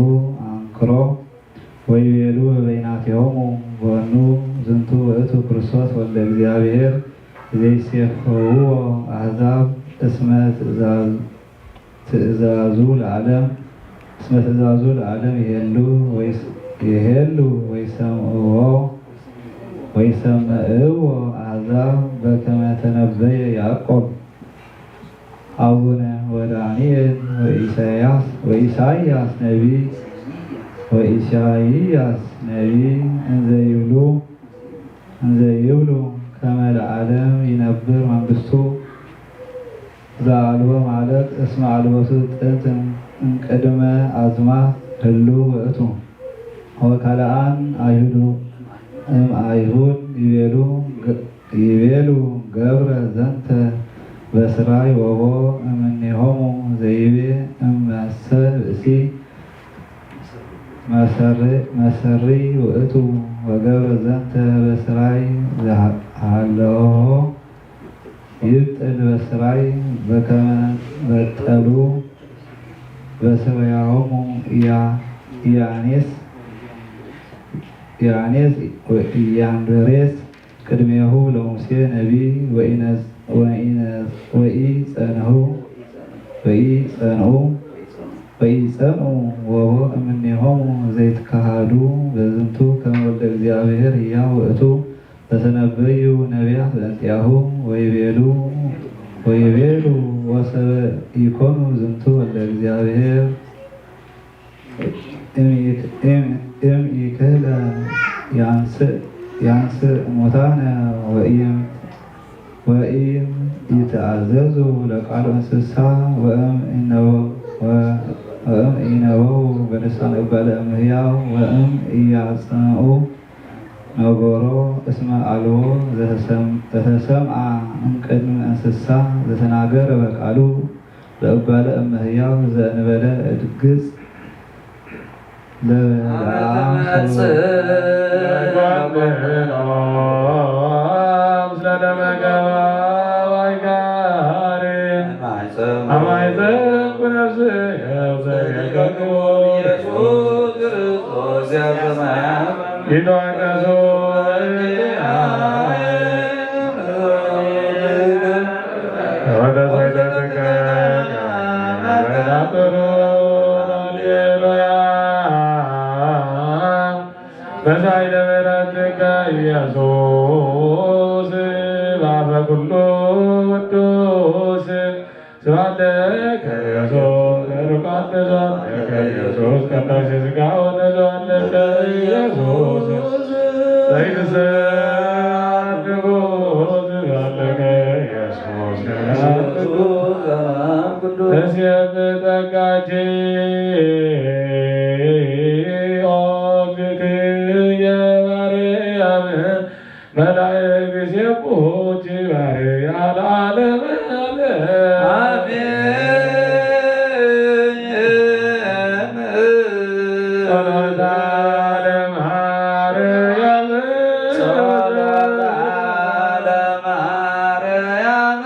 አንክሮ ወይቤሉ በበይናቲሆሙ በኑ ዝንቱ ውእቱ ክርስቶስ ወልደ እግዚአብሔር ዘይሴፈውዎ አሕዛብ እስመ ትእዛዙ ለዓለም እስመ ትእዛዙ ለዓለም ይሄሉ ወይስ ይሄሉ ወይሰምዕዎ ወይሰምዕዎ አሕዛብ በከመ ተነበየ ያዕቆብ አቡነ ወዳንኤል ወኢሳያስ ወኢሳያስ ነቢይ ወኢሳያስ ነቢይ እንዘ ይብሉ እንዘ ይብሉ ከመ ለዓለም ይነብር መንግስቱ ዘአልቦ ማለት እስመ አልቦቱ ጥንት እምቅድመ አዝማን ህሉው ውእቱ። ወካልአን አይሁድ እም አይሁድ ይቤሉ ይቤሉ ገብረ ዘንተ በስራይ ወቦ እምኔሆሙ ዘይቤ እመሰ ብእሲ መሰሪ ውእቱ ወገብረ ዘንተ በስራይ ዘሃለሆ ይብጥል በስራይ በከመ በጠሉ በስራያሆሙ ኢያኔስ ኢያኔስ ወኢያንበሬስ ቅድሜሁ ለሙሴ ነቢይ ወኢጸንሁ ወኢጸንኡ ወኢጸንኡ ወቦ እምኔሆሙ ዘይትከሃዱ በዝንቱ ከመ ወልደ እግዚአብሔር ሕያው ውእቱ ዘተነበዩ ነቢያት በእንቲአሁ ወይቤሉ ወይቤሉ ወሰበ ኢኮኑ ዝንቱ ወልደ እግዚአብሔር እም ኢክህለ ያንስእ ሙታነ ወእም ኢተአዘዙ ለቃሉ እንስሳ ወእም ኢነበው በልሳን እጓለ እምህያው ወእም ኢያጽንኡ ነገሮ እስመ አልቦ ዘተሰምዐ እምቅድመ እንስሳ ዘተናገረ በቃሉ ለእጓለ እመሕያው ዘእንበለ እድግጽ ለበለዓም በሳይለ ምሕረትከ ኢየሱስ በአፈ ኩሉ ቅዱስ ስብሐት ለከ ኢየሱስ። ስብሐት ለከ ኢየሱስ ቀዳሴ ሥጋ ወተዘዋለከ ኢየሱስ ዘይትሰዓር ንጉሥ። ስብሐት ለከ ኢየሱስ። እሴብ ጸጋኪ ኦ እግዝእትየ ማርያም መላእክት ይሴብሑኪ ማርያም ለዓለመ ዓለም። አሜን። ጸሎተ ለማርያም። ጸሎተ ለማርያም።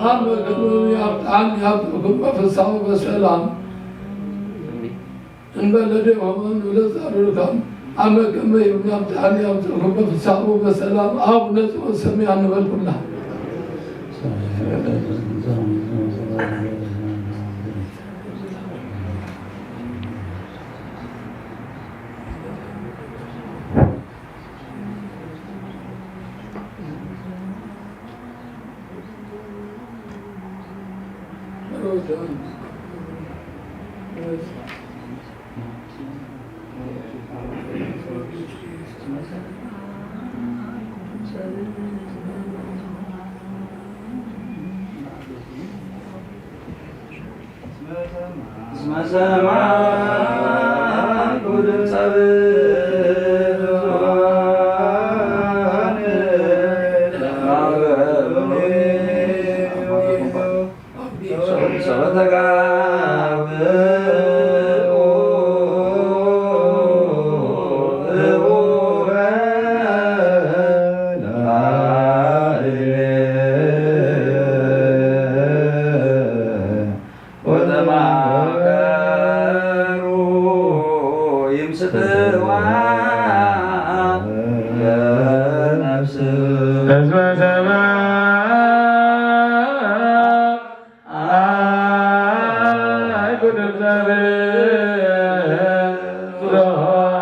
አመ ከመ ያምጣን ያምጥልኩም በፍስሐ ወበሰላም። እንበለ ዲሆመን ወለዛሩርካም አመ ከመ ያምጣን ያምጥልኩም በፍስሐ ወበሰላም። አቡነ ዘበሰማያት እንበል ኩላ። እስመ ሰማዕኩ ድምፀ ብዙኃን ለማህበሩ። ሰበ ተጋብኡ ህቡረ ላዕሌ ወተማከሩ ይምስጥዋ ለነፍስ። እስመ ሰማዕኩ ድምፀ ብዙኃን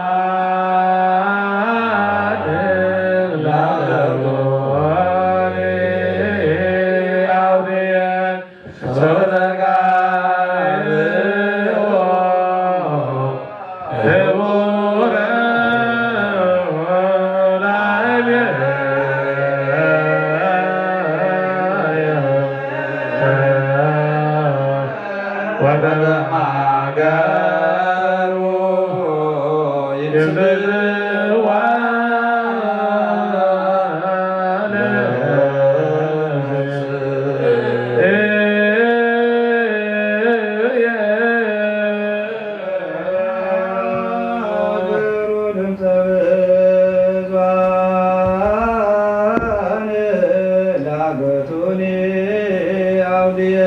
ለአውድየ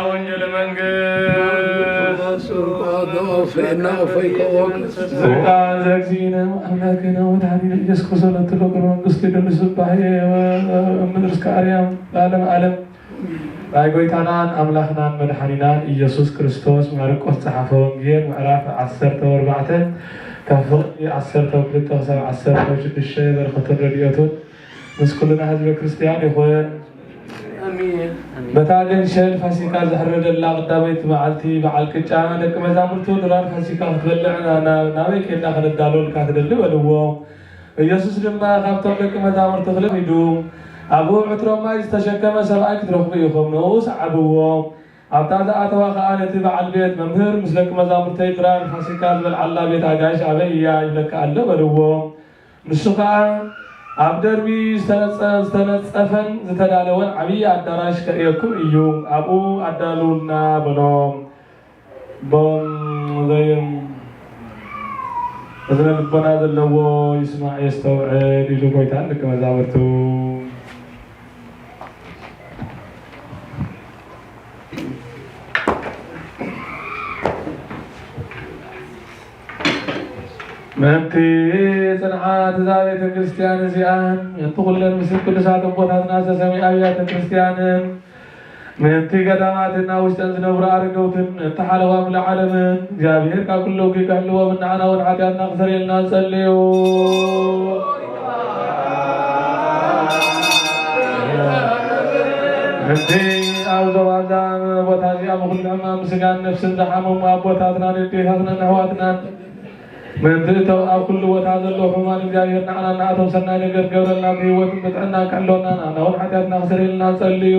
ወንጌል መንግስት። ስልጣን ዘእግዚእነ አምላክነ ወመድኃኒነ ኢየሱስ ክርስቶስ ለትሎ ቅድመ መንግስቱ ይደሉ ስባሄ እምድር እስከ አርያም ለዓለም ዓለም። ናይ ጎይታናን አምላክናን መድኃኒናን ኢየሱስ ክርስቶስ ማርቆስ ጸሓፈ ወንጌል ምዕራፍ ዐሰርተ ወአርባዕተ፣ ካብ ፍቕዲ ዐሰርተ ወክልተ ክሳብ ዐሰርተ ወሽዱሽተ በረኸቱን ረድኤቱን ምስ ኩልና ህዝበ ክርስቲያን ይኹን። ኣሜን። በታ ገንሸል ፋሲካ ዝሕረደላ ቀዳመይቲ መዓልቲ በዓል ቅጫ፣ ደቂ መዛሙርቱ ድራር ፋሲካ ክትበልዕ ና-፣ ና-፣ ናበይ ኬድና ከነዳልወልካ ትደሊ በልዎ። ኢየሱስ ድማ ካብቶም ደቂ መዛሙርቱ ክልተ ሂዱ፣ ኣብኡ ዕትሮ ማይ ዝተሸከመ ሰብኣይ ክትረኽቡ ኢኹም፣ ንኡ ሰዓብዎ። ኣብታ ዝኣተዋ ኸኣ ነቲ በዓል ቤት፣ መምህር፣ ምስ ደቂ መዛሙርተይ ድራር ፋሲካ ዝበልዓላ ቤት ኣጋይሽ ኣበይ እያ ይብለካ ኣሎ በልዎ። ንሱ ኸኣ ኣብ ደርቢ ዝተነጸ-፣ ዝተነጸፈን ዝተዳለወን ዓብዪ ኣዳራሽ ከርእየኩም እዩ፣ ኣብኡ ኣዳልውልና በሎም። ቦም ዘይም እዝነ ልቦና ዘለዎ ይስማዕ የስተውዕል ኢሉ ጎይታ ንደቂ መዛሙርቱ። ምእንቲ ጽንዓት እዛ ቤተ ክርስቲያን እዚኣን፣ ምእንቲ ኩለን ምስል ቅዱሳት ኣቦታትና ዝተሰምያ ኣብያተ ክርስቲያንን፣ ምእንቲ ገዳማትን ኣብ ውሽጠን ዝነብሩ ኣረገውትን፣ ምእንቲ ሓለዋ ምሉእ ዓለምን፣ እግዚኣብሔር ካብ ኩሉ እኩይ ክሕልዎም፣ ንዓና እውን ሓጢኣትና ክሰርየልና ንጸልዩ። ምእንቲ ኣብ ዞባ እዛ ቦታ እዚኣ ብኹሉ ሕማም ስጋን ነፍስን ዝሓመሙ ኣቦታትናን ኣዴታትናን ኣሕዋትናን፣ ምእንቲ እቶም ኣብ ኩሉ ቦታ ዘለዉ ሕሙማን እግዚኣብሔር ንዓና ንኣቶም ሰናይ ነገር ክገብረልና ብህይወትን ብጥዕናን ከሕልወና፣ ንዓና እውን ሓጢኣትና ክሰርየልና ንጸልዩ።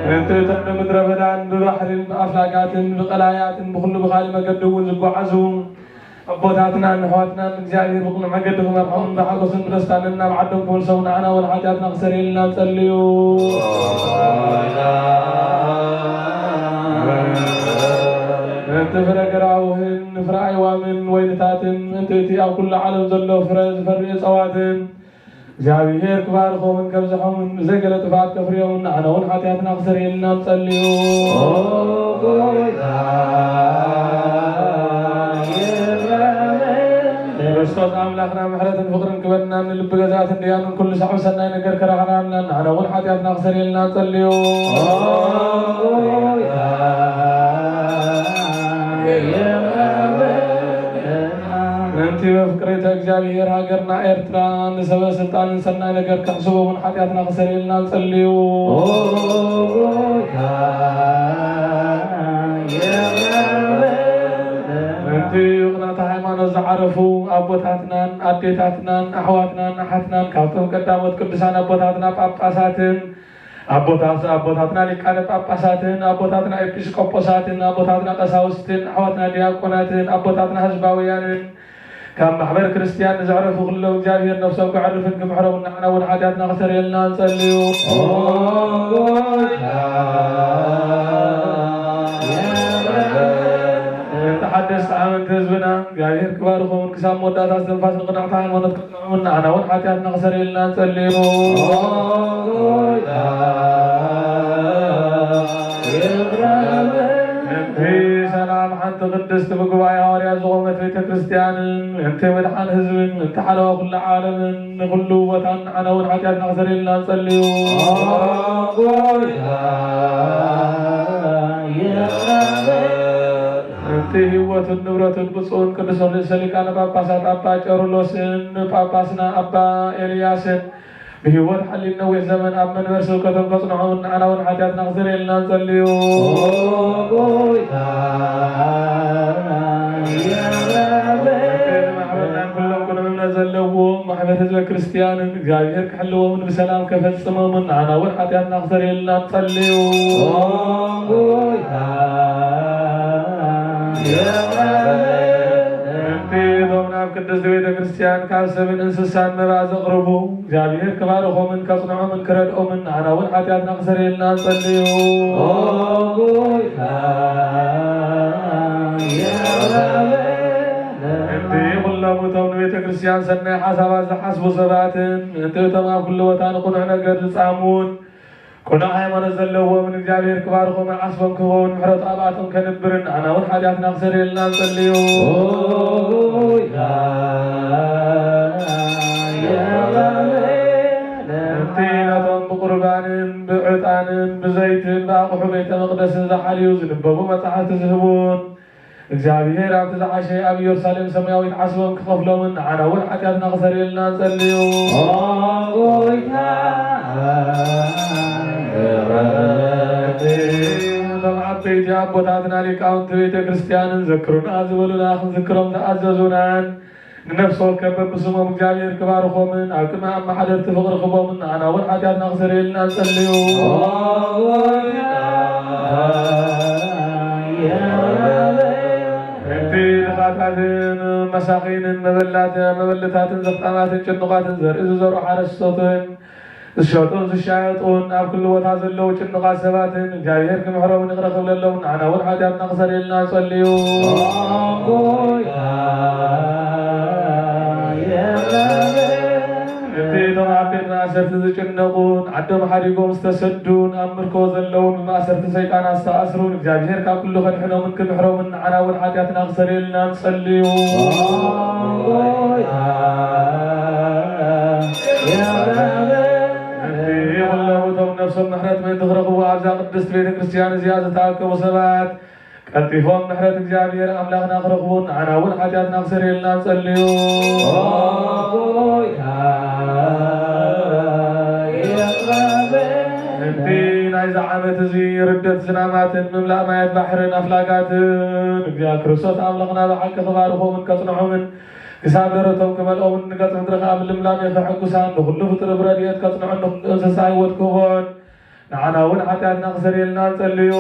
ምእንቲ እቶም ብምድረ በዳን ብባሕርን ብኣፍላጋትን ብቐላያትን ብኹሉ ብኻልእ መገዲ እውን ዝጓዓዙ ኣቦታትናን ኣሕዋትናን እግዚኣብሔር ብቕኑዕ መገዲ ክመርሖምን ብሓጎስን ብደስታን ናብ ዓዶም ክመልሶም ንዓና እውን ሓጢኣትና ክሰርየልና ንጸልዩ። ምእንቲ ፍረ ገራውህን ፍረ ኣይዋምን ወይንታትን ምእንቲ እቲ ኣብ ኩሉ ዓለም ዘሎ ፍረ ዝፈሪ እጸዋትን እግዚኣብሔር ክባርኾምን ከብዝሖምን ብዘይ ገለ ጥፍኣት ከፍርዮምን ንዓና እውን ሓጢኣትና ክሰርየልና ንጸልዩ። ኦ ጎይታ፣ ይርሐመና። ክርስቶስ ኣምላኽና ምሕረትን ፍቕርን ክበናን ንልቢ ገዛእትን ደያኑን ኩሉ ሳዕ ብሰናይ ነገር ከራኽራና ንዓና እውን ሓጢኣትና ክሰርየልና ንጸልዩ። ኦ ጎይታ፣ ይርሐመና። ምእንቲ መፍቅሪተ እግዚኣብሔር ሃገርና ኤርትራ ንሰበ ስልጣንን ሰናይ ነገር ክሕስቦምን ሓጢኣትና ክሰርየልና ንጸልዩ። ኦ ጎይታ፣ ይርሐመና። ምእንቲ ቅንዕቲ ሃይማኖት ዝዓረፉ ኣቦታትናን ኣዴታትናን ኣሕዋትናን ኣሓትናን ካብቶም ቀዳሞት ቅዱሳን ኣቦታትና ጳጳሳትን ኣቦታት-፣ ኣቦታትና ሊቃነ ጳጳሳትን ኣቦታትና ኤጲስቆጶሳትን ኣቦታትና ቀሳውስትን ኣሕዋትና ዲያቆናትን ኣቦታትና ህዝባውያንን ካብ ማሕበር ክርስትያን ንዘዕረፉ ኩሎም እግዚኣብሔር ነፍሶም ከዕርፍን ክምሕሮም ንዓና እውን ሓጢኣትና ክሰርየልና ንጸልዩ። ኦ ጎይታ፣ ምእንቲ ሓደስቲ ኣመንቲ ህዝብና እግዚኣብሔር ክባርኾምን ክሳብ መወዳእታ እስትንፋስ ንቕንዕቲ ሃይማኖት ከጽንዖምን ንዓና እውን ሓጢኣትና ክሰርየልና ንጸልዩ። ኦ ጎይታ፣ ምእንቲ ሰላም ሓንቲ ቅድስቲ ብጉባኤ ሃዋርያት ዝቖመት ቤተ ክርስቲያንን ምእንቲ ምድሓን ህዝብን ምእንቲ ሓለዋ ኩሉ ዓለምን ንኹሉ ቦታን ንዓና እውን ሓጢኣትና ክሰርየልና ንጸልዩ። ኦ ጎይታ፣ ይርሐመና። ምእንቲ ህይወቱን ንብረቱን ብፁዕን ቅዱስን ርእሰ ሊቃነ ጳጳሳት ኣባ ቄርሎስን ጳጳስና ኣባ ኤልያስን ብህይወት ሓልዩ ነዊሕ ዘመን ኣብ መንበር ስብከቶም ከጽንዖምን ንዓና እውን ሓጢኣትና ክሰርየልና ንጸልዩ። ኦ ጎይታ፣ ይርሐመና። ማሕበርናን ኩሎም ቅኑዕ እምነት ዘለዎም ማሕበር ህዝበ ክርስትያንን እግዚኣብሔር ክሕልዎምን ብሰላም ከፈጽሞምን ንዓና እውን ሓጢኣትና ክሰርየልና ንጸልዩ። ኦ ጎይታ፣ ይርሐመና። ምእንቲ እቶም ናብ ቅድስቲ ቤተ ክርስትያን ክርስቲያን ካብ ሰብን እንስሳን መባእ ዘቕርቡ፣ እግዚኣብሔር ክባርኾምን ከጽንዖምን ክረድኦምን፣ ንዓና እውን ሓጢኣትና ክሰርየልና ንጸልዩ። እንቲ ኩሎም እቶም ንቤተ ክርስቲያን ሰናይ ሓሳባት ዝሓስቡ ሰባትን፣ እንቲ እቶም ኣብ ኩሉ ቦታ ንቕኑዕ ነገር ዝጻምውን፣ ቅኑዕ ሃይማኖት ዘለዎም ንእግዚኣብሔር ክባርኾምን ዓስቦም ክህቦምን ምሕረቱ ኣብኣቶም ከንብርን ንዓና እውን ሓጢኣትና ክሰርየልና ንጸልዩ። እንቲ ነቶም ብቁርባንን ብዕጣንን ብዘይትን ብኣቑሑ ቤተ መቕደስን ዝሓልዩ ዝንበቡ መጻሕፍቲ ዝህቡን፣ እግዚኣብሔር ኣብቲ ዝዓሸየ ኣብ ኢየሩሳሌም ሰማያዊት ዓስቦም ክኸፍሎምን ንዓና እውን ሓጢኣትና ክሰርየልና ንጸልዩ። እቶም ዓበይቲ ኣቦታትና ሊቃውንቲ ቤተ ክርስቲያንን ዘክሩና ዝበሉና ክንዝክሮም ዝኣዘዙናን፣ ንነፍሲ ወከፍ በብስሞም እግዚኣብሔር ክባርኾምን ኣብ ቅድሚ ኣመሓደርቲ ፍቕሪ ክህቦምን ንዓና እውን ሓጢኣትና ክሰርየልና ንጸልዩ። እንቲ ድኻታትን መሳኺንን መበላት-፣ መበለታትን ዘኽታማትን ጭኑቓትን ዘርኢ ዝዘርኡ ሓረስቶትን ዝሸጡን ዝሻየጡን ኣብ ኩሉ ቦታ ዘለዉ ጭኑቓት ሰባትን እግዚኣብሔር ክምሕሮምን ይቕረ ክብለሎምን ንዓና እውን ሓጢኣትና ክሰርየልና ንጸልዩ። እንቲ እቶም ኣብ ቤት ማእሰርቲ ዝጭነቑን ዓዶም ሓዲጎም ዝተሰዱን ኣብ ምርኮ ዘለዉን ብማእሰርቲ ሰይጣናት ዝተኣስሩን እግዚኣብሔር ካብ ኩሉ ከድሕኖምን ክምሕሮምን ንዓና እውን ሓጢኣትና ክሰርየልና ንጸልዩ። እንቲ ኩሎም እቶም ነፍሶም ምሕረት ምእንቲ ክረኽቡ ኣብዛ ቅድስት ቤተ ክርስቲያን እዚኣ ዝተኣከቡ ሰባት ቀልጢፎም ምሕረት እግዚኣብሔር ኣምላኽና ክረኽቡ ንዓና እውን ሓጢኣትና ክሰርየልና ንጸልዩ። እንቲ ናይዚ ዓመት እዚ ርደት ዝናማትን ምምላእ ማያት ባሕርን ኣፍላጋትን እግዚኣብሔር ክርስቶስ ኣምላኽና ብሓቂ ክባርኾምን ከጽንዖምን ክሳብ ደረቶም ክመልኦምን ንገጽ ምድሪ ከኣ ብልምላሜ ከሐጉሳን ንኹሉ ፍጡር ብረድኤት ከጽንዖን ንኹሉ እንስሳ ህይወት ክህቦን ንዓና እውን ሓጢኣትና ክሰርየልና ንጸልዩ።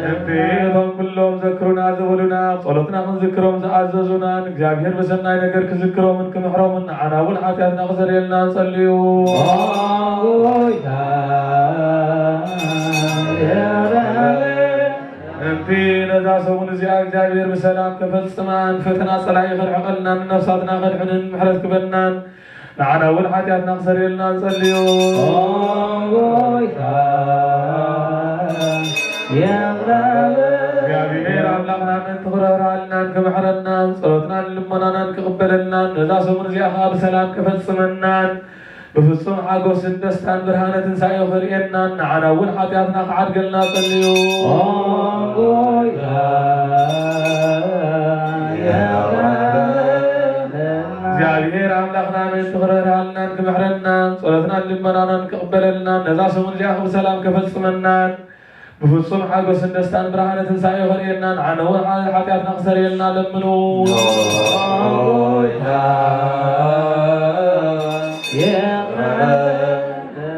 እንቲ ነቶም ኩሎም ዘክሩና ዝበሉና ኣብ ጸሎትና ክንዝክሮም ዝኣዘዙና ንእግዚኣብሔር ብሰናይ ነገር ክዝክሮምን ክምሕሮምን ንዓና እውን ሓጢኣትና ክሰርየልና ንጸልዩ። እንቲ ነዛ ሰሙን እዚኣ እግዚኣብሔር ብሰላም ከፈጽማን ፈተና ጸላኢ ከርሕቀልናን ንነፍሳትና ከድሕንን ምሕረት ክበናን ንዓና እውን ሓጢኣትና ክሰርየልና ንጸልዩ። እግዚኣብሔር ኣምላኽና ምእንቲ ክርህራልናን ክምሕረናን ጸሎትናን ልመናናን ክቕበለልናን ነዛ ሰሙን እዚኣ ኸኣ ብሰላም ከፈጽመናን ብፍጹም ሓጎስን ደስታን ብርሃነ ትንሳኤኡ ከርእየናን ንዓና እውን ሓጢኣትና ክዓድገልና ጸልዩ። እግዚኣብሔር ኣምላኽና ምእንቲ ክርህራልናን ክምሕረናን ጸሎትናን ልመናናን ክቕበለልናን ነዛ ሰሙን እዚኣ ብሰላም ከፈጽመናን ብፍጹም ሓጎስን ደስታን ብርሃነ ትንሳኤኡ ከርእየና ንዓና እውን ሓጢኣትና ክሰርየልና ለምኑ።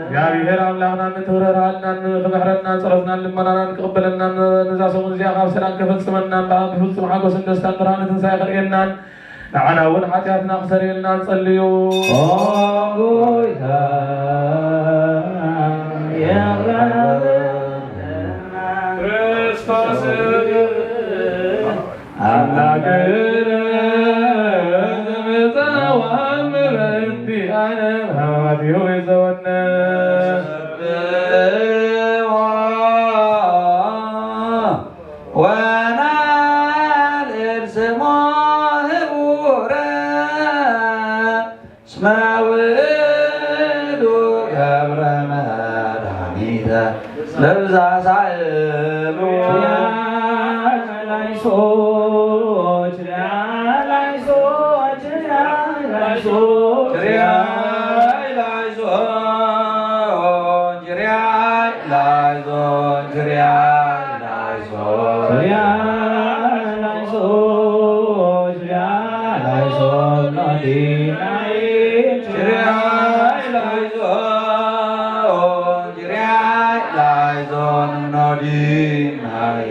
እግዚኣብሔር ኣምላኽና ምእንቲ ክርህራልናን ክምሕረናን ጸሎትናን ልመናናን ክቕበለልናን ነዛ ሰሙን እዚኣ ብሰላም ከፈጽመናን ብፍጹም ሓጎስን ደስታን ብርሃነ ትንሳኤ ከርእየናን ንዓና እውን ሓጢኣትና ክሰርየልና ንጸልዩ። ኦ ጎይታ፣ ይቕረ በል። ክርስቶስ ኣምላክነ ዘምጻ ወሃመ በእንቲ ኣነ ሃማቲሁ ይዘወነ። ወናልዕል ስሞ ህቡረ እስመ ውእቱ ገብረ መድኃኒተ ለብዛ ሳእሉ። ላይሶች፣ ላይሶች፣ ላይሶች። ችሪያይ ላይሶን፣ ችሪያይ ላይሶን፣ ችሪያይ ላይሶን። ችሪያይ ላይሶን፣ ችሪያይ ላይሶን ኖዲናይ። ችሪያይ ላይሶን፣ ችሪያይ ላይሶን ኖዲናይ።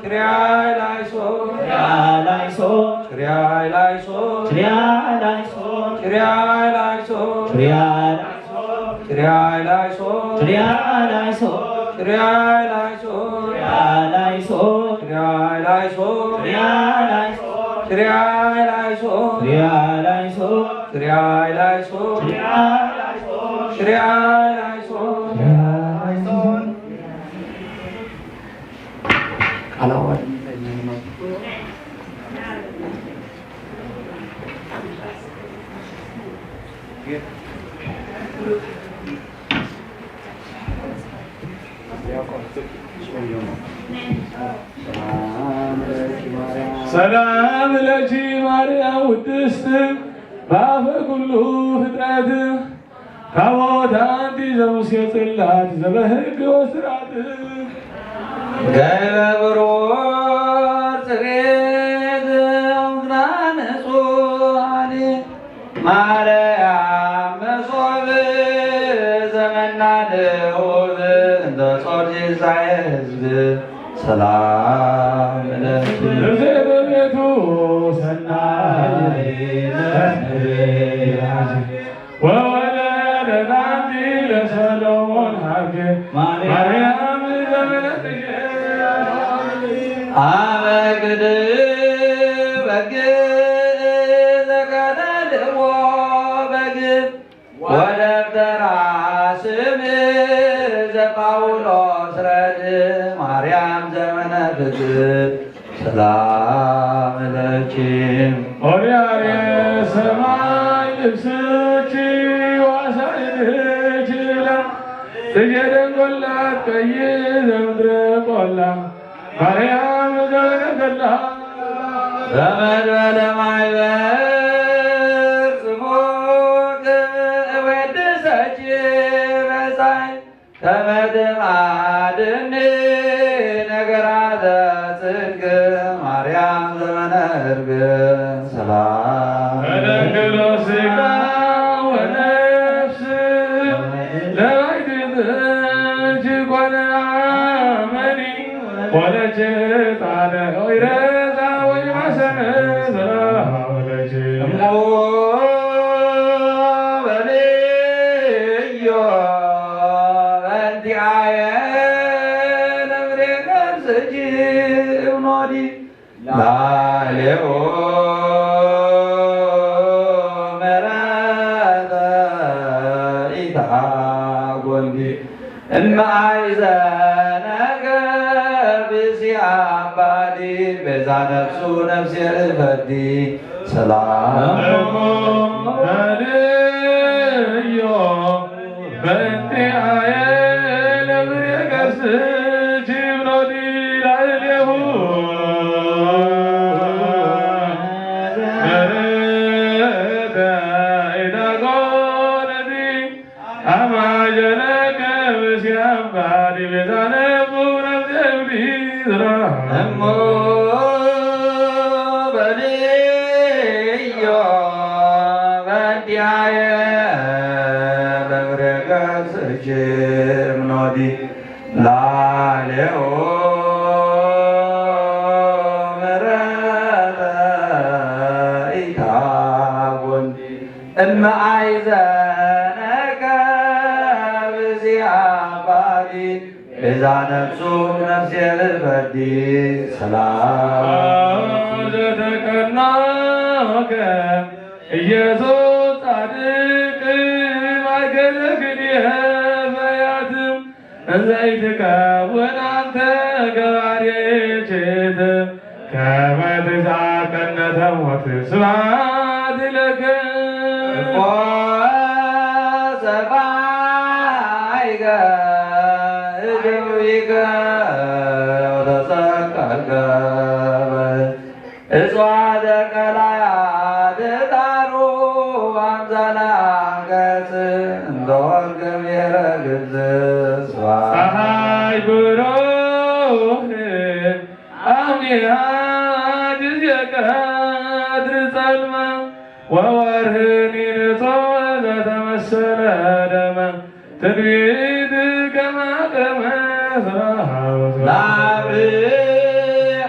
ኪርያላይሶን፣ ኪርያላይሶን፣ ኪርያላይሶን፣ ኪርያላይሶን፣ ኪርያላይሶን፣ ኪርያላይሶን፣ ኪርያላይሶን፣ ኪርያላይሶን፣ ኪርያላይሶን፣ ኪርያላይሶን፣ ኪርያላይሶን፣ ኪርያላይሶን፣ ኪርያላይሶን፣ ኪርያላይሶን፣ ኪርያላይሶን፣ ኪርያላይሶን፣ ኪርያላይሶን፣ ኪርያላይሶን። ሰላም ለኪ ማርያም ውድስት በአፈ ኩሉ ፍጥረት፣ ታቦት አንቲ ዘሙሴ ጽላት ዘበህግ ወስራት። ገይበ ብሩር ጽሬት እምክና ንጹሃን፣ ማርያም መሶብ ዘመና ልዑል፣ እንተ ጾር ዲዛይ ህዝብ ሰላም ለኪ። እምዘይት ቤቱ ሰናይ ወወለደት አንቲ ለሰሎሞን ሀብኪ ማርያም ዘመነትኪ። አመ ግድ በግ ዘቀተልዎ በግ ወደብተራ ስም ዘጳውሎስ ረድ ማርያም ዘመነ ፍትህ ሰላም ለኪ። ኦሪያሬ ሰማይ ልብስኪ ዋሳይንኪ ላ፣ ጽጌ ደንጎላት ቀይ ዘምድረ ቆላ ማርያም ዘመነ ተድላ። በመድበለ ማይበር ጽሙቅ እወድሰኪ በጻይ፣ ከመ ትማድኒ ነገራተ ጽድቅ ማርያም ዘመነ እርቅ ሰላም። በደንግሎ ስጋ ወነፍስ ለባሕቲትኪ ኮነ አመኒ ወለኪ ቃለ ወይረዛ ወይማሰነ ዘራ ወለኪ። እሞ በልዮ በእንቲአየ ለምሬ ነፍስኪ እብኖዲ ላሌኦ መረተ ኢታጎንዲ እመ አይዘነከ ብእሲ አባዲ ቤዛ ነፍሱ ነፍሴ እፈዲ ሰላም። እሞ በልዮ በእንቲአየ ለብሬ ከርስኪ እብኖዲ ላዕሌሁ መረተ ኢታጎንዲ አማጀነከ ብእሲ አባዲ ቤዛ ነፍሱ ነፍሴ እፈዲ ሰላም። እሞ በልዮ በእንቲአየ ለብሬ ከርስኪ እብኖዲ ላሌኦ መረተ ኢታጎንዲ እመ አይዘነከ ብእሲ አባዲ ቤዛ ነፍሱ ነፍሴ እፈዲ ሰላም። ዘተቀናከ ኢየሱስ ጻድቅ ማእከለ ክልኤ ነቢያት እንዘ ኢትከውን አንተ ገባሬ ርትዕት ከመ ትትአቀነ ሞት ስብሐት ለከ። እፎ ሰማይከ እደዊከ ወተሰቀልከ እጽዋተ ቀላያት ጣሩ አምሳለ አንቀጽ እንተ ሆንከ ብሔረ ግብጽ ስብሐት። ፀሐይ ብሩህ አሚሃ ጊዜ ቀትር ጸልማ ወወርህኒ ንጹሕ ዘተመሰለ ደመ ትንቢት ከማቀመ ስራ ለአብርሃም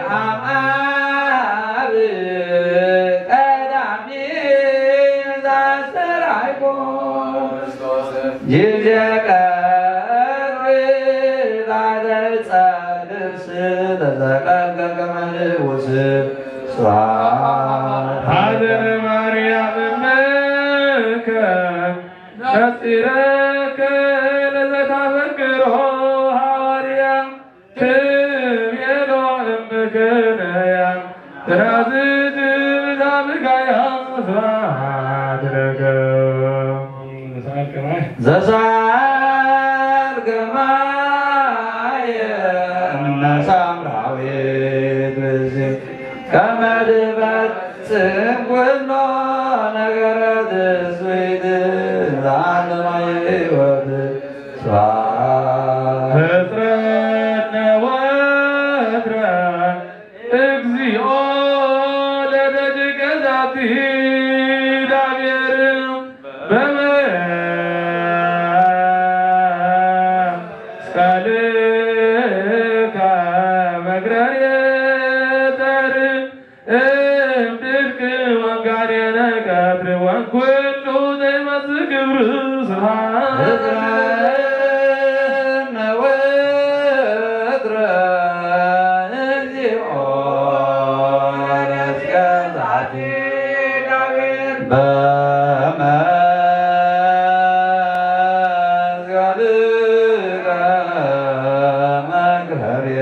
ወስብሐት ሀዘነ ማርያም እምከ ነጺረከ ለዘታፈቅሮ ሐዋርያ ትቤሎ እምክንያ ትናዝዝ ብዛብጋያ ስብሐት ለከ። ዘሳልከ ማየ እምነ ሳምራዊት ብእሲ ከመ ትፈጽም ኩሎ ነገረ ትስብእት ለዓለመ ሕይወት ስብሐት። ህጽረነ ወትረ እግዚኦ ለደቂቀ ዛቲ ዳቤር በመስቀልከ መግረርየ ጸር እምድቅቅ ወንጋኔነ ቀትር ወንኩሉ ዘይመጽእ ግብር ስብሐት። ህጽረነ ወትረ እግዚኦ ለደቂቀ ዛቲ በመስቀልከ መግረርየ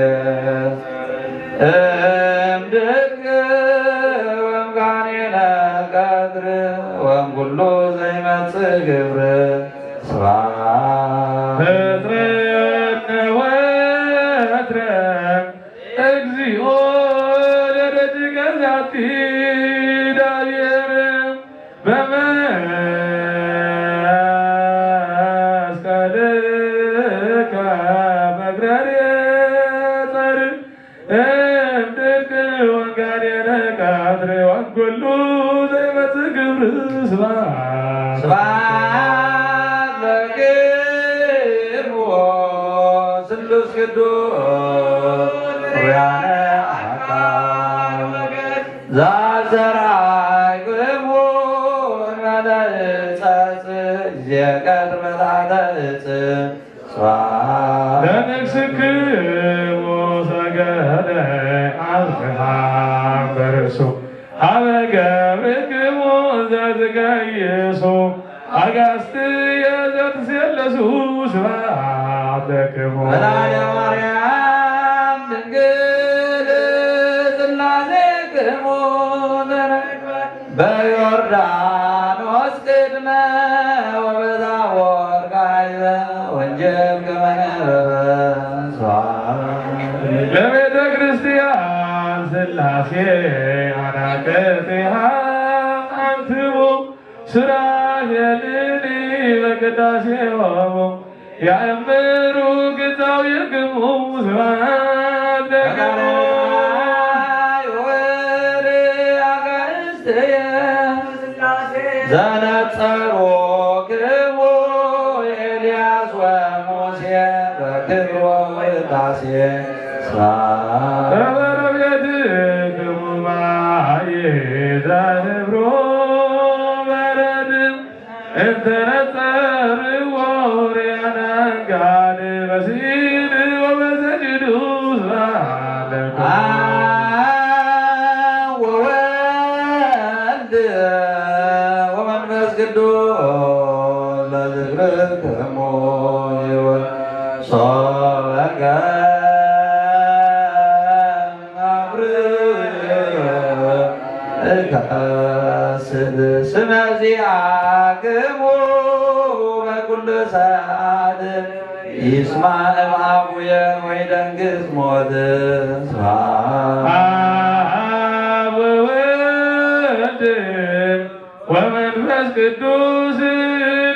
እምድቅቅ ወምጋኔነ ቀትር ወምኩሉ ዘይመጽእ ግብር ስብሐት። ህጽረነ ወትረ እግዚኦ ለደቂቀ ዛቲ ዳቤር በመስቀልከ መግረርየ ጸር እምድቅቅ ወንጋኔነ ቀትር ወንኩሉ ዘይመጽእ ግብር ስብሐት። ስብሐት ለክሙ ስሉስ ቅዱስ ርያነ አካል ዘአስተርአይክሙ እምነ ዕፀ ጽድ ዜቀጥ መታተ ዕፅ ለንግስክሙ ሰገደ አብርሃም በርእሱ ሀበ ገብርክሙ ዘትገይሱ አጋስጥየ ዘትሴለሱ ስብሐት ለክሙ። ወላዲተ ማርያም ድንግል ሥላሴክሙ ተረክበ በዮርዳኖስ ቅድመ ወበታቦር ካይበ ወንጌል ከመ ነበበ። ስብሐት ለቤተ ክርስቲያን ሥላሴ አናቅጽሃ አንትሙ ሱራፌልኒ በቅዳሴሆሙ ያእምሩ ግጻዊክሙ ስብሐት ለክሙ። ወደ አጋእዝትየ ዘነጸሮክሙ ኤልያስ ወሙሴ በክብር ወውዳሴ ስብሐት። በረድኤትክሙ ማየ ዘህብሮ በረድ እንተ ነጸርዎ ርያነ እንጋድ በስኢድ ወበሰጅዱ ስብሐት ለክሙ። አብ ወወልድ ወመንፈስ ቅዱስ ለዝክርክሙ ይሁን ሶበ ገ አፍርህ እከስት ስመ ዚአክሙ በኩሉ ሰዓት ይስማዕ እምአፉየ ወይደንግጽ ሞት። ስብሐት አብ ወወልድ ወመንፈስ ቅዱስ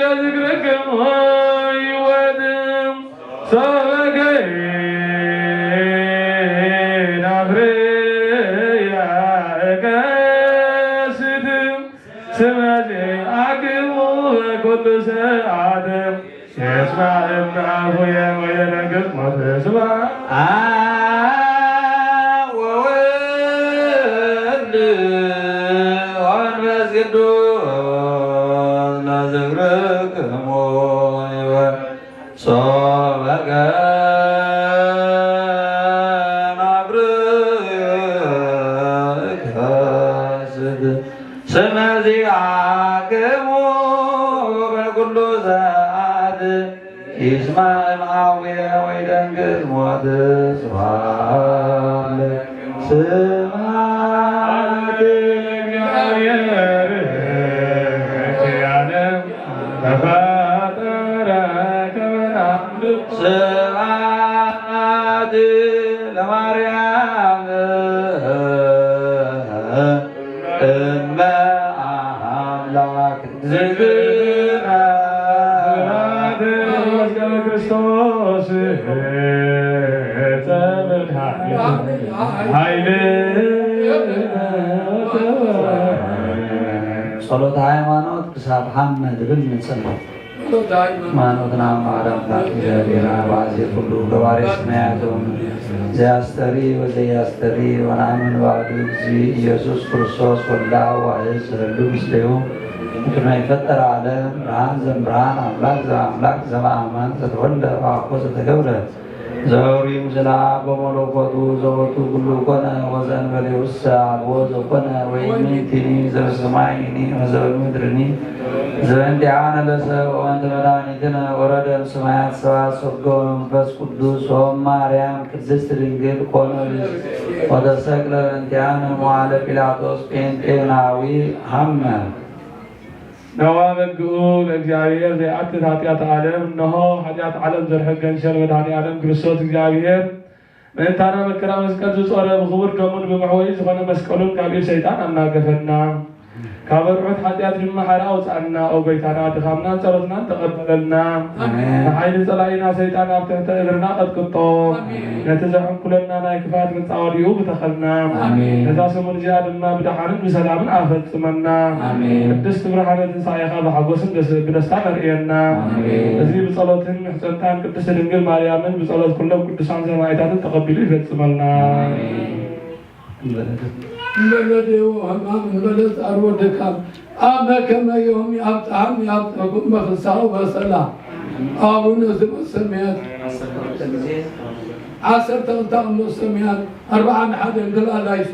ለዝክርክሙ ይወድም ሶበ ከይን አፍርያ እከስት ስመ ዚአክሙ በኩሉ ሰዓት ይስማዕ እምአፉየ ወይደንግጽ ሞት። ስብሐት አብ ወወልድ ወመንፈስ ቅዱስ ለዝክርክሙ ይሁን ሶበ ገ አፍርህ ስመ ዚአክሙ በኩሉ ሰዓት ይስማዕ እምአቡየ ወይደንግጽ ሞት። ስብሐት ለእግዚአብሔር። ስብሐት ለማርያም እመ አምላክ ዝክረ። ስብሐት ለመስቀለ ክርስቶስ። ጸሎተ ሃይማኖት ክሳብ ሐመ ድብል ንጸልይ። ሃይማኖትና ማርያም ታክል ዲና ባዜ ኩሉ ገባሬ ሰማያት ወምድር ዘያስተሪ ወዘያስተሪ ወናምን ባዱ እግዚ ኢየሱስ ክርስቶስ ወላ ዋህድ ዘህሉ ምስሌሁ እምቅድመ ይፈጠር ዓለም ብርሃን ዘእምብርሃን አምላክ ዘእምአምላክ ዘበአማን ዘተወልደ ወአኮ ዘተገብረ ዘውሪም ዝናብ በመለኮቱ ዘወቱ ኩሉ ኮነ ወዘእንበሌውሰ አልቦ ዘኮነ ወኢምንትኒ ዘበሰማይኒ ወዘበምድርኒ ዘበእንቲአነ ለሰብ ወእንተ መድኃኒትነ ወረደ እምሰማያት ሰብአ ሰገወ መንፈስ ቅዱስ ወማርያም ቅድስት ድንግል ኮነ ብእሲ ወተሰቅለ በእንቲአነ መዋዕለ ጲላጦስ ጴንጤናዊ ሐመ። ነዋ በግኡ ለእግዚአብሔር ዘይአትት ኃጢአት ዓለም። እነሆ ኃጢአት ዓለም ዘርሕቅ ገንሸል መድኃኔ ዓለም ክርስቶስ እግዚአብሔር ምእንታና መከራ መስቀል ዝጾረ ብኽቡር ደሙን ብምሕወዩ ዝኾነ መስቀሉን ካብ ኢድ ሰይጣን አናገፈና። ካብ አርዑት ኃጢአት ድማ ሐራ አውጽአና። ኦ ጎይታና ድኻምናን ጸሎትናን ተቀበለልና። አሜን። ንሓይሊ ጸላኢና ሰይጣን ኣብ ትሕቲ እግርና ቀጥቅጦ። አሜን። ነቲ ዘሐንኩለና ናይ ክፍኣት መጻወድያኡ ብተኸልና። አሜን። ነዛ ሰሙን እዚኣ ድማ ብደሓንን ብሰላምን ኣፈጽመና። ኣሜን። ቅድስቲ ብርሃነ ትንሳኤኻ ብሓጎስን ደስ-፣ ብደስታን ኣርእየና። ኣሜን። እዚ ብጸሎትን ምሕጸንታን ቅድስቲ ድንግል ማርያምን ብጸሎት ኩሎም ቅዱሳን ሰማእታትን ተቐቢሉ ይፈጽመልና። ኣሜን። እንበለ ዴዎ ሕማም፣ እንበለ ጻርዎ ድካም፣ አመ ከመ ዮም ያብጽሐኒ ያብጽሕኩም በፍስሓ ወበሰላም። አቡነ ዘበሰማያት። ዓሰርተ ክልተ ቅንዶ ሰማያት፣ ኣርብዓ ንሓደ እንክል ኣላይሱ።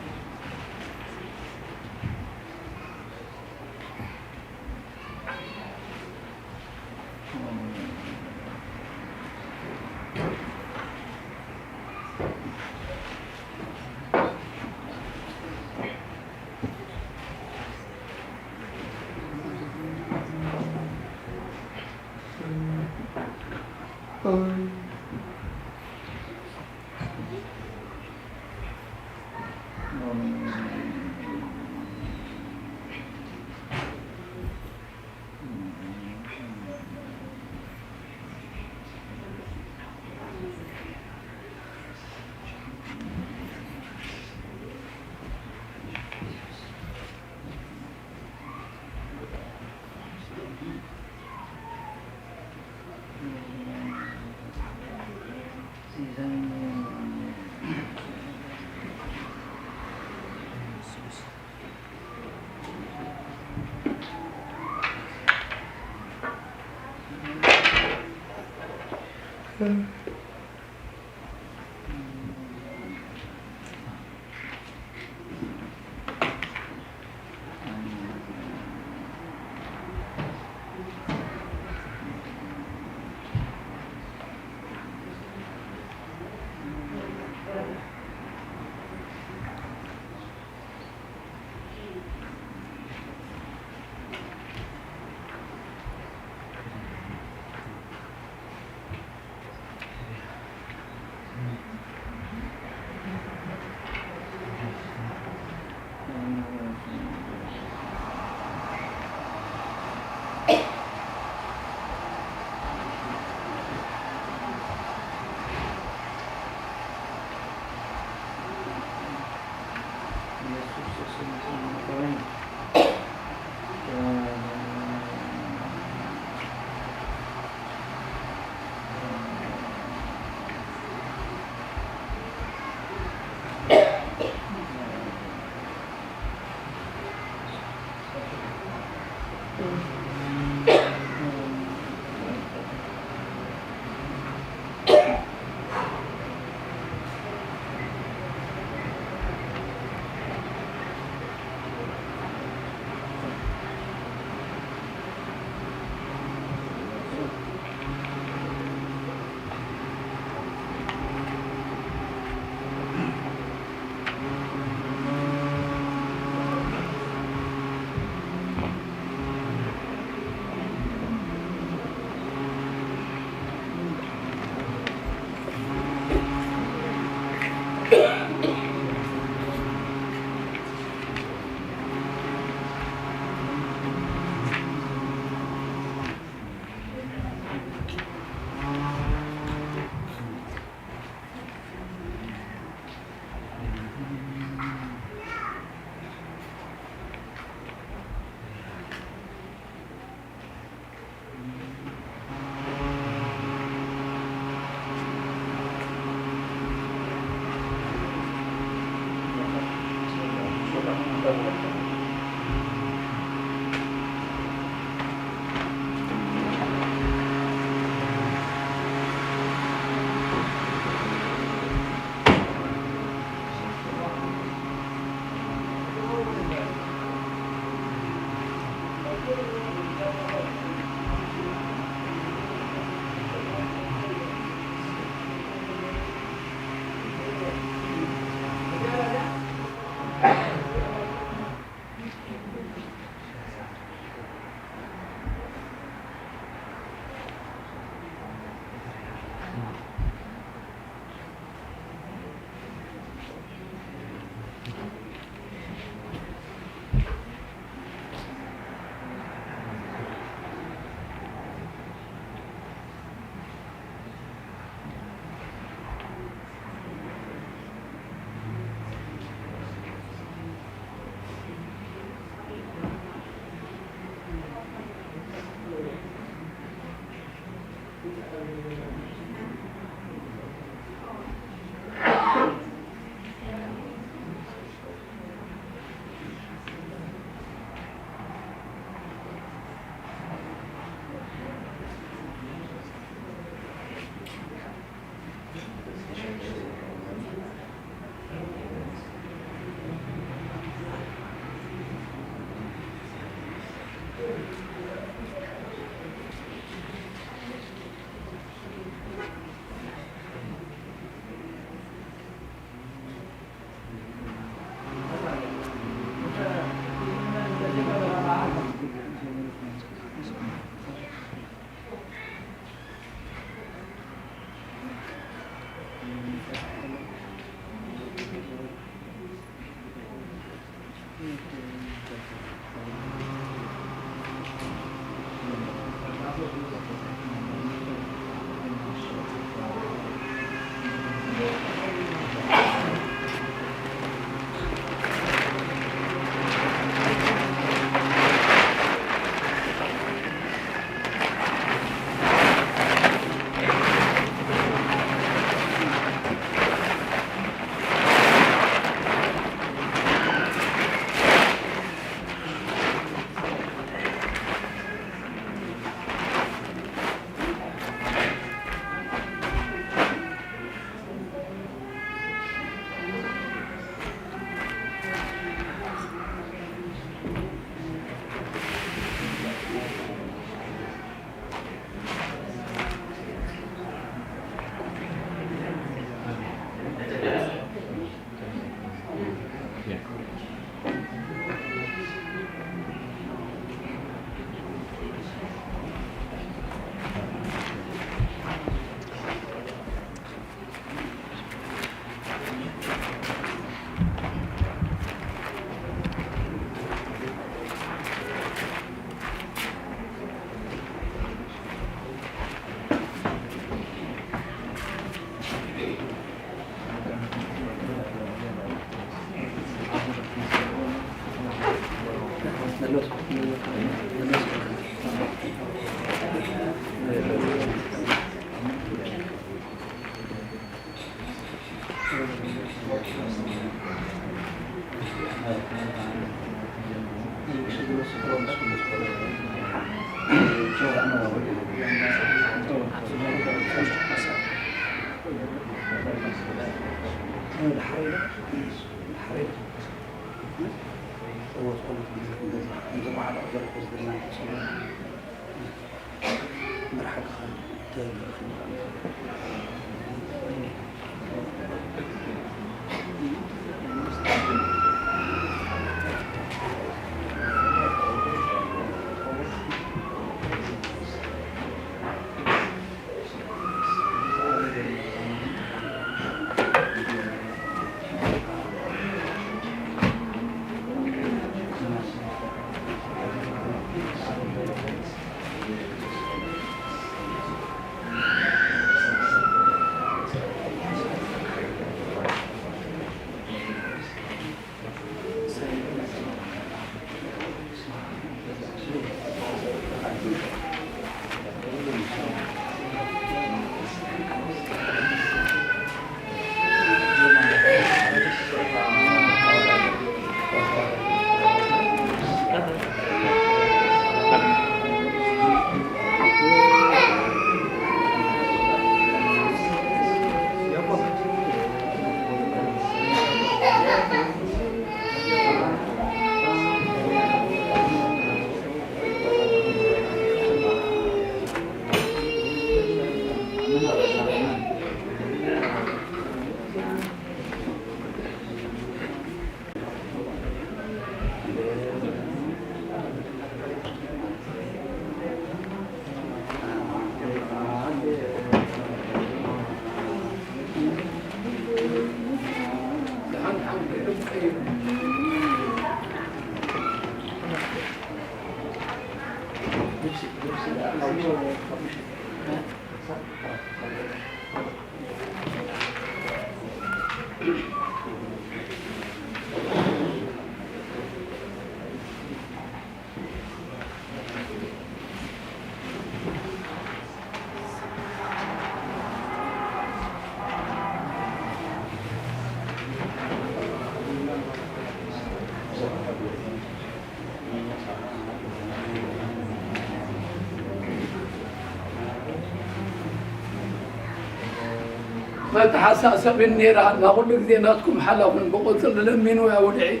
ܡܬܐ ܣܣܐ ܒܢܝܪܐ، ܢܩܘܠ ܓܙܝ ܢܬ ܟܘܡ ܗܠܐ ܗܘܢ ܒܩܘܛܠܐ ܠܡܢ ܘܐܘ ܕܥܝ.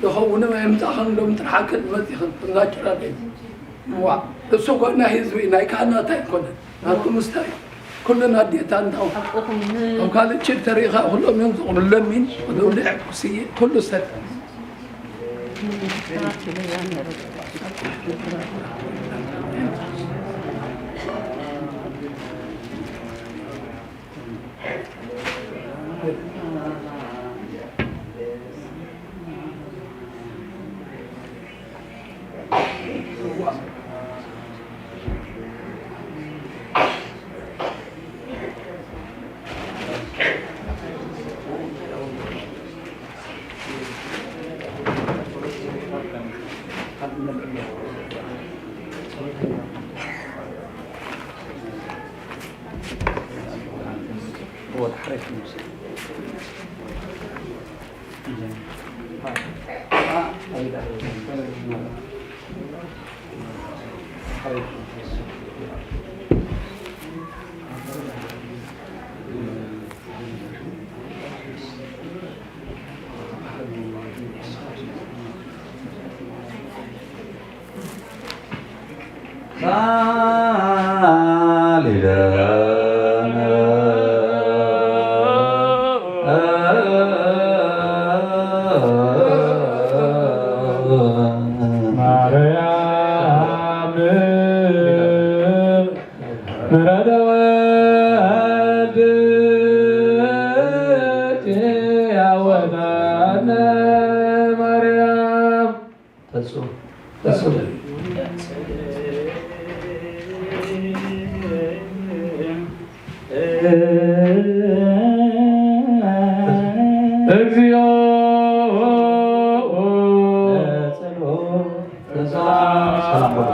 ለኸውነ መምጻኸን ሎም ትርሓከን መጺኸን እናጭራደ። ዋ፣ እሱ ኮና ህዝቢ ናይ ካህናት ኣይኮነን። ናቱ ምስታይ ኩልና ዴታን ታው። ኣብ ካልእ ችግ ተሪኻ ኩሎም እዮም ዝቕብሉ ለሚን ወደው ልዕብ ኩስዬ ኩሉ ሰብ። እግዚኦ። ሰላም በሉ።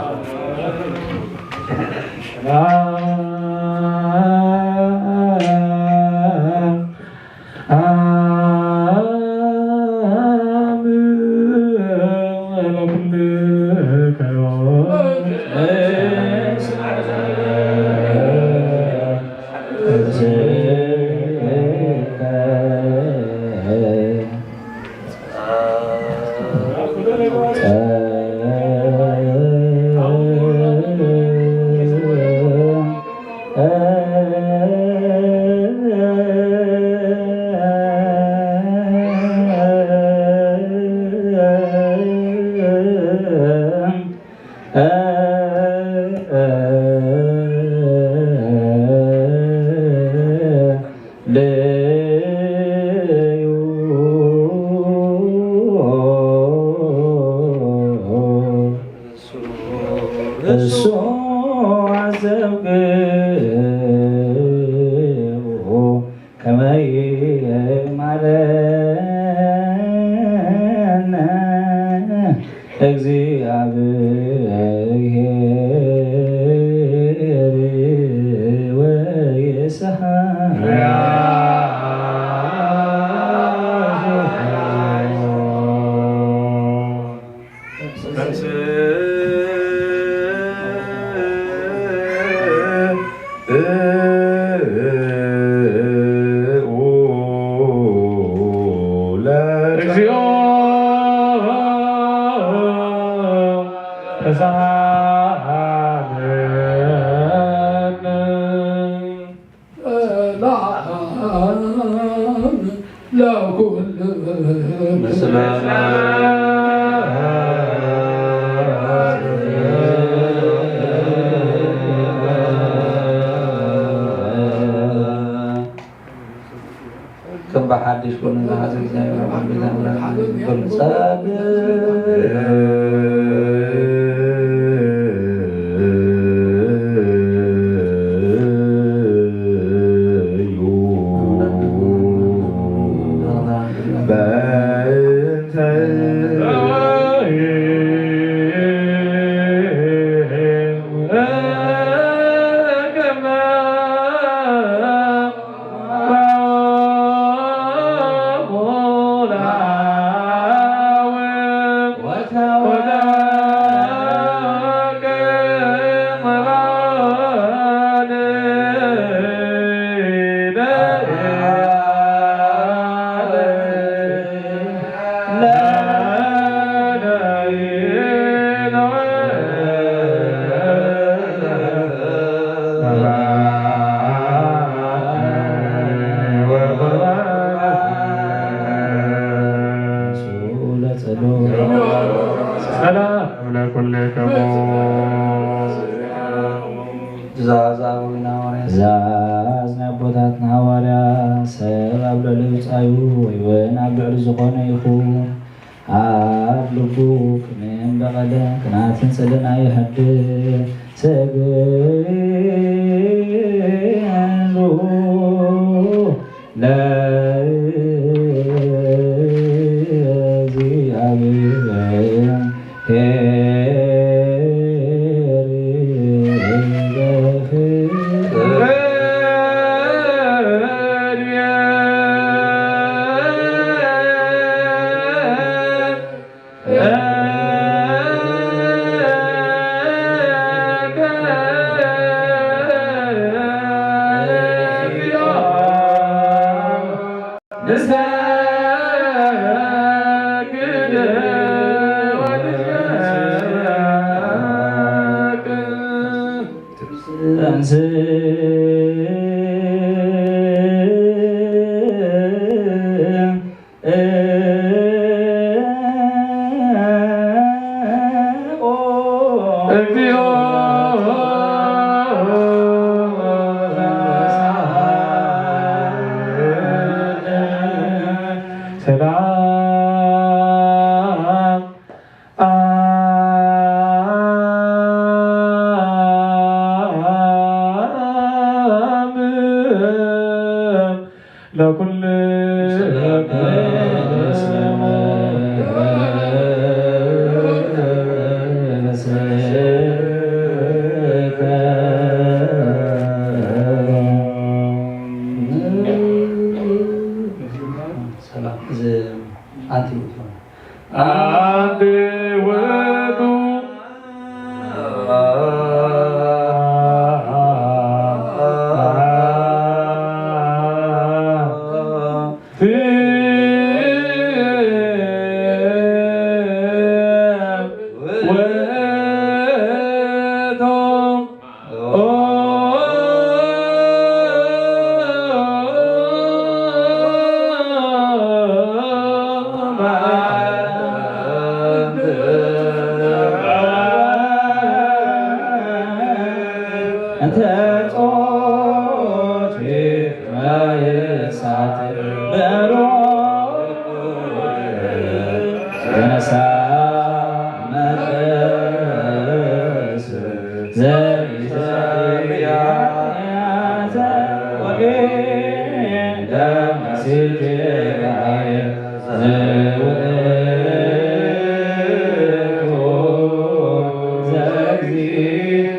ከም በሐዲስ ኮነ ሐዘ እግዚአብሔር አብ ቤት አምላክ ገልጸ ኩልክሙ። ትእዛዝ አበዊነ ሐዋርያት። ትእዛዝ ናይ አቦታትና ሐዋርያት፣ ሰብ ኣብ ልዕሊ ብጻዩ ወይውን ኣብ ልዕሊ ዝኾነ ይኹን፣ ኣብ ልቡ ክምን በቀለ ቅንኣትን ጽልእን ኣይሐድር። ሰግድ ለእግዚኣብሔር። ሰላም ለኩልክሙ። ሰላም። እዝ አንቲ ውእቱ። አንቲ ውእቱ። እንተ ጾት ማየሳት በሮ ተነሳ መቅደስ ዘይሰብያ ወጌ ደምሲል ጌጋየ ዘውእቱ ዘእግዚእ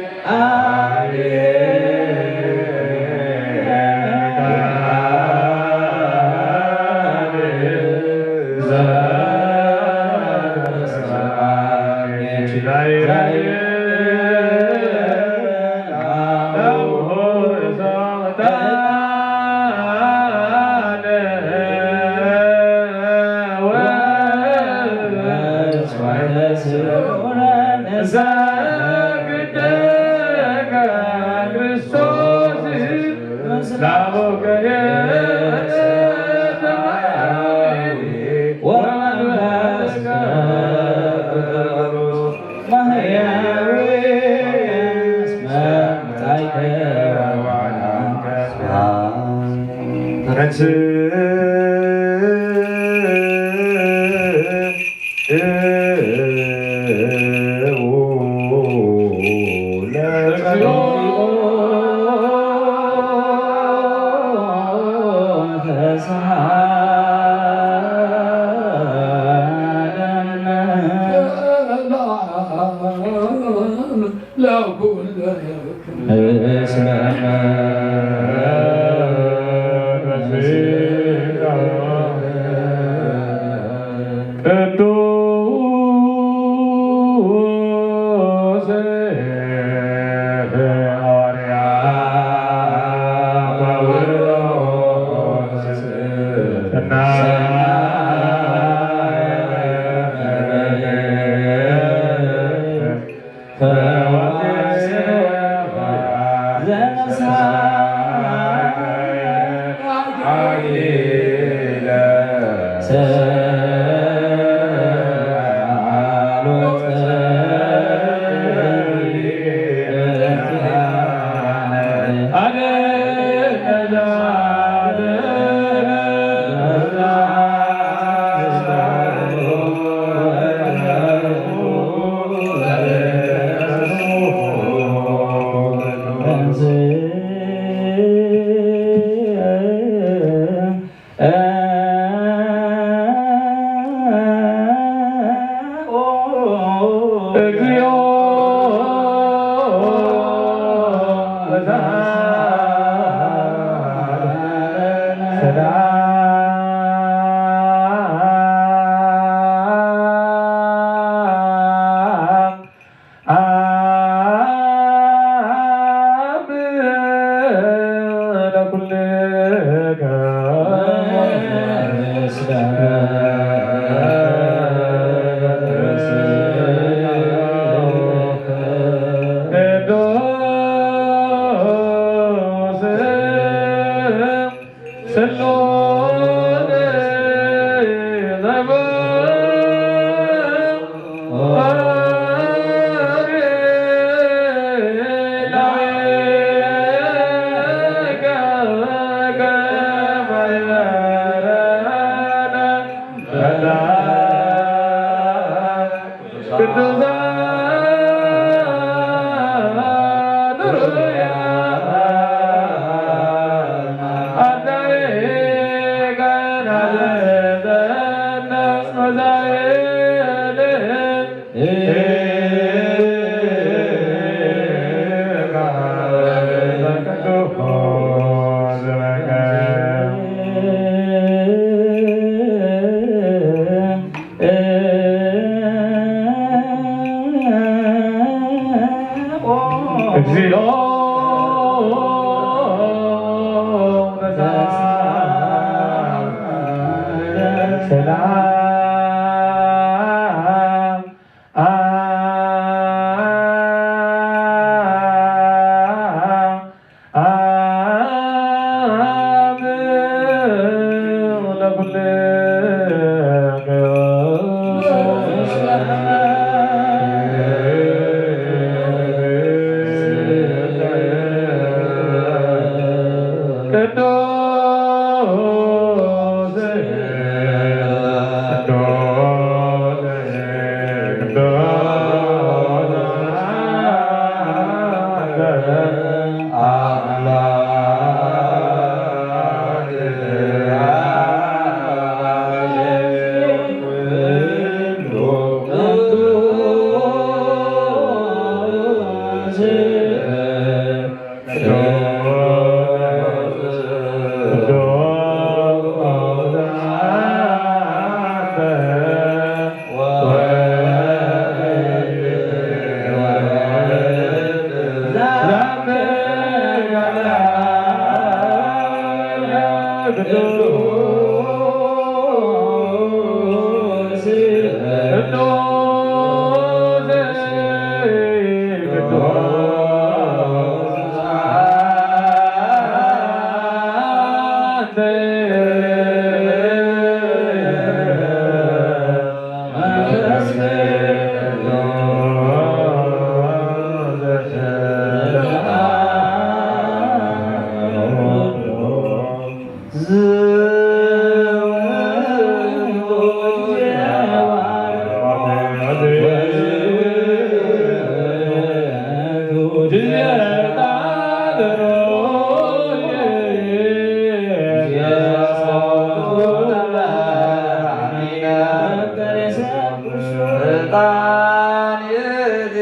ዕጣን ይእቲ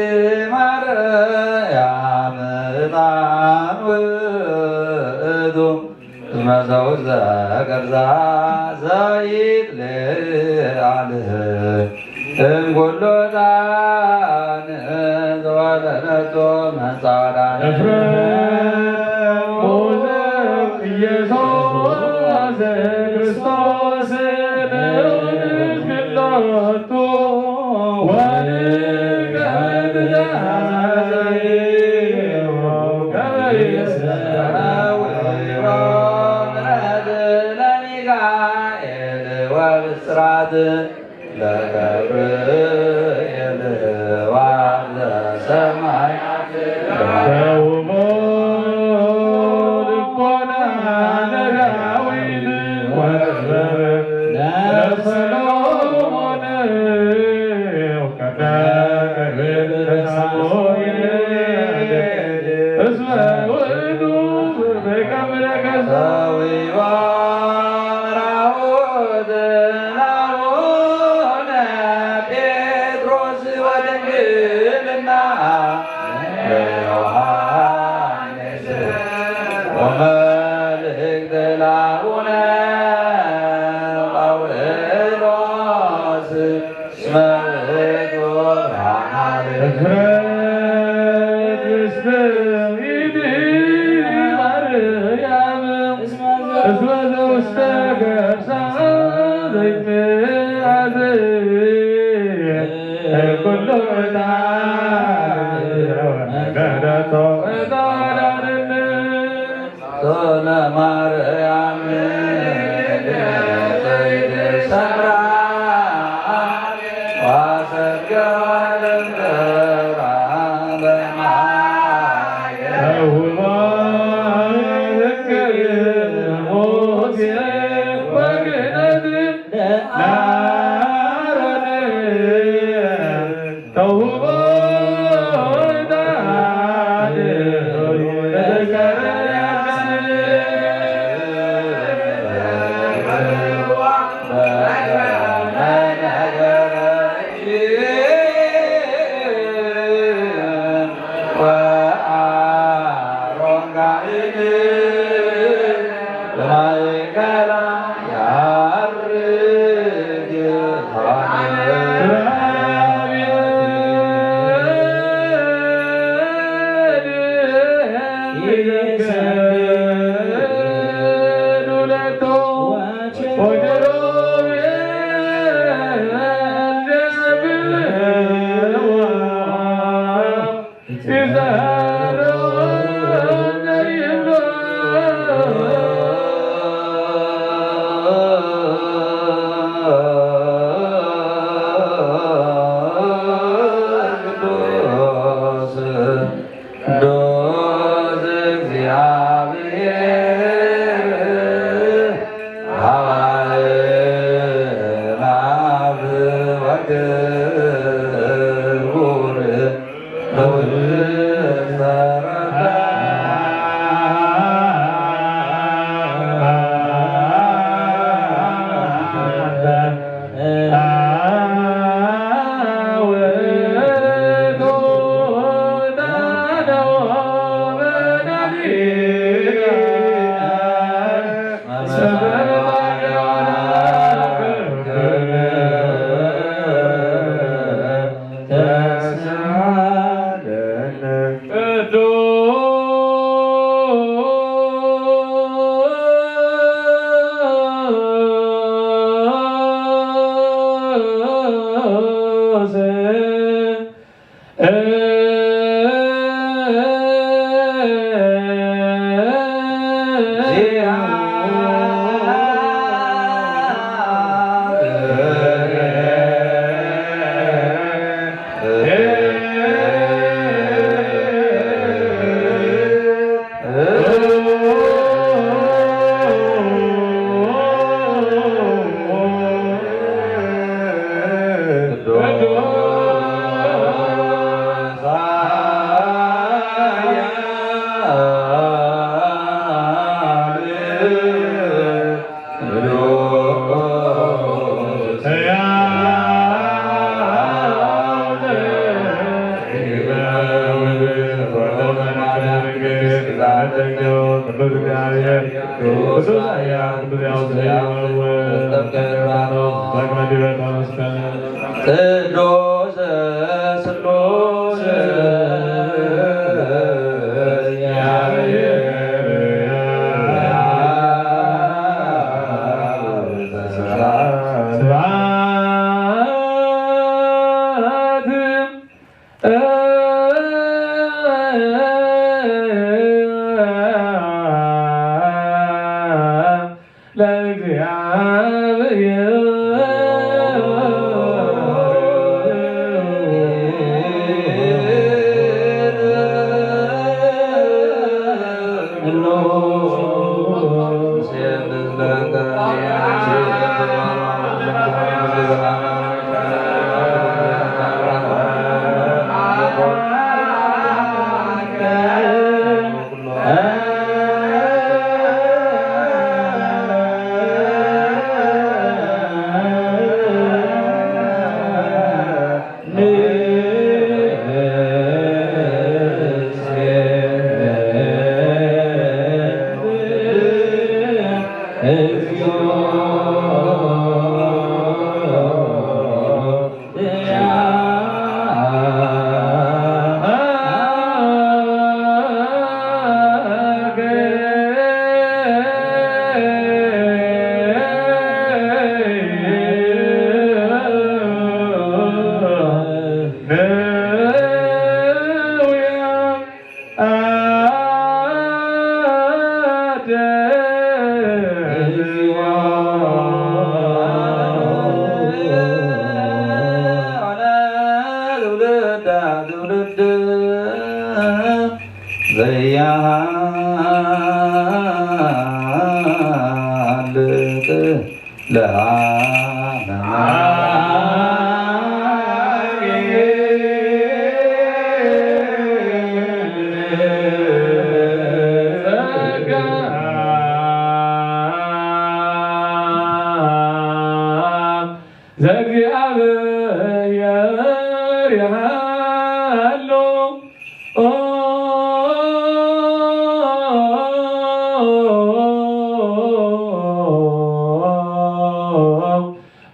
ማርያም ዕጣን ውእቱ። እስመ ዘውእቱ ዘከርሳ ዘይትለዓል እምኩሉ ዕጣን ዘወረደቶ መንጸዳን። እፍረት ሞተ ኢየሱስ ክርስቶስ ንዑድ ክሎቱ ወንቀብር ዛሬ ወከመ ይሰውዕ ለሚካኤል ወብስራት ለገብርኤል ዋለ ሰማይ ተውቦ ልቦና ለዳዊት ወጥበብ ለሰሎሞን።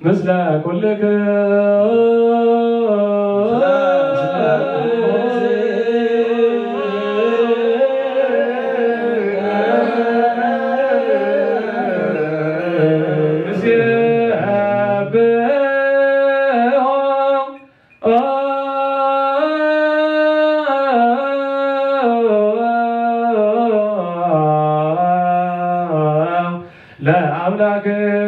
ምስለ ኩልክሙ ንሴብሖ ለአምላክነ።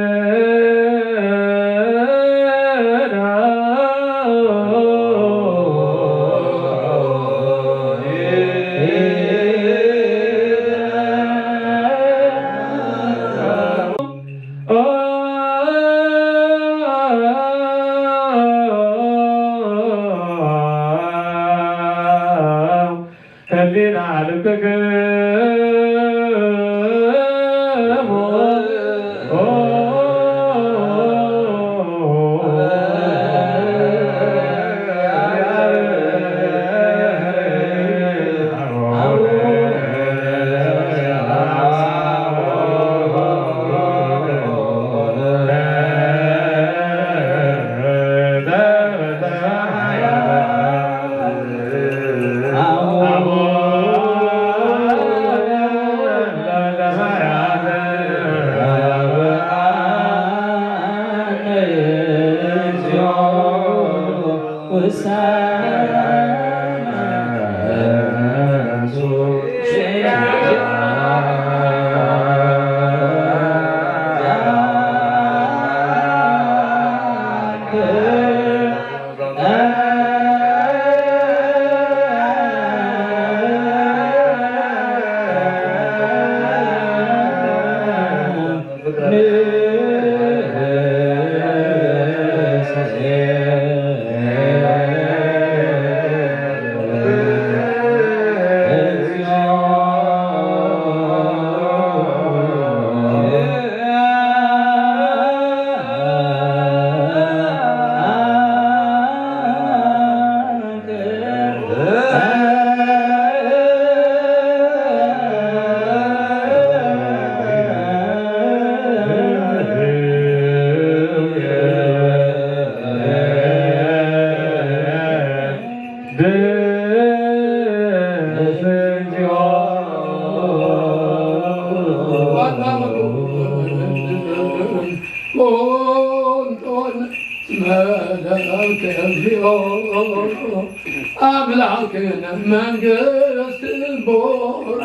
Ablakın mengesi bor.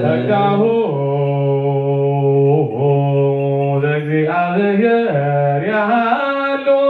Agahu, Egzibihar yalo.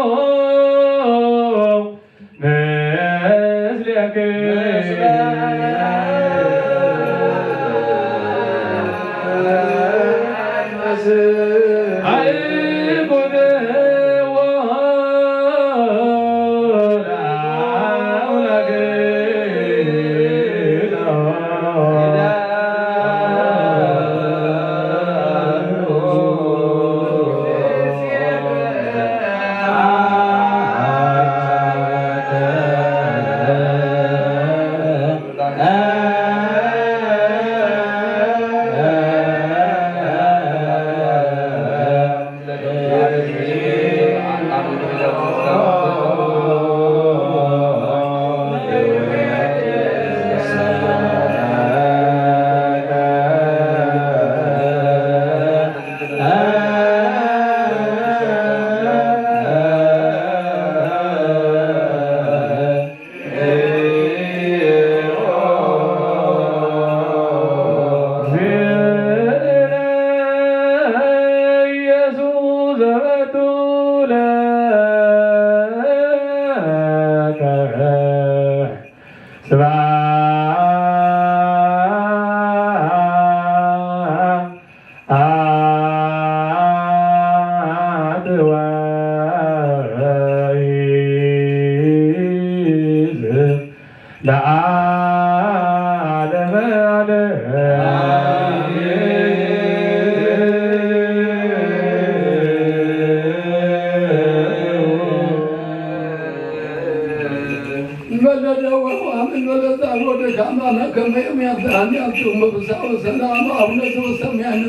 كما يوم يعطي أن يعطي أمة بساعة وسلام أو نزل وسلم يعني.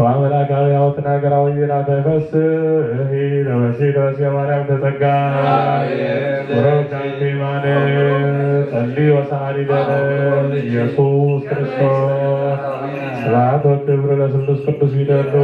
ወአምላካዊ ሐውትና ሀገራዊ ዜና ተፈስሒ ተፈስሒ ተፈስሒ ማርያም ተጸጋ። አሜን። ቡሩክ አንቲ እማነ ጸሊ ወሰአሊ ለነ ኢየሱስ ክርስቶስ። ስብሐት ወክብር ለስሉስ ቅዱስ ይደሉ።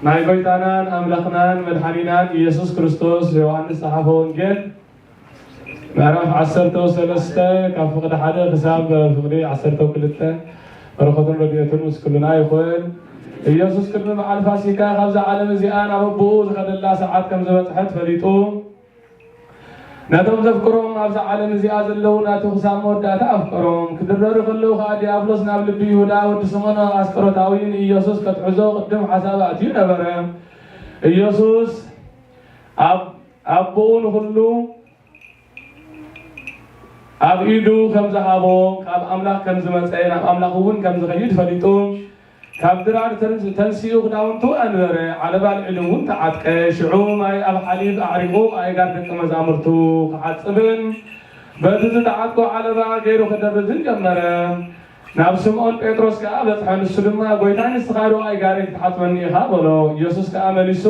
ናይ ጎይታናን ኣምላኽናን መድሓኒናን ኢየሱስ ክርስቶስ ዮሃንስ ዝጸሓፎ ወንጌል ምዕራፍ ዓሰርተ ወሰለስተ ካብ ፍቕዲ ሓደ ክሳብ ፍቕዲ ዓሰርተ ወክልተ። በረኸቱን ረድኤቱን ምስ ኩልና ይኹን። ኢየሱስ ቅድሚ በዓል ፋሲካ ካብዛ ዓለም እዚኣ ናብ ኣቦኡ ዝኸደላ ሰዓት ከም ዝበጽሐት ፈሊጡ፣ ነቶም ዘፍቅሮም ኣብዛ ዓለም እዚኣ ዘለዉ ናቱ ክሳብ መወዳእታ ኣፍቀሮም። ክድረሩ ከለዉ ኸኣ ዲያብሎስ ናብ ልቢ ይሁዳ ወዲ ስምኦን ኣስቆሮታዊ ንኢየሱስ ከትሕዞ ቅድም ሓሳብ ኣእትዩ ነበረ። ኢየሱስ ኣብ ኣቦኡ ንኹሉ ኣብ ኢዱ ከም ዝሃቦ፣ ካብ ኣምላኽ ከም ዝመጸ፣ ናብ ኣምላኽ እውን ከም ዝኸይድ ፈሊጡ፣ ካብ ድራር ተን-፣ ተንሲኡ ክዳውንቱ ኣንበረ፣ ዓለባ ኣልዒሉ እውን ተዓጥቀ። ሽዑ ማይ ኣብ ሓሊብ ኣዕሪቑ ኣእጋር ደቀ መዛሙርቱ ክሓጽብን በቲ ዝተዓጥቆ ዓለባ ገይሩ ክደርዝን ጀመረ። ናብ ስምዖን ጴጥሮስ ከኣ በጽሐ። ንሱ ድማ፣ "ጐይታይ፣ ንስኻ ዶ ኣእጋረይ ክትሓጽበኒ ኢኻ?" በሎ። ኢየሱስ ከኣ መሊሱ፣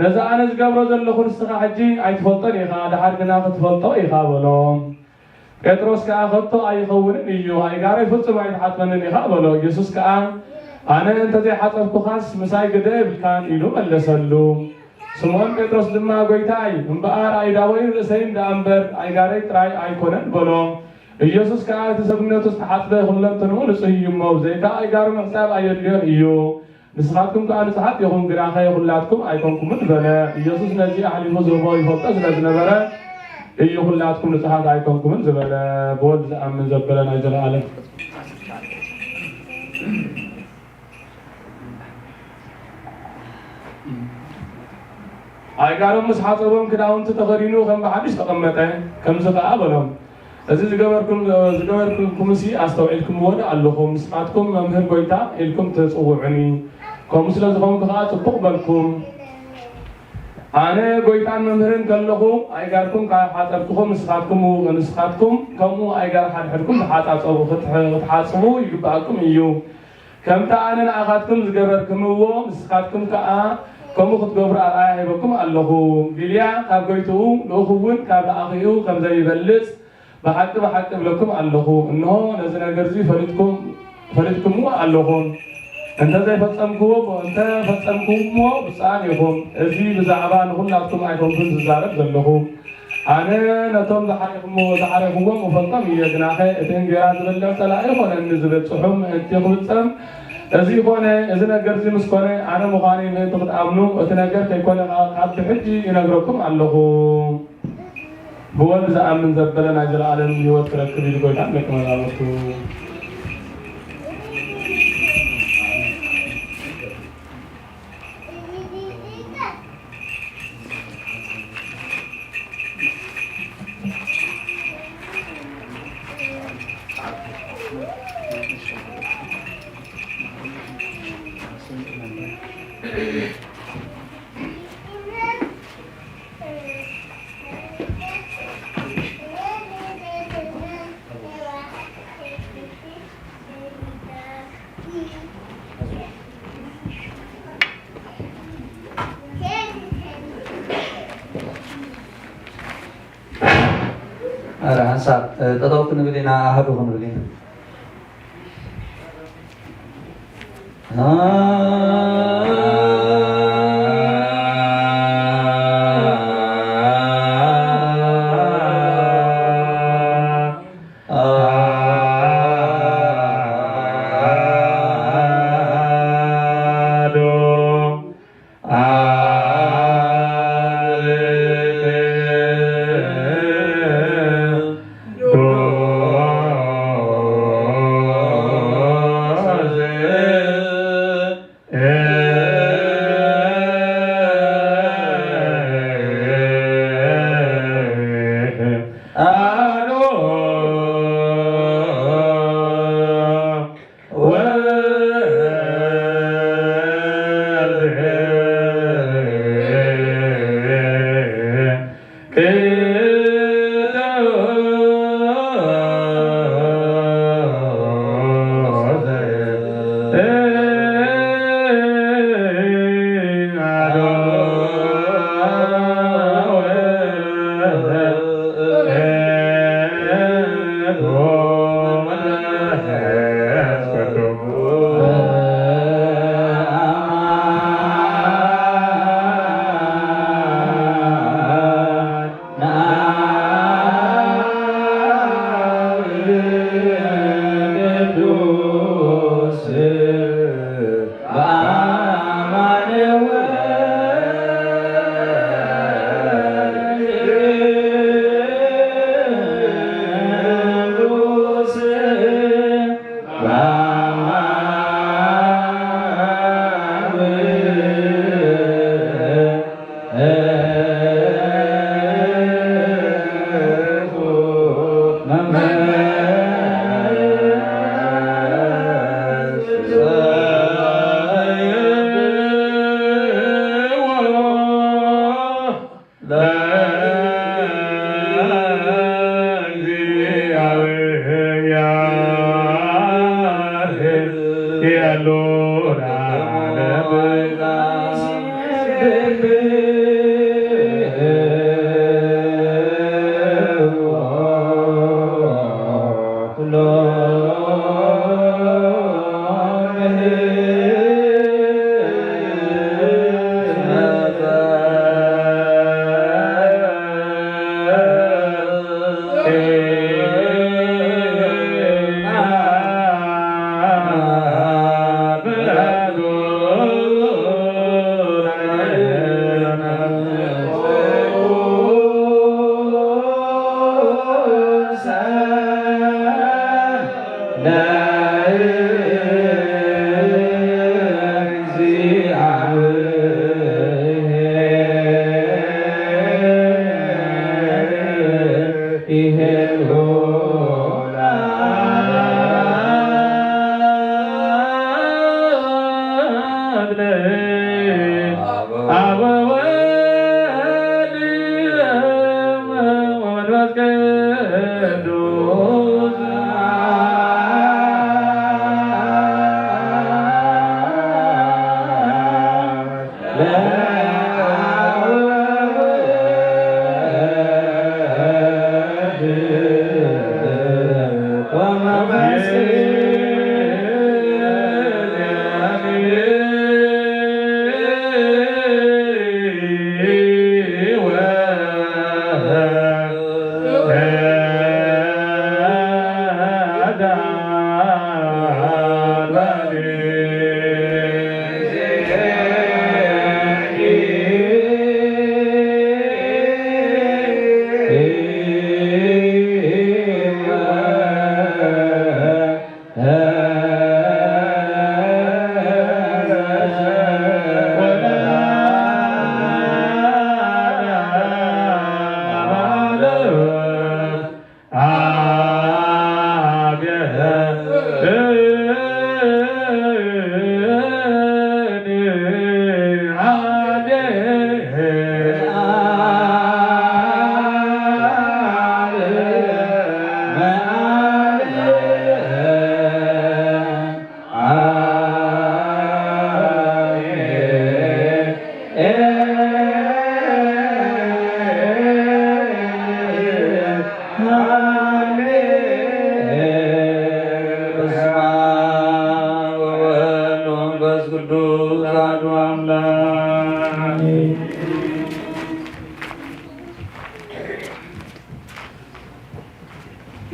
"ነዚ ኣነ ዝገብሮ ዘለኹ ንስኻ ሕጂ ኣይትፈልጦን ኢኻ፣ ደሓር ግና ክትፈልጦ ኢኻ" በሎ። ጴጥሮስ ከኣ፣ "ከቶ ኣይኸውንን እዩ፣ ኣእጋረይ ፍጹም ኣይትሓጽበንን ኢኻ" በሎ። ኢየሱስ ከኣ፣ "ኣነ እንተዘይሓጸብኩኻስ ምሳይ ግደ የብልካን" ኢሉ መለሰሉ። ስምዖን ጴጥሮስ ድማ፣ "ጐይታይ፣ እምበኣር ኣእዳወይን ርእሰይን ደኣ እምበር ኣእጋረይ ጥራይ ኣይኮነን" በሎ። ኢየሱስ ከኣ፣ "እቲ ሰብነቱ ዝተሓጽበ ኩለንተንኡ ንጹህ እዩ እሞ፣ ብዘይካ ኣእጋሩ ምሕጻብ ኣየድልዮን እዩ። ንስኻትኩም ከኣ ንጹሓት ኢኹም፣ ግናኸ ኩላትኩም ኣይኮንኩምን" በለ። ኢየሱስ ነዚ ኣሕሊፉ ዝህቦ ይፈልጦ ስለ ዝነበረ እዩ ኩላትኩም ንጹሓት ኣይኮንኩምን ዝበለ። ብወልድ ዝኣምን ዘበለ ናይ ዘለኣለም። ኣእጋሮም ምስ ሓጸቦም ክዳውንቱ ተኸዲኑ ከም ብሓድሽ ተቐመጠ። ከምዚ ከኣ በሎም፣ "እዚ ዝገበርኩም-፣ ዝገበርኩምሲ ኣስተውዒልኩምዎ ዶ ኣለኹም? ንስኻትኩም 'መምህር'፣ 'ጐይታ' ኢልኩም ትጽውዑኒ። ከምኡ ስለ ዝኾንኩ ከኣ ጽቡቕ በልኩም። ኣነ ጐይታን መምህርን ከለኹ ኣእጋርኩም ካብ ሓጸብኩኹም፣ ንስኻትኩም፣ ንስኻትኩም ከምኡ ኣእጋር ሓድሕድኩም ትሓጻጸቡ፣ ክትሕ-፣ ክትሓጽቡ ይግብኣኩም እዩ። ከምቲ ኣነ ንኣኻትኩም ዝገበርኩምዎ፣ ንስኻትኩም ከኣ ከምኡ ክትገብሩ ኣርኣያ ሂበኩም ኣለኹ። ቢልያ ካብ ጐይትኡ፣ ልኡኽ እውን ካብ ለኣኺኡ ከም ዘይበልጽ፣ ብሓቂ ብሓቂ እብለኩም ኣለኹ፣ እንሆ፣ ነዚ ነገር እዚ ፈሊጥኩም፣ ፈሊጥኩምዎ ኣለኹም። እንተ ዘይፈጸምኩምዎ፣ እንተ ፈጸምኩምዎ ብጹኣን ኢኹም። እዚ ብዛዕባ ንኹላትኩም ኣይኮንኩን ዝዛረብ ዘለኹ። ኣነ ነቶም ዝሓረይኩምዎ-፣ ዝሓረይኩዎም እፈልጦም እየ፣ ግናኸ እቲ እንጌራ ዝበልዕ ጸላኢ ኾነኒ ዝብል ጽሑፍ ምእንቲ ክፍጸም፣ እዚ ኾነ፣ እዚ ነገር እዚ ምስ ኮነ፣ ኣነ ምዃነይ ምእንቲ ክትኣምኑ፣ እቲ ነገር ከይኮነ ከኣ ካብ ብሕጂ ይነግረኩም ኣለኹ። ብወልድ ዝኣምን ዘበለ ናይ ዘለኣለም ህይወት ክረክብ እዩ" ኢሉ ጐይታ ንደቀ መዛሙርቱ። ኧረ ሐንሳብ፣ እ፣ ጠጠው ክንብል ኢና፣ ኣሃዱ ክንብል ኢና።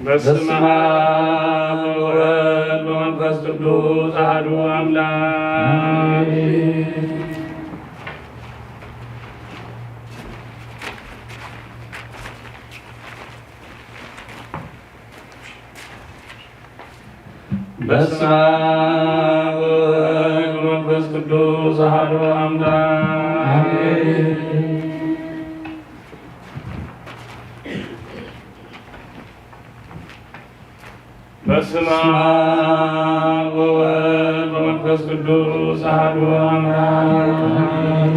በስመ አብ ወወልድ ወመንፈስ ቅዱስ አሐዱ አምላክ። በስመ አብ ወወልድ ወመንፈስ ቅዱስ አሐዱ አምላክ። በስመ አብ ወወልድ ወመንፈስ ቅዱስ አሐዱ አምላክ። በስመ አብ ወወልድ ወመንፈስ ቅዱስ አሐዱ አምላክ።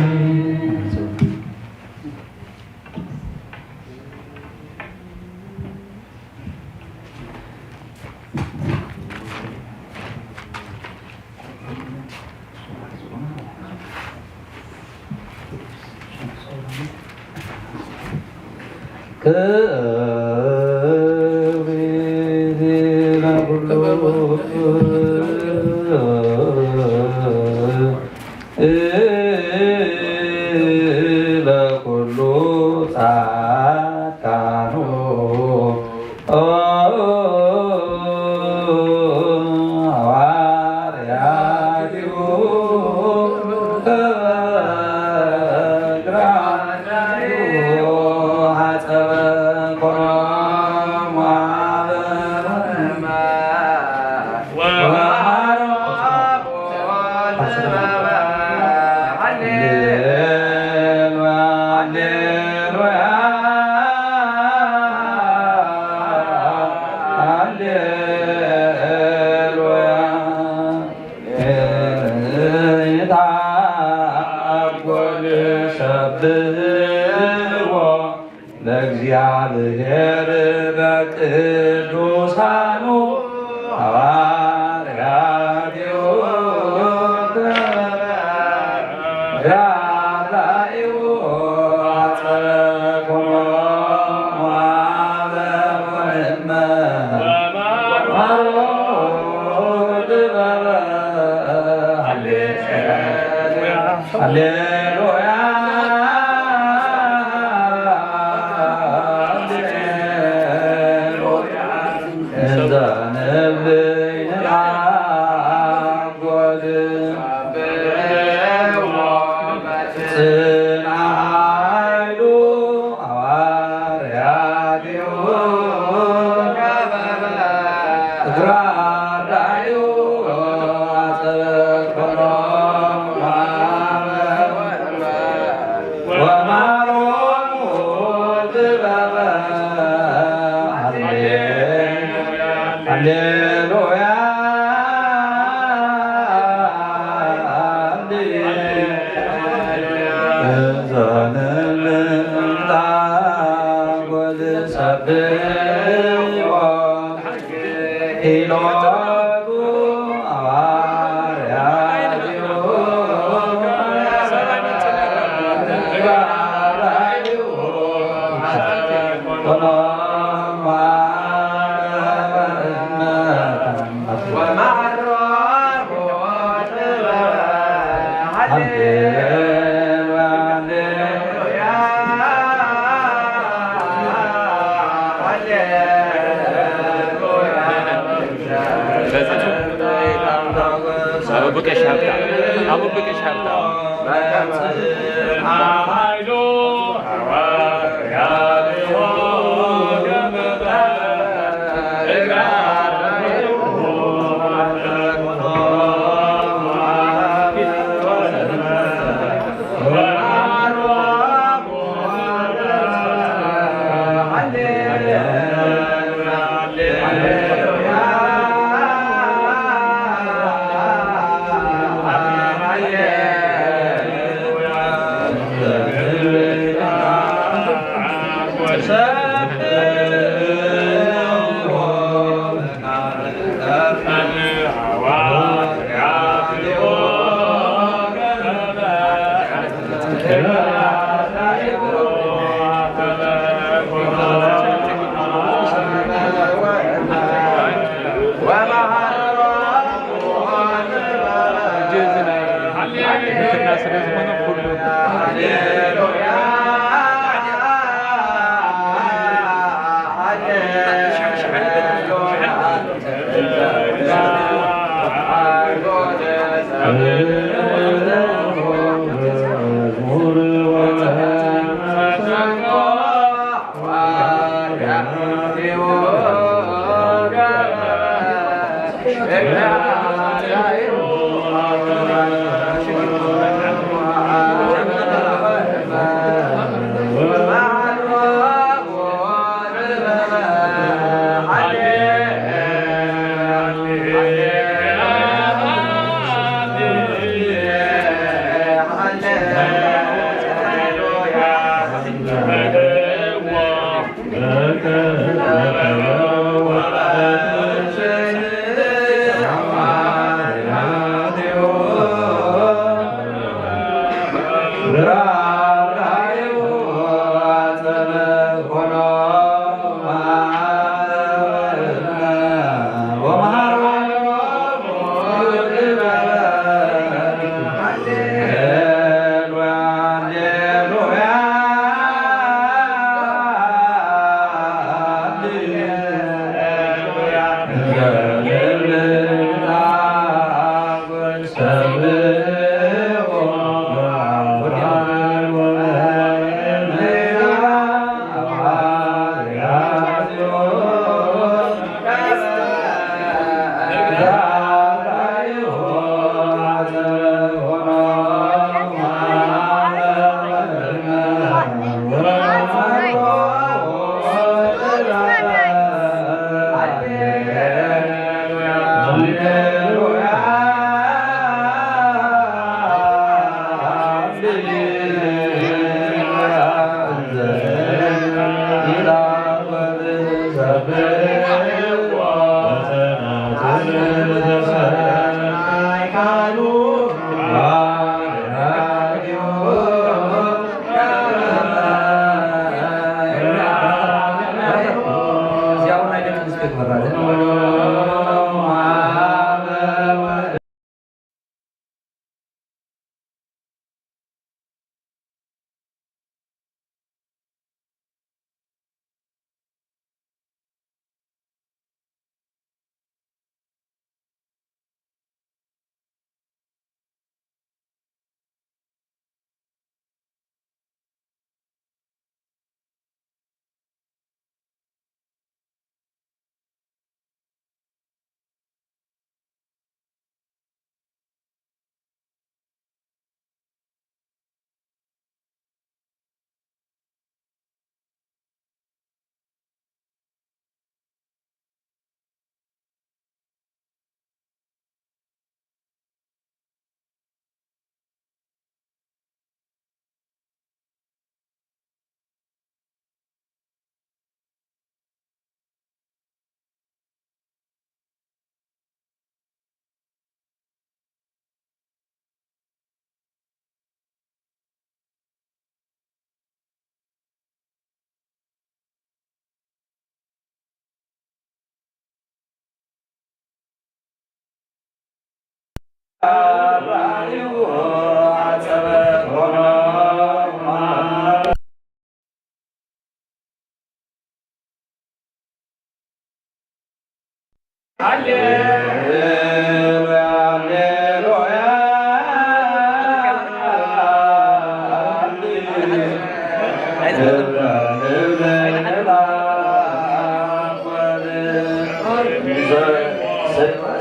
ለኩሉ ጻድቃኑ ሐዋርያቲሁ ሐጸበ ኮኖሙ አበ ለእግዚአብሔር በቅዱሳኑ ሐዋርያቲሁ ራዳኢሁ አጸኮ ሞአበ ወእመ ማሮ ድበበ። ሃሌሉያ፣ ሃሌሉያ፣ ሃሌሉያ። እንዘ ንብል አጎል ጽንዐ ኃይሉ ሐዋርያቲሁ እግራ ዳዩ አጸበ ኮኖ ወማሮሙ ጥበበ። ሃሌ-፣ ሃሌሉያ፣ ሃሌ-፣ እንዘ ንብል አጎል ሰብሖ ኪሎቱ ሐዋርያቲሁ ወማሮሙ አቡበከር ሻፍታ፣ አቡበከር ሻፍታ።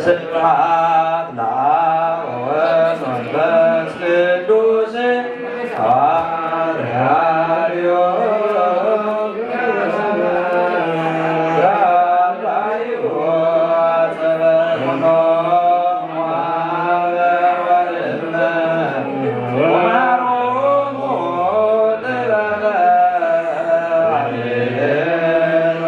ስብሐት ለአብ ወወልድ ወመንፈስ ቅዱስ ሐዋርያው ራእዩ ጸበሎሙ አበ ወእብነ ወማሮሙ ጥበበ ሃሌሉያ።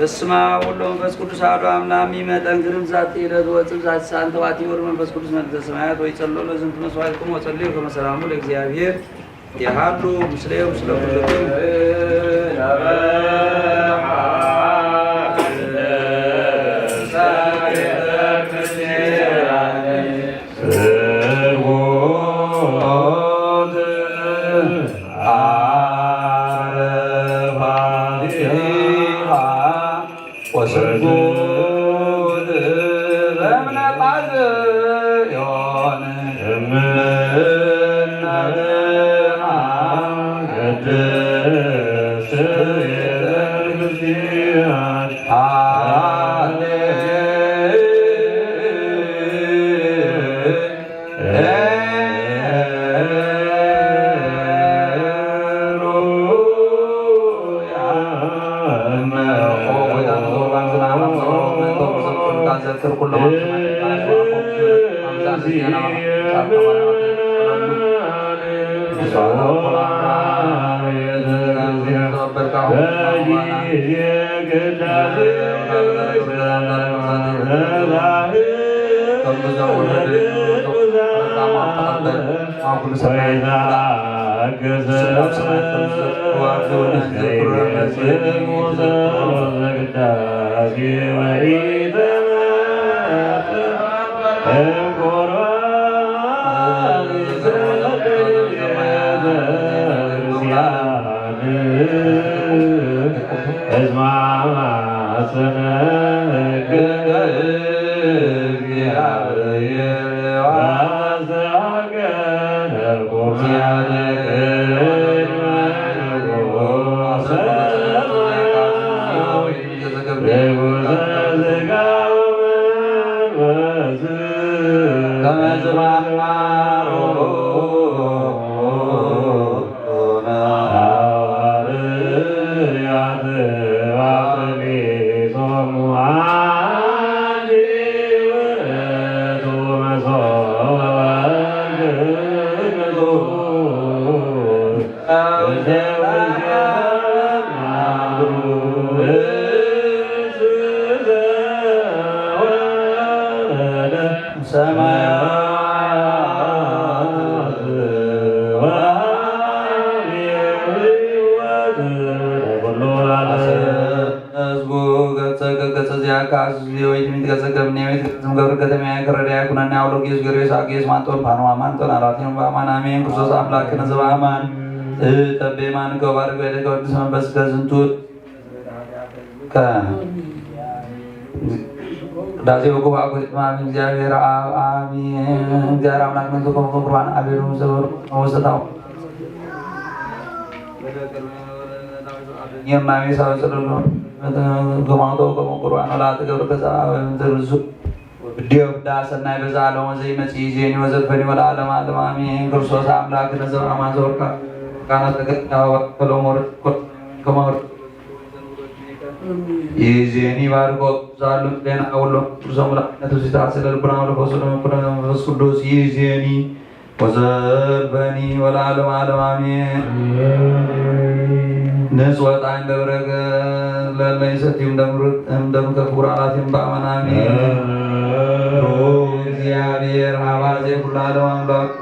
በስመ አብ ወወልድ ወመንፈስ ቅዱስ አሐዱ አምላክ። እምይእዜሰ እምዛቲ ዕለት ወእጽብ ዛቲ ሰዓት ተባቲ ወር መንፈስ ቅዱስ መንግሥተ ሰማያት ወይጸሎ ለዝንቱ መስዋዕትክሙ ወጸልዩ ከመ ሰላሙ ለእግዚአብሔር የሃሉ ምስሌሁ ምስለ ኩልክሙ። ወስርጉት በእምነ ቃል ዮን እምነ ቅድስት ቤተ ክርስቲያን አለ። ህዝቡ ገጸ ገጸ ዚአከ አዝዝ ጊዜ ወይትሚት ገጸ ገብኔ ወይትገዝም ገብር ከተማየ ከረዳየ ኩነኔ አውሎጊዮስ ገርዮስ አጊዮስ ማንጦን ፓንዋ ማንጦን አራቲኖን በአማን አሜን። ክርስቶስ አምላክነ ዘበአማን እጠቤ ማንከ ወባርክ በእዴከ ወቅድስ መንፈስከ ዝንቱ ከ ቅዳሴ ወጉባኤ አኮ ይትማም። እግዚአብሔር አብ አሜን። እግዚአብሔር አምላክ መንሱ ከመ ቁርባን አቤሉ ዘወር ወሰታው የማሚ ሳው ጽሉ ገማውቶ ከመ ቁርባን ወላ ተገብር ከዛ ወይም ዝርዙ ወብዲዮ ፍዳ ሰናይ በዛ ዓለም ወዘይ መጽኢ ዜኒ ወዘልፈኒ ወለዓለም ዓለም አሜን። ክርስቶስ አምላክ ነዘብ አማን ዘወርቃ ቃና ተገኛ ወቀሎ ሞር ከማወር ይዜኒ ባርኮ ዛሉ ጤና ወሎ ርዘሙ ለአይነቱ ሲታ ስለ ልቡና ወለፈሱ ለመንፈስ ቅዱስ ይዜኒ ወዘልፈኒ ወለዓለም ዓለም አሜን። ንጽወጣኝ በበረከት ለለይ ሰቲም ደምሩት እምደም ከፍቁር አላቲም በአማን አሜን። እግዚአብሔር አባዜ ኩሉ ዓለም አምላክ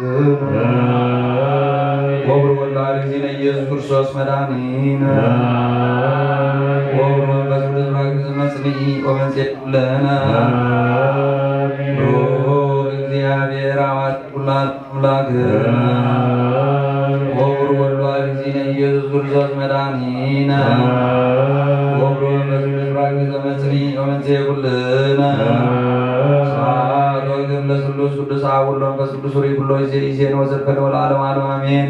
ወብሩ ወላድ ጊዜ ኢየሱስ ክርስቶስ መድኃኒነ ወወልድ ወመንፈስ ቅዱስ በአግዝ መጽንዒ ወመንጽኤ ኩለነ። ብሩክ እግዚአብሔር አብ አሐቲ ኩሉ አምላክ ወወልድ ወመንፈስ ቅዱስ መድኃኒነ ወወልድ ወመንፈስ ቅዱስ በአግዝ መጽንዒ ወመንጽኤ ኩለነ። ስብሐት ወክብር ለስሉስ ቅዱስ አብ ወወልድ ወመንፈስ ቅዱስ ሩይ ኩሎ ጊዜ ይዜን ወዘልፈን ወለዓለመ ዓለም አሜን።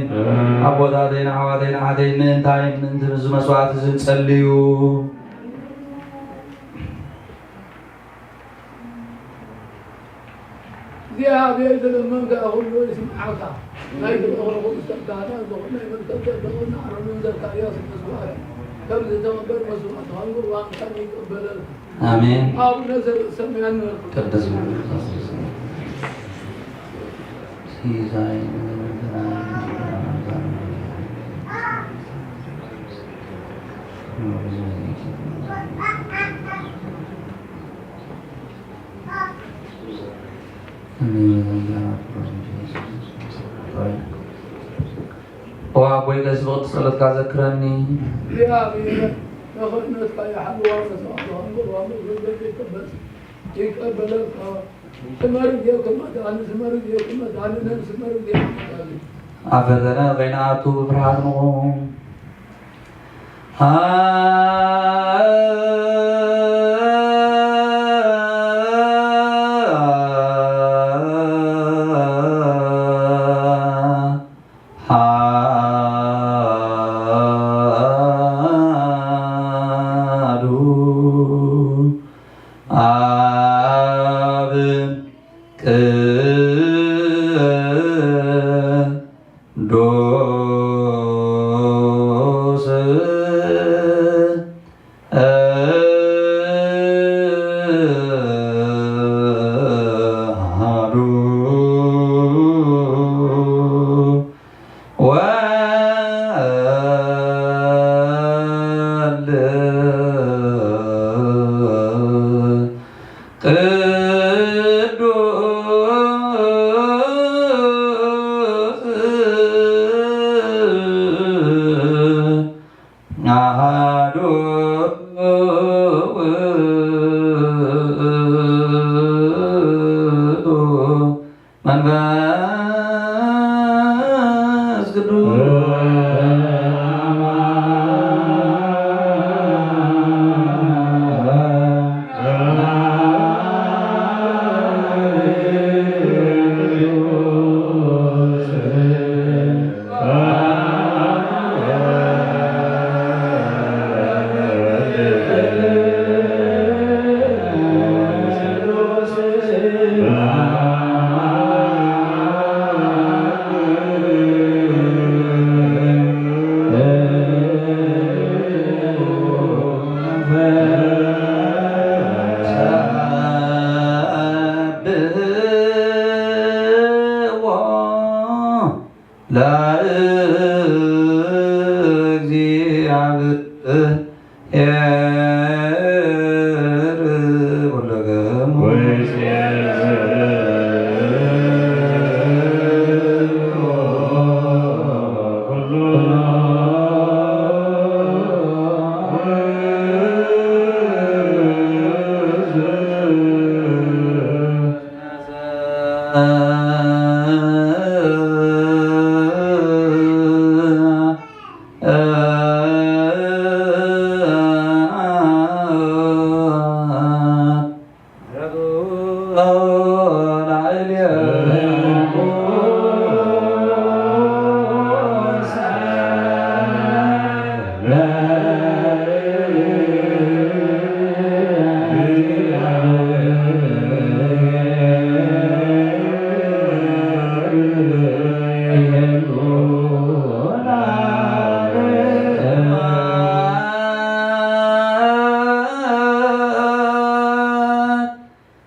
አቦታቴን አዋቴን አሐቴን ምእንታይን ምእንት ብዙ መስዋዕት ዝን ጸልዩ። እግዚአብሔር ዘለመንካ ኩሉ ይስምዓካ። ናይ ተለእኾ ርኹስ ጸጋና ዝኾነ ናይ መልከ ጸደቅን ኣሮንን ዘካርያስ መስዋዕት ከም ዝተቐበል መስዋዕት ቁርባንካ ይቀበለልካ። አሜን። አቡነ ዘበሰማያት ቅዱስ ዋ አቦይ፣ ገስብቅ ጸሎትካ ዘክረኒ። አፈተነ ከይንኣቱ ብፍርሃት ንቑም።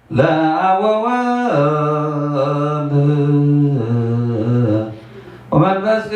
ለአብ ወወልድ ወመንፈስ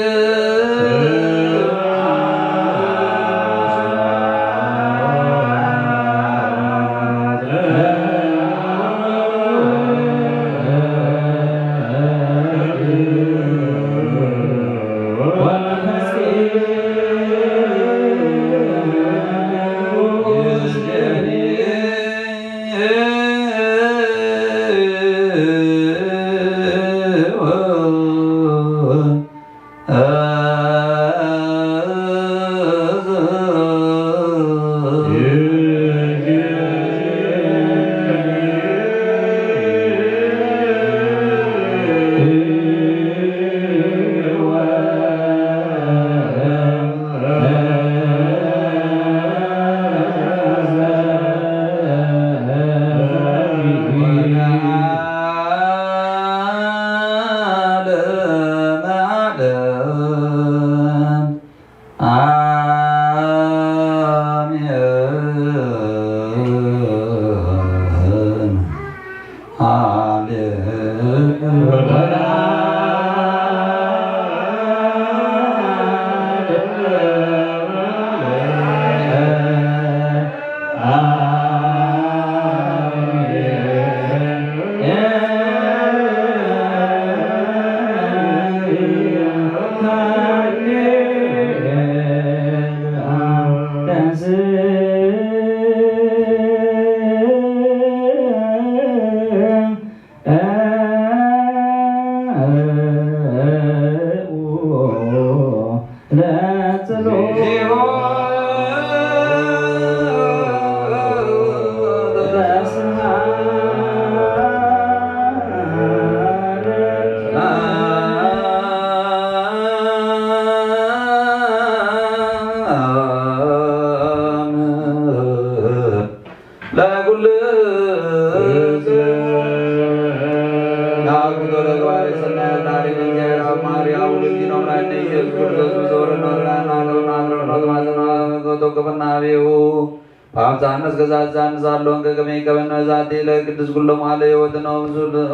በአብዛኛው እስከ ዛዛን ሳሎን ከከመ ይከበነ ዛቲ ለቅድስ ኩሎም አለ ህይወት ነው።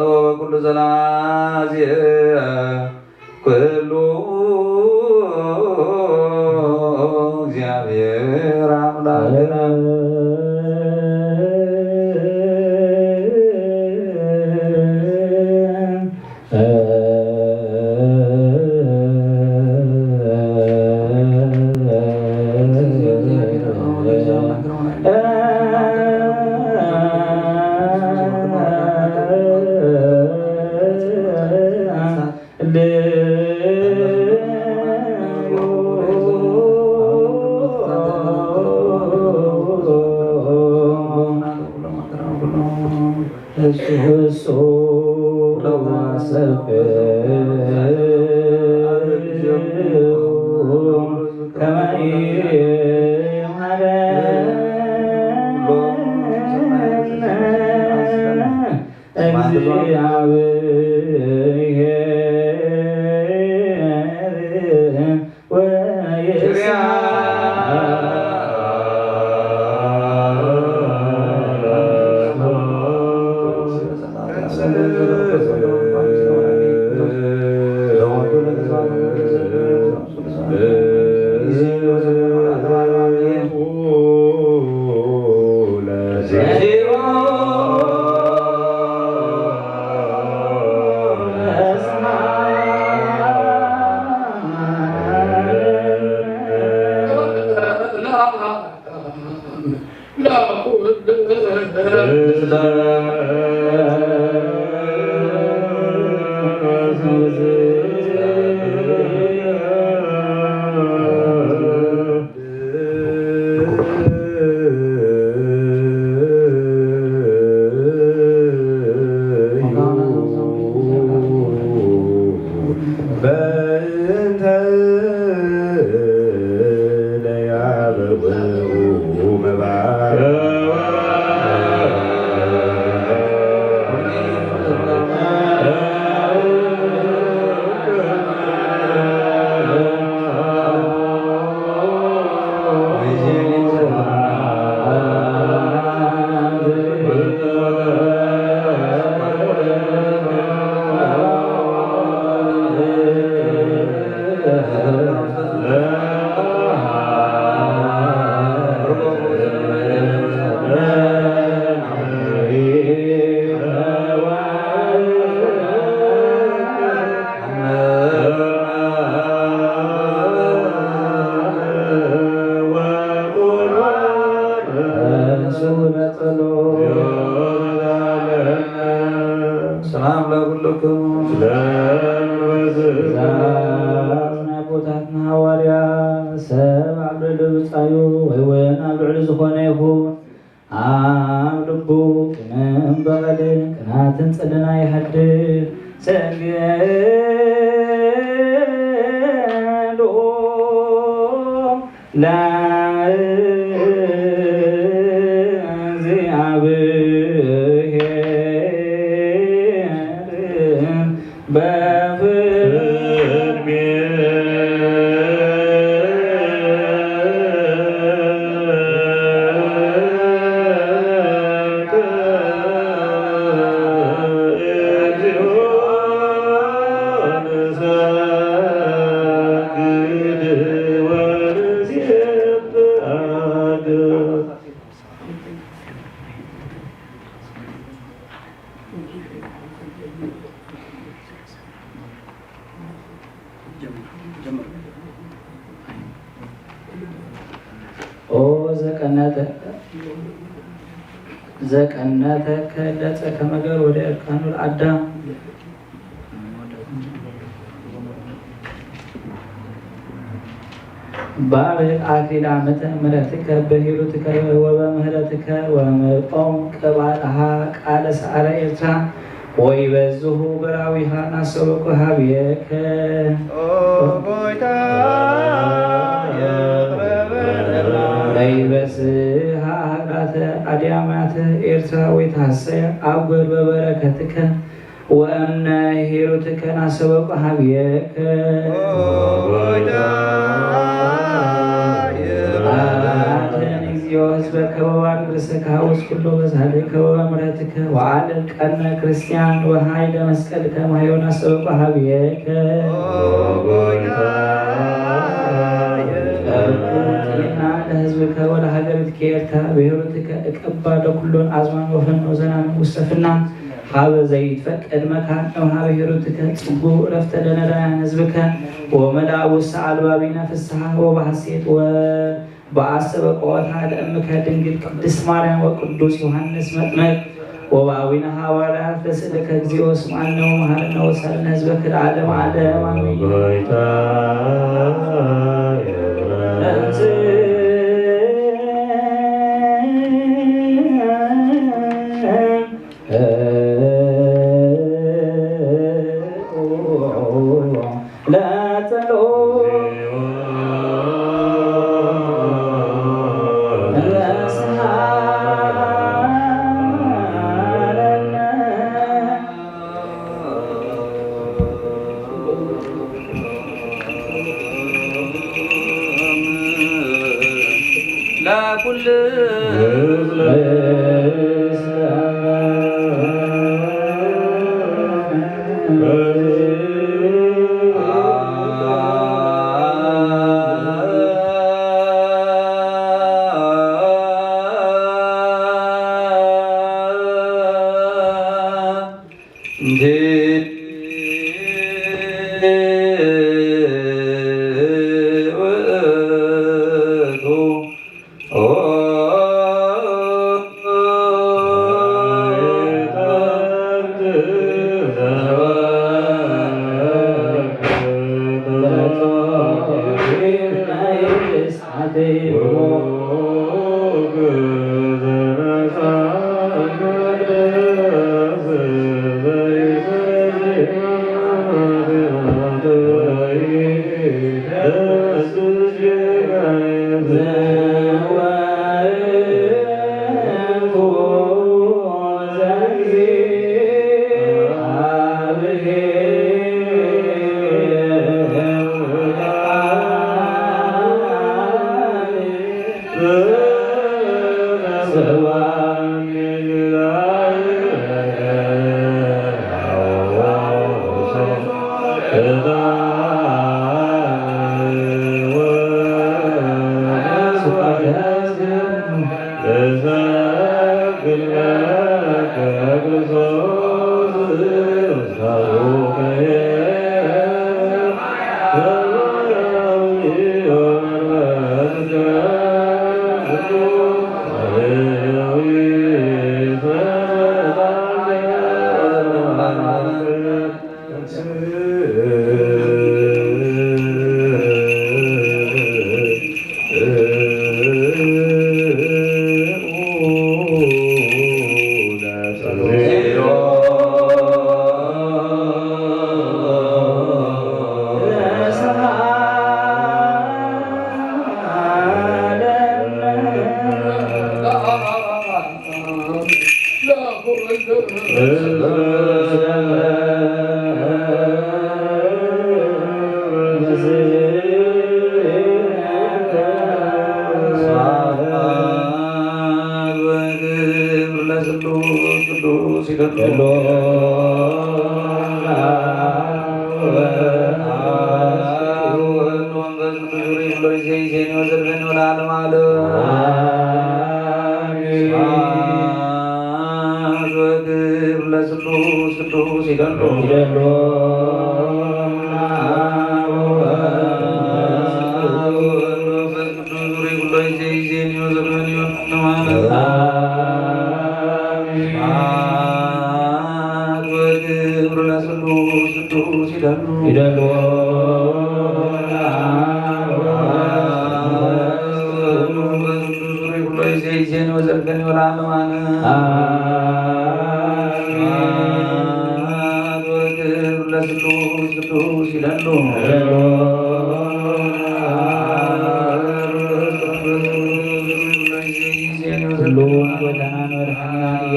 ወበኩሉ ሰላም ኩሉ እግዚአብሔር አምላክነ። ሰላም ለኩልክሙ። ትእዛዝ ናይ አቦታትና ሐዋርያት፣ ሰብ ኣብ ልዕሊ ብጻዩ ወይ እውን ኣብ ልዕሊ ዝኾነ ይኹን፣ ኣብ ልቡ ቂምን በቐልን ቅንኣትን ጽልእን ኣይሃድር። ሰግዱ ለእግዚአብሔር በፍቅር ኦ ዘቀነተ፣ ዘቀነተ ከለጸ ከመገር ወደ እርካኑ ለአዳም። ባርክ አክሊላ ምትእምረትከ በሂሩትከ ወበምህረትከ ወምቆም ቅባልሃ ቃለ ሰዓረ ኤርትራ ወይበዝሁ በራዊሃ ናሰወኩ ሀብየከ። ኦ ጎይታ፣ ይቅረ በለና። ወይበዝሃ ሀጥአተ አድያማተ ኤርትራ ወይትሐሰያ አብ ጎል በበረከትከ ወእምነ ሄሩትከ ናሰበቁ ሀብየከ። አተን እግዚኦ ህዝበከ ወባርክ ርእሰከ ሀውስ ኩሎ በሳልከ ወበምሕረትከ ወአልብ ቀርነ ክርስቲያን ወኃይለ መስቀልከ ማሕዮ ናሰበቁ ሀብየከ። ጤና ለህዝብከ ወለሀገሪትከ ኤርትራ ብሄሩትከ እቀባ ለኩሎን አዝማን ወፈኑ ዘናምን ውሰፍና ሀበ ዘይትፈቀድ መካን እምሃበ ሄሩትከ ጽጉ ዕረፍተ ለነዳያን ህዝብከ ወመላእ ውስተ አልባቢነ ፍስሐ ወበሐሴት ወበአሰበቆታ ለእምከ ድንግል ቅድስት ማርያም ወቅዱስ ዮሐንስ መጥምቅ ወበአቡነ ሐዋርያት ለስእልከ እግዚኦ ስምዓነ ወመሃረነ ወሳልነ ህዝበከ ለዓለመ ዓለም አሜን።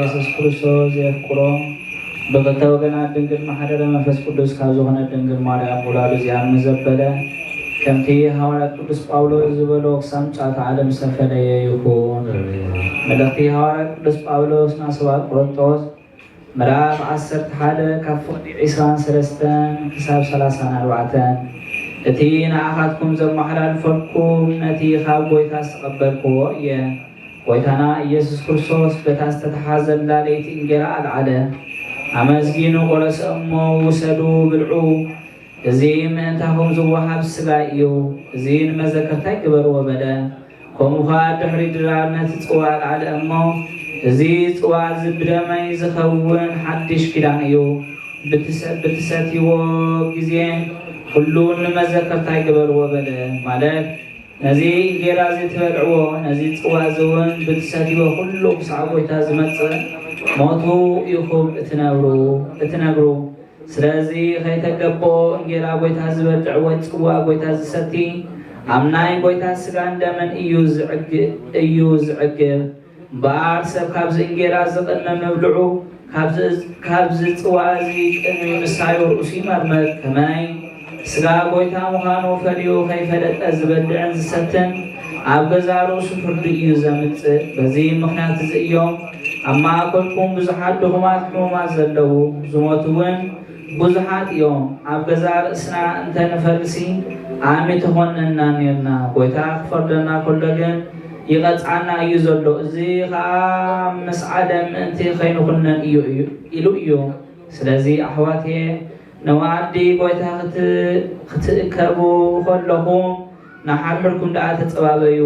ኢየሱስ ክርስቶስ ዘየፍቅሮ፣ ብክልተ ወገናት ድንግል መሓደረ መንፈስ ቅዱስ ካብ ዝኾነት ድንግል ማርያም ውላዱ ዚኣምን ዘበለ፣ ከምቲ ሃዋርያ ቅዱስ ጳውሎስ ዝበሎ፣ ክሳብ ምጽኣተ ዓለም ዝተፈለየ ይኹን። መልእኽቲ ሃዋርያ ቅዱስ ጳውሎስ ናሰባት ቆሮንቶስ፣ ምዕራፍ ዓሰርተ ሓደ፣ ካብ ፍቕዲ ዒስራን ሰለስተን ክሳብ ሰላሳን ኣርባዕተን። እቲ ንዓኻትኩም ዘመሓላልፈልኩም ነቲ ካብ ጐይታ ዝተቐበልክዎ እየ። ጐይታና ኢየሱስ ክርስቶስ በታ ዝተተሓዘላ ለይቲ እንጌራ ኣልዓለ፣ ኣመስጊኑ ቆረሰ እሞ፣ ውሰዱ፣ ብልዑ፣ እዚ ምእንታኹም ዝወሃብ ስጋይ እዩ፣ እዚ ንመዘከርታይ ግበርዎ በለ። ከምኡ ኸኣ ድሕሪ ድራር ነቲ ጽዋእ ኣልዓለ እሞ፣ እዚ ጽዋእ እዚ ብደመይ ዝኸውን ሓድሽ ኪዳን እዩ፣ ብትሰ-፣ ብትሰትይዎ ግዜ ኩሉ ንመዘከርታይ ግበርዎ በለ። ማለት ነዚ እንጌራ እዚ ትበልዕዎ፣ ነዚ ጽዋእ እዚ እውን ብትሰትይዎ ኩሉ ክሳዕ ጐይታ ዝመጽእ ሞቱ ኢኹም እትነብሩ፣ እትነግሩ። ስለዚ ኸይተገብኦ እንጌራ ጐይታ ዝበልዕ ወይ ጽዋእ ጐይታ ዝሰቲ፣ ኣብ ናይ ጐይታ ስጋን ደምን እዩ ዝዕግ-፣ እዩ ዝዕግብ። እምበኣር ሰብ ካብዚ እንጌራ እዚ ቅድሚ ምብልዑ፣ ካብዚ፣ ካብዚ ጽዋእ እዚ ቅድሚ ምስታዩ ርእሱ ይመርምር። ከመይ ስጋ ጐይታ ምዃኑ ፈልዩ ኸይፈለጠ ዝበልዕን ዝሰትን፣ ኣብ ገዛእ ርእሱ ፍርዲ እዩ ዘምጽእ። በዚ ምኽንያት እዚ እዮም ኣብ ማእከልኩም ብዙሓት ድኹማት ሕሙማት ዘለዉ፣ ዝሞቱ እውን ብዙሓት እዮም። ኣብ ገዛእ ርእስና እንተ ንፈርድሲ፣ ዓሚ ተኾንንና ኔርና። ጐይታ ክፈርደና ከሎ ግን ይቐጽዓና እዩ ዘሎ። እዚ ኸኣ ምስ ዓለም ምእንቲ ኸይንኹነን እዩ፣ እዩ፣ ኢሉ እዩ። ስለዚ ኣሕዋትየ፣ ንመኣዲ ጐይታ ክት-፣ ክትእከቡ ከለኹም፣ ንሓድሕድኩም ደኣ ተጸባበዩ።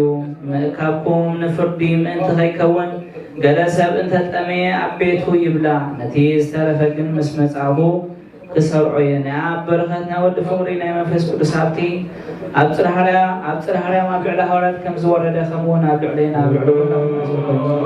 ምእካብኩም ንፍርዲ ምእንቲ ኸይከውን፣ ገለ ሰብ እንተ ጠመየ ኣብ ቤቱ ይብላዕ፣ ነቲ ዝተረፈ ግን ምስ መጻእኹ ክሰርዖ እየ። ናይ ኣብ በረኸት ናይ ወዲ ፍቕሪ ናይ መንፈስ ቅዱስ ሃብቲ ኣብ ጽርሃ ኣርያም፣ ኣብ ጽርሃ ኣርያም ኣብ ልዕሊ ሃዋርያት ከም ዝወረደ፣ ከምኡ እውን ኣብ ልዕለይና ኣብ ልዕሊ ኩላትና ዝወርድ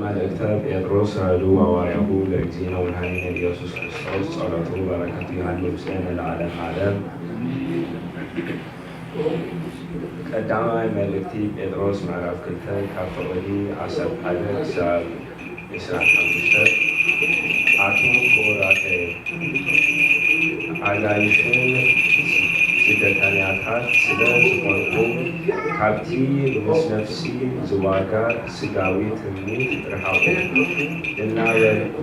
መልእክተ ጴጥሮስ ረዱ ሃዋርያሁ ለእግዚእነ ወመድኃኒነ ኢየሱስ ክርስቶስ ጸሎቱ በረከቱ ይሃሉ ምስሌነ ለዓለመ ዓለም። ቀዳማይ መልእክቲ ጴጥሮስ ምዕራፍ ክልተ ካብ ፍቕዲ ዓሰርተ ሓደ ክሳብ ዕስራን ሓሙሽተን። ኣቱም ፍቑራተየ፣ ኣጋይሽን ስደተኛታት ስለ ዝኾንኩም፣ ካብቲ ምስ ነፍሲ ዝዋጋእ ስጋዊ ትምኒት ርሓቑ እናበልኩ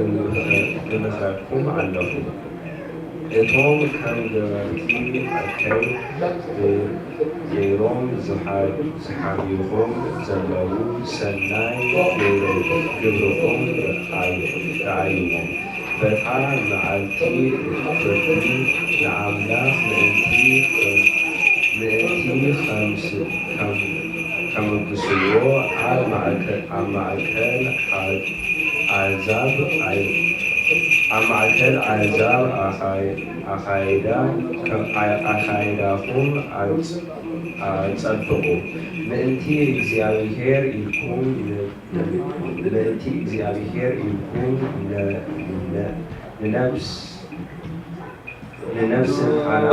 እምኸ-፣ እምኸርኩም ኣለኹ። እቶም ከም ገበርቲ እከይ ገይሮም ዝሓ-፣ ዝሓምዩኹም ዘለዉ ሰናይ ግብር-፣ ግብርኹም ረኣዩ-፣ ረኣይዎም። በታ መዓልቲ ፍርዲ ንኣምላኽ ምእንቲ፣ ምእንቲ ኸምስ-፣ ከም-፣ ከምግስዎ ኣብ ማእከ-፣ ኣብ ማእከል ሓ-፣ ኣሕዛብ ኣይ-፣ ኣብ ማእከል ኣሕዛብ ኣኻይ-፣ ኣኻይዳ፣ ከም ኣይ-፣ ኣኻይዳኹም ኣጽ-፣ ጸብቁ። ምእንቲ እግዚኣብሔር ኢልኩም፣ ምእንቲ እግዚኣብሔር ኢልኩም ለ-፣ ለ-፣ ንነፍስ፣ ንነፍስ ሓላ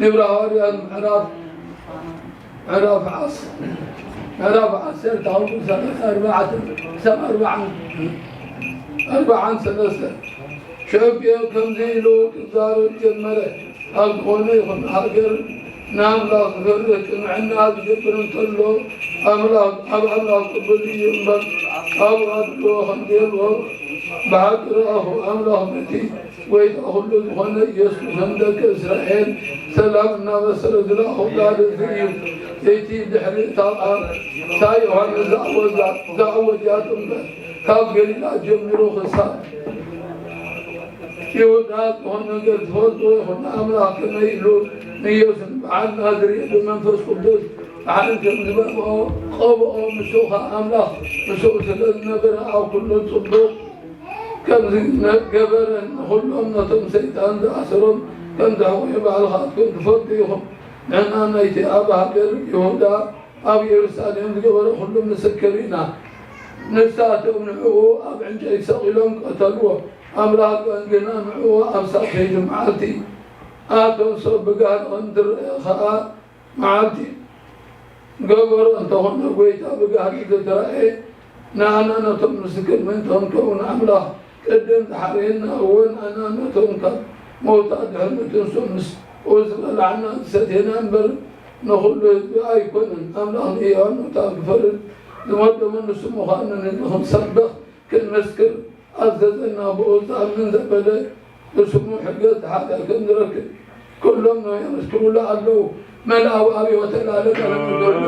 ንብረ ሐዋርያት ምዕራፍ ምዕራፍ ዐስ-፣ ምዕራፍ ዐሰርተ ሐሙስ ሰላሳ አርባዕተ፣ ሰላሳ አርባዕተ፣ አርባዕተ ሰላሳ። ሸብኤ ከምዚ ኢሉ ክዛረብ ጀመረ። ኣብ ዝኾነ ይኹን ሃገር ንኣምላኽ ዝፈርህ ቅንዕና ዝገብር እንተሎ፣ ኣምላኽ፣ ኣብ ኣምላኽ ቅቡል እዩ እምበር፣ ኣብኡ ኣድልዎ ከም ዘየልዎ ብሓቂ ረኣኹ። ኣምላኽ በቲ ጎይታ ኩሉ ዝኾነ ኢየሱስ ንደቂ እስራኤል ሰላም እናበሰረ ዝለኣኾ ቃል እዚ እዩ። እቲ ድሕሪ እታ ቃል እታ ዮሃንስ ዝኣወጃ፣ ዝኣወጃ ጥምቀት ካብ ገሊላ ጀሚሩ ክሳብ ይሁዳ ዝኾነ ነገር ትፈልጥዎ ኢኹም። ኣምላኽ ከመይ ኢሉ ንኢየሱስ በዓል ናዝሬት ብመንፈስ ቅዱስ ብሓይሊ ከም ዝቐብኦ፣ ቀብኦ፣ ንሱ ኸኣ ኣምላኽ ምስኡ ስለ ዝነበረ ኣብ ኩሉ ጽቡቕ ከም ዝገበረ ንኹሎም ነቶም ሰይጣን ዝኣሰሮም ከም ዘሕወየ ባዕልኻትኩም ትፈልጡ ኢኹም። ንሕና ናይቲ ኣብ ሃገር ይሁዳ ኣብ ኢየሩሳሌም ዝገበሮ ኩሉ ምስክር ኢና። ንሳቶም ንዕኡ ኣብ ዕንጨይቲ ሰቒሎም ቀተልዎ። ኣምላኽ ግን ግና ንዕኡ ኣብ ሳልሰይቲ መዓልቲ ኣቶም ሰብ ብጋህዲ ከም ዝረኣ ኸኣ መዓልቲ ገበሮ። እንተኾነ፣ ጐይታ ብጋህዲ ዘይተራእየ፣ ንኣና ነቶም ምስክር ምእንቲ ክንከውን ኣምላኽ ቅድም ዝሓረየና እወ፣ ንኣና ነቶም ካብ መውታት ድሕሪ ምትንስኡ ምስኡ ዝበላዕና ዝሰቴና እምበር፣ ንኹሉ ህዝቢ ኣይኮነን። ኣምላኽ ንሕያዋን ሙታን ክፈርድ ዝመደቦ ንሱ ምዃኑ ንህዝቢ ክንሰብኽ ክንምስክር ኣዘዘና። ብኡ ዝኣምን ዘበለ ብስሙ ሕድገት ሓጢኣት ከም ዝረክብ ኩሎም ነቢያት ይምስክሩሉ ኣለዉ። መልኣዊ ኣብ ሕይወተ ለዓለመ ዓለም።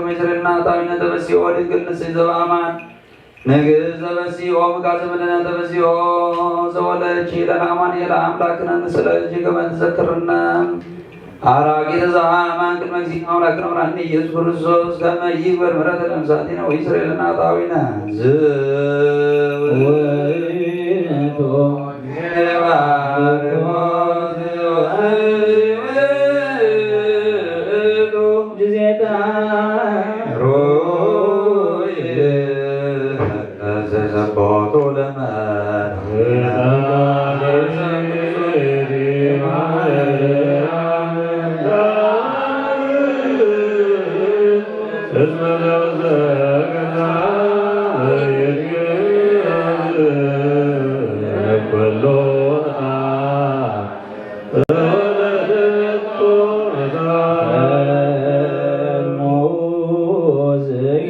ምስለ እናታዊነ ተበሲኦ ድንግል ንስይ ዘበአማን ንግስ ዘበሲኦ ምቃ ዘመድነ ተበሲኦ ዘወለድኪ ለነ አማኑኤል አምላክነ ንስለ እጅግ መትዘክርነ አራቂ ተዛሃማን ቅድመ እግዚእነ አምላክነ ወመድኃኒነ ኢየሱስ ክርስቶስ ከመ ይግበር ምሕረተ ለነፍሳቲነ ወይስሬ ለነ ኃጣውኢነ። ዝውቱ ባርኮት ውእቱ ጊዜታ ሩይ ዘሰቦቱ ለመድኃኒነ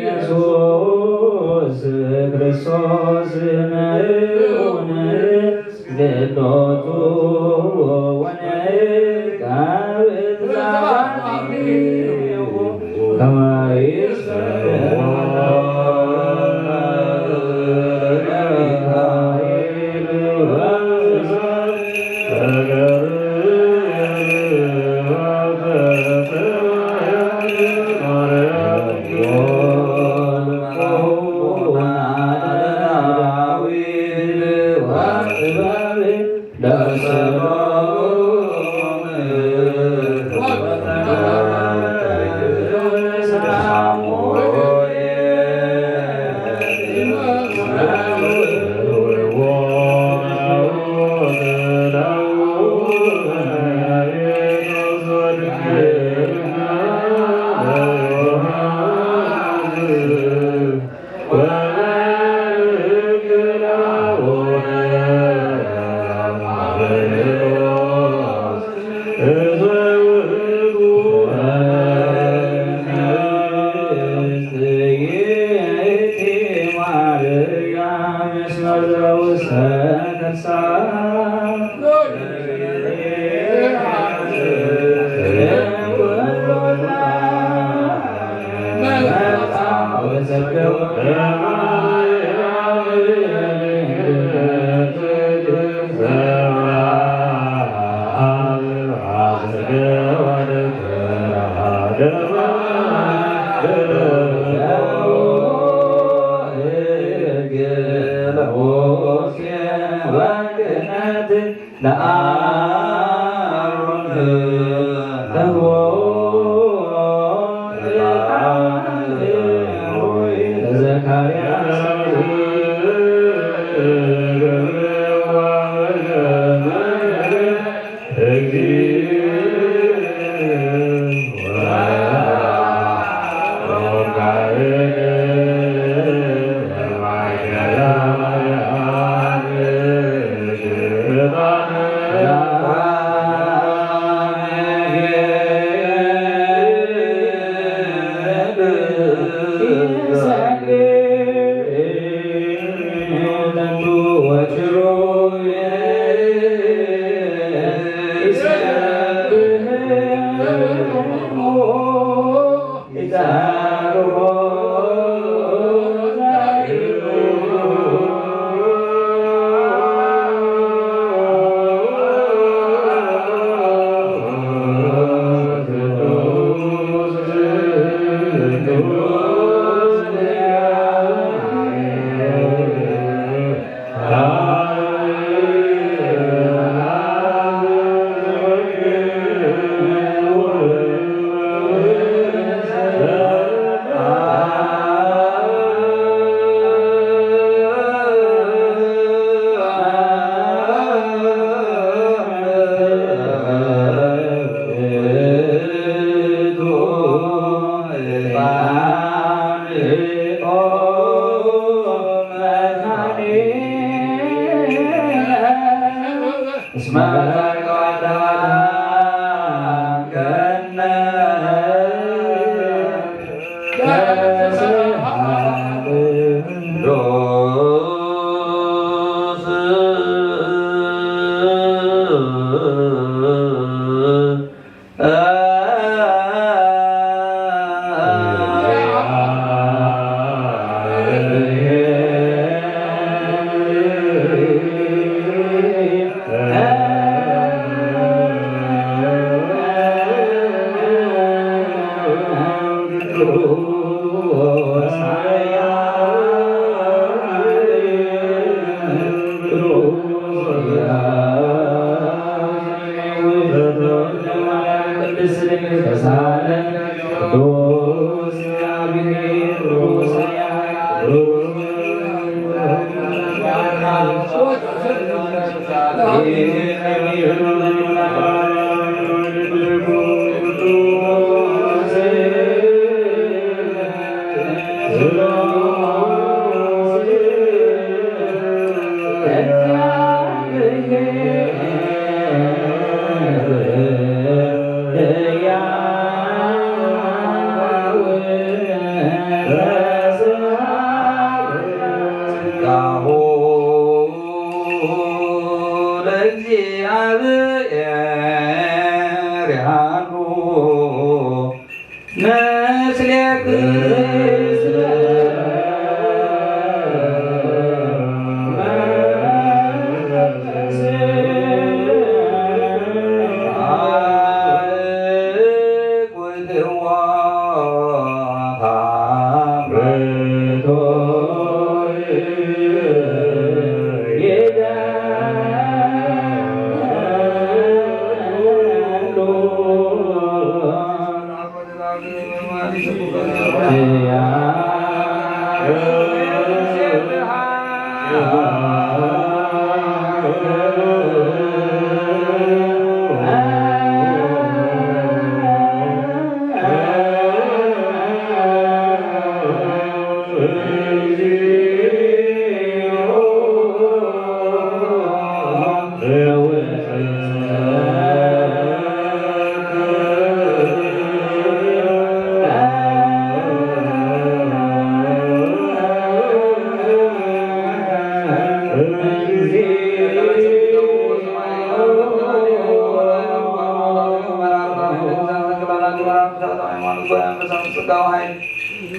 ኢየሱስ ክርስቶስ ምእውን ልደቱ ወነቃብት ዛሬው ከመ ይስረይ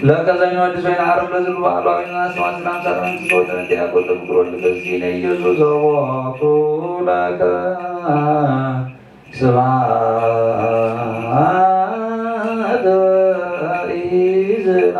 ለከ ዘይኑ አዲስ ወይን ዐረብ ለዝሉ በዐሉ አቤልና ስማ ስላም ሰላም ስለ ወይተነ ዲያቆን ተፍቅሮ ለከ ዚነ ኢየሱስ አወቱ ለከ ስብሐት ኢዝና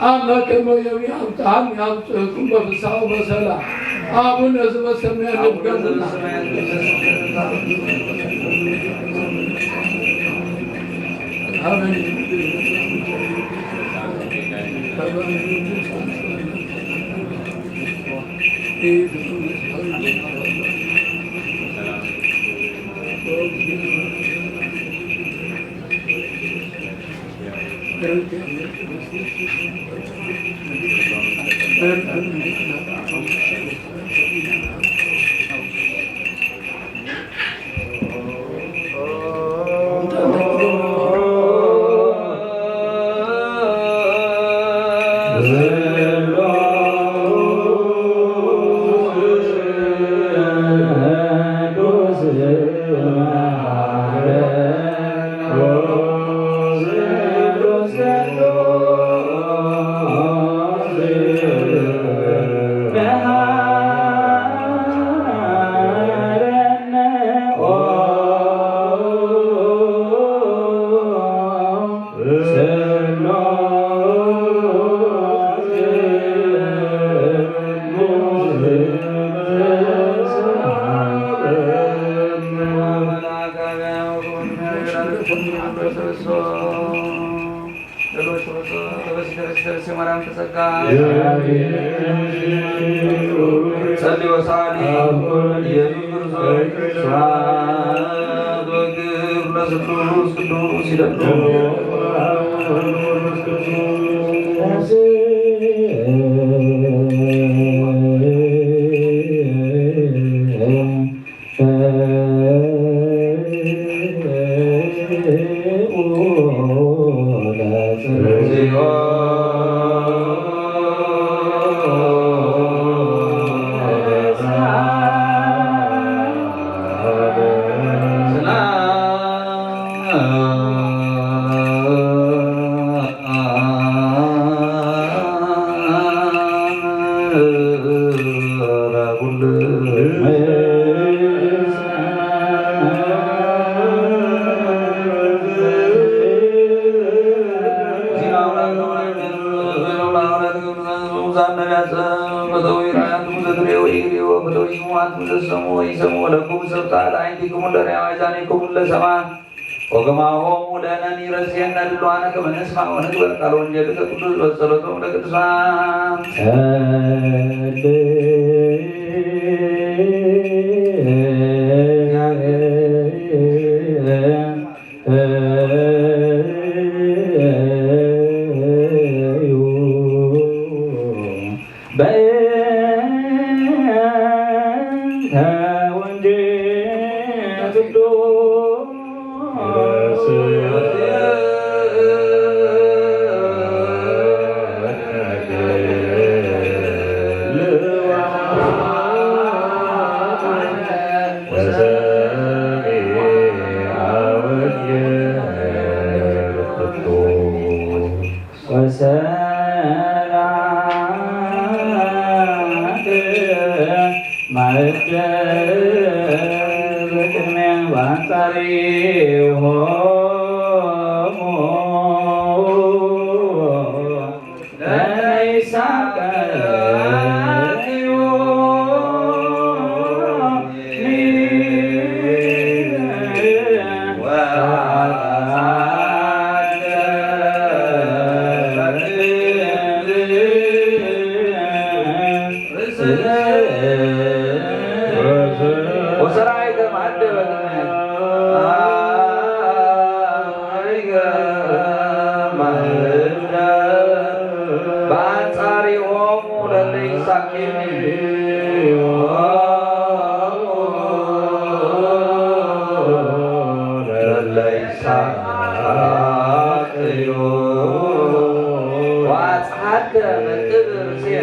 አመ ከመ ይቤ ሀብታም ያብጽሕኩም በፍስሐ ወበሰላም። አቡነ ዘበሰማያት ይትቀደስ ስምከ። ጸልዩ ወሳሊ ኢየሱስ ክርስቶስ ስብሐት ወክብር ለስሉስ ቅዱስ ይደሉ። ወገማሆሙ ለነ ኢረስየነ ድልዋነ ከመ ንስማዕ ወንግበር ቃለ ወንጌልከ ቅዱስ በጸሎቶም ለቅዱሳን። ወሰላም ማዕደ በቅድሚያ በአንጻሪሆሙ ለይሳቀዩ ወሰራይከ ማዕደ በቅድሚያ በአንጻሪሆሙ ለለይሳቅዩ ለለይሳቅዩ ወአጽሐደ መቅብር ርእስየ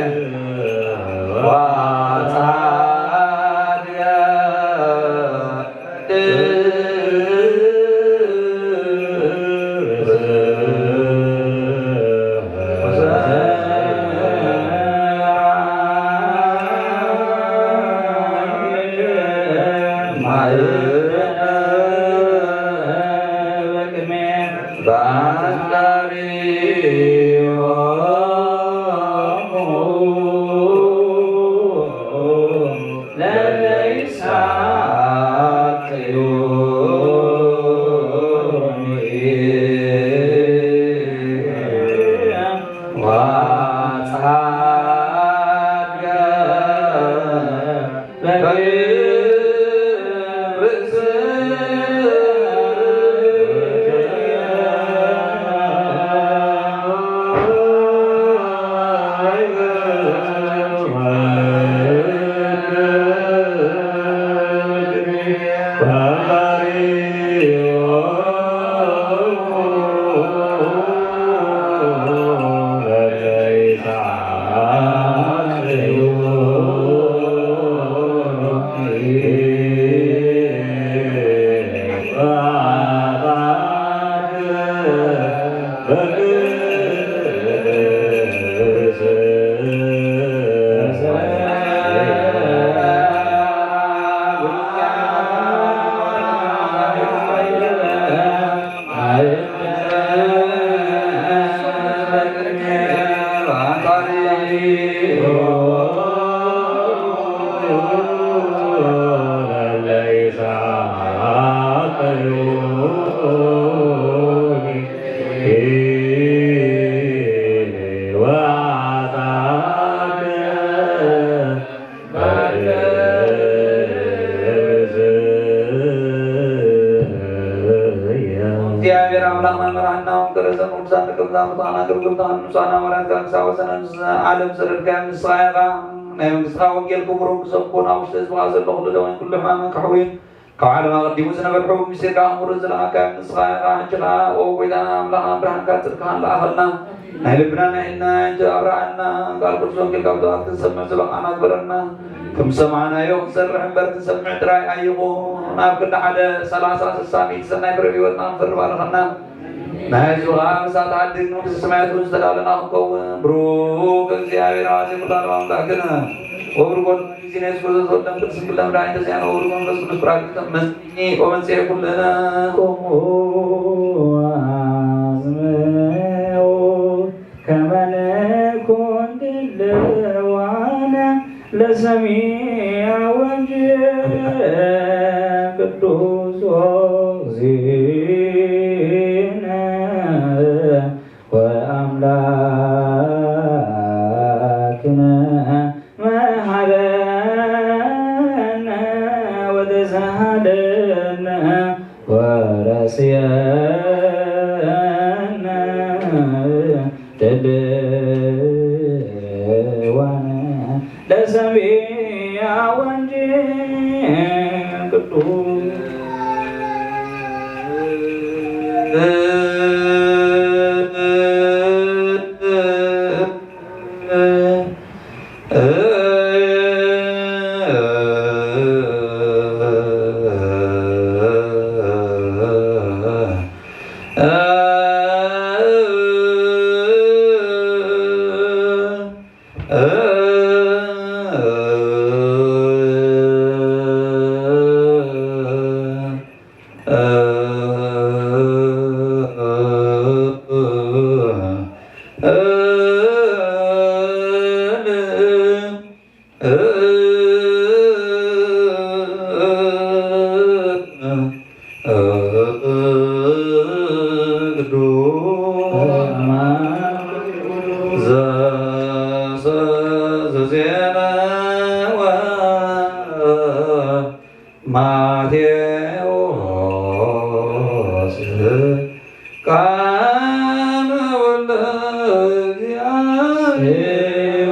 እግዚአብሔር አምላክ መምህራንና ወንገረዘን ቅዱሳን ደቀ መዛሙርትካን አገልግሎትካን ንጹሐን ሐዋርያትካን ክሳብ ወሰን ዓለም ሰደድካዮም ንስኻ ኢኻ። ናይ መንግስትኻ ወንጌል ክቡር ክሰብኩ ናብ ውሽጢ ህዝብኻ ዘሎ ኩሉ ደዌን ኩሉ ሕማምን ከሕውይን ካብ ዓለም ኣቐዲሙ ዝነበረ ሕቡእ ምስጢርካ ክምርዝ ዝለኣኻዮም ንስኻ ኢኻ። ሕጂ ከኣ ኦ ጐይታና ኣምላኽና ብርሃንካን ጽድቅኻን ልኣኸልና። ናይ ልብና ናይ ሕልናና ኣዕይንት ኣብርሃልና። ቃል ቅዱስ ወንጌል ካብ ሰባት ክንሰምዕ ዝለኣኻና ግበረና። ከም ዝሰማዕናዮ ክንሰርሕ እምበር ክንሰምዕ ጥራይ ኣይኹን። ኣብ ክንዲ ሓደ ሰላሳ ስሳ ሚእቲ ሰናይ ፍረ ብህይወትና ክንፈሪ ባርኸና። ናይ ህዝብኻ ኣንበሳታት ዓዲ ንመንግስተ ሰማያት እውን ዝተዳለና ክንከውን ብሩክ እግዚኣብሔር ኣዜ ኩሉ ዓለም ኣምላክነ ወብሩክ ወልድ ኢየሱስ ክርስቶስ ወልደ እም ቅድስት ድንግል እም ራእይ ተዚያነ ወብሩክ መንፈስ ቅዱስ ፕራክሊጦስ መጽኒ ወመጽሔ ኩልነ። ቁሙ አስምዑ ከመ ንኩን ድልዋነ ለሰሚዐ ወንጌል ቅዱስ ወእግዚእነ ወአምላክነ መሐረነ ወተሳሃለነ ወረስየነ ድልዋነ ለሰሚዐ ወንጌል ቅዱስ። ቅዱስ ዘሰ-፣ ዘዜነወ ማቴዎስ ቃለ ወልደ እግዚአብሔር።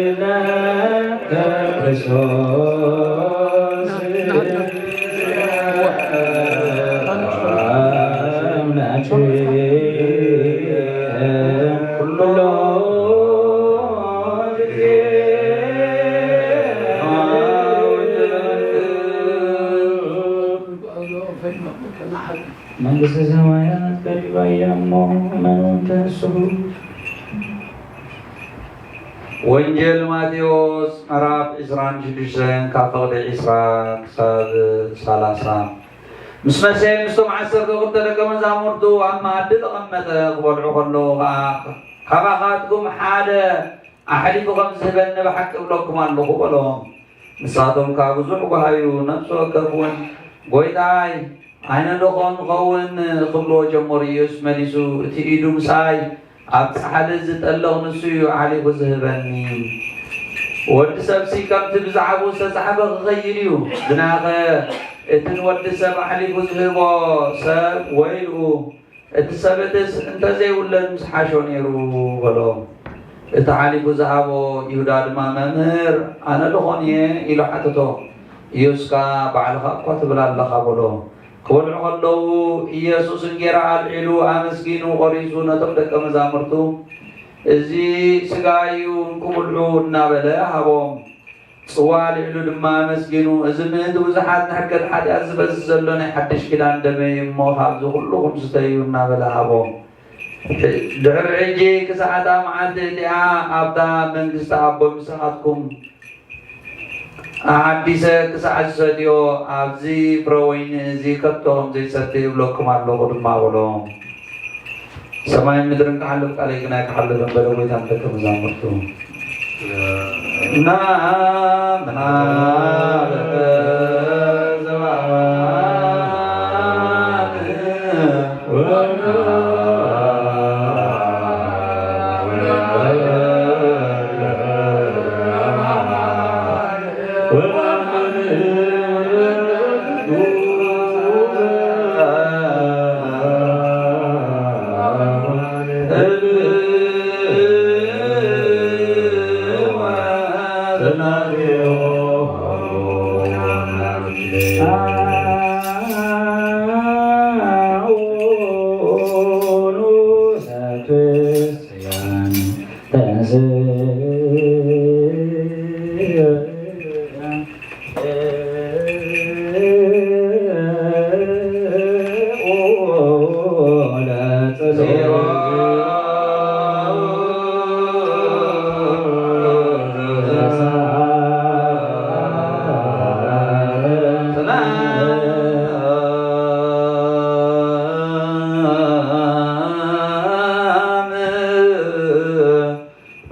ስብሐት ለክርስቶስ አምላክ ኩሎ መንግስተ ሰማያት ቀሪባ እያ እሞ እመኑ እንተ ንስሑ። ወንጌል ማቴዎስ ምዕራፍ ዕስራን ሽዱሽተን ካብ ፈቕዲ ዕስራ ክሳብ ሰላሳ። ምስ መሰ ምስቶም ዓሰርተ ክልተ ደቀ መዛሙርቱ ኣብ መኣዲ ተቐመጠ፣ ክበልዑ ከለዉ ኸኣ፣ ካባኻትኩም ሓደ ኣሕሊፉ ከም ዝህበኒ ብሓቂ እብለኩም ኣለኹ በሎም። ንሳቶም ከኣ ብዙሕ ጓሃዩ፣ ነፍሲ ወከፍ እውን፣ ጎይታይ፣ ኣይነ ዶ ኾን ንኸውን ክብልዎ ጀመሩ። ኢየሱስ መሊሱ፣ እቲ ኢዱ ምሳይ ኣብ ጻሕሊ ዝጠልቕ ንሱ እዩ ኣሕሊፉ ዝህበኒ። ወዲ ሰብሲ ከምቲ ብዛዕባኡ ዝተጻሕፈ ክኸይድ እዩ። ግናኸ እቲ ንወዲ ሰብ ኣሕሊፉ ዝህቦ ሰብ ወይልኡ፣ እቲ ሰብእትስ እንተዘይውለድ ምስ ሓሾ ነይሩ በሎም። እቲ ሓሊፉ ዝሃቦ ይሁዳ ድማ፣ መምህር፣ ኣነ ዶ ኾን እየ? ኢሉ ሓተቶ። ኢየሱስ ከኣ፣ ባዕልኻ እኳ ትብል ኣለኻ በሎ። ክበልዑ ከለዉ ኢየሱስ እንጌራ ኣልዒሉ ኣመስጊኑ ቆሪሱ ነቶም ደቀ መዛሙርቱ፣ እዚ ስጋይ እዩ፣ እንኩ ብልዑ እናበለ ሃቦም። ጽዋ ኣልዒሉ ድማ ኣመስጊኑ፣ እዚ ምእንቲ ብዙሓት ንሕድገት ሓጢኣት ዝበዝሕ ዘሎ ናይ ሓድሽ ኪዳን ደመይ እዩ እሞ፣ ካብዚ ኩልኹም ስተዩ እናበለ ሃቦም። ድሕሪ ሕጂ ክሳዕ እታ መዓልቲ እቲኣ ኣብታ መንግስቲ ኣቦይ ምሳኻትኩም ኣሓዲሰ ክሳዕ ዝሰትዮ፣ ኣብዚ ፍረ ወይኒ እዚ ከቶ ከም ዘይሰቲ እብለኩም ኣለኹ ድማ በሎም። ሰማይን ምድርን ክሓልፍ ቃለይ ግን ኣይክሓልፍን በለ ጎይታ ንደቀ መዛሙርቱ። ናምና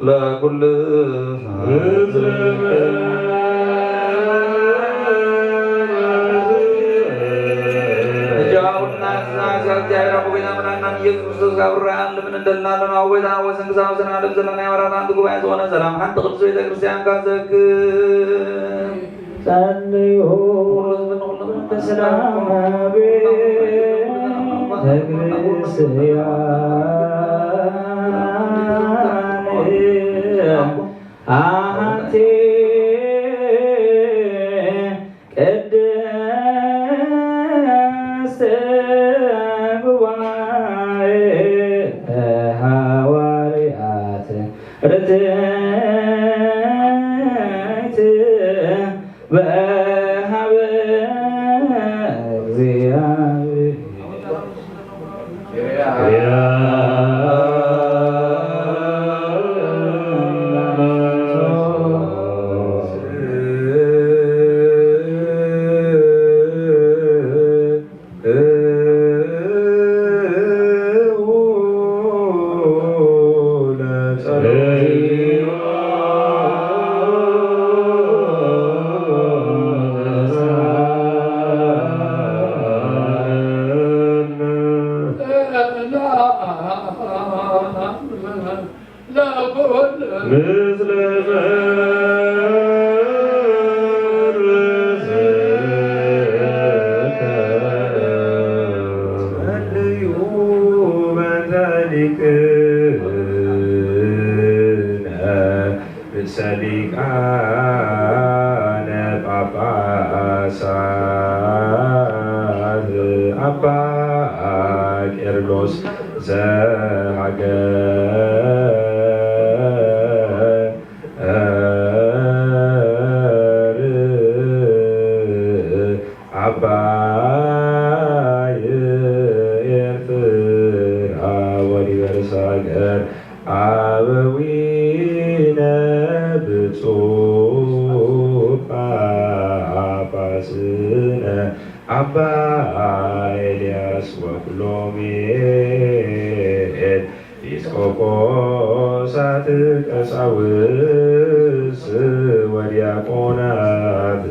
ለኩሉ ሕዝብ። እጃውና ትእዛዝ እግዚአብሔር አቦ ጌታ መድኃኒነ ኢየሱስ ክርስቶስ ጋብር ራእያን ልምን እንደልና ለናው ቤታ ወሰንክሳ ወሰን ዓለም ዘለና ያወራን አንድ ጉባኤ ዝኾነ ሰላም ሓንቲ ቅድስት ቤተ ክርስቲያን ካዘክር ጸልዩ በሰላም ቤተ ክርስቲያን አንቲ ቅድስት ጉባኤ ሐዋርያት ርትዕት በሃበ እግዚአብሔር። ርእሰ ሊቃነ ጳጳሳት አባ ቄርሎስ ዘሀገረ አባይ አበዊነ ብፁዕ ጳጳስነ አባ ኤልያስ ወኩሎሙ ኤጲስቆጶሳት ቀሳውስት ወዲያቆናት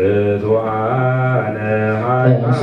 ርቱዓነ ሃይማኖት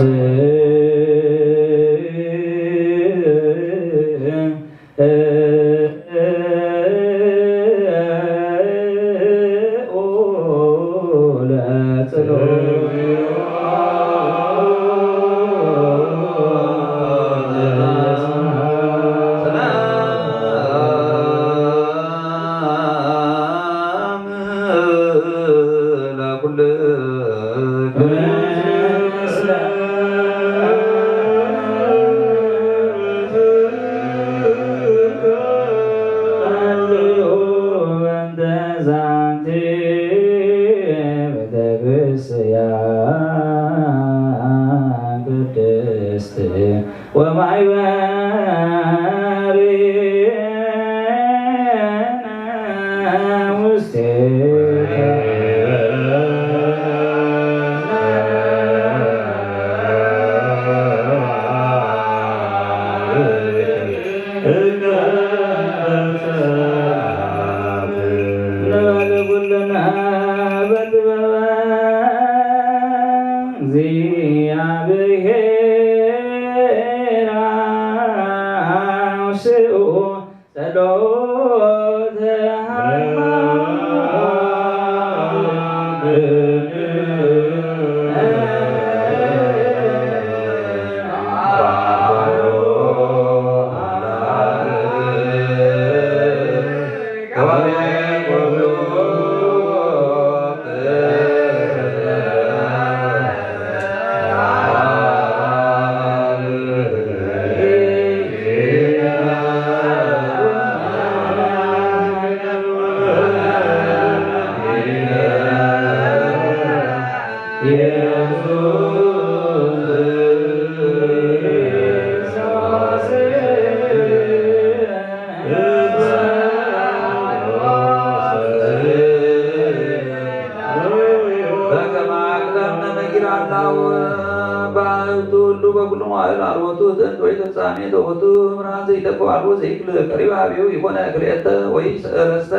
በከመ አቅደምነ ነጊር አላው ባሕቱ እሉ በኩሉ መዋዕል አልቦቱ ጥንት ወኢተፍጻሜ ዘቦቱ ብርሃን ዘይጠፍእ አልቦ ዘይክል ቀሪበ ሀቤሁ ይኮነ ክልኤተ ወኢሰለስተ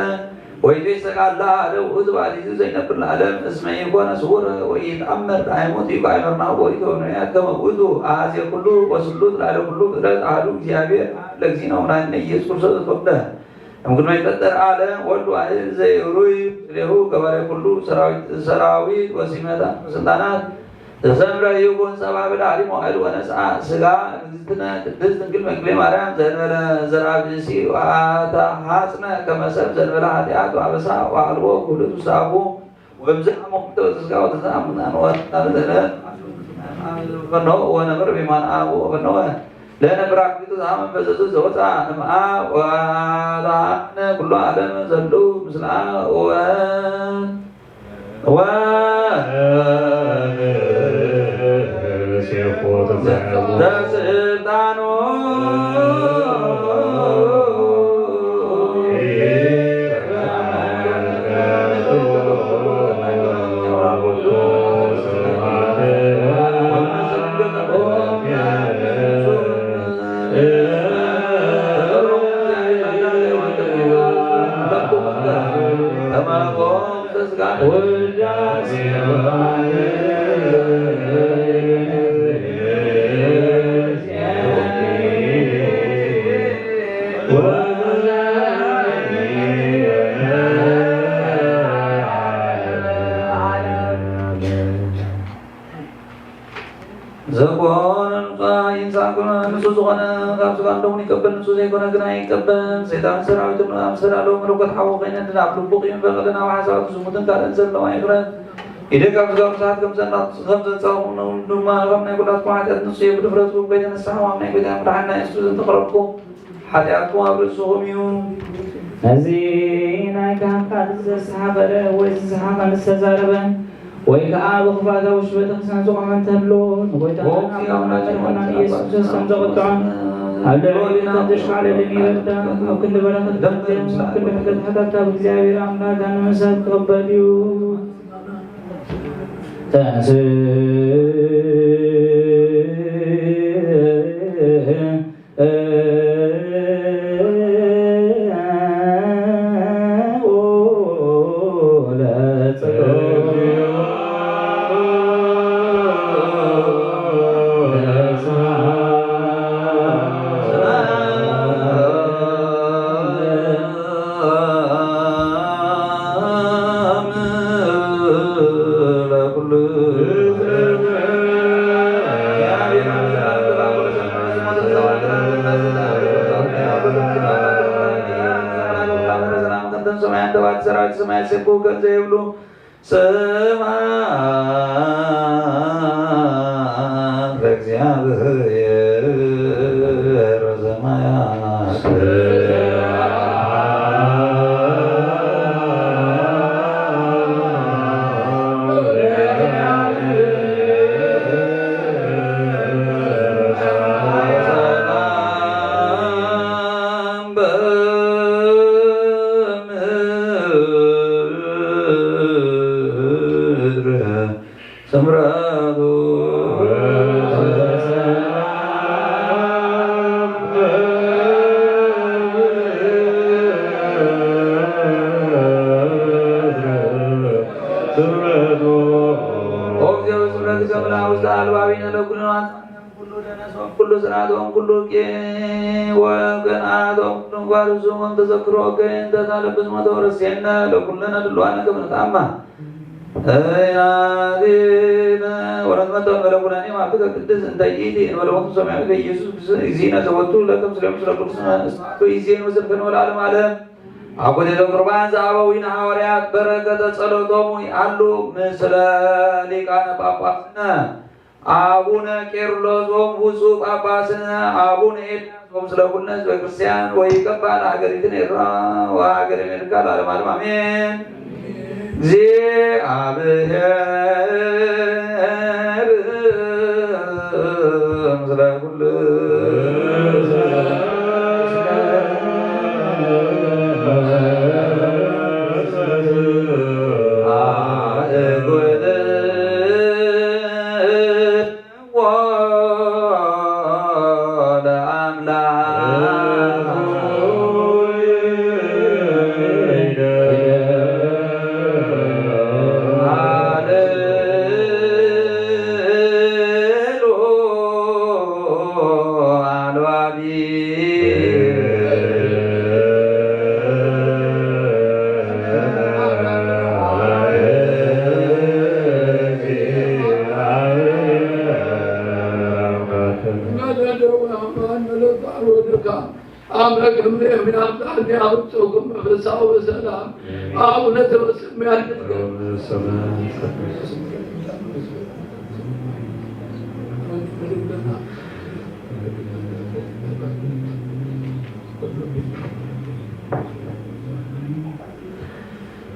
ወኢይትሰቀል ለዓለም ውእቱ ባሕቲቱ ዘይነብር ለዓለም እስመ ኢኮነ ስውረ ወኢይትአመር ዳይሙ ጥዩቅ አእመርናሁ በኦሪት ወበነቢያት ከመ ውእቱ አሐዜ ኩሉ ወስሉጥ ላዕለ ኩሉ ፍጥረት አሐዱ እግዚአብሔር ለእግዚእነ ወመድኃኒነ ኢየሱስ ክርስቶስ ዘተወልደ እምቅድመ ይትፈጠር ዓለም ወልድ ዋሕድ ዘይሩይ ምስሌሁ ገባሬ ኩሉ ሰራዊት፣ ሰራዊት ወሲመታ ወስልጣናት ዘሰምረ ይኩን ሰብአ በዳሊ መዋዕል ወነስአ ሥጋ እግዝእትነ ቅድስት ድንግል መክሌ ማርያም ዘእንበለ ዘርአ ብእሲ ወአተሐጽነ ከመ ሰብ ዘእንበለ ኃጢአት ወአበሳ ወአልቦ ጉድለት ውስተ አፉ ወእምዝ አሞክተ ወተስጋ ወተሰአምናን ወአንታን ዘለ ፈኖ ወነበር በየማነ አቡ ወፈኖ ለነ ፕራክሊቱ ዘአመ በዘዙ ዘወፃ እምአብ ወአዳነ ኩሎ ዓለም ዘሉ ምስለ አብ ወ- ወ- ዘስልጣኑ ዘኮነ ንጹሕ ይንሳእኩን፣ ንጹሕ ዝኾነ ካብ ሥጋ እንደውን ይቀበል፣ ንጹሕ ዘይኮነ ግን ኣይቀበል። ሰይጣንን ሰራዊቱን ኣብ ሰላለው መለኮት ሓው ኾይነ፣ ናብ ልቡ ቂምን በቐልን ኣብ ሓሳባቱ ዝሙትን ካልእን ዘለዋ ይቕረብ። ኢደ ካብ ሥጋ ርሱዓት ከም ዘና-፣ ከም ዘንጻኹም፣ ንዑ ድማ ካብ ናይ ኩላትኩም ሓጢኣት ንጹሕ እየ፣ ብድፍረትኩም ከይተነሳኹም፣ ኣብ ናይ ጐይታን መድሓኒና የሱስ ዘንተኸረኩም ሓጢኣትኩም ኣብ ርእስኹም እዩ። ነዚ ናይ ካህን ካልእ ዘስሓቐ ወይ ዝሰሓቐ ምስ ተዛረበ፣ ወይ ከኣ ብኽፋት ኣብ ውሽጢ ቤተክርስትያን ዝቖመ እንተሎ፣ ንጎይታና ኣምላኽና መድሓኒናን ኢየሱስ ክርስቶስ ከም ዘቑጥዖን፣ አለ ወልድና ተሽፋ ለደም ይረዳ ወክል በረከት ደም ወክል በረከት ሀጣታ በእግዚአብሔር አምላክ አንመሳት ተቀበልዩ። ተንስ ሰማያት ለእግዚአብሔር በሰማያት። ስምረቱ ኦግዚኦ ስምረትከ ምልአ ውስተ አልባቢነ ለኩልነ ኩሉ ደነሶም ኩሉ ስርዓቶም ኩሉ ቂም ወቅንዓቶም ኩሉ ጓርዞም ተዘክሮ ከእንተ ታለብስ ሞቶ ረሴነ ለኩልነ ድልዋነ ከመ ንትአማ። እናቴነ ወለትመጠን በለኩነኔ ማፍትከ ቅድስ እንተ ይእቲ እንበለወቱ ሰማያዊ በኢየሱስ እግዚእነ ዘወቱ ለከም ስለ ምስለ ቅዱስ ስማቱ ይዜን ወዘልፈን ወለዓለም ዓለም። አኮቴተ ቁርባን ዘአበዊነ ሐዋርያት በረከተ ጸሎቶሙ ይአሉ ምስለ ሊቃነ ጳጳስነ አቡነ ቄርሎስ ወብፁዕ ጳጳስነ አቡነ ኤልያስ ወምስለ ኩልነ ህዝበ ክርስቲያን ወይቀባ ለሀገሪትነ ኤርትራ ወሀገረ አሜሪካ ለዓለመ ዓለም አሜን። እግዚአብሔር ምስለ ኩልነ። አምረ ክምር የሚያምጣን ያምጡ በፍስሐ ወበሰላም። አቡነ ዘበሰማያት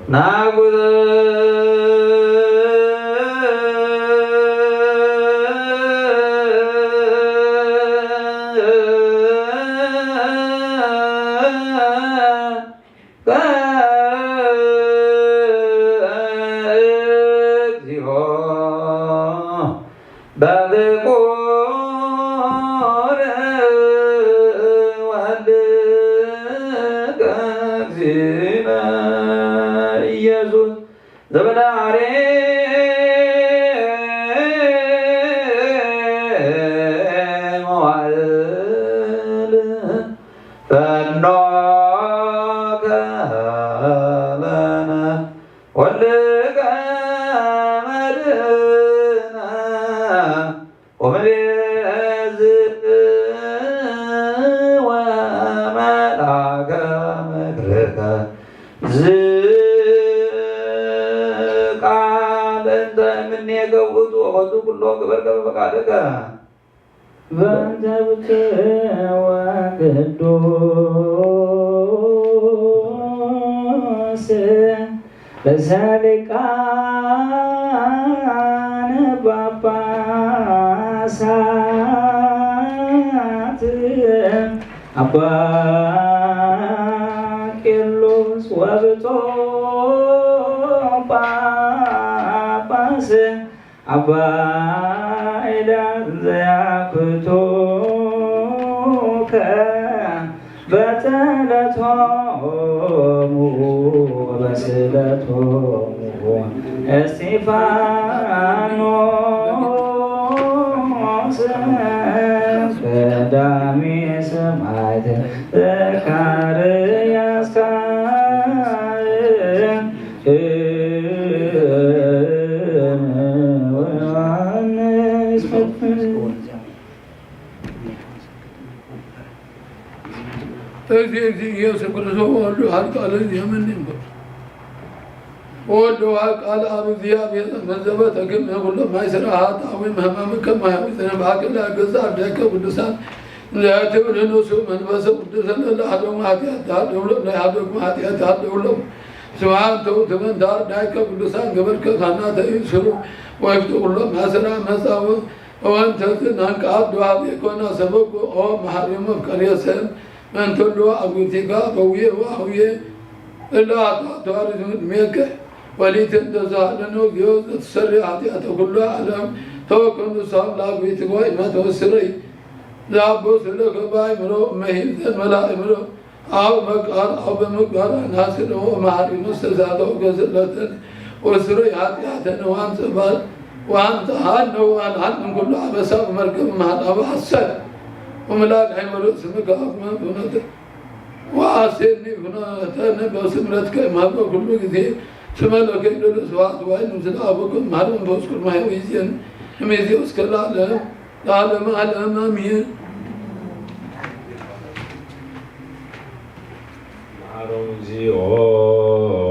ናጉዘ እግዚኦ በፍቁር ወልድከ እግዚእነ ኢየሱስ ዘበዳሬ መዋዕል ፈኖከ ለነ ወልድከ መድህነ ወመቤዝእ ወመልአከ ምክርከ። ዝቃል እንተ እምኔከ ውእቱ ወቦቱ ኩሎ ገበርከ በፈቃድከ። በእንተ ብፁዕ ወቅዱስ ርእሰ ሊቃነ ጳጳሳት አባ ቄርሎስ ወብፁዕ ጳጳስ አባ ኤልያስ ዘያክቱከ በጸሎቶሙ ወበስእለቶሙ እስጢፋኖስ ቀዳሚ ሰማዕት ዘካርያስ ካህን ወዮሐንስ መጥምቅ። እግዚእ እግዚእ ኢየሱስ ክርስቶስ ወወልድ ወሐር ቃለ ዘየመንን በ ወወልድ ወሐር ቃለ አብ እግዚአብሔር መዘበ ተክም ኩሎ ማይሰራ ሀጣዊ መህማም ከማያዊ ዘነባከ ለገዛ አርዳከ ቅዱሳን ለትብል ንሱ መንፈስ ቅዱስ ለለአሐዶም ኃጢአት ተሐደው ለው ለአሐዶም ኃጢአት ተሐደው ለው። ስብሐት ተውትበን ዳር ዳይከ ቅዱሳን ገበርከ ካህናተ ይስሩ ወይፍቱ ኩሎ ማሰራ መጻወ ወንተዝን አንቃት ዱሃቤ ኮና ሰበኩ ኦ መሐሪ መፍቀር የሰን መንተሎ አጉቲጋ በውዬ ወአውዬ እላ አጣቷሪ ዝምድ ሜከ ወሊትን ተዛለኖ ጊዮ ዘትሰሪ ኃጢአተ ኩሉ ዓለም ተወከኑ ሳም ለአጉቲጋ ኢማተወስረይ ዛቦ ስለከ ባይምሮ መሂዘን መላእምሮ አው መቃር አው በምግባር አናስር ወመሐሪ መስተዛተው ገዝለተን ወስረይ ኃጢአተን ወአንጸባር ወአንተ ሀነ ወአንሀን ምን ኩሉ አበሳ ወመርገም መሀል አበ ሐሰት ወምላል አይመሮ ስምከ አቅመ ሁነተ ወአሴኒ ሁነተነ በስምረትከ ማህበ ኩሉ ጊዜ ስመ ለከ ይደሉ ስብሐት ዋይ ምስለ አቡከ መሀል መንፈስ ቅዱስ ማህበ ይዜን እምይእዜ እስከ ለዓለም ለዓለመ ዓለም አሜን። መሐረነ እግዚኦ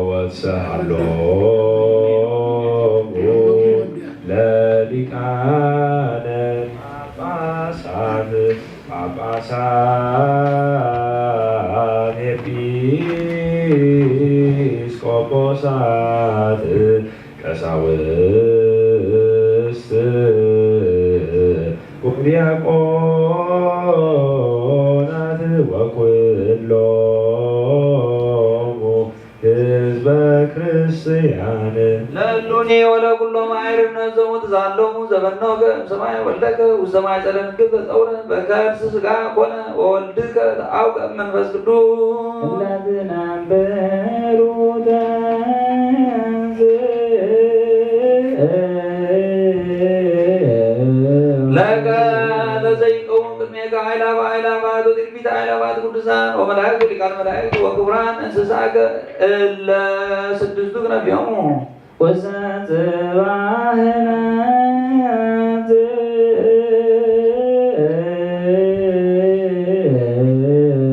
ወትሰሃሎሙ ለሊቃነ ጳጳሳት ጳጳሳት ኤጲስቆጶሳት ቀሳውስት ወዲያቆናት ወኩሎሙ ህዝበ ክርስቲያን ለእሉኒ ወለኩሎም አይርነት ዘሙት ዛሎሙ ዘበኖከ እምሰማይ ወልደከ ውስተ ማይ ጸደንግል ተጸውረ በከርስ ስጋ ኮነ ወወልድከ ተአውቀ መንፈስ ቅዱስ። ለትናበሩ ለከ ለዘይቀውም ቅድሜከ አእላፍ አእላፋት ወትልፊት አእላፋት ቅዱሳን ወመላእክት ወሊቃነ መላእክት ወክቡራን እንስሳከ እለ ስድስቱ ክነፊሆሙ።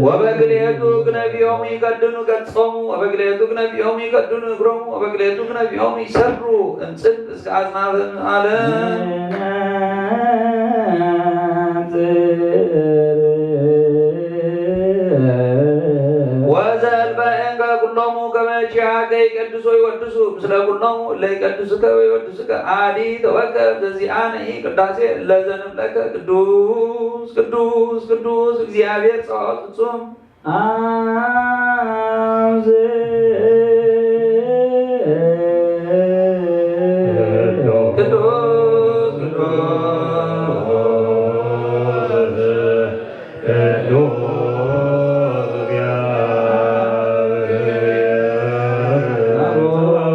ወበክልኤቱ ክነፊሆሙ ይከድኑ ገጾሙ ወበክልኤቱ ክነፊሆሙ ይከድኑ እግሮሙ ወበክልኤቱ ክነፊሆሙ ይሰሩ እምጽን እስከ አጽናፈ ዓለም። ወዘእልፈ እንከ ኩሎሙ ከመ ኪያከ ይቀድሱ ወይወድሱ ምስለ ኩሎሙ እለ ይቀድሱከ ወይወድሱከ አዲ ተወከፍ ዘዚአነ ኢ ቅዳሴ ለዘንብለከ ቅዱስ ቅዱስ ቅዱስ እግዚአብሔር ጸባኦት ፍጹም። አብ ዘ- ቅዱስ ቅዱስ ቅዱስ እግዚአብሔር ጸባኦት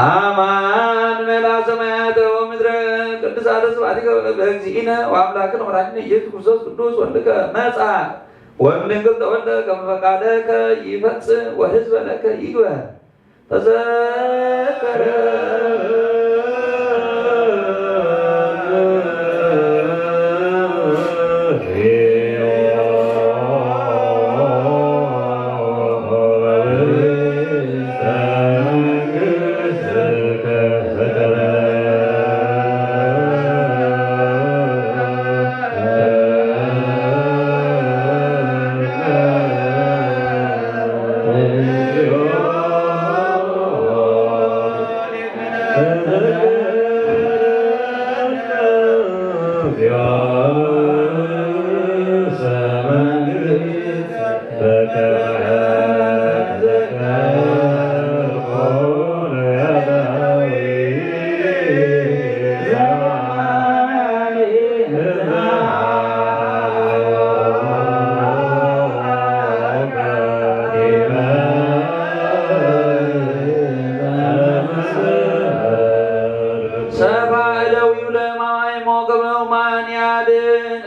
አማን መላ ሰማያተ ወምድረ ቅዱሳተ ስብሐቲከ በእግዚእነ ወአምላክነ ወመድኃኒነ ኢየሱስ ክርስቶስ ቅዱስ ወልድከ መጻ ወእምድንግል ተወልደ ከመ ፈቃደከ ይፈጽም ወሕዝበ ለከ ይግበር። ተዘከረ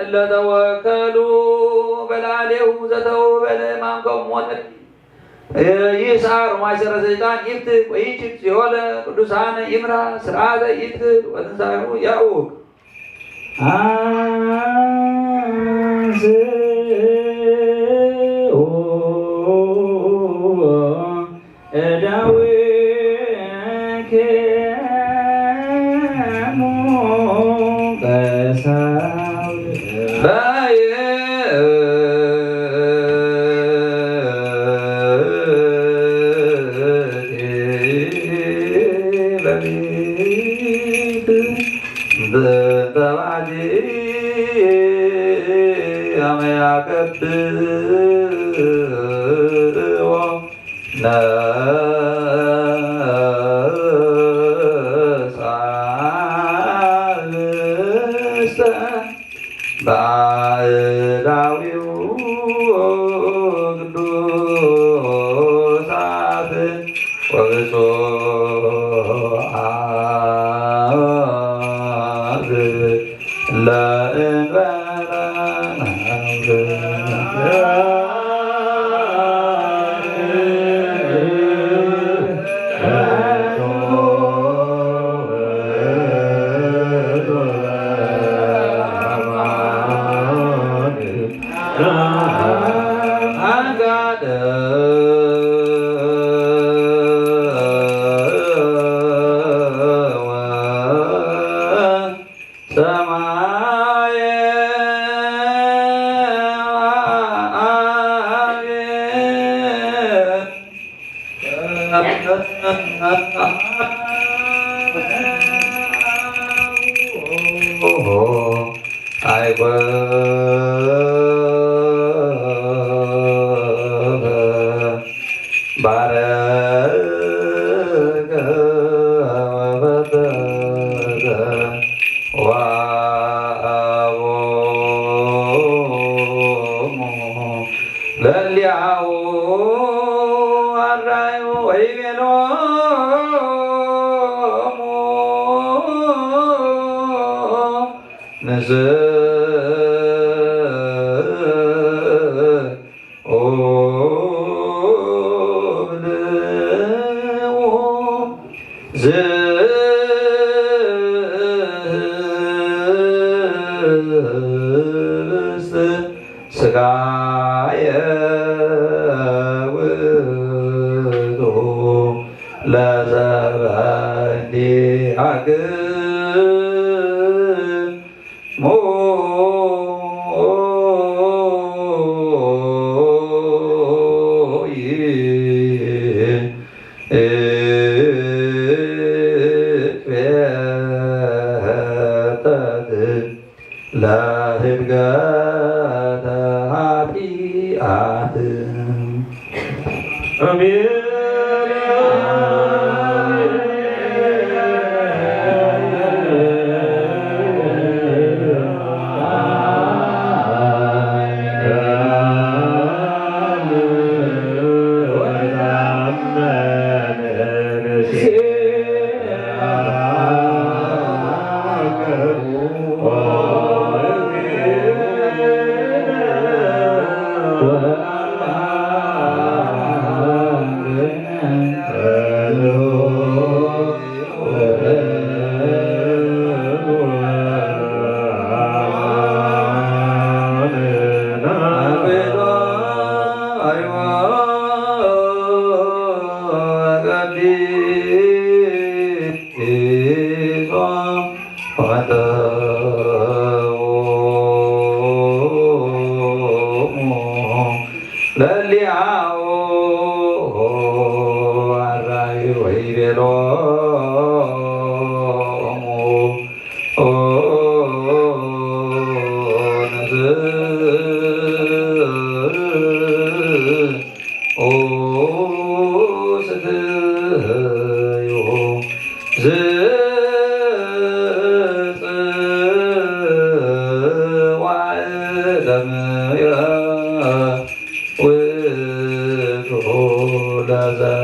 እለ ተወከሉ በላዕሌሁ ዘተውህበ ለማንከሙ ሞተ። ይስዓር ወማእሰረ ሰይጣን ይፍትክ ወይጭድ ሲኦለ ቅዱሳነ ይምራ ስርዓተ ይትክል ወትንሳኤሁ ያእውክ። አንስኡ እደዊክሙ ቀሳውስት። ባእዳዊሁ ቅዱሳት ወብፁዓት ለእንበለ ነውር። ለእሊያሁ አራዩ ወይቤሎሙ ንስኡ ብልዑ ዘህብስት ስጋየ ውእቱ ለዘበእንቲአክሙ ይትፌተት ለህድገተ ኃጢአት። አሜን። ለእሊያሁ አራዩ ወይቤሎሙ ንስኡ ስትዩ ዘጽዋዕ ደምየ ውእቱ ለዘበእንቲአክሙ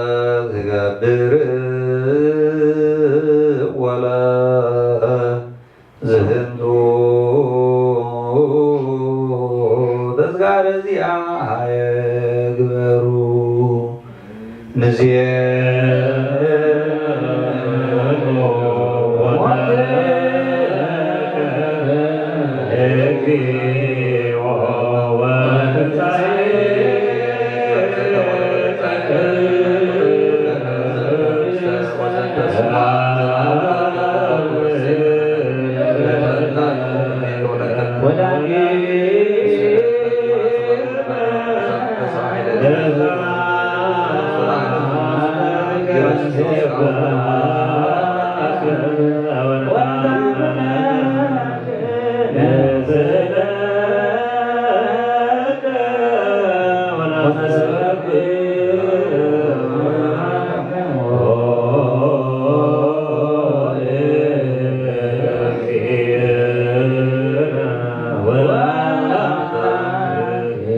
ወዘትገብር ወለ ዝንቱ ተዝካረ ዚአየ ግበሩ። ንዜኑ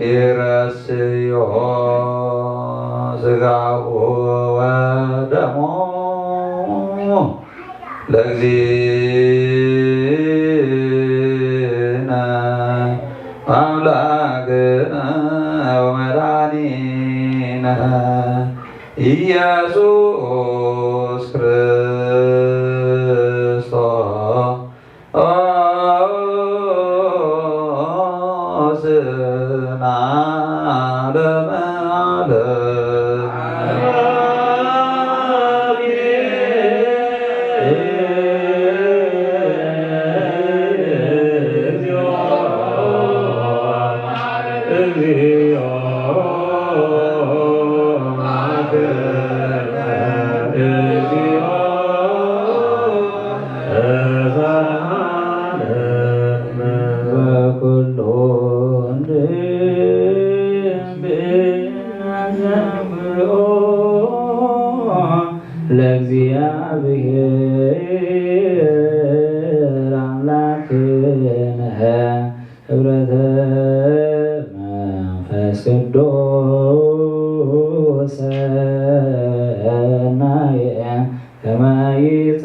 ይረስዮ ስጋሁ ወደሙ ለእግዚእነ አምላክነ ወመድኃኒነ ኢየሱስ ክርስቶስ ለዓለመ ዓለም። ለእግዚአብሔር አምላክነ ህብረተ መንፈስ ቅዱስ ሰናየ ከመ ይጸ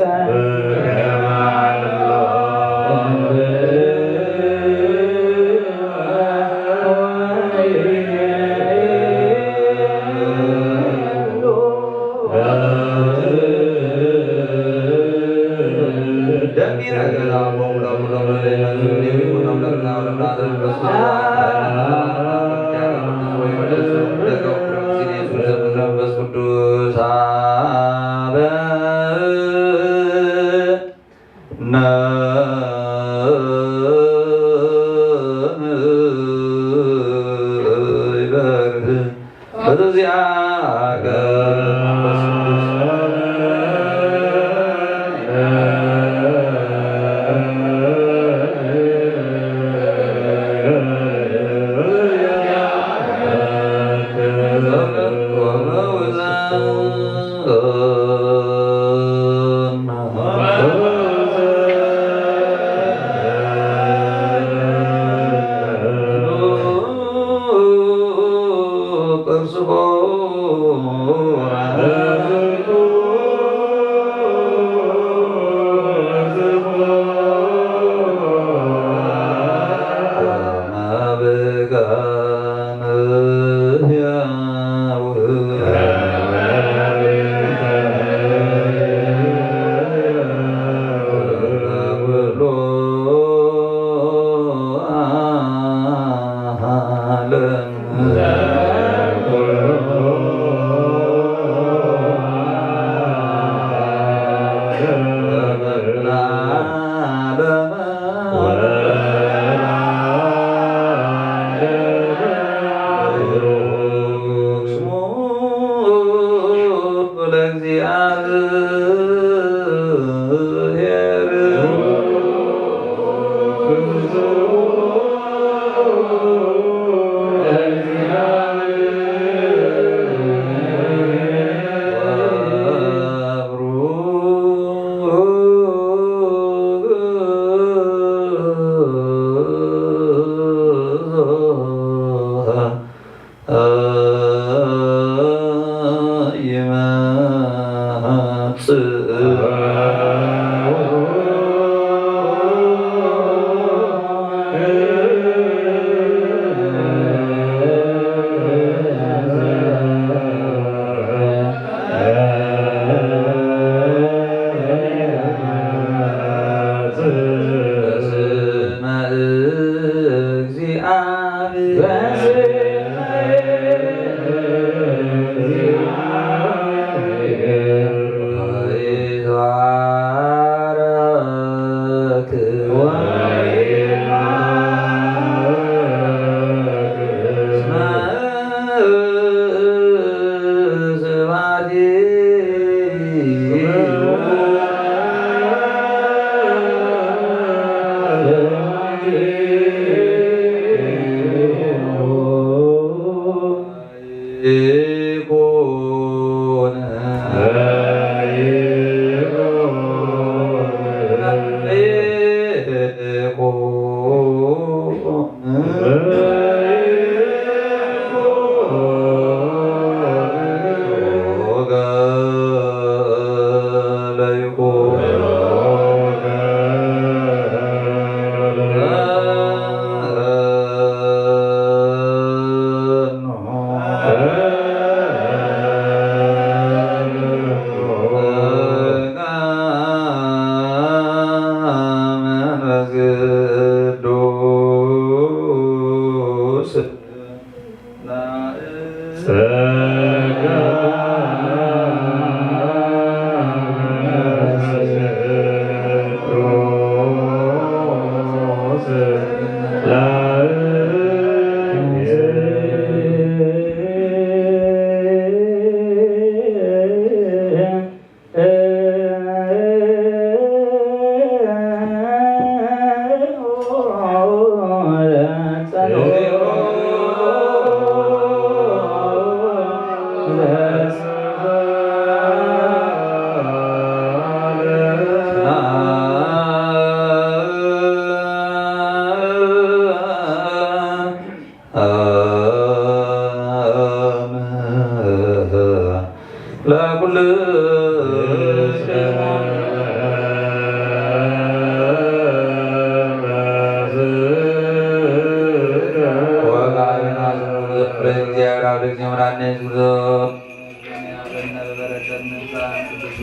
ይኩን።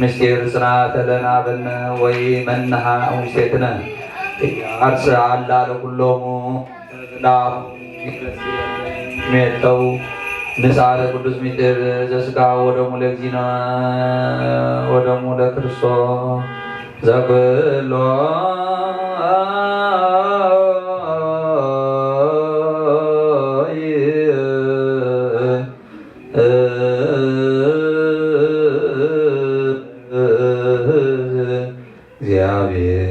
ምስጢር ጽናተ ለናበነ ወይ መናሃ ውስቴትነ አርስ አላ ለኩሎሙ ሜተው ንሳለ ቅዱስ ሚጢር ዘስጋ ወደሙ ለእግዚእነ ወደሙ ለክርስቶስ ዘኩሎ እግዚአብሔር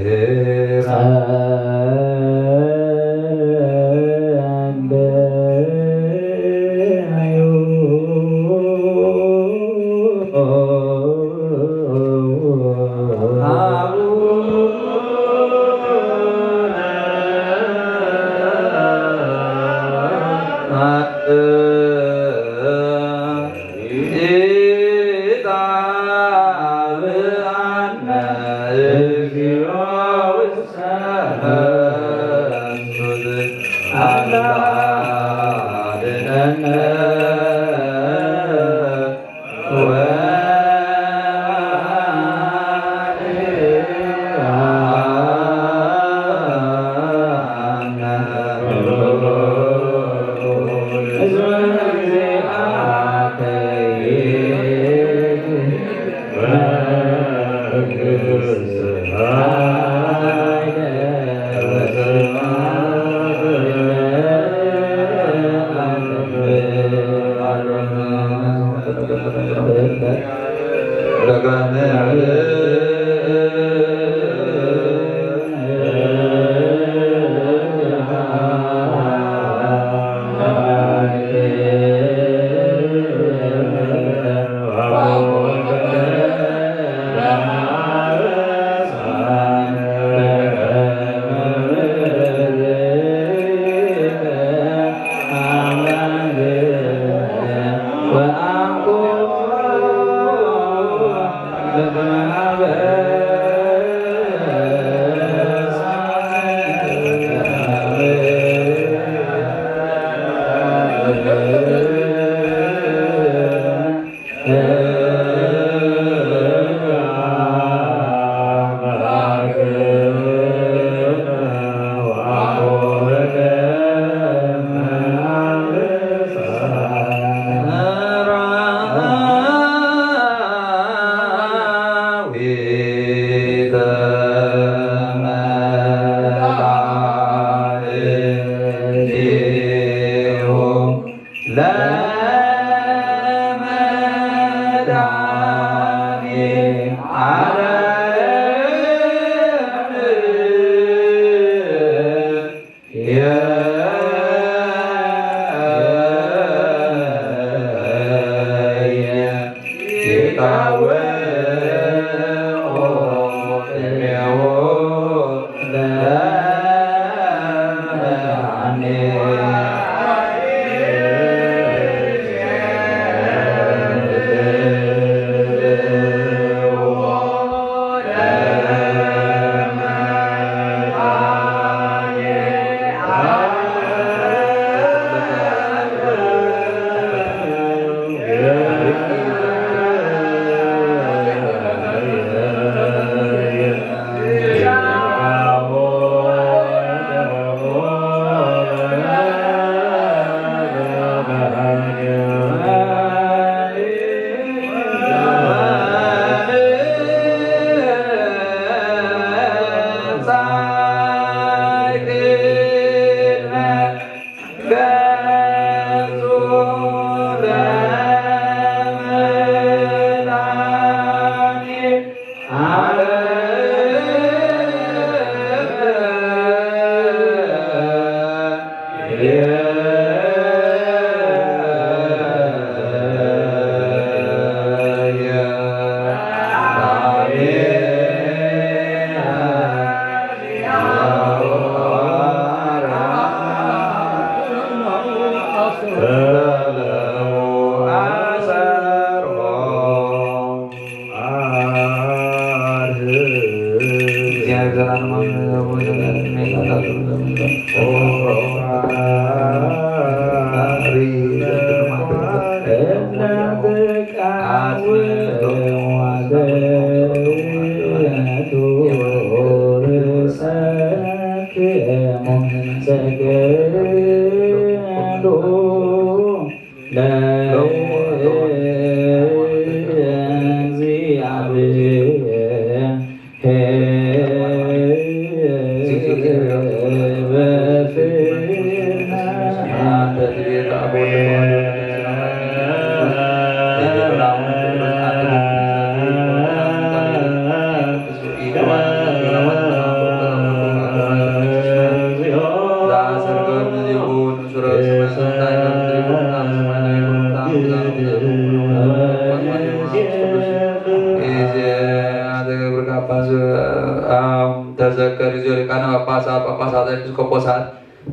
ተዘከር እግዚኦ ሊቃነ ጳጳሳት፣ ጳጳሳት፣ ኤጲስቆጶሳት፣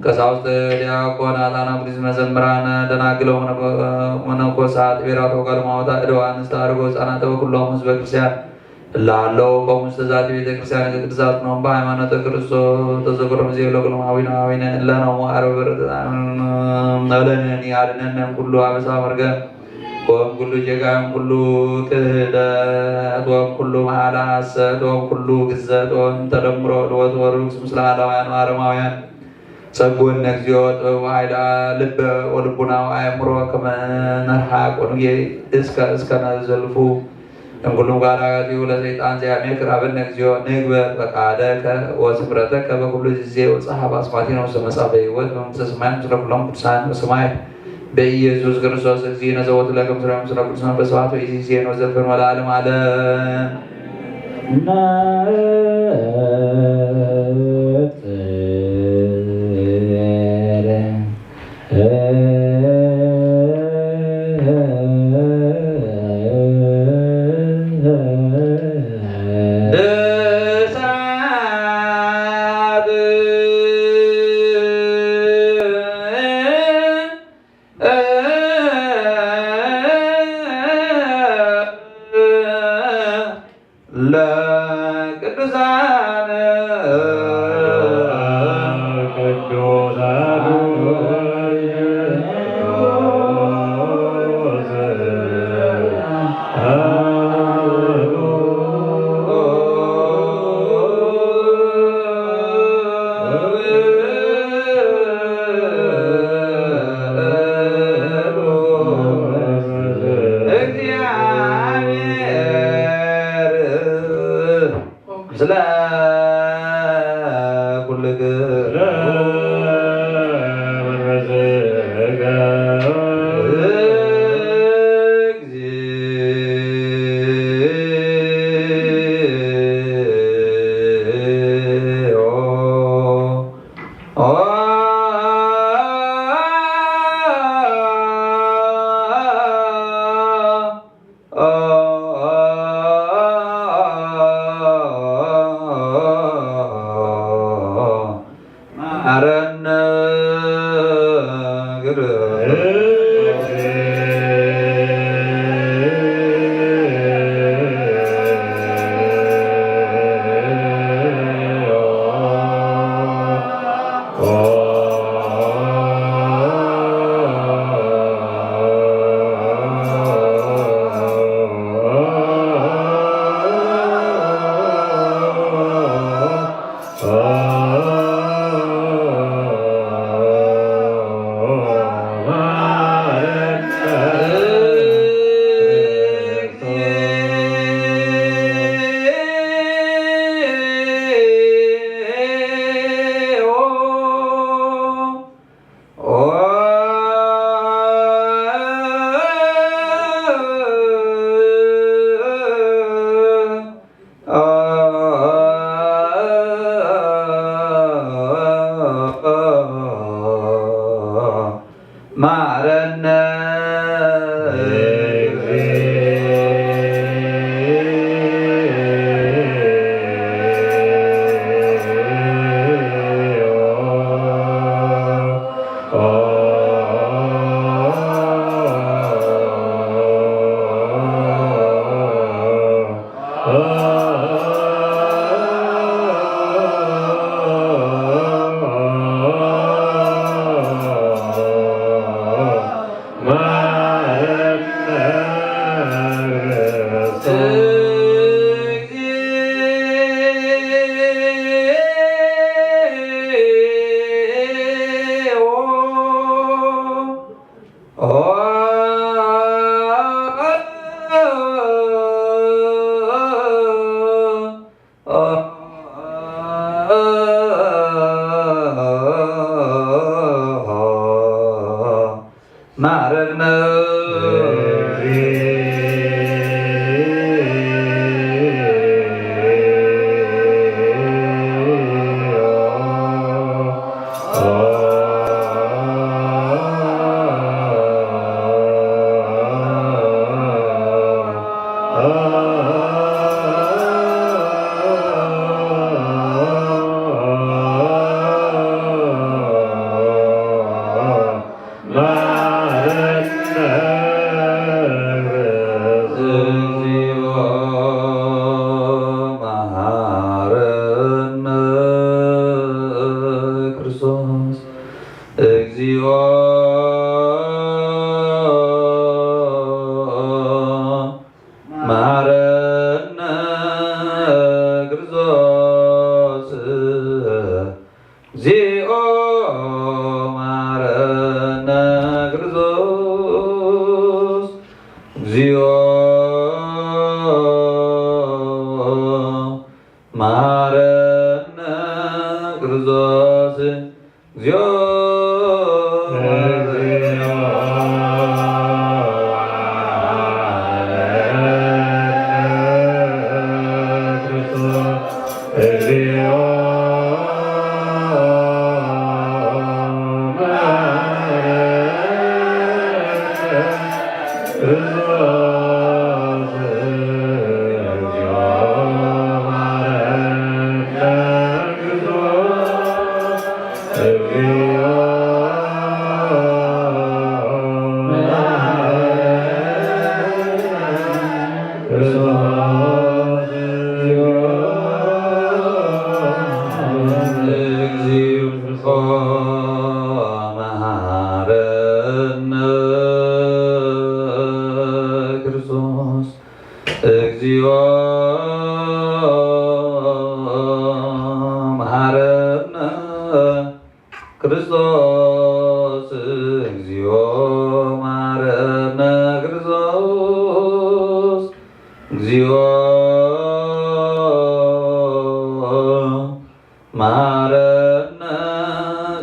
ቀሳውስት፣ ዲያቆናት፣ አናጉንስት፣ መዘምራን፣ ደናግል ወመነኮሳት፣ ዲያቆናት፣ ወጋለሞታ፣ እደው አንስት፣ አርጎ፣ ሕፃናት፣ ወኩሎም ህዝበ ክርስቲያን ላለው ቆሙ ውስተ ዛቲ ቤተ ክርስቲያን ቅድሳት ነው በሃይማኖተ ክርስቶስ ተዘክሮም ጊዜ ለኩሎም አዊነ አዊነ እለ ነው አርበ በረተ እለነኒ አድነነም ኩሉ አበሳ መርገም ወም ኩሉ ጀጋም ኩሉ ክህደት ወም ኩሉ መዓላ ሐሰት ወም ኩሉ ግዘት ወም ተደምሮ ልወት ወርክስ ምስለ አላውያን ወአረማውያን ጸግወነ እግዚኦ ጥበብ ወኃይል ልበ ወልቡና ወአእምሮ ከመ ነርሐቅ ወንጌ እስከ እስከ ነዘልፉ እምኩሉ ጋር አጋዚሁ ለሰይጣን ዘያሜክር ሀበነ እግዚኦ ንግበር ፈቃደከ ወስምረተከ በኩሉ ጊዜ ወጸሐፍ አስማቲነ ውስተ መጽሐፈ ሕይወት በመንግስተ ሰማያት ምስለ ኩሎም ቅዱሳን በሰማይ በኢየሱስ ክርስቶስ እግዚእነ ዘወቱ ለከ ምስለ ምስለ ቅዱሳን በስብሐት ወኢይዜኑ ወዘልፈን ወለዓለመ ዓለም። ለቅዱሳን እግዚኦ መሐረነ ክርስቶስ። እግዚኦ መሐረነ ክርስቶስ። እግዚኦ መሐረነ ክርስቶስ። እግዚኦ መሐረነ ክርስቶስ። እግዚኦ መሐረነ ክርስቶስ። እግዚኦ መሐረነ ክርስቶስ። እግዚኦ መሐረነ ክርስቶስ። እግዚኦ መሐረነ ክርስቶስ። እግዚኦ መሐረነ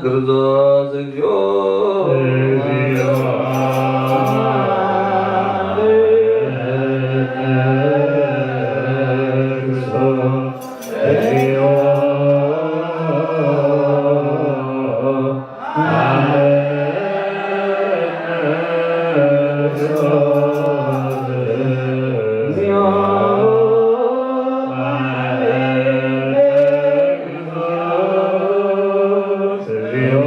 ክርስቶስ። እግዚኦ መሐረነ ክርስቶስ። እግዚኦ መሐረነ ክርስቶስ። እግዚኦ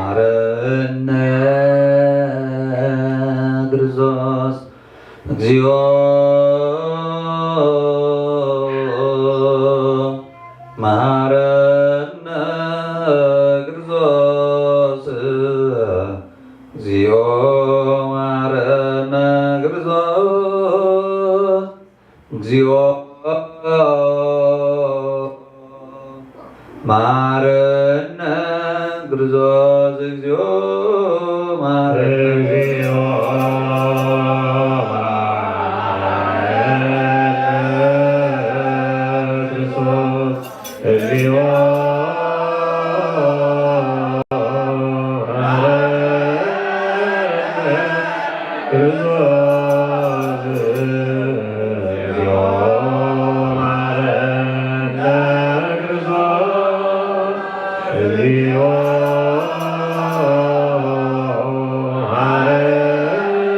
መሐረነ ክርስቶስ። እግዚኦ መሐረነ ክርስቶስ። እግዚኦ መሐረነ ክርስቶስ። እግዚኦ መሐረነ ክርስቶስ። እግዚኦ መሐረነ ክርስቶስ። እግዚኦ መሐረነ ክርስቶስ። እግዚኦ መሐረነ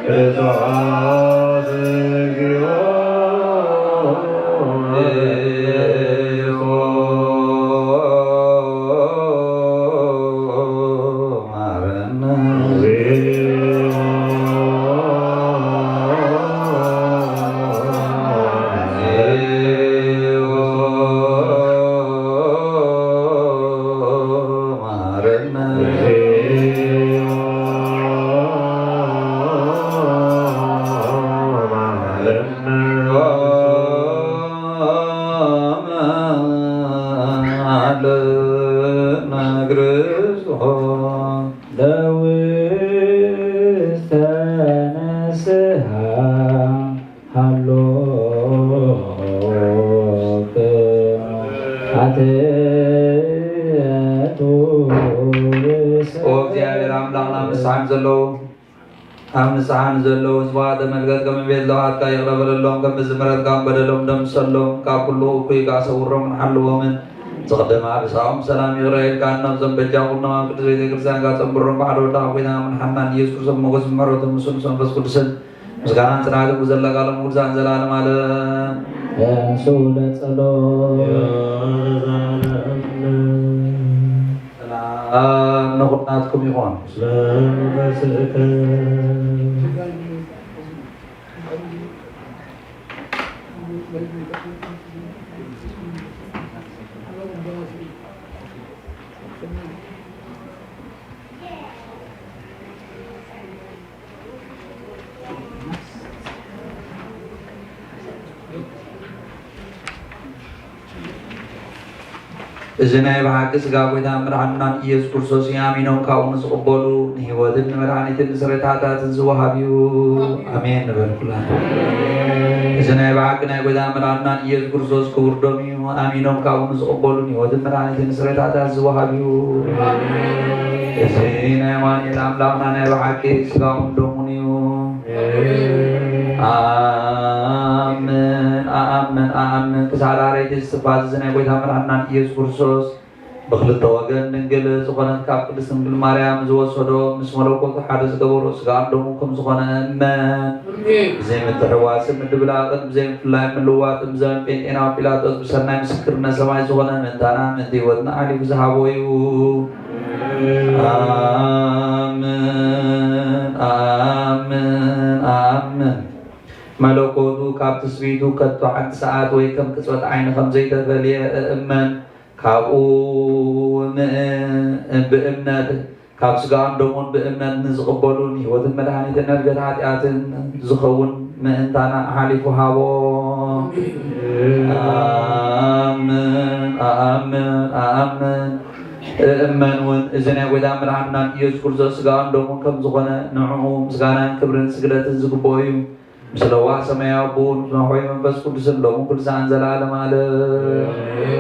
ክርስቶስ። እግዚኦ መሐረነ እግዚኦ ኣብ ንስሓ ንዘለው ህዝብኻ ተመልከት፣ ከም ቤት ለውሃትካ ይቕረ በለሎም፣ ከም ምሕረትካ በደሎም ደምስሰሎም፣ ካብ ኩሉ እኩይ ይግኣ ሰውሮምን ሓልዎምን። ዝቕድም ኣበሳኦም ሰላም ይቕረ ኢልካ ነብሶም በጃ ኩሎም ኣብ ቅድስት ቤተ ክርስቲያንካ ጸንብሮም፣ ብሓደ ወድኻ ጎይታና መድሓንና ኢየሱስ ክርስቶስ ሞገስን ምሕረትን ምስኡ ምስ መንፈስ ቅዱስን ምስጋናን ጽንዓትን ዘለዓለም ኩሉ ዘን ዘላለም ኣለም። ተንሱ ለጸሎት። ሰላም ንኹላትኩም ይኹን። እዚ ናይ ብሓቂ ስጋ ጎይታን መድሓንናን ኢየሱስ ክርስቶስ እዩ። ኣሚኖም ካብኡ ንዝቕበሉ ንህይወትን ንመድሓኒትን ንስርየት ሓጢኣትን ዝወሃብ እዩ። ኣሜን ንበል ኩላና። እዚ ናይ ብሓቂ ናይ ጎይታን መድሓንናን ኢየሱስ ክርስቶስ ክቡር ደሙ እዩ። ኣሚኖም ካብኡ ንዝቕበሉ ንህይወትን መድሓኒትን ንስርየት ሓጢኣት ዝወሃብ እዩ። እዚ ናይ ኣማኑኤል ኣምላኽና ናይ ብሓቂ ስጋኡን ደሙን እዩ። ኣምን፣ ኣኣምን፣ ኣኣምን። ክሳድ ኣረይቲ እስትንፋስ እዚ ናይ ጎይታ መድሓንናን ኢየሱስ ክርስቶስ ብኽልተ ወገን ድንግል ዝኾነት ካብ ቅድስት ድንግል ማርያም ዝወሰዶ፣ ምስ መለኮቱ ሓደ ዝገበሮ፣ ስጋን ደሙን ከም ዝኾነ እመን። ኣሜን። ብዘይ ምትሕዋስን ምድብላቕን፣ ብዘይ ምፍልላይ ምልዋጥን፣ ብዘበን ጴንጤናዊ ጲላጦስ ብሰናይ ምስክርነት ሰማይ ዝኾነ ምእንታና ምእንቲ ህይወትና ኣሕሊፉ ዝሃቦ እዩ። ኣሜን፣ ኣሜን፣ ኣሜን። መለኮቱ ካብ ትስብእቱ ከቶ ሓንቲ ሰዓት ወይ ከም ቅጽበት ዓይኒ ከም ዘይተፈልየ እእመን። ካብኡ ምእ-፣ ብእምነት፣ ካብ ስጋኡን ደሙን ብእምነት ንዝቕበሉ ንህይወትን መድሓኒትን ንእርገት ሓጢኣትን ዝኸውን ምእንታና ኣሓሊፉ ሃቦ። ኣምን፣ ኣኣምን፣ ኣኣምን። እእመን እውን እዚ ናይ ጎይታ መድሓንናን ኢየሱስ ክርስቶስ ስጋኡን ደሙን ከም ዝኾነ ንዕኡ ምስጋናን ክብርን ስግደትን ዝግብኦ እዩ። ምስለ ዋህ ሰማያዊ ኣቦኡ፣ ምስ መሕወይ መንፈስ ቅዱስን ሎምን ኩሉ ሰዓትን ዘላለም ኣለም።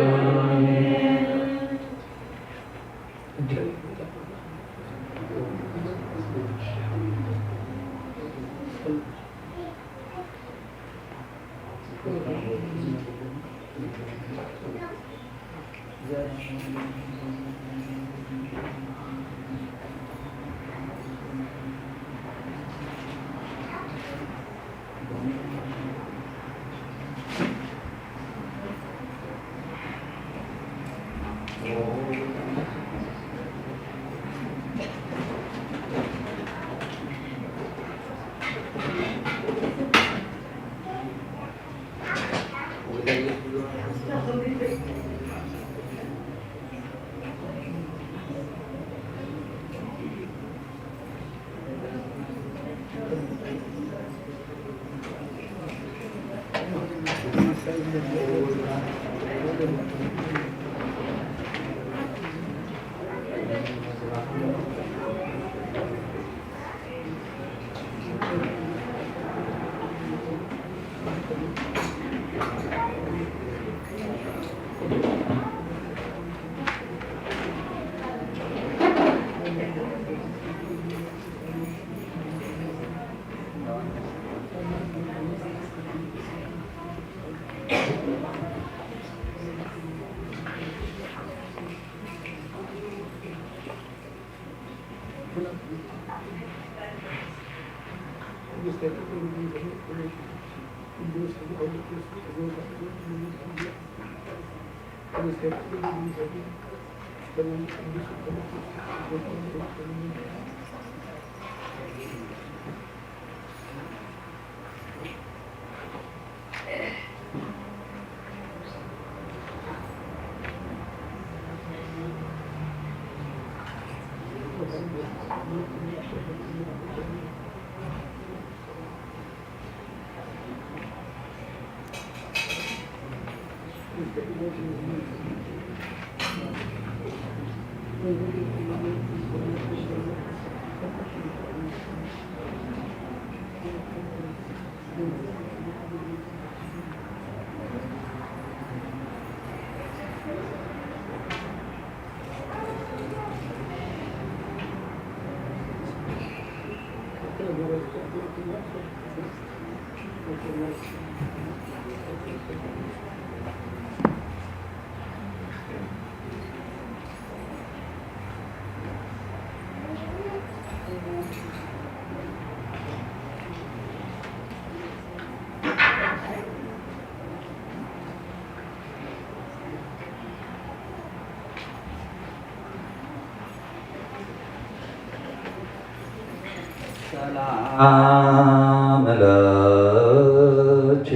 ሰላም ለኪ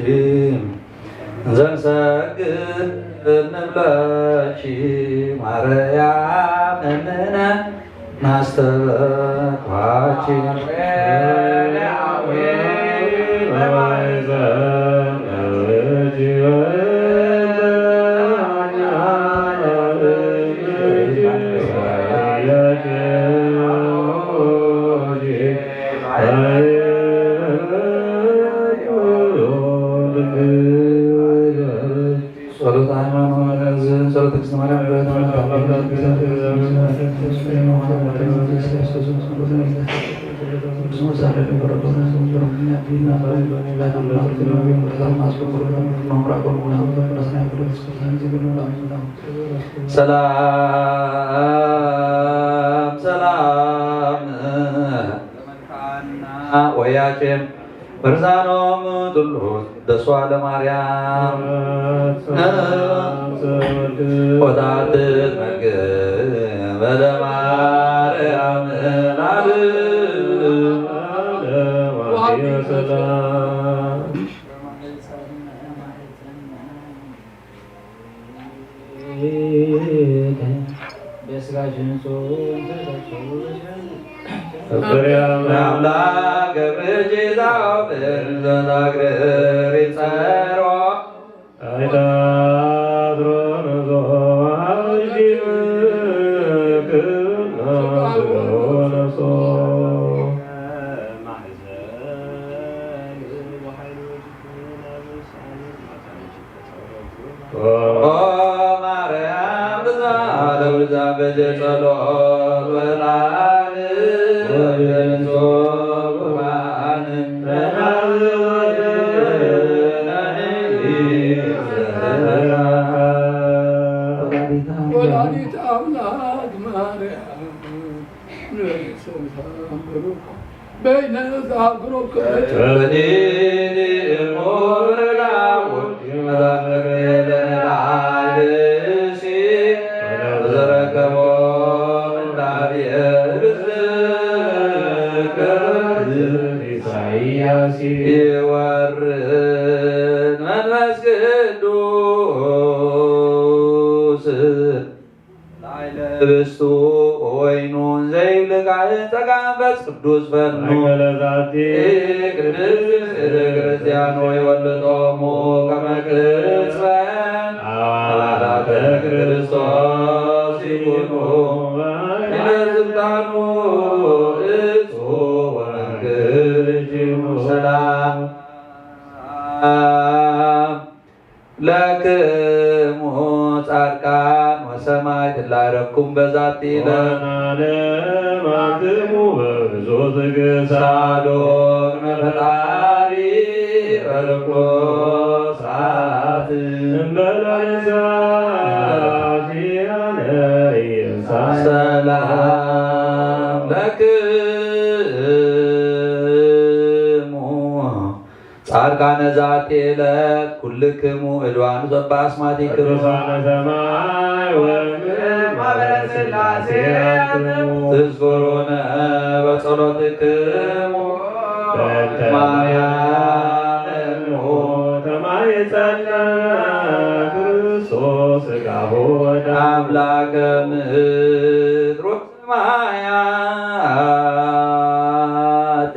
ዘንሰግድ ንብለኪ ማርያም እምነ ናስተበኳኪ። ጸሎተ ሃይማኖት፣ ጸሎተ እግዝእትነ ማርያም፣ ሰላም ሰላም ወያቄም በርዛኖም ዱሉ ደሷ ለማርያም ወታትት መግብ በለማርያም ላል አምላክ ገብርኤል ዛው በዘናግር ይጸሮ ኦ ማርያም ብዛ ለብዛ በጀ ጸሎት ወላል ወጀንሶ ቁርባን ወላዲተ አምላክ ማርያም በይነ ዛግሮ በዲድ እሙር ዳውድ መዛግብት ለነዳይሲ ዘረከቦ ምንዳብየ ብዝክር ኢሳይያስ ይወርድ መንፈስ ቅዱስ ላዕለ ህብስቱ ወወይኑ እንዘ ይብል ካህን ጸጋም መንፈስ ቅዱስ ፈኑ። ማእከለ ዛቲ ቅድስት ቤተ ክርስቲያን ወይወልዶሙ ከመ ቅጽበ አባላተ ክርስቶስ ይኩኑ። እለ ስልጣኑ እጹ ወመንክር እጅሙ ሰላም ለክሙ ጻድቃን ወሰማዕት እለ አረግኩም በዛቲ ዕለት። ወለዓለመ ዓለም አንትሙ በብዙ ትዕግስት ሳሉ ቅድመ ፈጣሪ በርቆ ሰዓት እንበለ ንስሐ ኪያነ ይንሳ። ሰላም ለክሙ ጻድቃነ ዛቲ ዕለት ኩልክሙ እልዋን ዘበአስማቲክሙ ቅዱሳነ ሰማይ ወምድር ማህበረ ሥላሴ አንትሙ ትዝክሩነ በጸሎትክሙ በእንተ ማርያም እሙ ተማይጸነ ክርስቶስ ሥጋሁ ወደሙ አምላከ ምድር ወሰማያት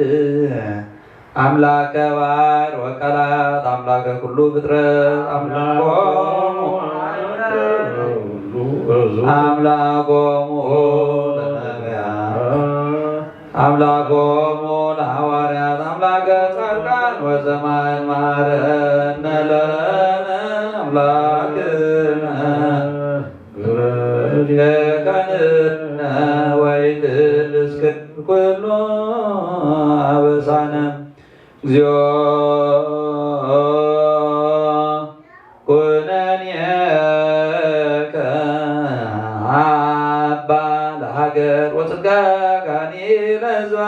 አምላከ ባሕር ወቀላት አምላከ ኩሉ ፍጥረት አምላኮሙ አምላኮሙ ለነቢያት አምላኮሙ ለሐዋርያት አምላከ ጻድቃን ወሰማዕት መሐረነ ለነ አምላክነ ግበረነ ወይትልስክን ኩሉ እግዚኦ ኩነኔከ አባ ለሀገር ወጽድቀከኒ ለሕዝባ።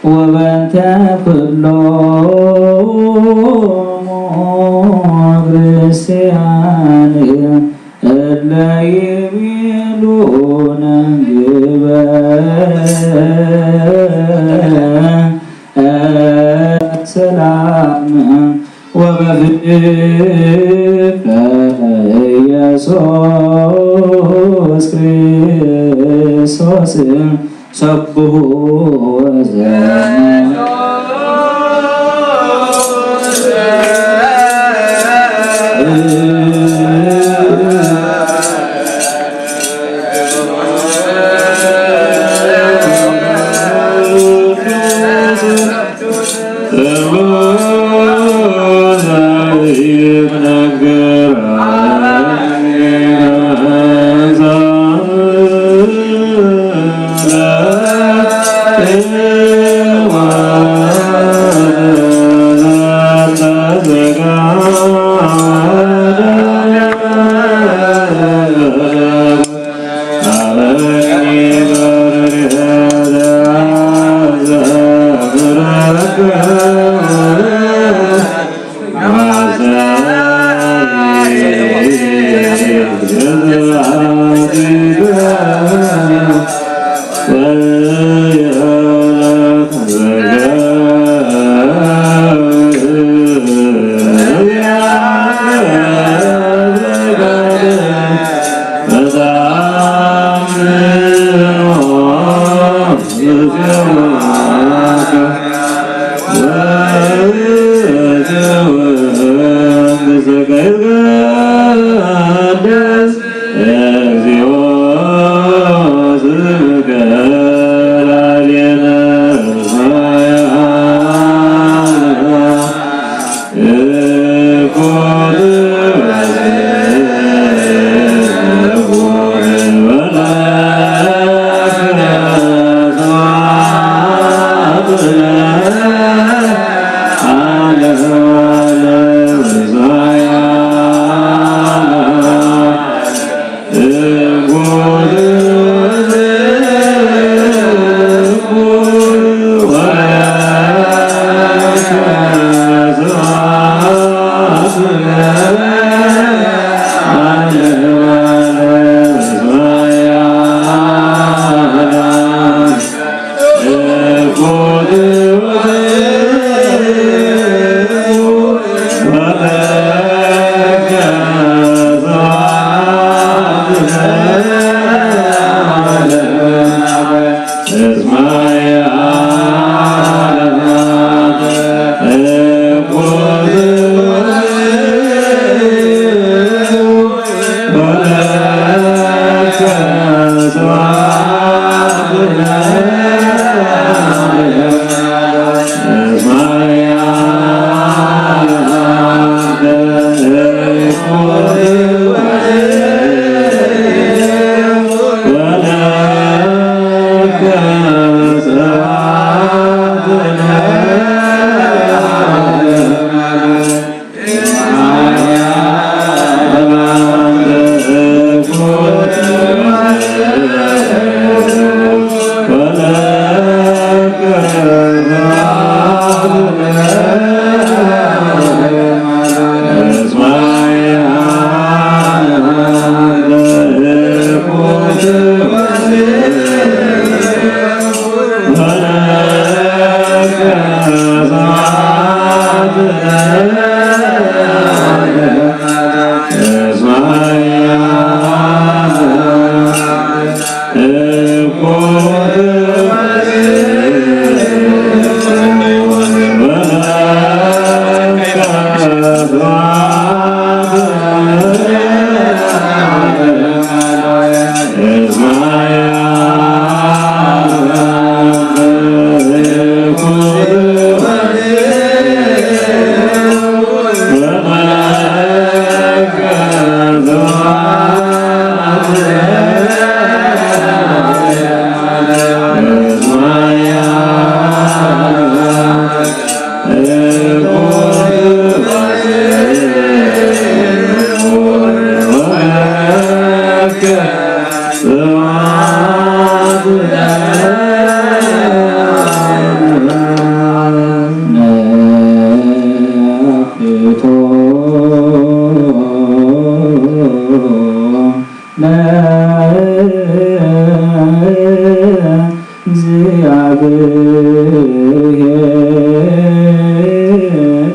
ወበእንተ ኩሎሙ ክርስቲያን እለ ይቤሉነ ግበእ ሰላም ወበፍቅር ኢየሱስ ክርስቶስ ሰብሑ ወዘመ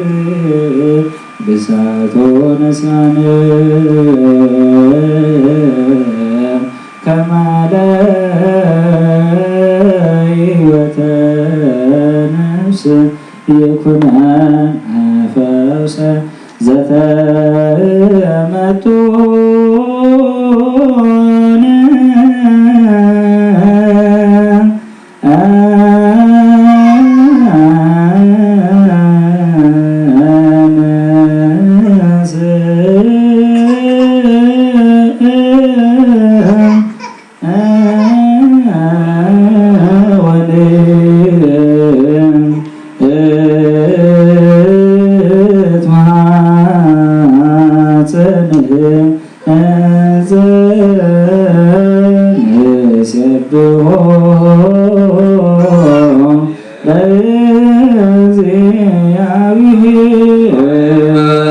ለእግዚአብሔር በሳት ወነሳን ከማለ ሕይወተ ነፍስ ይኩነን ፈውሰ ዘተመጡነ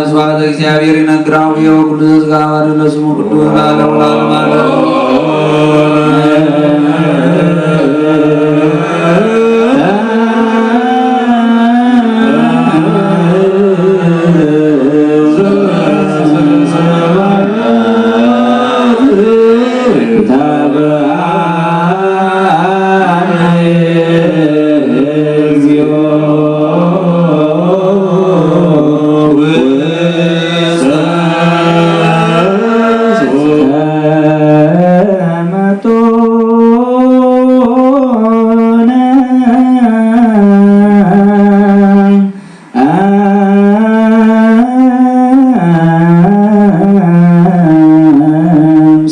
ስብሐተ እግዚአብሔር ይነግር አቡየ ወኩሉ ዘሥጋ ወአሐዱ ለስሙ ቅዱስ ለዓለሙ ለዓለም ዓለም።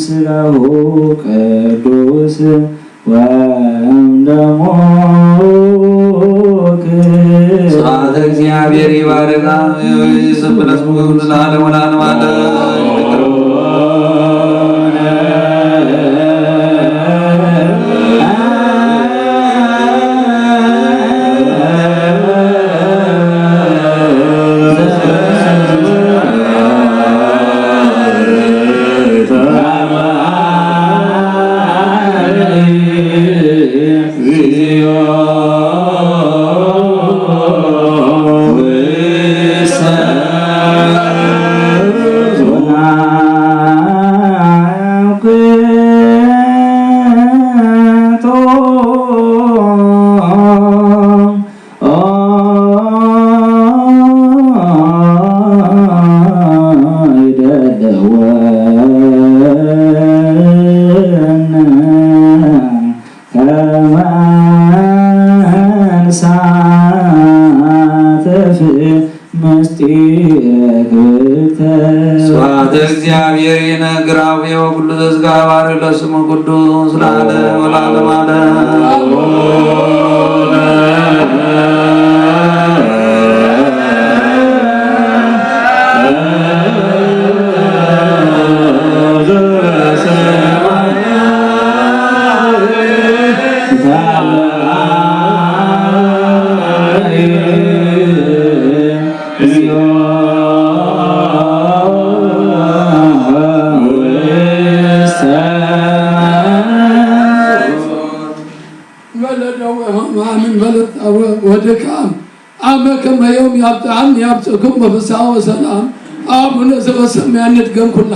ስጋሁ ቅዱስ ወእምደሙ ስብሐተ እግዚአብሔር ይባርክ። ስብሐት ለስሙ ለዓለሙ ለዓለም ዓለም። ምስጢረ ክብርተ። ስብሐት ለእግዚአብሔር ይነግር አቡየ ወኩሉ ዘዝጋ ባርክ ለስሙ ቅዱስ ለዓለም ወለዓለመ ዓለም። መለደው ሕማምን መለጣወ ወድካም አመ ከመ ዮም ያብጽሐነ ያብጽሕኩም በፍስሐ ወሰላም። አቡነ ዘበሰማያት ይትቀደስ ስምከ።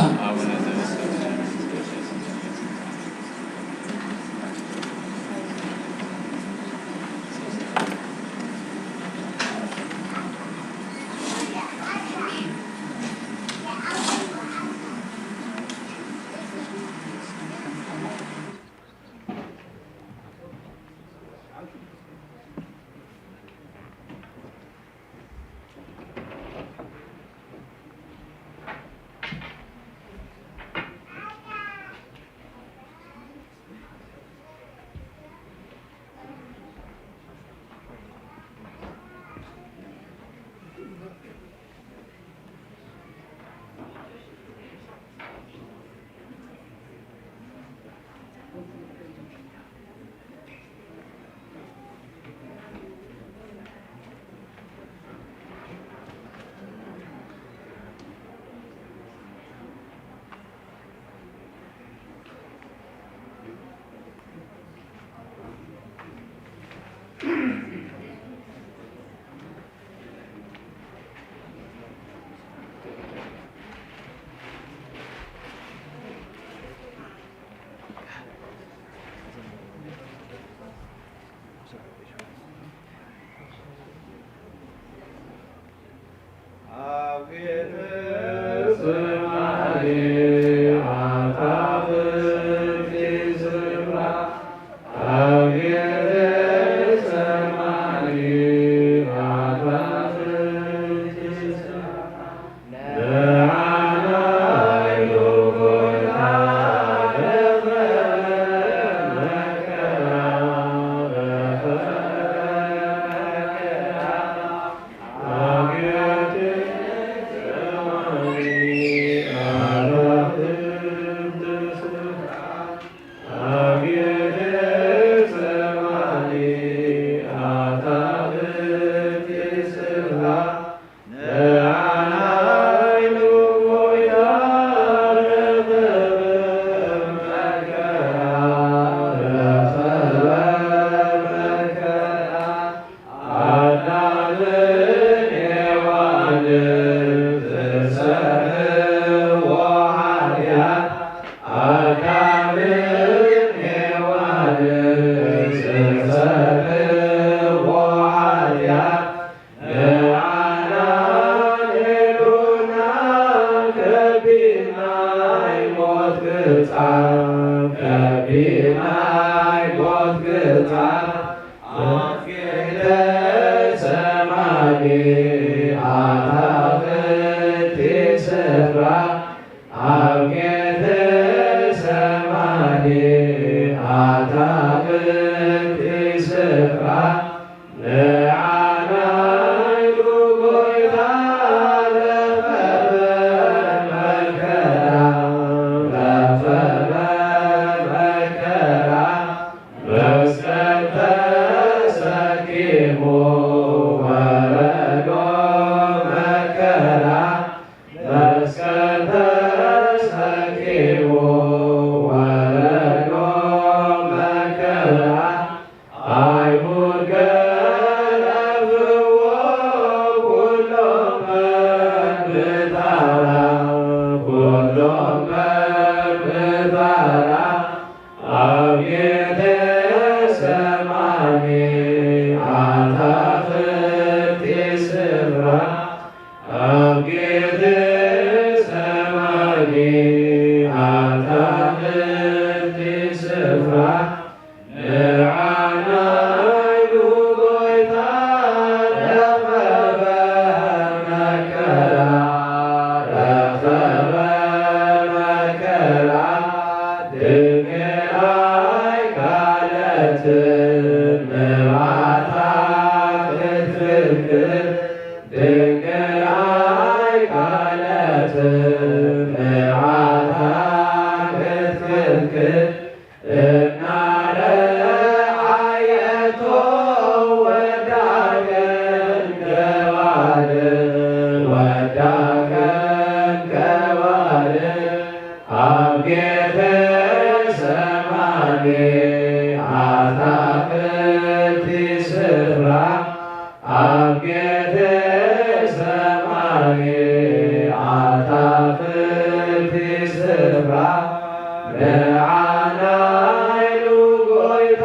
ንዓናይሉ ጎይታ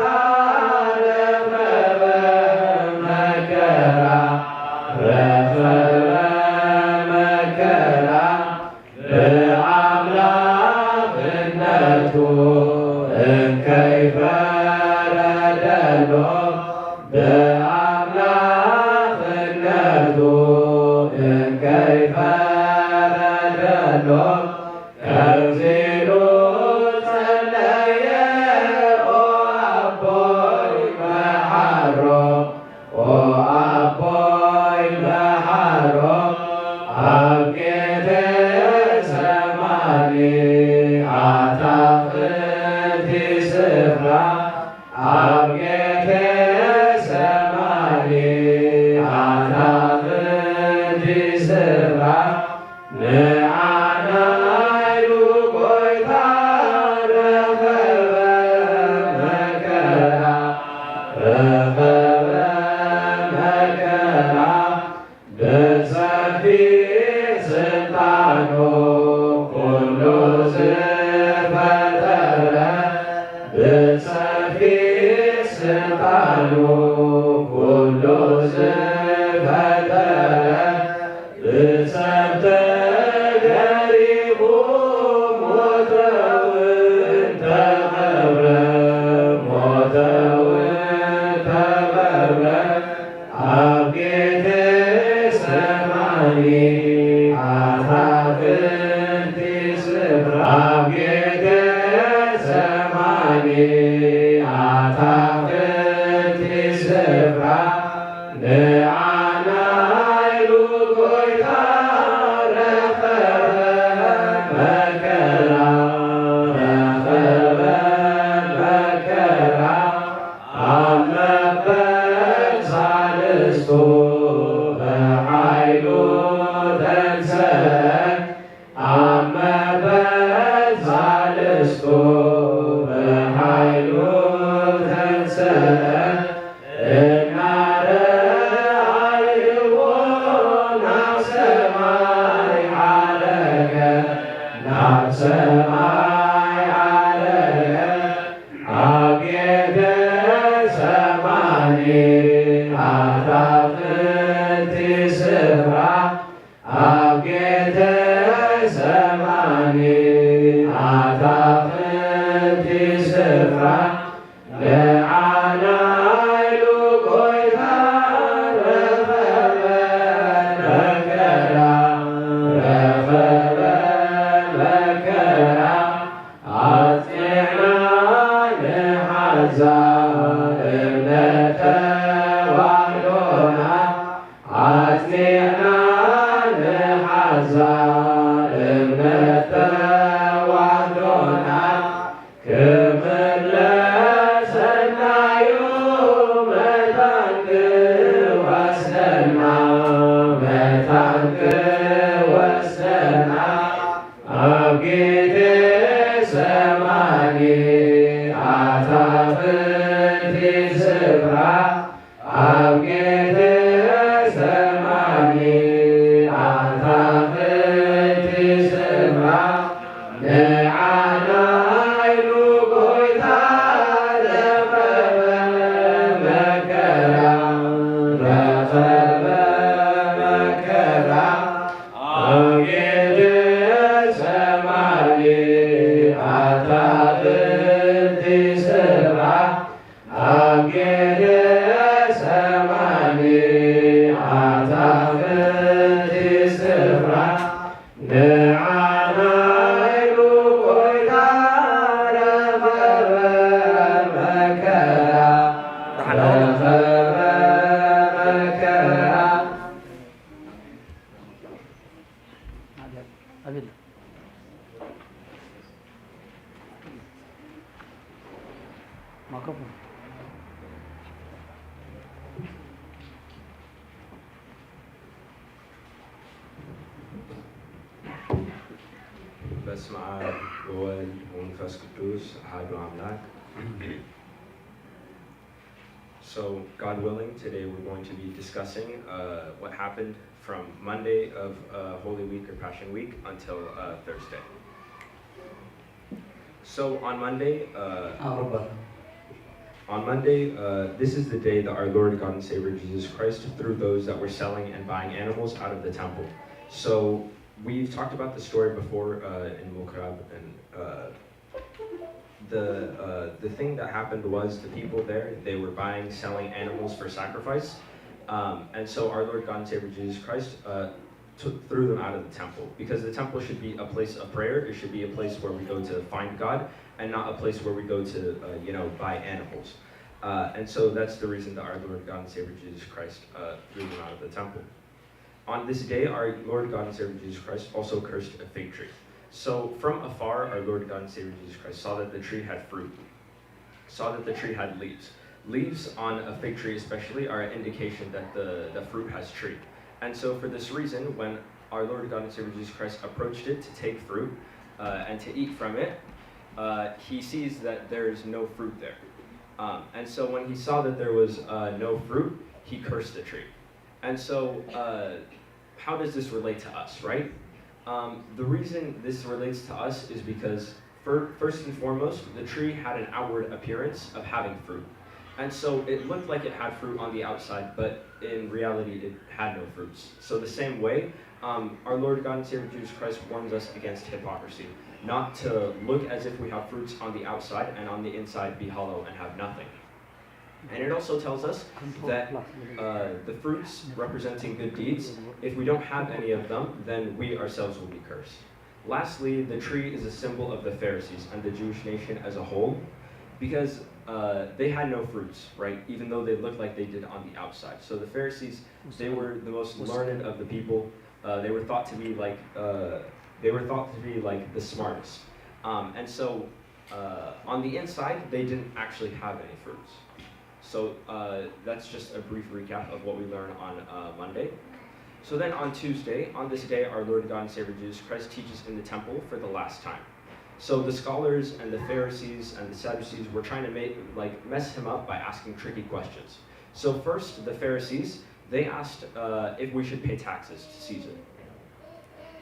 ረኸበ መከራ፣ ረኸበ መከራ፣ ብኣምላኽነቱ እንከይ ፈረደሎ፣ ብኣምላኽነቱ እንከይ ፈረደሎ፣ ከምዚ ኢሉ ጸለየ፣ ኦ ኣቦይ መሓሮ፣ ኦ ኣቦይ መሓሮ፣ ኣብ ጌቴሰማኒ ኣታኽልቲ ስፍራ፣ ኣብ ጌቴሰማኒ ኣታኽልቲ ስፍራ፣ ንዓናይሉ ጎይታ ረኸበ መከራ፣ ረኸበ መከራ፣ ብሰፊሕ ስልጣኑ ኩሉ ዝፈጠረ፣ ብሰፊሕ ስልጣኑ ኩሉ ዝፈጠረ፣ ብሰብ ተገሪፉ ሞተ ወተቐብረ፣ ሞተ ወተቐብረ። ኣብ ጌቴሰማኒ ኣታኽልቲ ስፍራ፣ ኣብ ጌቴሰማኒ ኣታኽልቲ ስፍራ፣ ንዓናይሉ ጎይታ ረኸበ መከራ፣ ረኸበ መከራ። ኣብ መበል ሳልስቱ ብሓይሉ ተንሰአ፣ ኣብ መበል ሳልስቱ ብሓይሉ ተንሰአ፣ እናረኣይዎ ናብ ሰማይ ዓረገ፣ ናብ ሰማይ ዓረገ። ኣብ ጌቴሰማኒ ኣታኽልቲ ስፍራ፣ ኣብ ጌቴሰማኒ ኣታኽልቲ ስፍራ፣ ንዓናይሉ ጎይታ ረኸበ መከራ፣ ረኸበ መከራ። ኣጽኒዕና ንሓዛ እምነት ተዋህዶና፣ ኣጽኒዕና ንሓዛ እምነት ተዋህዶና፣ ክምለሰናዩ መታን ክወስደና፣ መታን ክወስደና። ኣብ ጌቴሰማኒ ኣታኽልቲ ስፍራ፣ ኣብ ጌቴሰማኒ ኣታኽልቲ ስፍራ፣ ንዓናይሉ ጎይታ ረኸበ መከራ፣ ረኸበ መከራ። ኣብ ጌቴሰማኒ ኣታኽልቲ ስፍራ፣ ኣብ ጌቴሰማኒ ኣታኽልቲ ስፍራ፣ ንዓናይሉ ጎይታ ረኸበ መከራ፣ ረኸበ መከራ። በስመ አብ ወወልድ ወመንፈስ ቅዱስ አሐዱ አምላክ። So, God willing, today we're going to be discussing uh, what happened from Monday of uh, Holy Week or Passion Week until uh, Thursday. So on Monday, uh, on Monday, uh, this is the day that our Lord God and Savior Jesus Christ threw those that were selling and buying animals out of the temple. So we've talked about the story before, uh, in Mukrab, and, uh, the, uh, the thing that happened was the people there, they were buying, selling animals for sacrifice. Um, and so our Lord God and Savior Jesus Christ, uh, took, threw them out of the temple, because the temple should be a place of prayer. It should be a place where we go to find God, and not a place where we go to, uh, you know, buy animals. Uh, and so that's the reason that our Lord God and Savior Jesus Christ, uh, threw them out of the temple. On this day, our Lord God and Savior Jesus Christ also cursed a fig tree. So from afar, our Lord God and Savior Jesus Christ saw that the tree had fruit, saw that the tree had leaves. Leaves on a fig tree especially are an indication that the, the fruit has tree. And so for this reason, when our Lord God and Savior Jesus Christ approached it to take fruit, uh, and to eat from it, uh, he sees that there is no fruit there. Um, and so when he saw that there was, uh, no fruit, he cursed the tree. And so, uh, how does this relate to us, right? Um, the reason this relates to us is because, fir-, first and foremost, the tree had an outward appearance of having fruit. And so it looked like it had fruit on the outside, but in reality, it had no fruits. So the same way, um, our Lord God and Savior Jesus Christ warns us against hypocrisy, not to look as if we have fruits on the outside and on the inside be hollow and have nothing. And it also tells us that, uh, the fruits representing good deeds, if we don't have any of them, then we ourselves will be cursed. Lastly, the tree is a symbol of the Pharisees and the Jewish nation as a whole, because, uh, they had no fruits, right? Even though they looked like they did on the outside. So the Pharisees, they were the most learned of the people. Uh, they were thought to be like, uh, they were thought to be, like, the smartest. Um, and so, uh, on the inside, they didn't actually have any fruits. So, uh, that's just a brief recap of what we learned on, uh, Monday. So then on Tuesday, on this day, our Lord God and Savior Jesus Christ teaches in the temple for the last time. So the scholars and the Pharisees and the Sadducees were trying to make, like, mess him up by asking tricky questions. So first, the Pharisees, they asked, uh, if we should pay taxes to Caesar.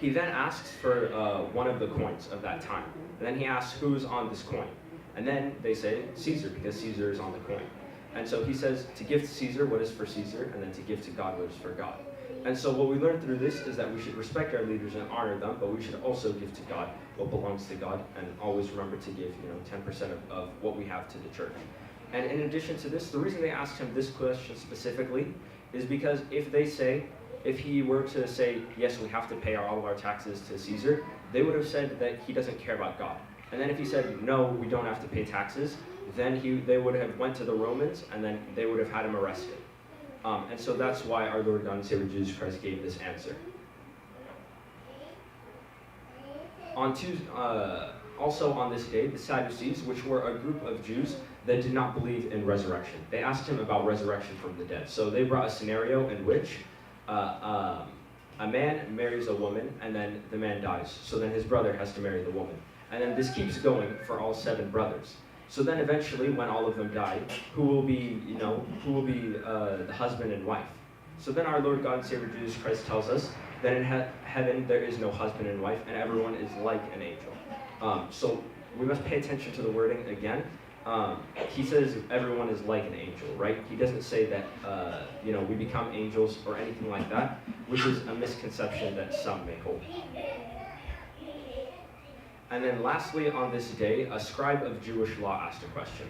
He then asks for, uh, one of the coins of that time. And then he asks, "Who's on this coin?" And then they say, "Caesar," because Caesar is on the coin. And so he says to give to Caesar what is for Caesar, and then to give to God what is for God. And so what we learn through this is that we should respect our leaders and honor them, but we should also give to God what belongs to God, and always remember to give, you know, ten percent of, of what we have to the church. And in addition to this, the reason they asked him this question specifically is because if they say, if he were to say, "Yes, we have to pay all of our taxes to Caesar," they would have said that he doesn't care about God. And then if he said, "No, we don't have to pay taxes," then he, they would have went to the Romans, and then they would have had him arrested. Um, and so that's why our Lord God and Savior Jesus Christ gave this answer. On Tues-, uh, also on this day, the Sadducees, which were a group of Jews that did not believe in resurrection, they asked him about resurrection from the dead. So they brought a scenario in which, uh, um, a man marries a woman and then the man dies. So then his brother has to marry the woman. And then this keeps going for all seven brothers. So then eventually, when all of them die, who will be, you know, who will be, uh, the husband and wife? So then our Lord God and Savior Jesus Christ tells us that in he-, heaven there is no husband and wife, and everyone is like an angel. Um, so we must pay attention to the wording again. Um, he says everyone is like an angel, right? He doesn't say that, uh, you know, we become angels or anything like that, which is a misconception that some may hold. And then lastly, on this day, a scribe of Jewish law asked a question.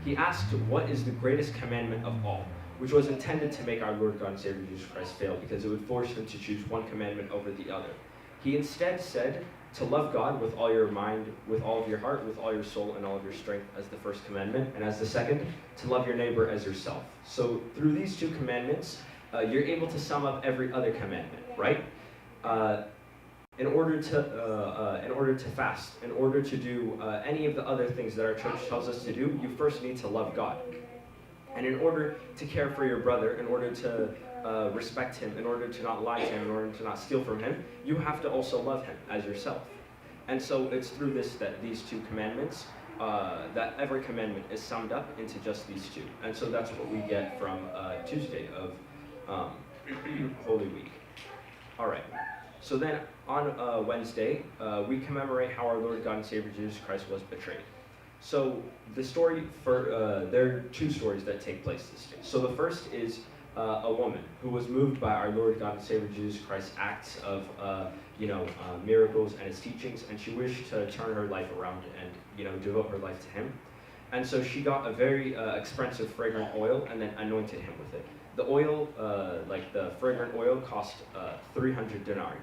He asked, "What is the greatest commandment of all?" which was intended to make our Lord God and Savior Jesus Christ fail, because it would force him to choose one commandment over the other. He instead said, "To love God with all your mind, with all of your heart, with all your soul, and all of your strength," as the first commandment, and as the second, "To love your neighbor as yourself." So through these two commandments, uh, you're able to sum up every other commandment, right? Uh, in order to, uh, uh, in order to fast, in order to do, uh, any of the other things that our church tells us to do, you first need to love God. And in order to care for your brother, in order to, uh, respect him, in order to not lie to him, in order to not steal from him, you have to also love him as yourself. And so it's through this that these two commandments, uh, that every commandment is summed up into just these two. And so that's what we get from, uh, Tuesday of, um, Holy Week. All right. So then on uh, Wednesday, uh, we commemorate how our Lord God and Savior Jesus Christ was betrayed. So the story for uh, there are two stories that take place this day. So the first is uh, a woman who was moved by our Lord God and Savior Jesus Christ's acts of uh, you know uh, miracles and his teachings, and she wished to turn her life around and you know devote her life to him. And so she got a very uh, expensive fragrant oil and then anointed him with it. The oil, uh, like the fragrant oil, cost uh, three hundred denarii.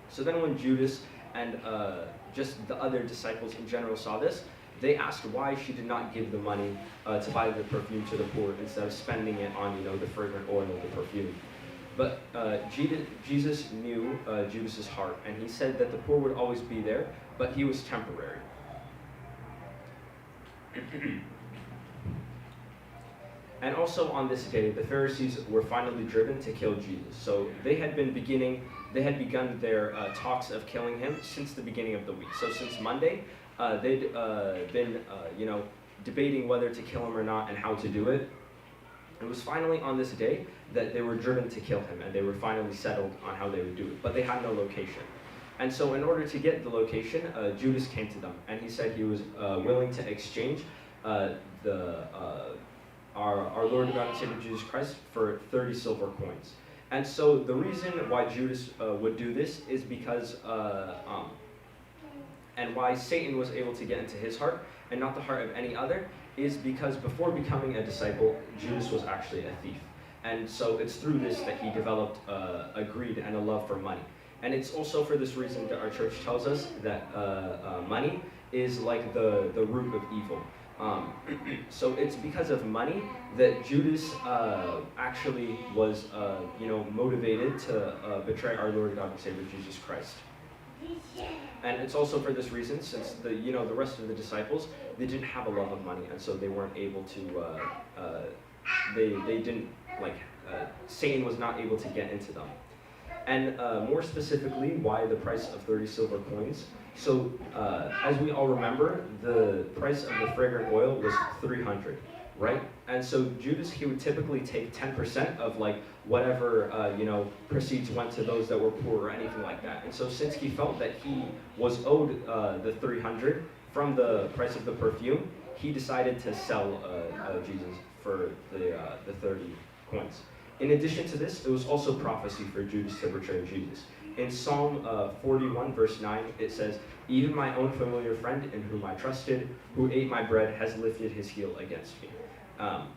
So then when Judas and uh, just the other disciples in general saw this, they asked why she did not give the money uh, to buy the perfume to the poor instead of spending it on, you know, the fragrant oil, the perfume. But uh, Jesus, Jesus knew uh, Judas's heart, and he said that the poor would always be there, but he was temporary. And also on this day, the Pharisees were finally driven to kill Jesus. So they had been beginning, they had begun their uh, talks of killing him since the beginning of the week. So since Monday, uh, they'd uh, been, uh, you know, debating whether to kill him or not and how to do it. It was finally on this day that they were driven to kill him, and they were finally settled on how they would do it. But they had no location. And so, in order to get the location, uh, Judas came to them, and he said he was uh, willing to exchange uh, the uh, our, our Lord and God and Savior Jesus Christ for thirty silver coins. And so the reason why Judas uh, would do this is because, uh, um, and why Satan was able to get into his heart and not the heart of any other, is because before becoming a disciple, Judas was actually a thief. And so it's through this that he developed uh, a greed and a love for money. And it's also for this reason that our church tells us that uh, uh, money is like the, the root of evil. Um, so it's because of money that Judas uh, actually was, uh, you know, motivated to uh, betray our Lord God and Savior Jesus Christ. And it's also for this reason, since the, you know, the rest of the disciples, they didn't have a love of money, and so they weren't able to, uh, uh, they, they didn't, like, uh, Satan was not able to get into them. And uh, more specifically, why the price of thirty silver coins? So, uh, as we all remember, the price of the fragrant oil was three hundred, right? And so Judas, he would typically take ten percent of, like, whatever, uh, you know, proceeds went to those that were poor or anything like that. And so since he felt that he was owed uh, the three hundred from the price of the perfume, he decided to sell uh, uh, Jesus for the, uh, the thirty coins. In addition to this, it was also prophecy for Judas to betray Jesus. In Psalm uh, forty-one, verse nine, it says, "Even my own familiar friend in whom I trusted, who ate my bread, has lifted his heel against me." Um,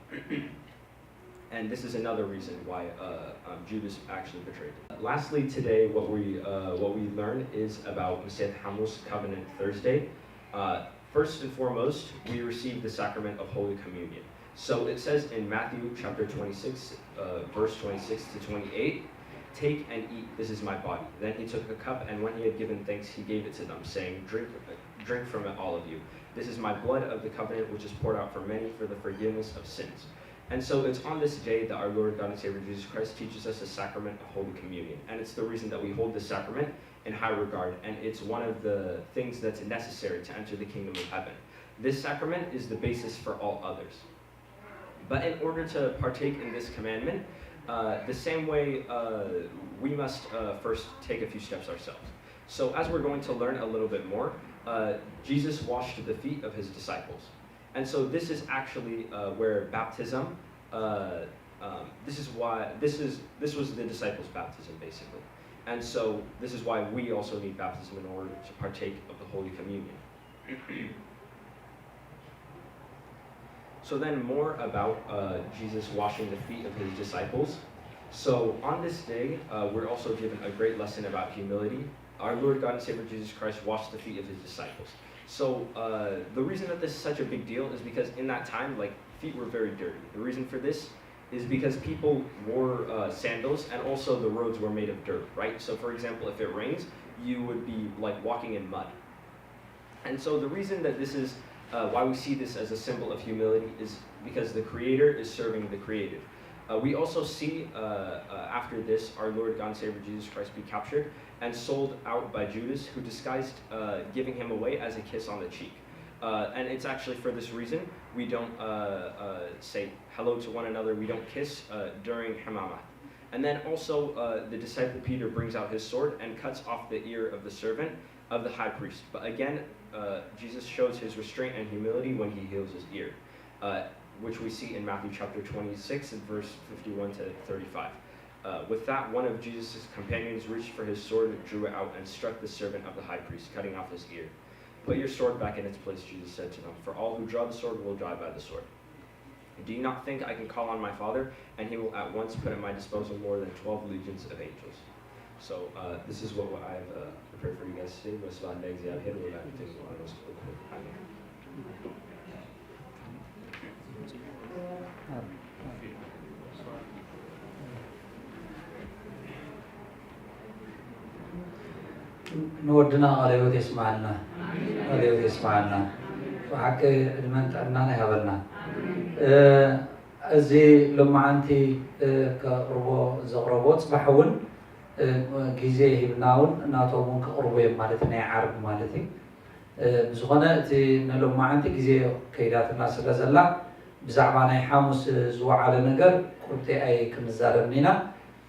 and this is another reason why uh, um, Judas actually betrayed him. Lastly, today what we uh, what we learn is about Maset Hamuz, Covenant Thursday. Uh, first and foremost, we receive the sacrament of Holy Communion. So it says in Matthew chapter twenty-six, uh, verse twenty-six to twenty-eight, "Take and eat, this is my body." Then he took a cup, and when he had given thanks, he gave it to them, saying, "Drink, drink from it, all of you. This is my blood of the covenant, which is poured out for many for the forgiveness of sins." And so it's on this day that our Lord, God, and Savior Jesus Christ teaches us the sacrament of Holy Communion. And it's the reason that we hold this sacrament in high regard. And it's one of the things that's necessary to enter the kingdom of heaven. This sacrament is the basis for all others. But in order to partake in this commandment, uh, the same way uh, we must uh, first take a few steps ourselves. So as we're going to learn a little bit more, uh, Jesus washed the feet of his disciples. And so this is actually uh, where baptism, uh, um, this is why, this is, this was the disciples' baptism, basically. And so this is why we also need baptism in order to partake of the Holy Communion. So then more about uh, Jesus washing the feet of his disciples. So on this day, uh, we're also given a great lesson about humility. Our Lord, God, and Savior Jesus Christ washed the feet of his disciples. So uh, the reason that this is such a big deal is because in that time, like, feet were very dirty. The reason for this is because people wore uh, sandals, and also the roads were made of dirt, right? So for example, if it rains, you would be, like, walking in mud. And so the reason that this is uh, why we see this as a symbol of humility is because the creator is serving the creative. Uh, we also see uh, uh, after this our Lord, God, and Savior Jesus Christ be captured and sold out by Judas, who disguised uh, giving him away as a kiss on the cheek. Uh, and it's actually for this reason we don't uh, uh, say hello to one another, we don't kiss uh, during Hamamath. And then also, uh, the disciple Peter brings out his sword and cuts off the ear of the servant of the high priest. But again, uh, Jesus shows his restraint and humility when he heals his ear, uh, which we see in Matthew chapter twenty-six and verse fifty-one to thirty-five. Uh, with that, one of Jesus' companions reached for his sword, drew it out, and struck the servant of the high priest, cutting off his ear. "Put your sword back in its place," Jesus said to them, "for all who draw the sword will die by the sword. Do you not think I can call on my Father, and he will at once put at my disposal more than twelve legions of angels?" So, uh, this is what, what I've, uh, prepared for you guys today. But it's about next year. Amen. ንወድና ቃለ ሕይወት የስማዕልና። ቃለ ሕይወት የስማዕልና። ብሓቂ ዕድመን ጥዕናን ይሃበልና። እ፣ እዚ ሎማዓንቲ፣ እ፣ ከቕርቦ ዘቕረቦ ጽባሕ እውን፣ እ፣ ግዜ ሂብና እውን ናቶም እውን ከቕርቡ እዮም ማለት እዩ፣ ናይ ዓርቢ ማለት እዩ። እ፣ ብዝኾነ እቲ ንሎማዓንቲ ግዜ ከይዳትና ስለ ዘላ ብዛዕባ ናይ ሓሙስ ዝወዓለ ነገር ቁርጢ ኣይክንዛረብን ኢና።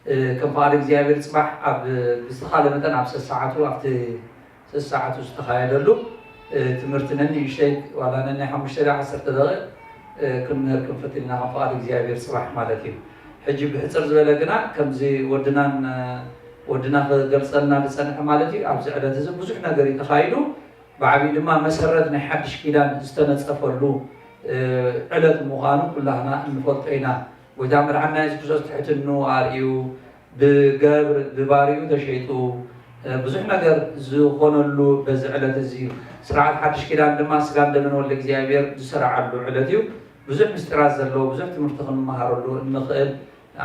እ፣ ከም ፍቓድ እግዚኣብሔር ጽባሕ ኣብ ብዝተኻለ መጠን ኣብ ሰሰዓቱ ኣብቲ ሰሰዓቱ ዝተኻየደሉ፣ እ፣ ትምህርቲ ነንእሽተይ ዋላ ነናይ ሓሙሽተ ደ ዓሰርተ ደቂቕ፣ እ፣ ክንምህር ክንፍትን ኢና ከም ፍቓድ እግዚኣብሔር ጽባሕ ማለት እዩ። ሕጂ ብሕጽር ዝበለ ግና ከምዚ ወድናን፣ እ፣ ወድና ክገልጸልና ዝጸንሐ ማለት እዩ። ኣብዚ ዕለት እዚ ብዙሕ ነገር እዩ ተኻይዱ። ብዓቢኡ ድማ መሰረት ናይ ሓድሽ ኪዳን ዝተነጸፈሉ፣ እ፣ ዕለት ምዃኑ ኩላህና እንፈልጦ ኢና። ጎይታ መድሓንና የሱስ ክርስቶስ ትሕትንኡ ኣርእዩ፣ ብገብር ብባርዩ ተሸይጡ፣ እ፣ ብዙሕ ነገር ዝኾነሉ በዚ ዕለት እዚ እዩ። ስርዓት ሓድሽ ኪዳን ድማ ስጋን ደምን ወልደ እግዚኣብሔር ዝሰረዓሉ ዕለት እዩ። ብዙሕ ምስጢራት ዘለዎ፣ ብዙሕ ትምህርቲ ክንመሃረሉ እንኽእል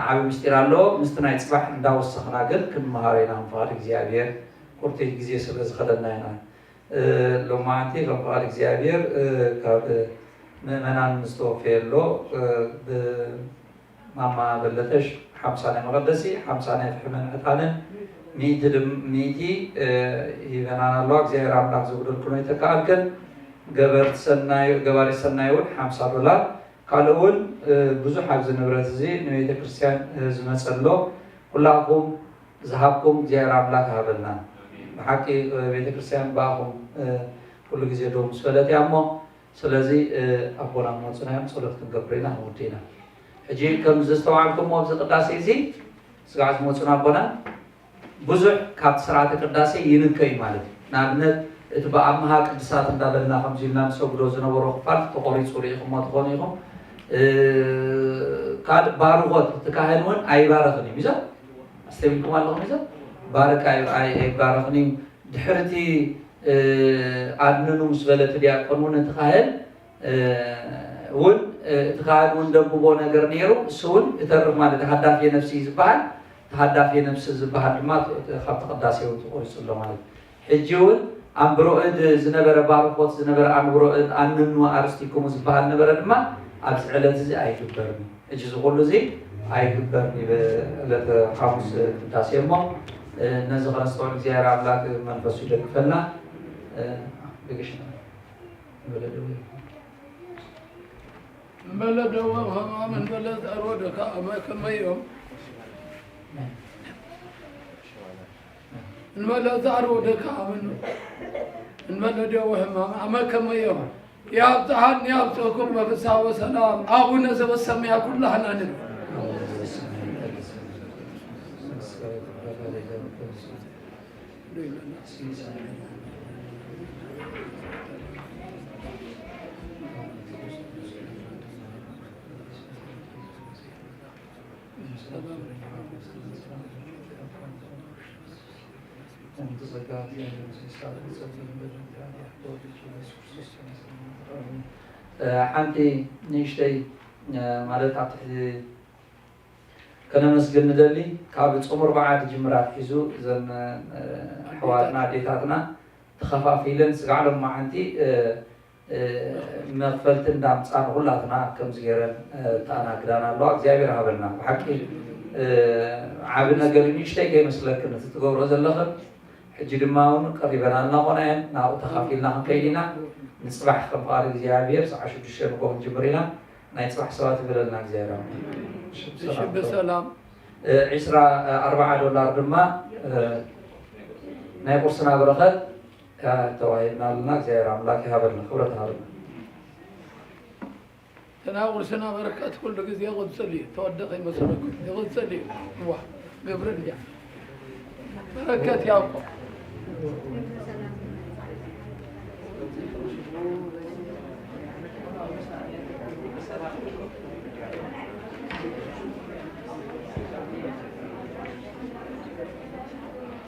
ዓቢ ምስጢር ኣሎ። ምስቲ ናይ ጽባሕ እንዳወሰኽና ግን ክንመሃሮ ኢና፣ ከም ፍቓድ እግዚኣብሔር። ቁርጢ ግዜ ስለ ዝኸደና ኢና። እ፣ ሎማዓንቲ ከም ፍቓድ እግዚኣብሔር፣ እ፣ ካብ ምእመናን ዝተወፈየ ኣሎ፣ እ፣ ብ-፣ ማማ በለተሽ ሓምሳ ናይ መቐደሲ፣ ሓምሳ ናይ ፍሕምን ዕጣንን፣ ሚእቲ ድም-፣ ሚእቲ፣ እ፣ ሂበናና ኣለዋ። እግዚኣብሔር ኣምላኽ ዝጉደልክን ይተክኣልክን። ገበርቲ ሰናይ፣ ገባሪ ሰናይ እውን ሓምሳ ዶላር። ካልእ እውን፣ እ፣ ብዙሕ ኣብዚ ንብረት እዚ ንቤተ ክርስቲያን፣ እ፣ ዝመጸ ኣሎ። ኩላኹም ዝሃብኩም እግዚኣብሔር ኣምላኽ ይሃበልና። ብሓቂ፣ እ፣ ቤተ ክርስቲያን ብኣኹም፣ እ፣ ኩሉ ግዜ ደው ምስ በለት እያ እሞ፣ ስለዚ፣ እ፣ ኣቦና ክመጹና እዮም፣ ጸሎት ክንገብር ኢና፣ ክንውድእ ኢና። ሕጂ ከም ዘስተውዓልኩሞ ኣብዚ ቅዳሴ እዚ፣ ስጋዕ ዝመጹና ኣቦና፣ ብዙሕ ካብቲ ስርዓተ ቅዳሴ ይንከ እዩ ማለት እዩ። ንኣብነት፣ እቲ ብኣምሃ ቅድሳት እንዳበልና ከምዚ ኢልና ንሰግዶ ዝነበሮ ክፋል ተቖሪጹ ርኢኹሞ ትኾኑ ኢኹም። እ፣ ካልእ ባርኾት፣ እቲ ካህን እውን ኣይባርኽን እዩ። ሚዞ? ኣስተብሂልኩም ኣለኹም? ሚዞ? ባርክ ኣይ-፣ ኣይ-፣ ኣይባርኽን እዩ። ድሕርቲ፣ እ፣ ኣድንኑ ምስ በለ እቲ ዲያቆን እውን እቲ ካህን፣ እ፣ እውን፣ እ፣ እቲ ካህን እውን ደንብቦ ነገር ነይሩ፣ እሱ እውን ይተርፍ ማለት እዩ። ሃዳፊ ነፍሲ እዩ ዝበሃል። እቲ ሃዳፊ ነፍሲ ዝበሃል ድማ ት-፣ ት-፣ ካብቲ ቅዳሴ እውን ተቆሪጹ ኣሎ ማለት እዩ። ሕጂ እውን ኣንብሮእድ ዝነበረ ባርኾት ዝነበረ ኣንብሮእድ ኣንኑ ኣርስቲኩሙ ዝበሃል ነበረ ድማ ኣብዚ ዕለት እዚ ኣይግበርን እዩ። ሕጂ እዚ ኩሉ እዚ ኣይግበርን እዩ ብዕለተ ሓሙስ ቅዳሴ እሞ፣ እ፣ ነዚ ከነስተውዕል እግዚኣብሔር ኣምላክ መንፈሱ ይደግፈና። እ፣ ብግሽ ንበለ ደዌ። እንበለ ደዌ ወሕማም፣ እንበለ ጻዕር ወድካም ከመዮም። እንበለ ጻዕር ወድካም፣ እንበለ ደዌ ወሕማም ከመዮም። ያብጽሐን ያብጽሕኩም በፍስሐ ወሰላም። አቡነ ዘበሰማያት ኩላህና ንበል። እ፣ ሓንቲ ንእሽተይ፣ እ፣ ማለት ኣብ ትሕቲ ከነመስግን ንደሊ፣ ካብ ጾም ኣርብዓ ዝጅምር ኣትሒዙ እዘን፣ እ፣ ኣሕዋትና ኣዴታትና ተኸፋፊለን ስጋዕ ሎማዓንቲ፣ እ፣ እ፣ መኽፈልቲ እንዳምጻ ንኹላትና ከምዚ ገይረን፣ እ፣ ተኣናግዳና ኣለዋ። እግዚኣብሔር ሃበልና። ብሓቂ፣ እ፣ ዓቢ ነገር እዩ፣ ንእሽተይ ከይመስለክን እቲ ትገብሮ ዘለኽን። ሕጂ ድማ እውን ቀሪበናልና ኾና እየን፣ ናብኡ ተኻፊልና ክንከይድ ኢና። ንጽባሕ ከም ፍቓድ እግዚኣብሔር ሰዓት ሽዱሽተ ንግሆ ክንጅምር ኢና። ናይ ጽባሕ ሰባት ይበለልና እግዚኣብሔር ኣምላኽ። እሺ፣ ብሰላም። ዒስራ፣ እ፣ ኣርባዓ ዶላር ድማ፣ እ፣ ናይ ቁርስና በረኸት፣ እ፣ ተዋሂብና ኣለና። እግዚኣብሔር ኣምላክ ይሃበልና፣ ክብረት ይሃበልና። ተናቁርስና በረከት ኩሉ ግዜ ይቕጽል እዩ። ተወደኸ ይመስለኩም፣ ይቕጽል እዩ። ዋ፣ ግብር እንዲያ በረከት ያውቆ።